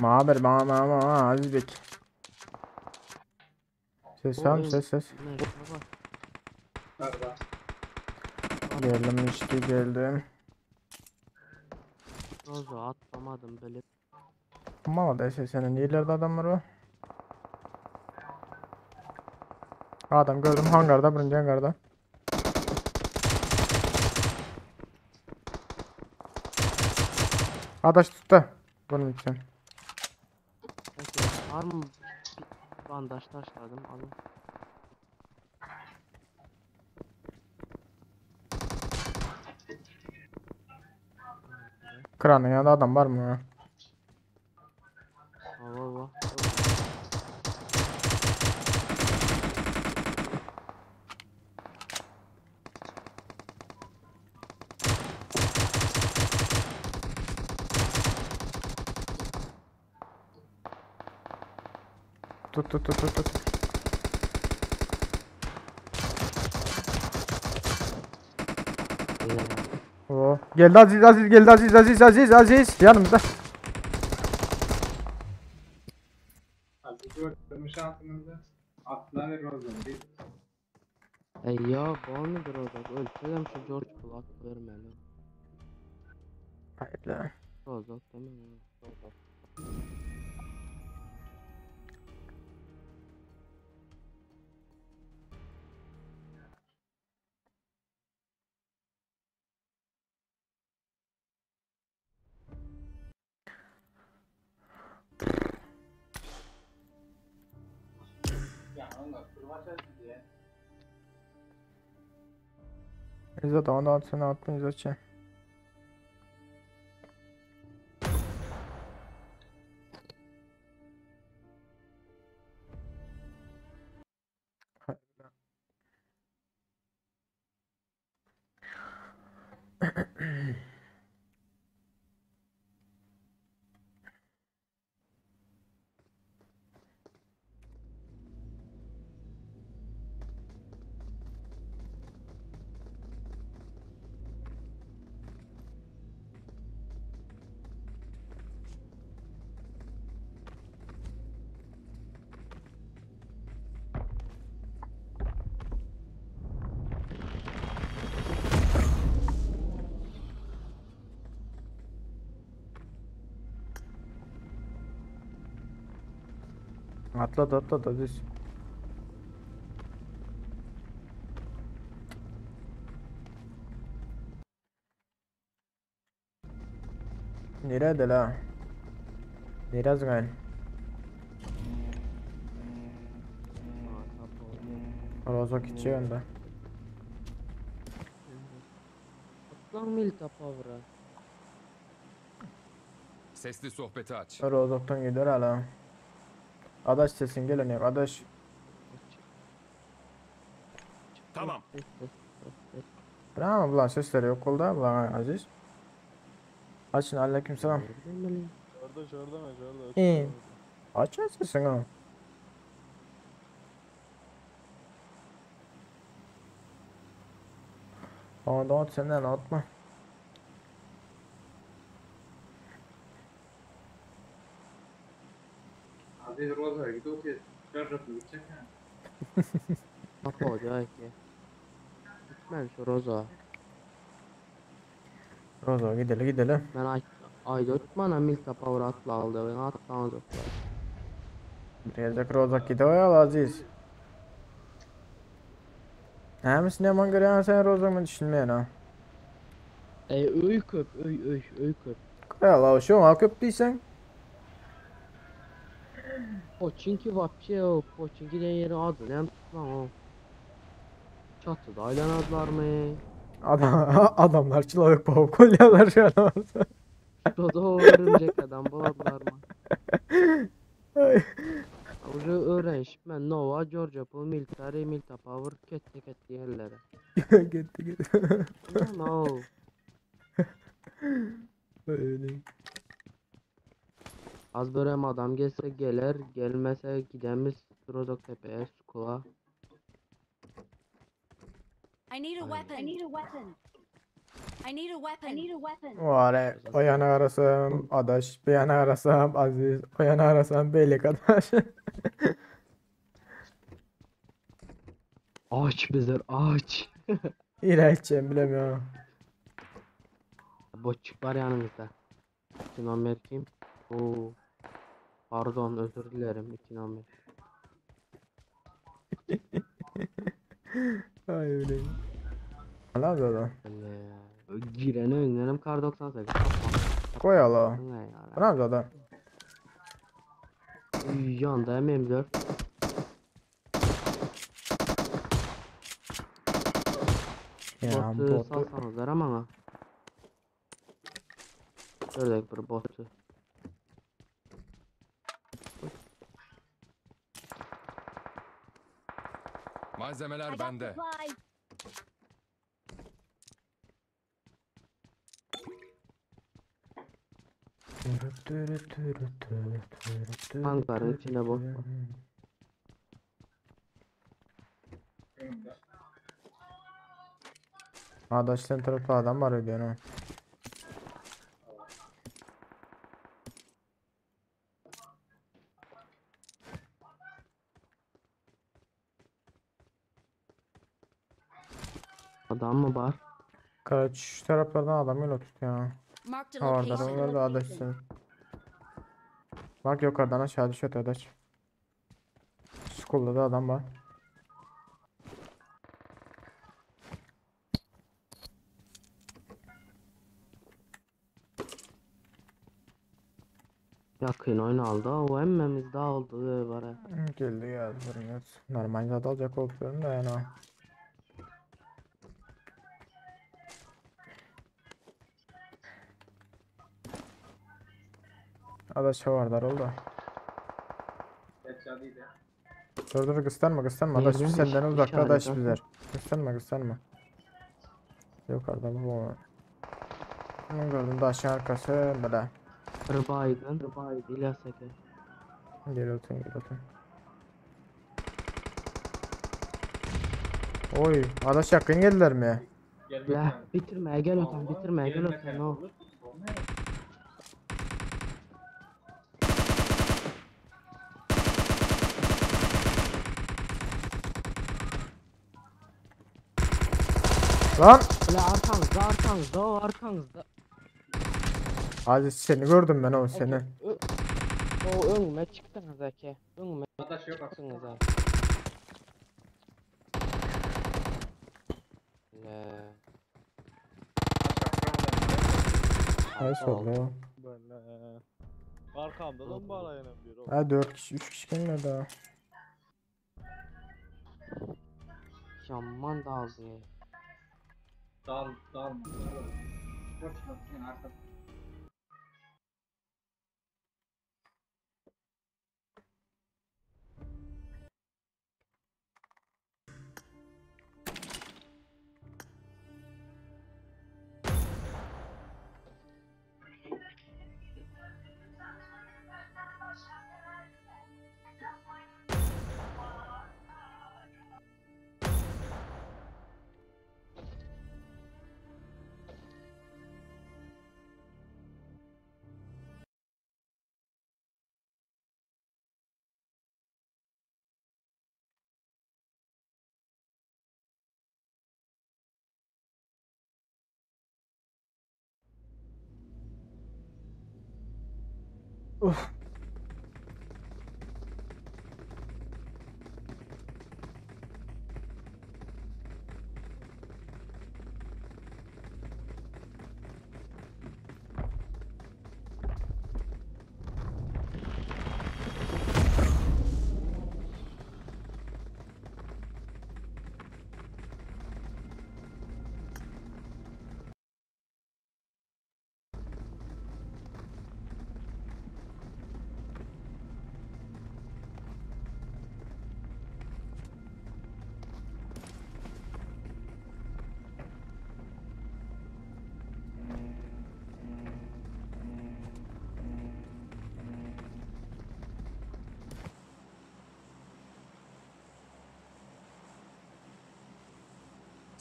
Ma haber ma ma ma ma Aziz Bek. Ses var mı ses ses. Merhaba. Geldim işte geldim. Rozo atlamadım böyle. Mala da senin yerlerde adamlar var. Adam gördüm hangarda birinci hangarda. Adaş tuttu. Bunun için. Peki, var mı bir bandaj taşladım alın. Kranın yanında adam var mı? Ava ava. Tut tut tut tut tut. Oo. Geldi Aziz Aziz geldi Aziz Aziz Aziz Aziz yanımızda. Aziz gördüm şansımızı. Atla ve Rozan bir. Ey ya bormudur Rozok ölsem şu George Bulat vermeli. Hayır lan. Rozok değil mi? Rozok. İzzet onu at sen attın İzzetçi. Atladı atladı Aziz. Nerede la? Nerede lan? Rozok içiyor önde. Atlan milta power'a. Sesli sohbeti aç. Rozok'tan gider hala. Adaş sesin geleniyor adaş. Tamam. Bravo ulan sesleri yok oldu ulan Aziz. Açın aleykümselam. Orada orada mı orada? İyi. Aç sesini ha. Aa senden atma. Aziz Roza gidiyor ki Görüp gidecek ha. Bak o diyor ki. Gitmem şu Roza. Roza gidelim gidelim. Ben ay ayda bana milta power atla aldı. Ben atla Gelecek Rozak gidiyor ya Aziz. Hemisi ne man görüyorsun sen Rozak mı düşünmeyen ha. Ey öy köp öy öy öy köp. Ya la şu an köp değilsen. Poçinki vapşe o Poçinki den yeri adı ne tutma o. Çatıda aylanadlar mı? Adam, adamlar çılavuk pavuk kolyalar şu an. Şurada o örümcek adam buladılar mı? Ay. Уже öğrenişip ben Nova, Georgia Pool, Military, Milta Power, ketdi ketdi yerlere. Gitti gitti. No. Öyle. Az börem adam gelse gelir, gelmese gidemiz Rozok Tepe'ye, Skula. I need a weapon. I need a weapon. I need a weapon. I need a weapon. Var o yana arasam adaş, bir yana arasam Aziz, o yana arasam beylik adaş. Aç bizler aç. İle içeceğim bilemiyorum. Botçuk var yanımızda. 2 nomer kim? Oo. Pardon özür dilerim 2 nomer. Ay öyle. Ne yapıyor lan? Girene önlerim kar 98. Koy Allah. Ne ya? Ne yapıyor adam? Yanda M4. Ya Botu botu. salsanızlar ama. Gördük bir botu. Malzemeler bende. Supplies. Tankların içinde bot var. Adaş sen tarafta adam var diyor ha. Adam mı var? Kaç şu taraflardan adam öyle tutuyor. Marked a Ha orada location. onlar da adaş sen. Bak yukarıdan aşağı düşüyor adaş. School'da da adam var. Yakın oynaldı o hemmemiz dağıldı bara. Geldi geldi sorun yok. Normal zat aljak bolup durun da yani. Adaş çavardar oldu. Dur dur gösterme gösterme adaş Nereden senden uzakta adaş işaret bizler. Gösterme gösterme. Yukarıda bu. Bunu gördüm daşın arkası böyle. Bir baygın, bir baygın İlyas aka. Gel otur gel otur. Oy adaş yakın geldiler mi? La bitirmeye gel otan, bitirmeye gel otan o. Lan! La arkanızda, arkanızda o arkanızda. Aziz seni gördüm ben o seni. O önüme çıktınız aka. Önüme çıktınız ha. La. Nice oldu. Böyle. Arkamda da bana yine bir o. Ha 4 kişi 3 kişi gelmedi daha. Yaman dağıldı. Dal, dalma. Boş ver, arka. Uf.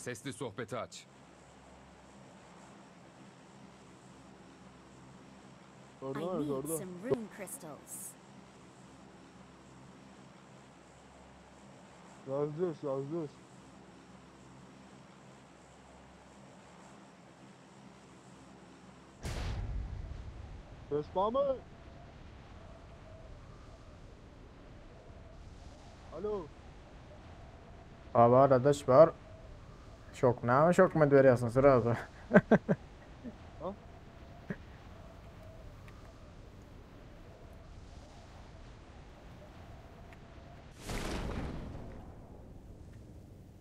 Sesli sohbeti aç. I need some rune crystals. Yazıyoruz yazıyoruz. Ses var mı? Alo. Aa var adaş var. Şok ne şok mu veriyorsun sırası? Ha?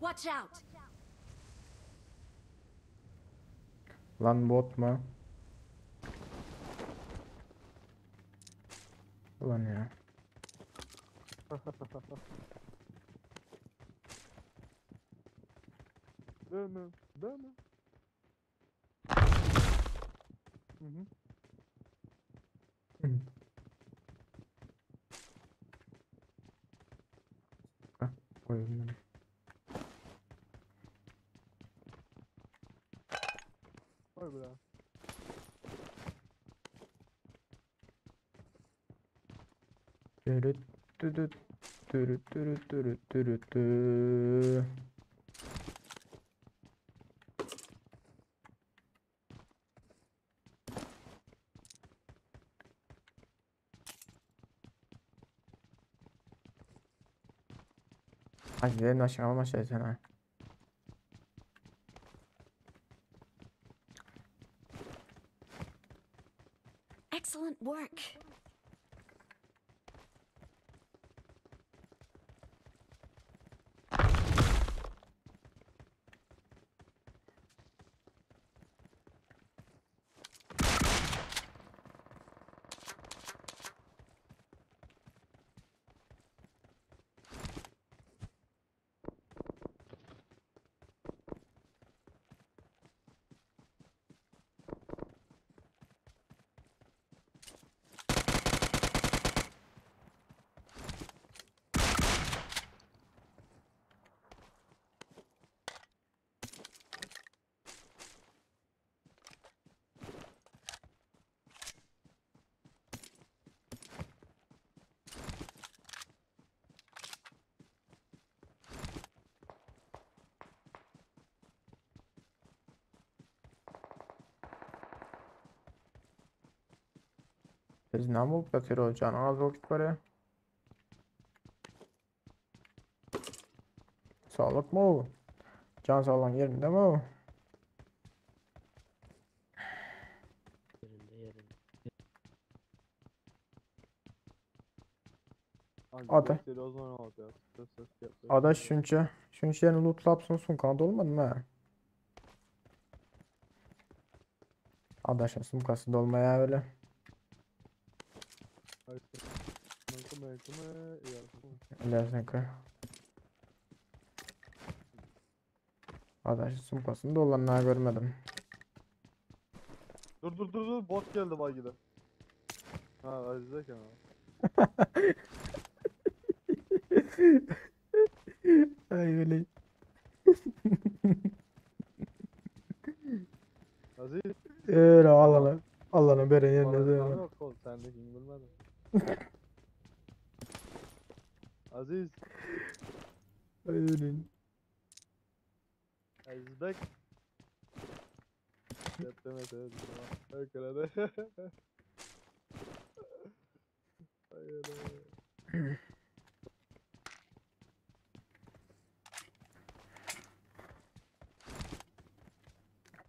Watch out! Lan bot mu? Ulan ya. Değil mi? Değil mi? Hı hı. Koyayım bunu. Vay be. Dürüt dürüt dürüt dürüt dürüt dürüt dü. Ay gidelim aşağı ama şey sen ha. Excellent work. Biz näme bolup ýatyr o janyň az bolup gidip barýar. Saglyk mı o? Can sağlan yerinde mi o? Yerinde yerinde. Ada. Adaş şunça şunça yerini lootlapsın sumkana dolmadı mı ha? Adaşın sumkası dolmaya öyle. Ilersin Adaşın sumkasını dolanlar görmedim. Dur dur dur dur bot geldi bagide. Ha Aziz eken ha. Ay öyle. Aziz. Öyle Allah'ını Allah'ını beren yerine Bana de. yok oğlum sendekini bilmedim. Aziz. Ay öyle. Aziz bek. Yap demese evet. Öyle de. Ay öyle.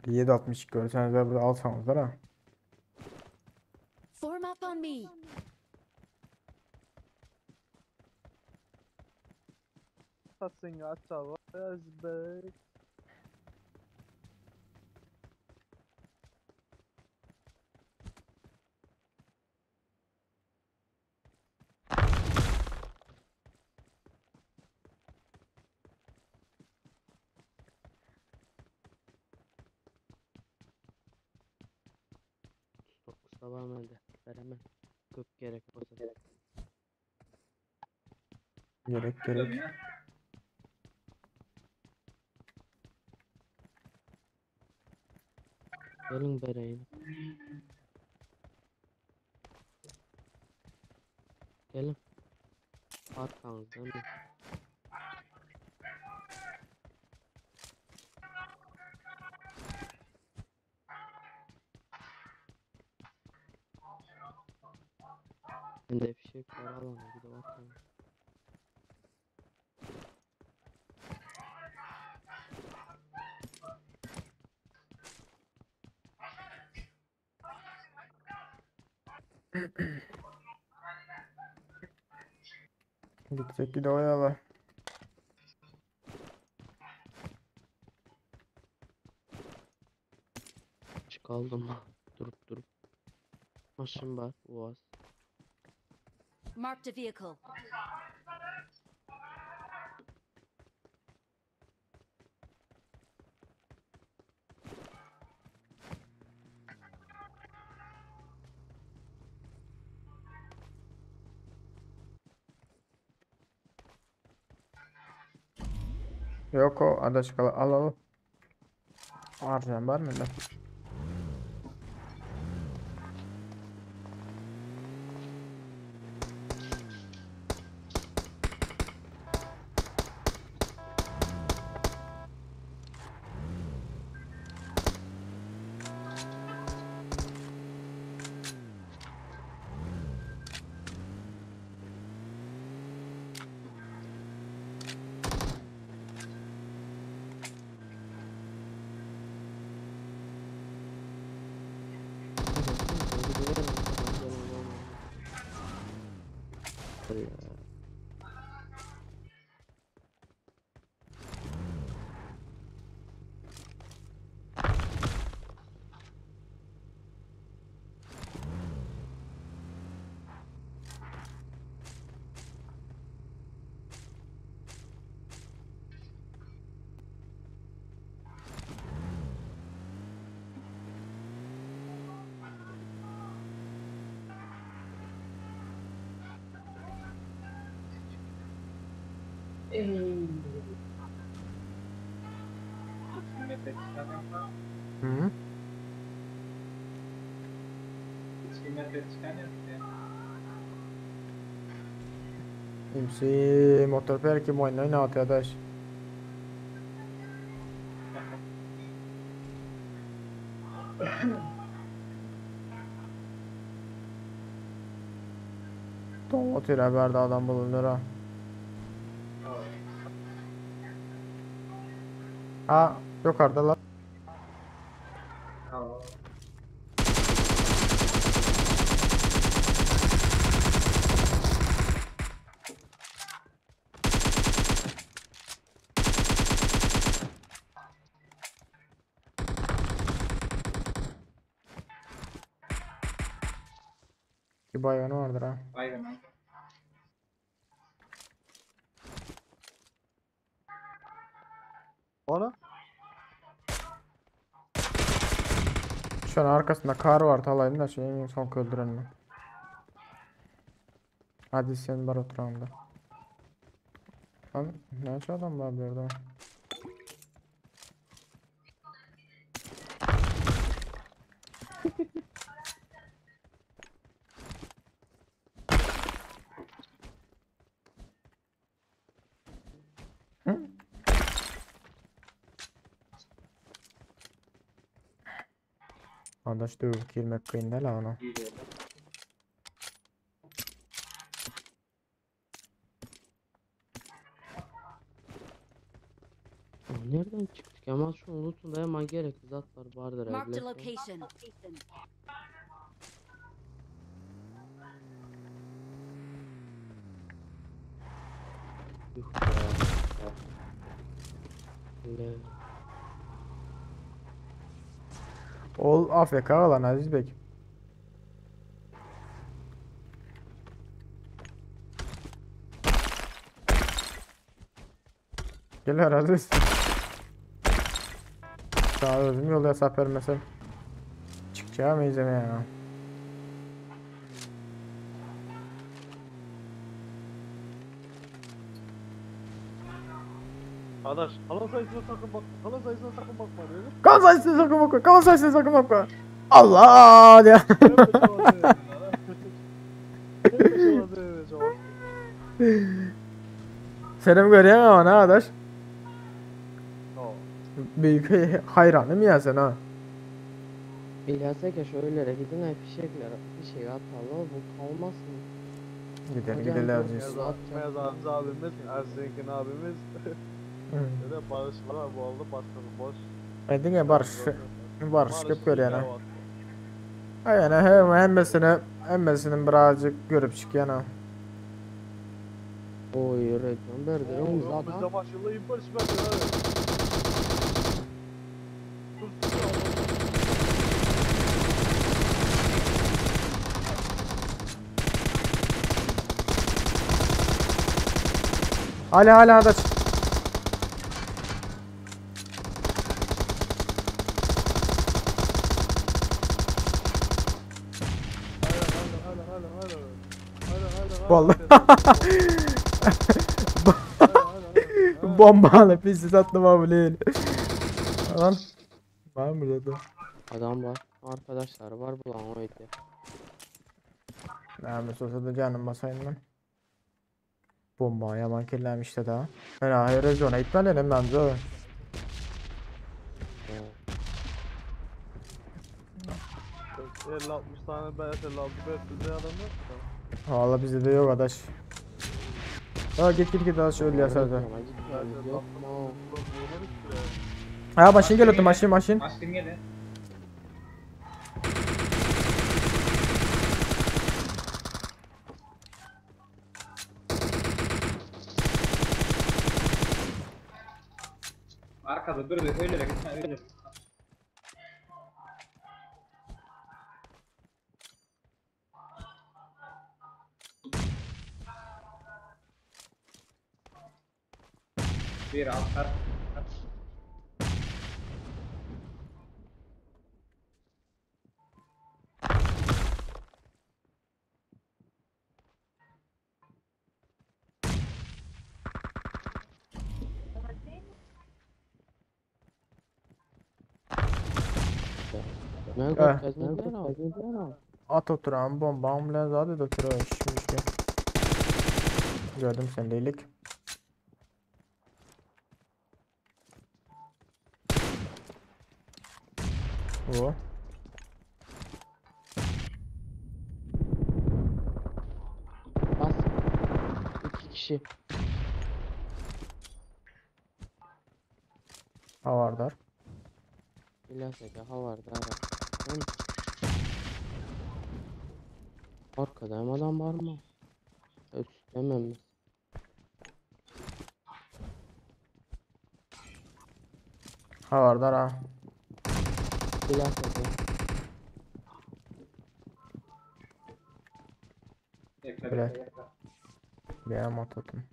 7.62 görseniz de burada alsanız da ha. Form up on me. Satsın aç Aziz bek. Dokuz da var mende. Veremem. Köp gerek olsa. Gerek gerek. Gelin bereyim. Gelin. Arkanızdan mı? Bende fişek var alana gidip atalım. Gitsek gide oyalar. Çıkaldım. Durup durup. Maşın var. Uaz. Marked a vehicle. Yok o adaş kal al al. Harcayan var mı lan? Nefret çıkan Hı? Hiç nefret çıkan yok ya. MC motor per kim oýna oýna adaş. Otyr bärde adam bulunur ha. Ha, yukarıda lan. Bir baygını vardır ha. Baygın abi. Ona? Şu an arkasında kar var talayım da şeyin son öldürenini. Hadi sen var oturağında. Lan ne adam var bir orada? Hı? Adaş dövüp girmek kıyın la ona. Nereden çıktık? Ama şu lootunda hemen gerekli zatlar vardır Marked a elbette. location. Yuh be. Le. Ol AFK lan Aziz Bey. Gel Aziz. Daha özüm yolda hesap vermesem. Çıkacağım izleme ya. Arkadaş kalan sayısına sakın bakma. Kalan sayısına sakın bakma diyorum. Kan sayısını sakın bakma. Kan sayısını sakın bakma. Allah diye. Senem görüyor ama ne arkadaş? Büyük hayranım ya sen ha. Bilhassa ki şöylere gidin ay fişekler fişek atalım bu kalmasın. Gidelim Hocam, gidelim çok Aziz. güzel. Meyaz abimiz abimiz, Ersin'in abimiz. Hı. Ve de Barış var bu arada başkanı boş. Dedin ya barış. Barış köp görüyor ha. var. Aynen hem hemmesini hemmesini birazcık görüp çıkıyor ha. Oy reklam verdi Oo, oğlum Bizde zaten. maşallah iyi barış verdi abi. Hala hala da Vallahi. Bombalı pisi sattım abi değil. Lan. Var mı burada? Adam var. Arkadaşlar var bulan oydu. Namus olsa da canım basayım ben. Bomba yaman kirlenmiş de daha. Ben hayır zona gitmelerim ben de. 50 60 tane beyaz 56 beyaz bizde adam yok mu? Valla bizde de yok adaş. Ha git git git adaş öyle yasar da. Yok mu? Ha maşin gel otur maşin maşin. Maşin gelin. Arkada dur bir öyle gitme öyle. Bir alt kat. Ne Eh. görkezmediler abi. At oturan bomba ambulans hadi de oturuyor şimdi. Gördüm sen iyilik. Bu. Bas. kişi. Havardar. İlyas aka havardar. Arkada hem adam var mı? Ötüstememiz. Havardar ha. İlyas aka. Bekle Bre. bekle bekle. Bir atlatım.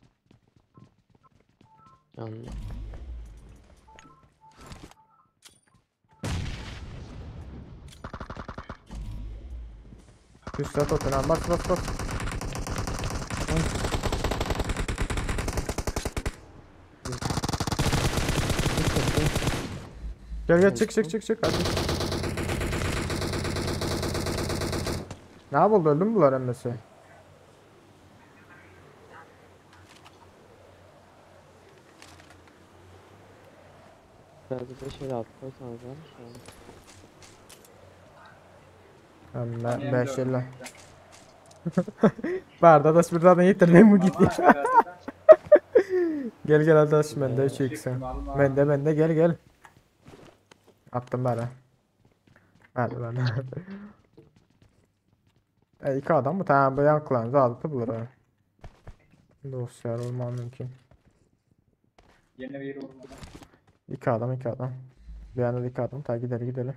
Yandı. Üstüne tutun ha. Bas bas bas. Gel gel çık çık çık çık hadi. Ne oldu öldü mü bunlar emmesi? Biraz 5 el altı koysanız var şu an. Emme Benim 5 dört elle. bekle. Barda da bir zaten yitirdim bu gitti. Vallahi Gel gel adaş bende 3 x Çıktım, alma. Bende bende gel gel. Attım bana. Ver ver. E, iki adam mı? Tamam bu yan klan zaten bulur ha. Dosya olma mümkün. Yine bir vurmadan. İki adam iki adam. Bir anda iki adam. Ta gidelim gidelim.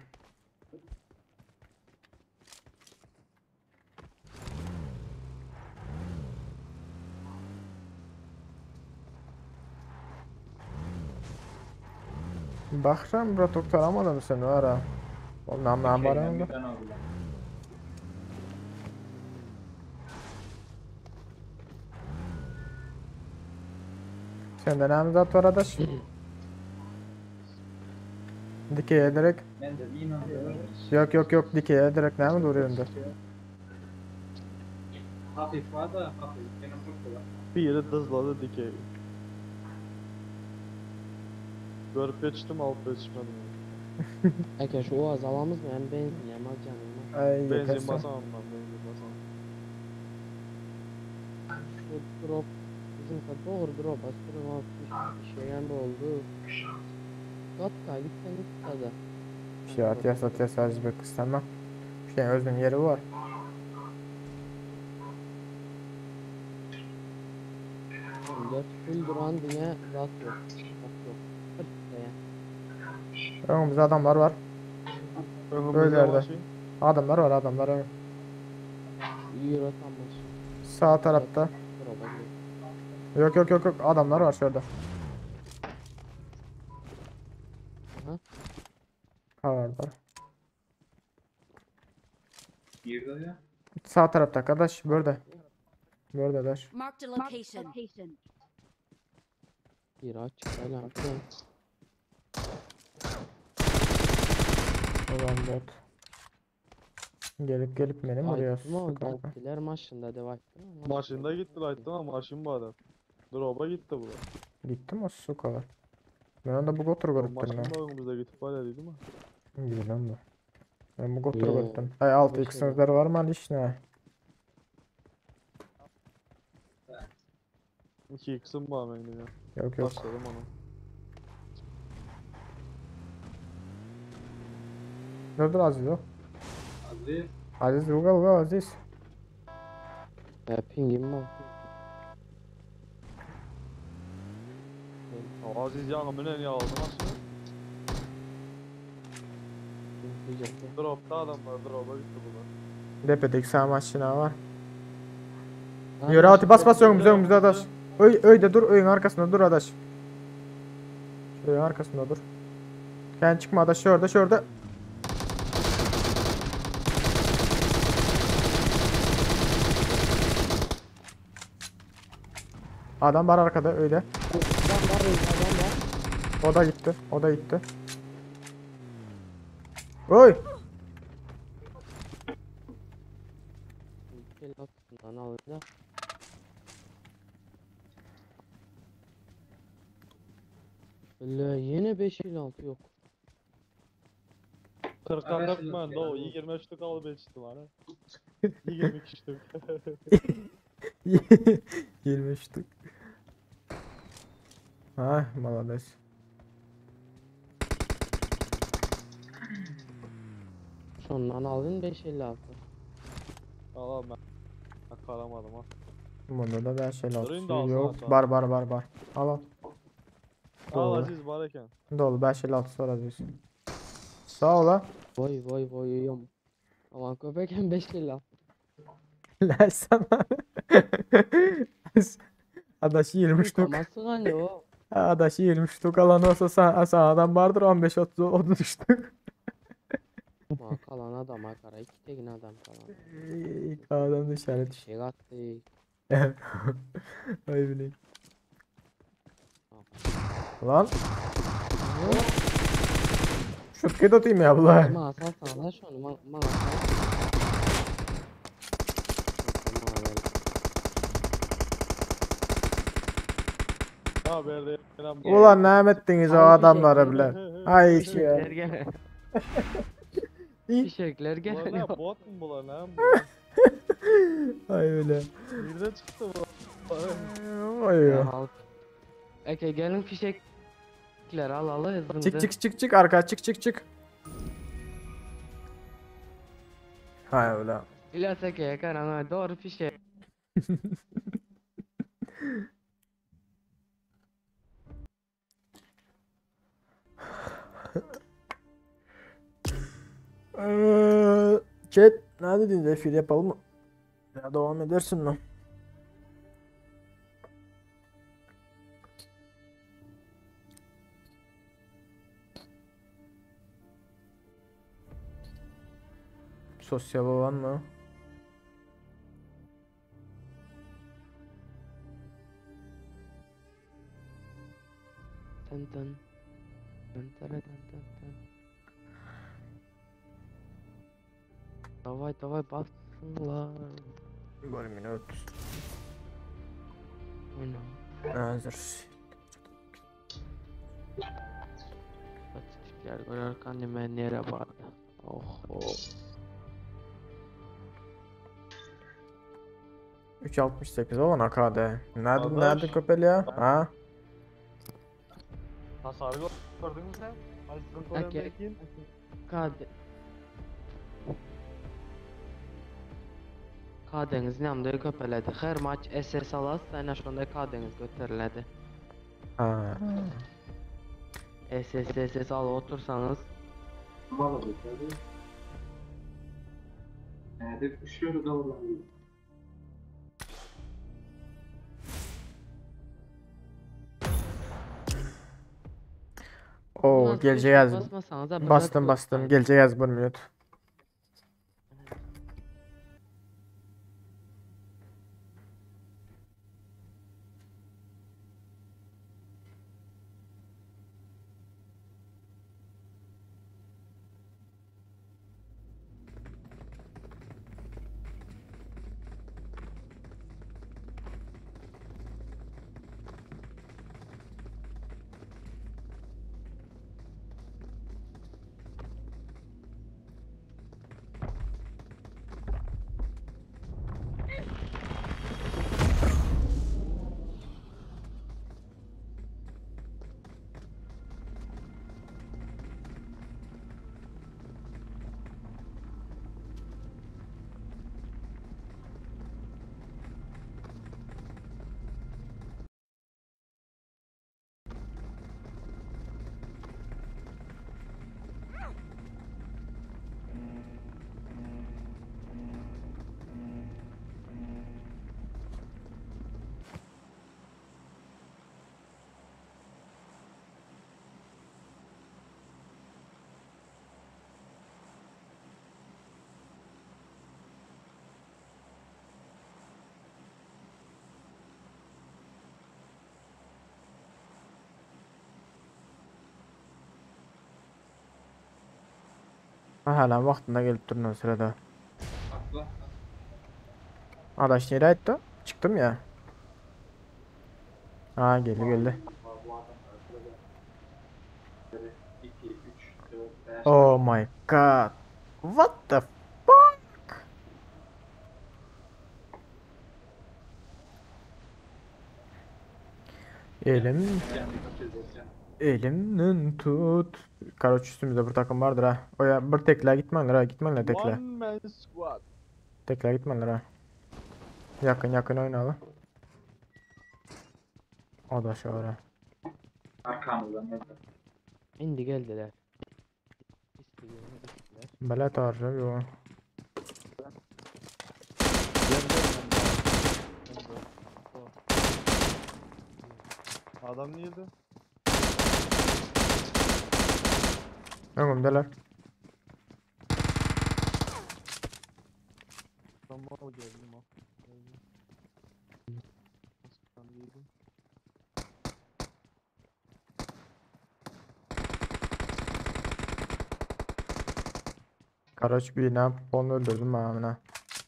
Bakıram bura doktoramadım seni var ha. Oğlum nam nam var Şeyden onda. bir tane aldılar. Sende ne zat var adaş? Dikeye direkt. Ben de inanıyorum. Yok yok yok dikeye direkt ne mi duruyor önde? Hafif var da hafif. Benim çok var. Bir yere dızladı dikey. Görüp geçtim alıp geçmedim. Aka şu Uaz alamız mı? Hem benzin hem az canım var. Ay Benzin yeterse. basamam ben benzin basamam. Şu drop bizim doğru drop bastırım bir şey hem oldu. Gatka gitsen git hadi. Bir şey atya atya sadece bir kıstanma. Bir şey özünün yeri var. Dört full duran diye zat yok. Bak yok. Kırk ya. Önümüzde adamlar var. Önümüzde Öylerde. maşin. Adamlar var adamlar. evet. Euro tam başı. Sağ tarafta. Yok yok yok yok adamlar var şurada. Aha. Ha varlar. Girdi ya. Sağ tarafta arkadaş burada. Burada arkadaş. Marked a location. Bir aç. Helal. Ulan bot. Gelip gelip beni mi vuruyor? Aytma gittiler maşında devam Maşında gitti aytdım ama maşın bu adam. Drop'a gitti bu. Gitti mi o su kadar? Ben de bu gotur görüptüm Maşın ha. da önümüzde gidip var ya değil mi? Bilmem bu. Ben bu gotur Yo, görüptüm. Ay 6 bir x'inizler var mı ali ne? 2 x'im var benim ya. Yok yok. Başladım onu. Dur dur Aziz o. Aziz. Aziz uga uga Aziz. Ya pingim var. Aziz yanımın en yağıldı maşını. Drop'ta adam var drop'a gitti bunlar. Depedeki sağ maşina var. Yürü atı bas bas önümüze önümüze adaş. Öy öy de dur öyün arkasında dur adaş. Öyün arkasında dur. Sen çıkma adaş şurada şurada. Adam var arkada öyle. Adam var adam var. O da gitti. O da gitti. Oy! Öyle yine 5 ile 6 yok. 40 Evet, 40 ben de o 23'lük alıp geçtim hani. 22'lik. 23'lük. Ha, malades. Şondan aldın 556. Al al ben. Ben karamadım ha. Bunda da 556 Durayım da alsana yok. sen. Bar bar bar bar. Al al. Al Dolu. Aziz var eken. Dolu 556 var Aziz. Sağ ol ha. Voy voy voy uyuyorum. Aman köpek hem 556. Lan sana. Adaşı 20 ştuk. Kamasın hani o. Adaşı 20 ştuk alan olsa sen, sağdan vardır 15 30 30 ştuk. Ma kalan adam ha kara iki tekin adam kalan. İlk adam dışarı düştü. Şey attı. Ay bileyim. Lan. Şut atayım ya abla. Ma salsana lan şunu ma ma sal. Ha berde. Ulan ne ettiniz o Abi adamlara fişekler- bile. Ay ki. Fişekler gel. Fişekler Bunlar gel. ne bot mu bunlar ne bu? Ay öyle. Nereden çıktı bu? Ay. Al. Eke gelin fişekler al al hızlı. Çık çık çık çık arka çık çık çık. Hay öyle. İlyas Eke'ye karana doğru fişek. Eee, Chat ne dedin Zefir yapalım mı? Ya devam edersin mi? Sosyal olan mı? Tın tın. Tın tırı tın tın tın. Davay davay bassınlar. Bir minut. Oyna. Hazır. Statistikler görerken ben nereye vardı? Oh oh. 3.68 olan AKD. Nerede Arkadaş. nerede köpel ya? Ha? Hasarı gördün mü sen? Aziz'in Eke. korendeki. KD. Karadeniz nämde köpeledi. Her maç SS alas, ene şonda Karadeniz göteriledi. Ha. SS SS al otursanız Nerede düşüyoruz oğlum? Oo Bundan gelecek sonra yaz. basmasanız da Bastım bırak- bastım. Gelecek yaz bir minut. Ha hala vaktinde gelip durun sırada. Atla. Adaş nereye gitti? Çıktım ya. Ha geldi geldi. Bu adamlar şurada. 2, 3, 4, 5. Oh my god. What the fuck? Elim Elimden tut. Karoç üstümüzde bir takım vardır ha. O ya bir tekle gitmenler ha gitmenler tekle. One man squad. Tekle gitmenler ha. Yakın yakın oynayalım. O da şöyle. Arkamızdan geldi. Indi geldiler. İstediğini bittiler. Bela tarzı yo. Gel gel ben de. Adam neydi? Önümdeler. Tamam geldim ha. Geldim. Nasıl değildim? Karoç bir ne onu öldürdüm ben amına.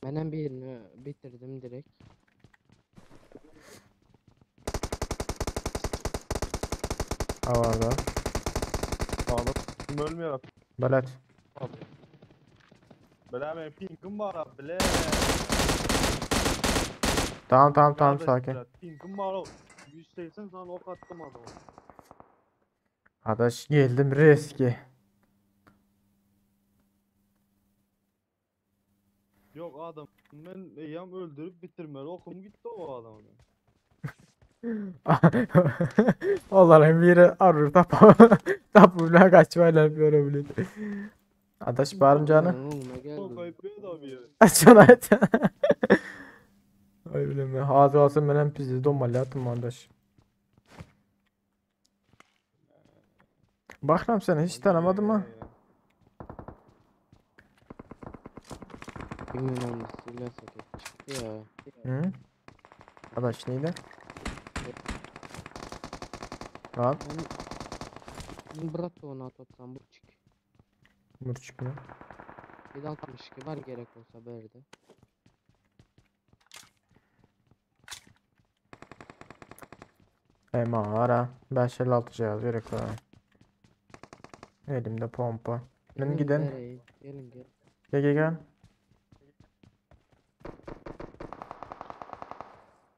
Benden birini bitirdim direkt. Ha vardı. Adam ölmüyor. Belet. Bela benim pinkim var abi bile. Tamam tamam tamam Kardeş sakin. ya, Pinkim var o. 180 sana ok attım adama. Adaş geldim riski. Yok adam ben yam öldürüp bitirmeli okum gitti o adamın. Onların biri arır tapa tapuyla kaçmayla böyle bilir. Adaş barım canı. Önüme geldi. O kayıp bir adam ya. Açan aç. Ay bileme. Hazır olsun ben hem pizzi domalı attım adaş. Bakram seni hiç tanımadım ha. Bilmiyorum silah sakat çıktı ya. Hı? Adaş neydi? Lan Ben bırak da onu atsam burçik. murçuk mu? 762 var gerek olsa verdi. Ema ara. 556 cihaz gerek var. Elimde pompa. Ben Gelin giden. nereye? Gelin gel. Gel gel gel.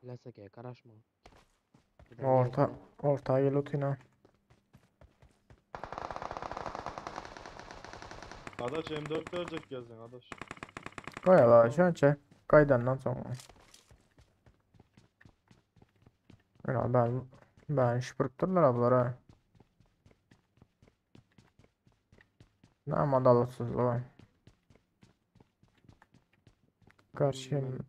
Lasake karışma. Giden Orta geldi. ortaya gel oturun Adaş M4 verecek gelsin adaş. Koy ala şu an çek. Kaydandan sonra. Ya ben ben şıpırttırlar ablara. Ne adaletsizlik var. Karşım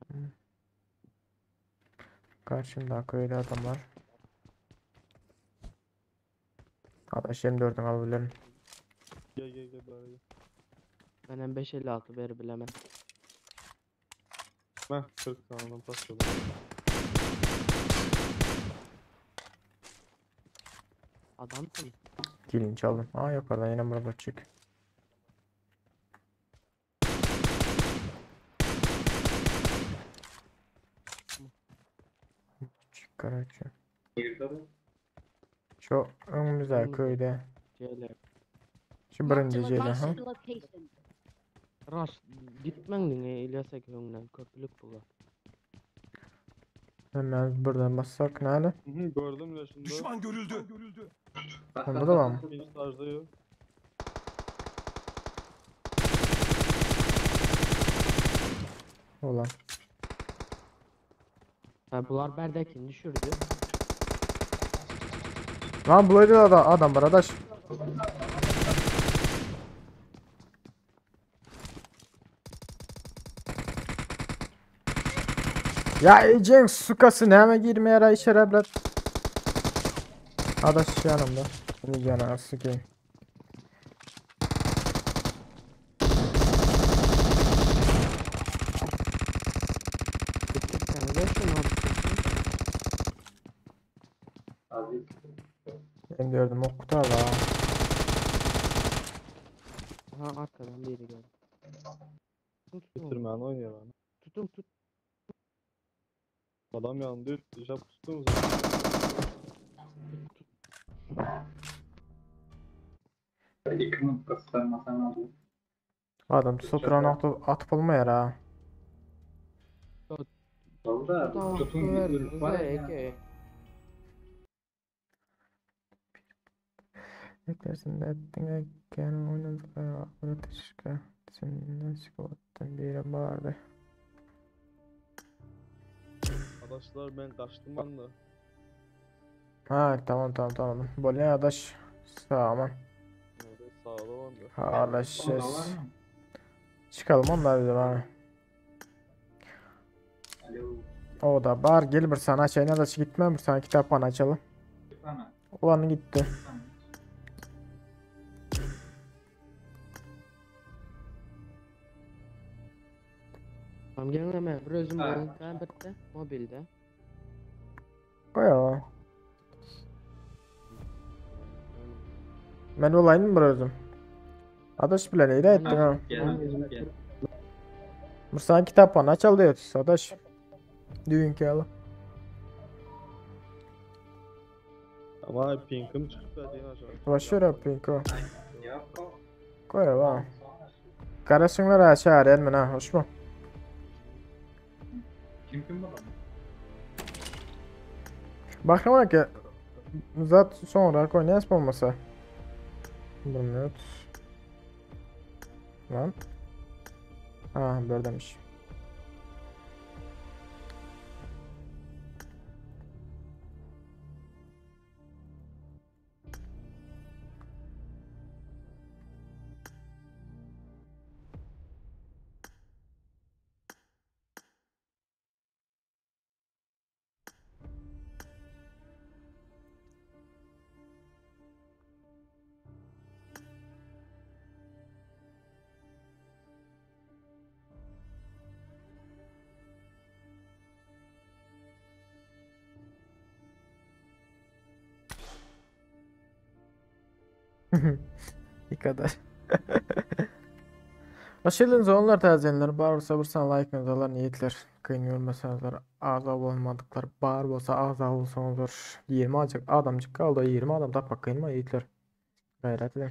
Karşımda köyde adam var. Adaş M4'ün alabilirim. Gel gel gel böyle gel. Ben M556 ver bilemem. Heh 40 tane pas yolla. Adamsın. Kilini çaldım. Aa yok oradan yine burada çık. Çık karaçı. Girdi bu. Şu önümüzde Önümüzde. köyde. CL. Şu Marked birinci a CL ha. location. Location. Raş gitmen dinge İlyas'a köyünden köprülük bular. Hemen buradan bassak ne hali? Hı hı, gördüm ya şimdi. Düşman görüldü. Onda da var mı? İkinci tarzda yok. Ulan. Ha bular berdekini düşürdü. Lan bulaydı da adam var adaş. Ya Cenk sukası neme girmeye ra içeri bırak. Adaş yanımda. Ne canı sıkayım. Bir tane ver şunu abi. Aziz. Hem gördüm ok kutar la. Aha arkadan biri geldi. Tutun tutun. Bitirmeyen oynuyor lan. Tutun tut. Adam yandı. Dışarı tuttu mu sen? Yıkımın kıskanmasan oldu. Adam sotura nokta atıp olmuyor ha. Oldu da Tutun tutun verdiniz var ha ya. eke. Beklersin ettin eken oynadıkları Senden squad'dan biri vardı. Arkadaşlar ben kaçtım anda. Ha tamam tamam tamam. Bolya adaş. Sağ aman. Evet, sağ ol anda. Haberleşeceğiz. Çıkalım onlar bizim ha. Alo. O da bar gel bir sana açayım da gitmem bir sana kitapxana açalım. Bana. Ulan gitti. Tamam gelin hemen bir özüm Ha. bolun ben bitti mobilde. Koy o. Ben olayım bir özüm. Adaş bile neydi ettin ha? Gel gel. Bir sana kitapxana açalım diyor adaş. Düğün alı. Ama pinkim çıktı değil aşağı. Başlıyor pinko. Yok. Koy o. Karasınlar aşağı arayalım ha hoş mu? Kim kim bakalım? Bakın ki zat sonra oynayas olmasa. Bir minut. Lan. Ha böyle demiş. Bir kadar. Başarılı onlar tazenler bar olsa bursan like yazarlar niyetler kıyın görmeseler ağza olmadıklar bar olsa ağza olsa olur 20 acık adamcık kaldı 20 adam tapmak kıyınma yiğitler gayret edin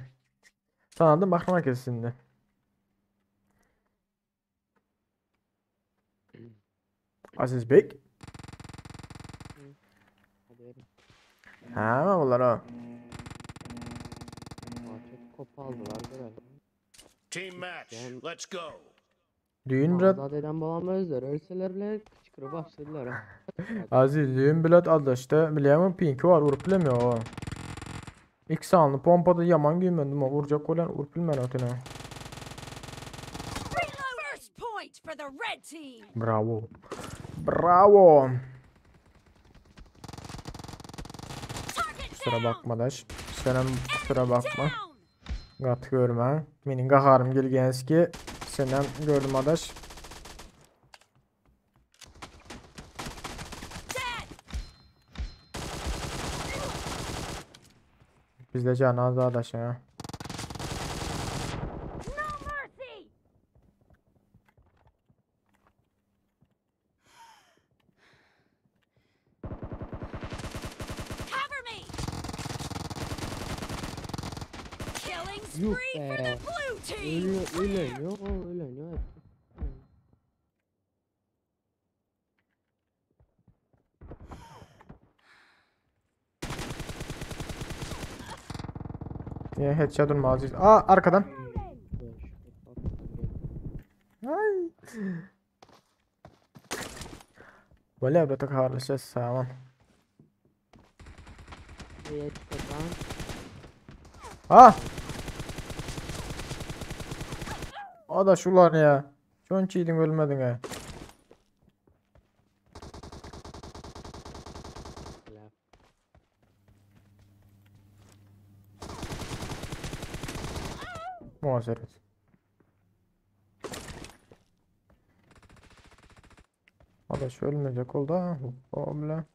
Sandım bakma kesindi Aziz Bey Hadi verin. Ha bunlar o Aa, çok kop aldılar görelim. Team match. Ben- Let's go. Düğün bilet Azat eden bolan özler ölseler bile kıçkırı başladılar ha. Aziz düğün bilet adlaştı bileyim pinki var vurup bilemiyor o İlk sanlı pompada yaman güymendim o vuracak olan vurup bilmen ötene Reload. First point for the red team. Bravo. Bravo. Kusura bakma daş. Senem kusura bakma. Gat görme. Menin qaharım gelgenski senden gördüm adaş. Bizde can az adaş ya. No mercy. Cover me. Killing Yuh spree for be. the blue team. Öyle öyle yok o öyle yok. Niye headshot durma Aziz. Aa arkadan. Ay. Böyle bir tık harlaşacağız tamam. Neye çıkacağım? Ha. Adaş ulan ya. Çok iyiydin ölmedin ha. Muhaseret. Adaş ölmeyecek oldu ha. Problem.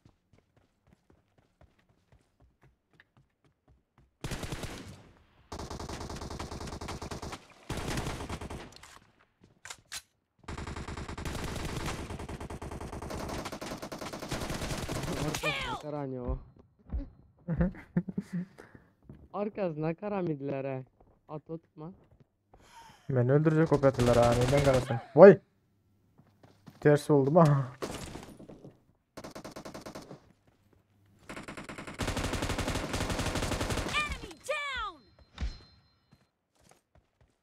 Arkasına karanyo. o. Arkasına karamidiler ha. At tutma. Beni öldürecek o peteler ha. Neden karasın? Vay. Ters oldum ha. Enemy down.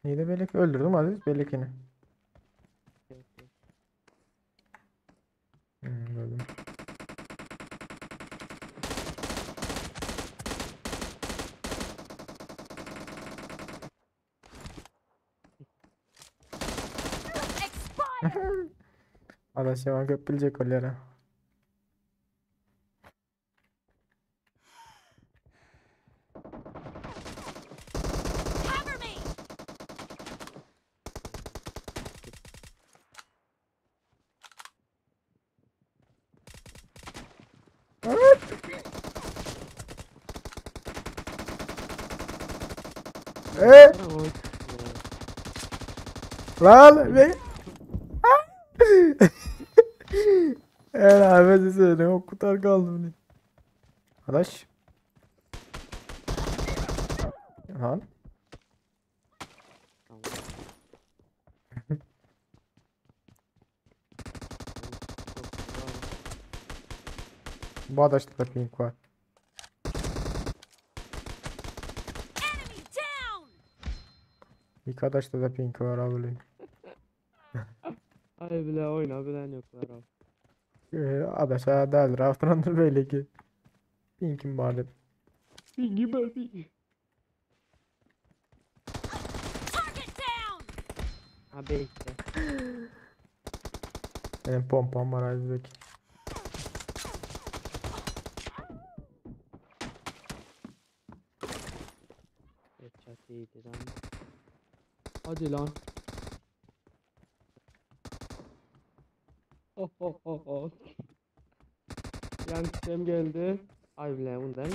Neydi belek? Öldürdüm Aziz belekini. Hmm, gördüm. Expired. Adaş yaman köp bilecek ol ýere. Cover me. Ee? Lan be. Evet abi size o kutar kaldı bunu. Adaş. Lan. Bu adaşta da pink var. Enemy down. İlk adaşta da pink var abi. Ay bile oyna bilen yoklar abi. Ee, adaşa değildir. Afterandır böyle ki. Pinkim var dedim. Pingi baby. Target down. Ha bekle. Benim pompam var Aziz Bek. Headshot iyiydi lan. Hadi lan. Oh oh oh oh. Yan sistem geldi. Ay bile bundan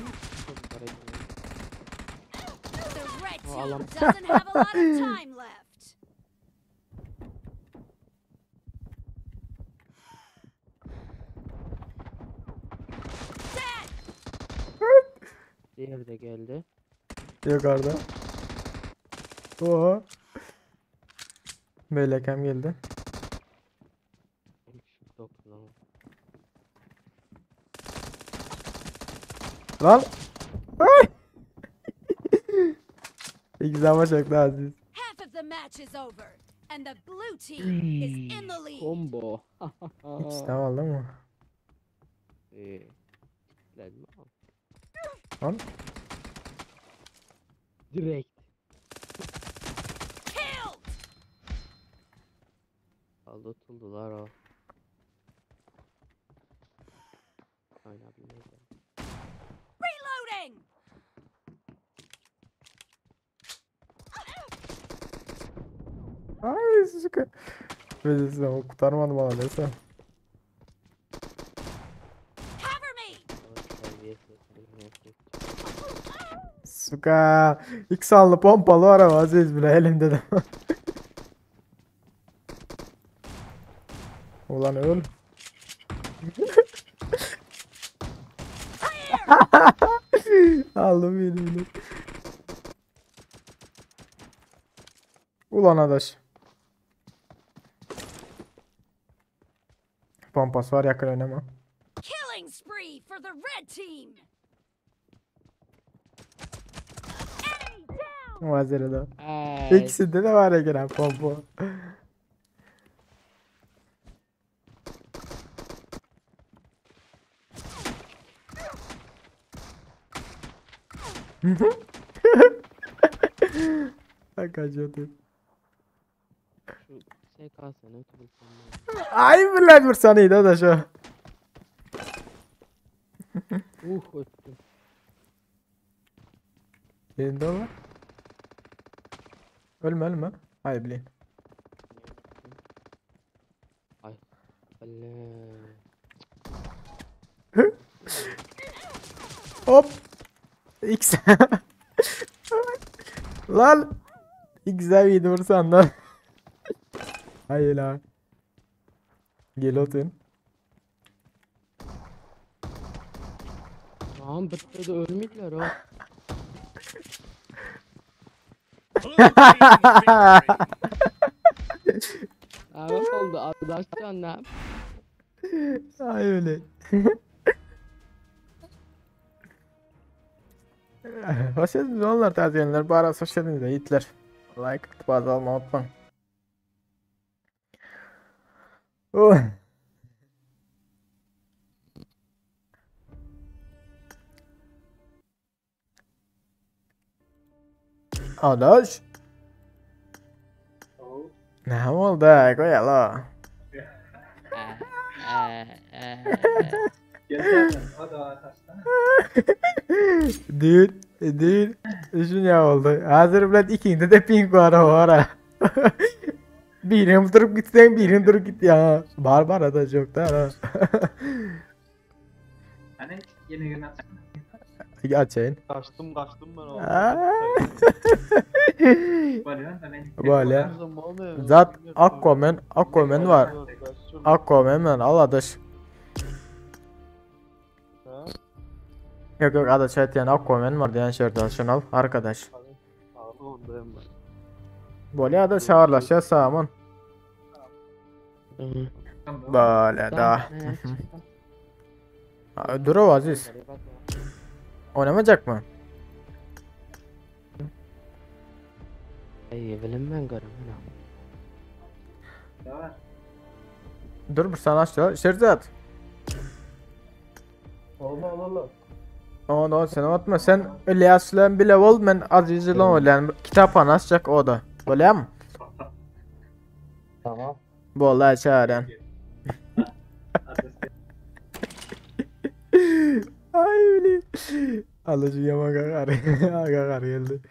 çok para geldi. The red Oh, team Allah'ım. doesn't have a lot of time left. Dead. Diğeri de geldi. Yukarıda. Oo. Beylekem geldi. Lan. Ay. İki zaman çekti Aziz. Half of the match is over, and the blue team is in the lead. Combo. İkisi de aldı mı? Lan. Direkt. Killed. Aldatıldılar o. Aynen bilmezler. Reloading. Ay sıkı. Böyle o kurtarmadı bana desem. Cover me. Suka. İlk sallı pompalı var ama Aziz bile elimde de. Ulan öl. Aldım yine. Ulan adaş. Pompası var yakın oynama. Killing spree for the red team. Enemy down. Vazirede. Ay. İkisinde de var ya gelen pompa. Bak acıyordu. Şu SKS'ni ötürülsem Ay bilen bir sanıydı da şu. Öptüm. Yerinde var. Ölme ölme. Ay bileyim. Ay. Allah. Hop. X. Lan. X'e miydi vursan lan. Hayır lan. Gel oturun. Tamam bitti de ölmediler o. Evet oldu arkadaşlar ne? Ay öyle. Hoş geldiniz onlar taziyeler. Bu ara hoş geldiniz de yiğitler. Like atyp abone olmagy unutmaň. Oy. Adaş. Näme boldy? Goýala. Düýn, düýn şunya boldy. Hazır bilen ikinde de ping var o ara. Birini durup gitsen birini durup git ya. Bar bar adaş yok da. ha. Hani yine gün açsana. Açayın. Kaçtım kaçtım ben oğlum. Böyle. Zat Aquaman, Aquaman var. Aquaman var al adaş. Yok yok adaş evet yani Aquaman var diyen şerden şunu al arkadaş. Böyle adaş ağırlaşa sağman. Böyle da. Dur o Aziz. Oynamayacak mı? Ey bilinmem görüm. Dur bir sana aç Şerzat. Olma olma. Onu sen atma sen İlyas'la bile ol ben Aziz'le oynayan kitaphana açacak o da. Böyle mi? Tamam. Vallahi çağıran. Ay öyle. Alıcı yaman kakar. Kakar geldi.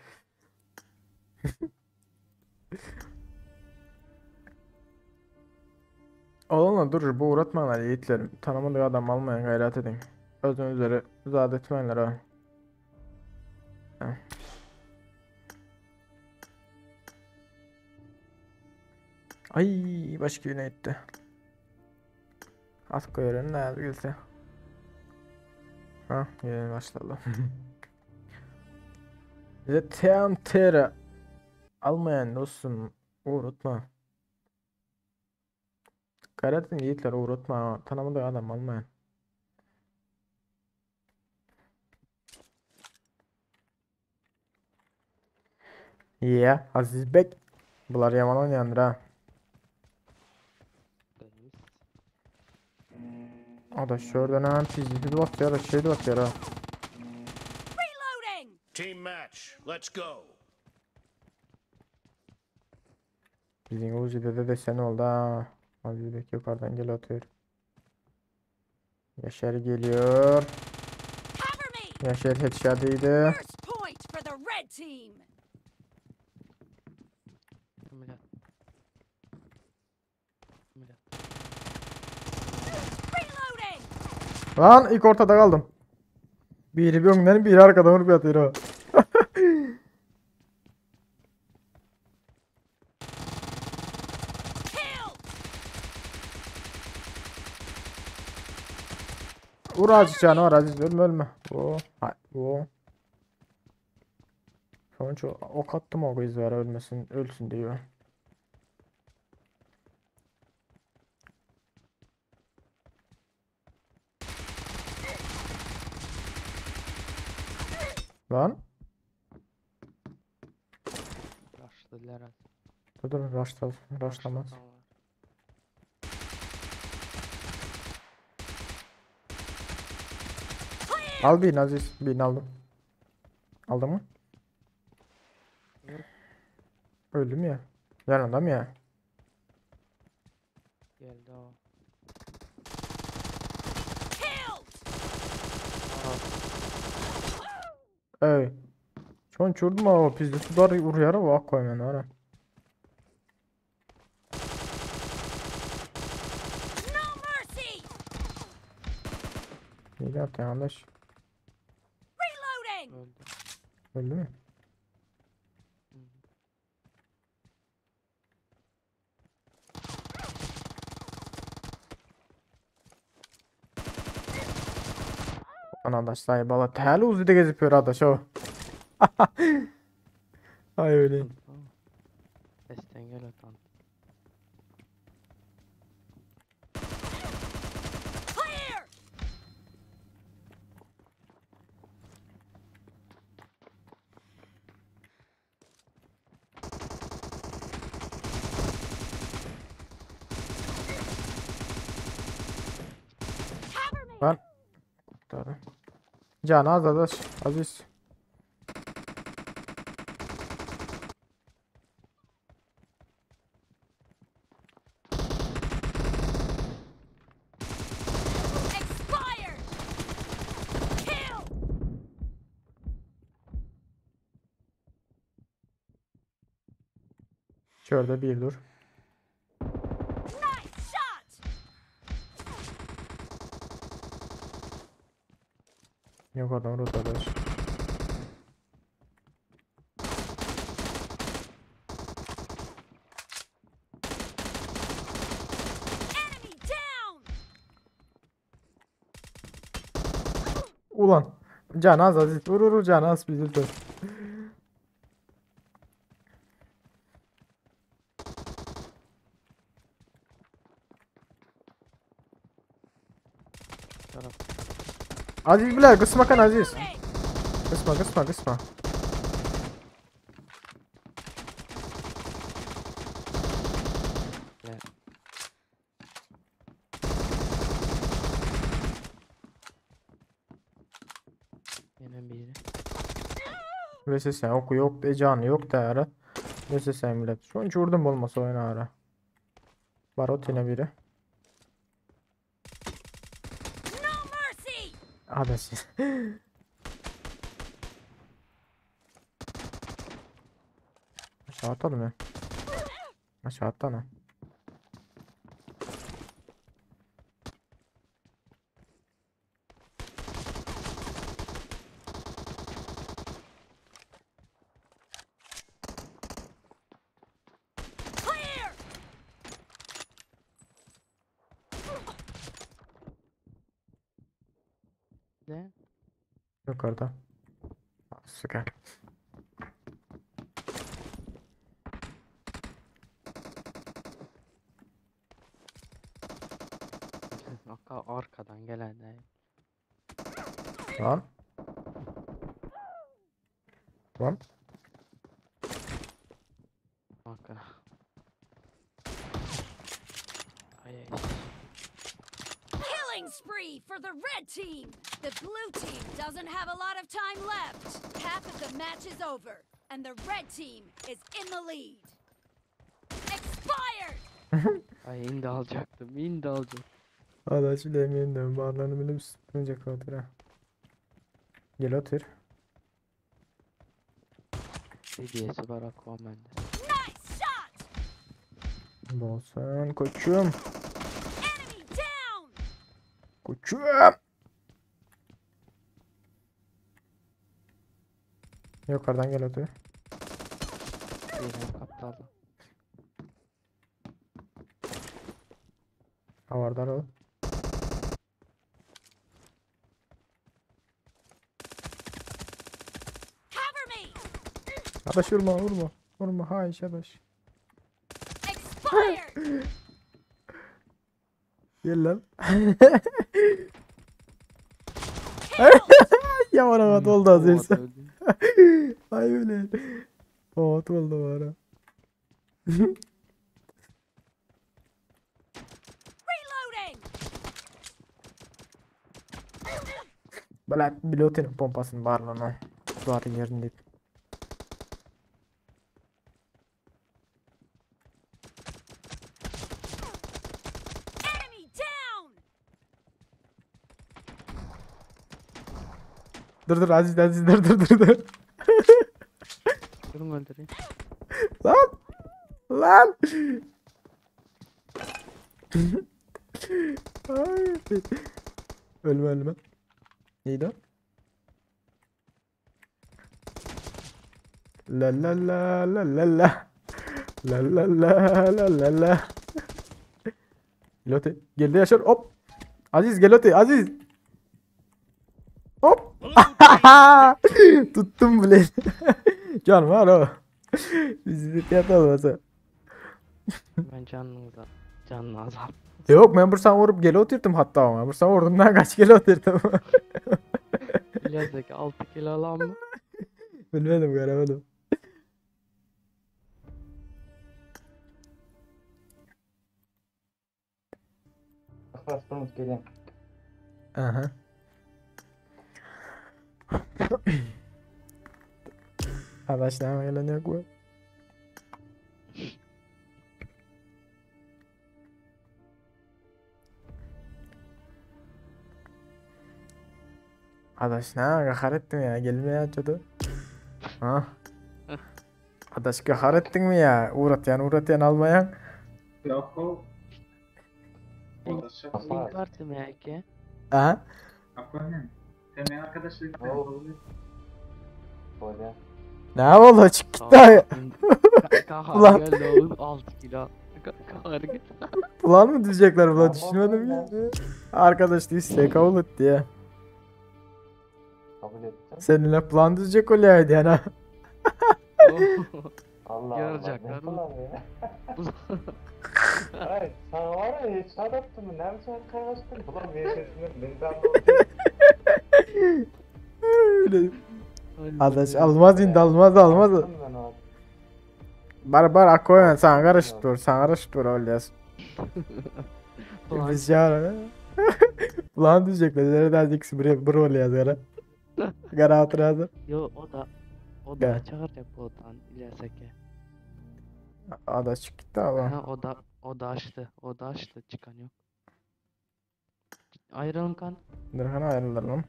Oğlum dur bu uğratmayınlar yiğitlerim. Tanımadık adam almayın gayret edin. Özün üzeri zat etmeyenler ha. Ha. Ay başka birine gitti. At koyarım ne gelse. Ha yine başladı. Bize TNTR almayan dostum uğratma. Gayret edin yiğitler uğratma. Tanımadık adam almayın. Yeah, Aziz Bek. Bular yaman oynayandır ha. O da şuradan hem çizgi basıyor, şey basıyor ha. Reloading! Team match. Let's go. Bizim Uzi'de de desen oldu ha. Aziz Bek yukarıdan gel atıyor. Yaşar geliyor. Yaşar headshot iyiydi. First point for the red team! Reloading! Lan ilk ortada kaldım. Biri bir önden biri arkadan vurup atıyor ha. Vur azıcık canı var Aziz ölme ölme. Oo, hay, oo. Sonuç ok attım o kız var ölmesin ölsün diyor. Lan. Rushladılar. Dur dur rushla, rushlamaz. Al birini Aziz. Birini aldım. Aldın mı? Öldüm ya. Yanında mı ya? Geldi o. Ey. Çoğun çurdum ama pizde sular vuruyor ama koyman ara. No mercy! İyi yaptın arkadaş. Reloading! Öldü. Öldü mü? Arkadaş sahibi Allah täli uzun gezip ýör adaş o. Ay öyle. Sesten gel atan. Clear! Can az adaş. Aziz. Expired. Kill. Şurada bir dur. Nice shot. Yok adam orada adaş. Enemy down. Ulan. Can az Aziz. Vur vur vur can az bizi dur. Taraf. Aziz biler kısma kan Aziz. Kısma kısma kısma. Ne? Yine biri. VSS oku yok de canı yok da ara. VSS millet. Şu an vurdum olmasa oyuna ara. Barot yine biri. No mercy. Adaş. Aşağı atalım ya. Aşağı atalım. Clear. Ne? Yukarıda. Süper. Arka, arkadan gelen de. Lan. Lan. Arka. Ay ay. Killing spree for the red team. The blue team doesn't have a lot of time left. Half of the match is over, and the red team is in the lead. Expired. Ay indi alacaktım, indi alacaktım. Adaş bilemeyin barlarını bilip sıkınca otur ha. Gel otur. Hediyesi var Aquaman'da. Nice shot. Bolsun koçum. Enemy down. Koçum. Yukarıdan gel otur. Birden kaptaldı. Havardar ol. Cover me. Adaş vurma vurma. Vurma hay adaş. Expired. Gel lan. Yaman amat oldu az önce. Ay öyle. Amat oldu bana. Reloading. Bala pilotun pompasını barlana. Var yerinde. Enemy down. Dur dur Aziz Aziz dur dur dur dur. Durun öldüreyim. Lan. Lan. Ay. Ölme ölme. Neydi o? La la la la la la. La la la la la la. Gelote. Geldi Yaşar. Hop. Aziz Gelote. Aziz. Hop. Tuttum bile. Can var o. Bizi de yatalım. Ben canınıza canını azalt. Yok ben bursan vurup geri oturttum hatta ama. Bursan vurdum ben kaç geri oturttum. İlyas'taki 6 kilo alan mı? Bilmedim göremedim. Bas bunu geleyim. Aha. Adaş näme gelen yok bu? Adaş näme gahar etdiň ya gelme ya çodu. Ha? Adaş gahar etdiňmi ya? Uğratýan uğratýan almaýan. Yok o. Link vardı mı ki? Aha. Aklıma Sen benim arkadaşlık Bolýar. Ne oldu çık gitti ay. Kahar Ulan. geldi oğlum 6 kilo. Kahar geldi. Plan mı diyecekler ulan düşünmedim ki. Arkadaş isteği kabul et diye. Kabul ettim. Seninle plan düzecek olaydı yani. Allah Allah. Görecekler Ne mi? planı ya? Hayır, sen var ya hiç adaptın mı? Ne biçim kaynaştın? Ulan VS'sinden beni ben de Öyle. Adaş almaz indi almaz almaz. ben abi. Bar bar akoyan sen karışık dur sen karışık dur öyle Plan. Biz ya. Plan düzecekler. Nereden ikisi buraya bir rol yazar. Gara hatırladı. Yo o da o da Gel. çağıracak bu odan İlyas'a. Adaş çık gitti ama. Ha o da o da açtı. O da açtı çıkan yok. Ayrılın kan. Nurhan ayrılalım.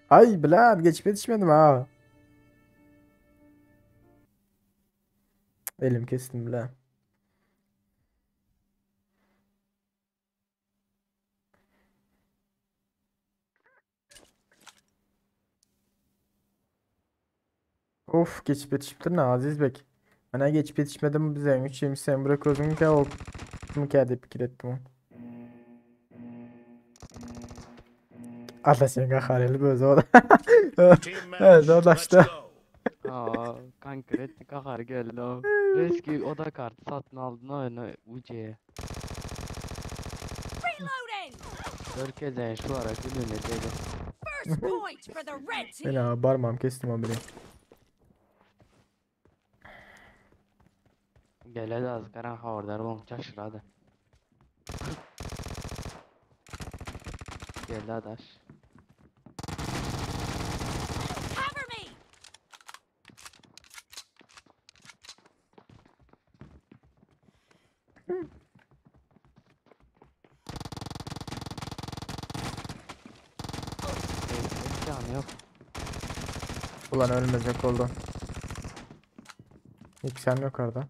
Ay bilen geçip yetişmedim ha. Elim kestim bile. Of geçip yetişipdir ne Aziz Bek. Bana geçip yetişmedim bize. 3 yemiş sen bırak özünü ki o mı ki fikir ettim. Allah sen kahareli böyle o da. Evet o da işte. Aa kanka etti kahar geldi o. Reski oda kartı satın aldın oyunu UC'ye. Reloading! Örkezen şu ara gününü dedi. First point for the red team. Ben ha parmağım kestim o bile. Geledi az karan havardar bon çaşıradı. Geldi adaş. Cover me! İmkanı yok. Ulan ölmeyecek oldu. İlk sen yok orada.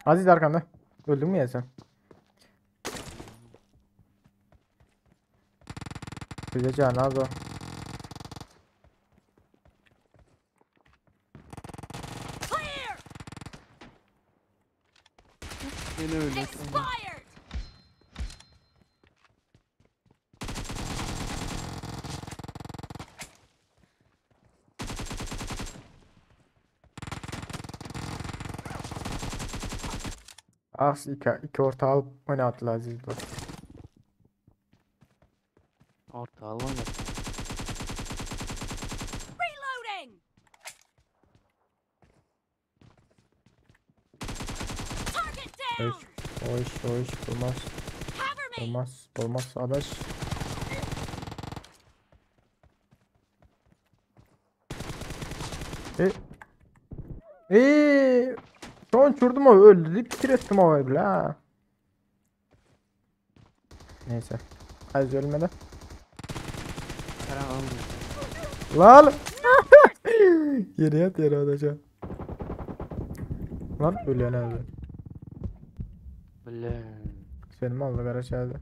Aziz arkanda. Öldün mü ya sen? Bize can az o. Clear! Yine öyle. Expired! Ah iki orta alıp oynattılar Aziz bu. Orta al oynat. Reloading! Target down! O iş, o iş, o iş olmaz. Cover me! Olmaz, olmaz adaş. E, e, son çurdum o öldü deyip fikir ettim o bile ha. Neyse. Az ölmedi. Karan almıyor. Lan! Yere yat yere adaşa. Lan ölüyor nerede? Bile. Seni mi aldı aşağıda?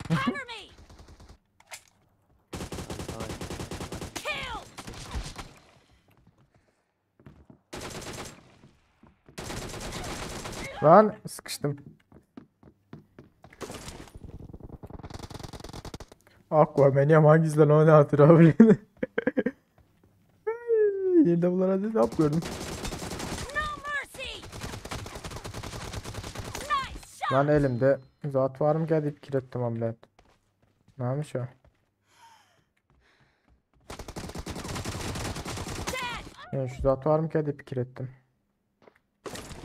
Cover me! Kill! Lan sıkıştım. Aquaman yaman gizlen o ne atır abi. Yeni bunlar hadi ne yapıyorum? No mercy! Lan elimde zat varmyka diýip pikir etdim amlet. Näme şu? Yani şu zat varmyka diýip pikir etdim.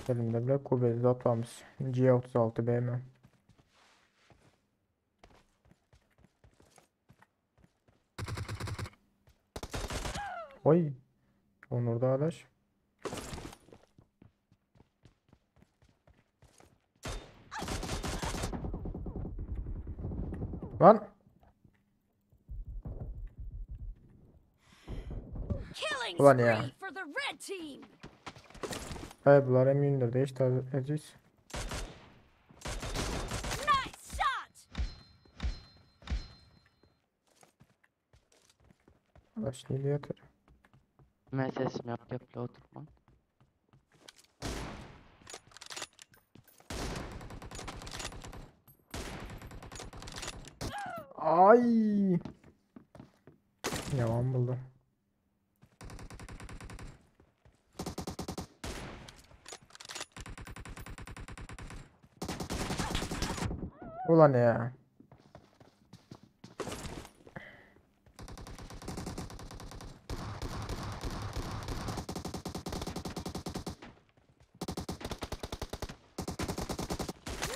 Elimde bile kuvvetli zat varmış. G36 BM. Oy. Onur Dağdaş. Lan. Killing Ulan ya. spree for the red team. Hayır bular M24'de hiç aziz. Nice shot. Adaş ne diyor? Men sesim ýok geple oturman. Ay. Yaman buldum. Ulan ya.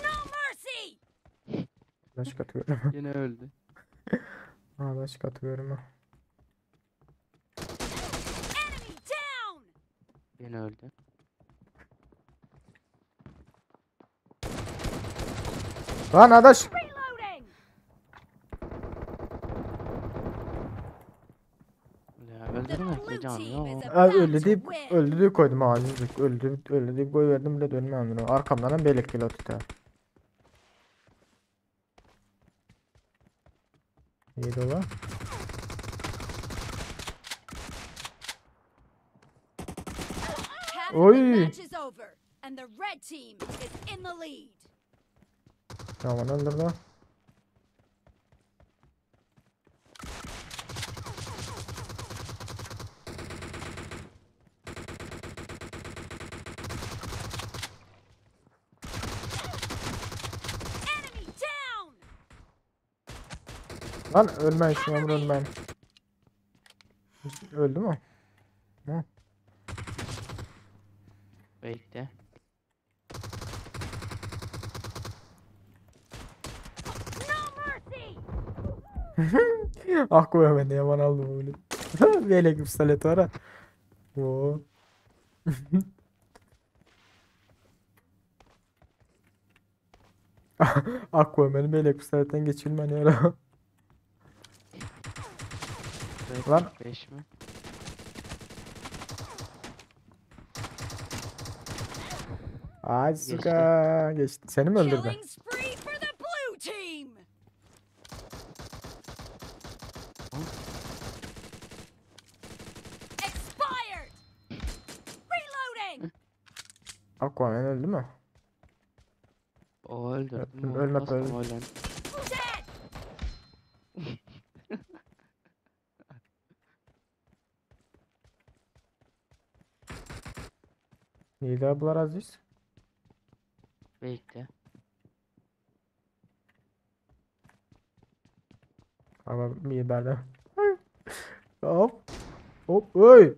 No mercy. Adaş katıyorum. Yine öldü. Adaş katıyorum. Enemy down. Yine öldü. Lan adaş. Reloading. Ya öldürme blue ki canı team is yok. Abi about öldü to deyip win. öldü deyip koydum azizlik. Öldü öldü deyip koyuverdim bile dönmem bunu. Arkamdan hem belek kilo tutar. İyi dola. Half of the Oy. match is over and the red team is in the lead. Tamam öldürdü. Enemy down. Lan ölmeyin şu an ölmeyin. Öldü mü? Hı. Bekle. No mercy. Ah koyamam ben de yaman aldım öyle. Böyle pistolet var ha. Oo. Ah koyamam böyle pistoletten geçilmen ya. Lan. 5 mi? Ay suka geçti. Seni mi öldürdü? Killing spree for the blue team. Expired. Reloading. Aquaman öldü mü? O öldürdü mü? Ölme Nasıl öldü. ölen? Dead. Neydi bular Aziz? Bekle. Ama bir berde. Hop. Hop. Oy.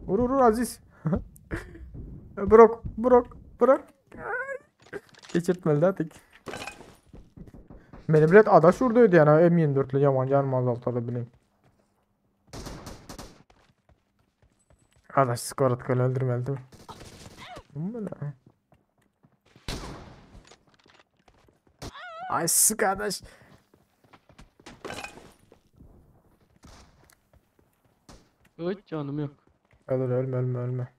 Vur vur vur Aziz. Brok, brok, brok. Geçirtmeli artık. Beni bilet adaş vurduydu yani M24'lü yaman canım azaltalı bileyim. Adaş skor at gol öldürmeli değil mi? Bu ne? Ay sık adaş. Hiç canım yok. Ölür ölme ölme ölme.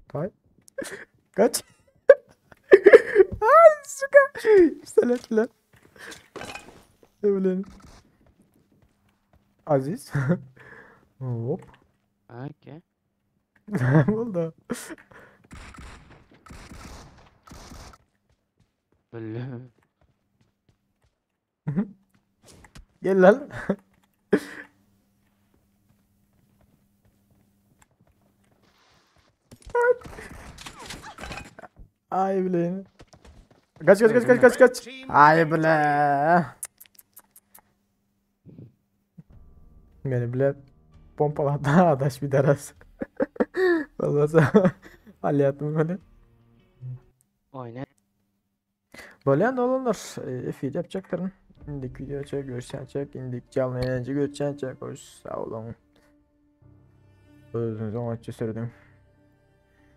Tay. Kaç. Ay suka. Pistoletler. Evlenin. Aziz. Hop. Okey. Oldu. Böyle. Gel lan. Ay bilen. Kaç kaç kaç kaç kaç kaç. Ay bile. Meni bile pompalady adaş bir daras. Bolmasa alýatmy meni. Oýna. Bolýan oglanlar, efir ýapjakdyryn. Indiki wideoça görüşýänçäk, indiki janly ýaýynça görüşýänçäk, hoş sag boluň. Özüňize oňatja sürüň.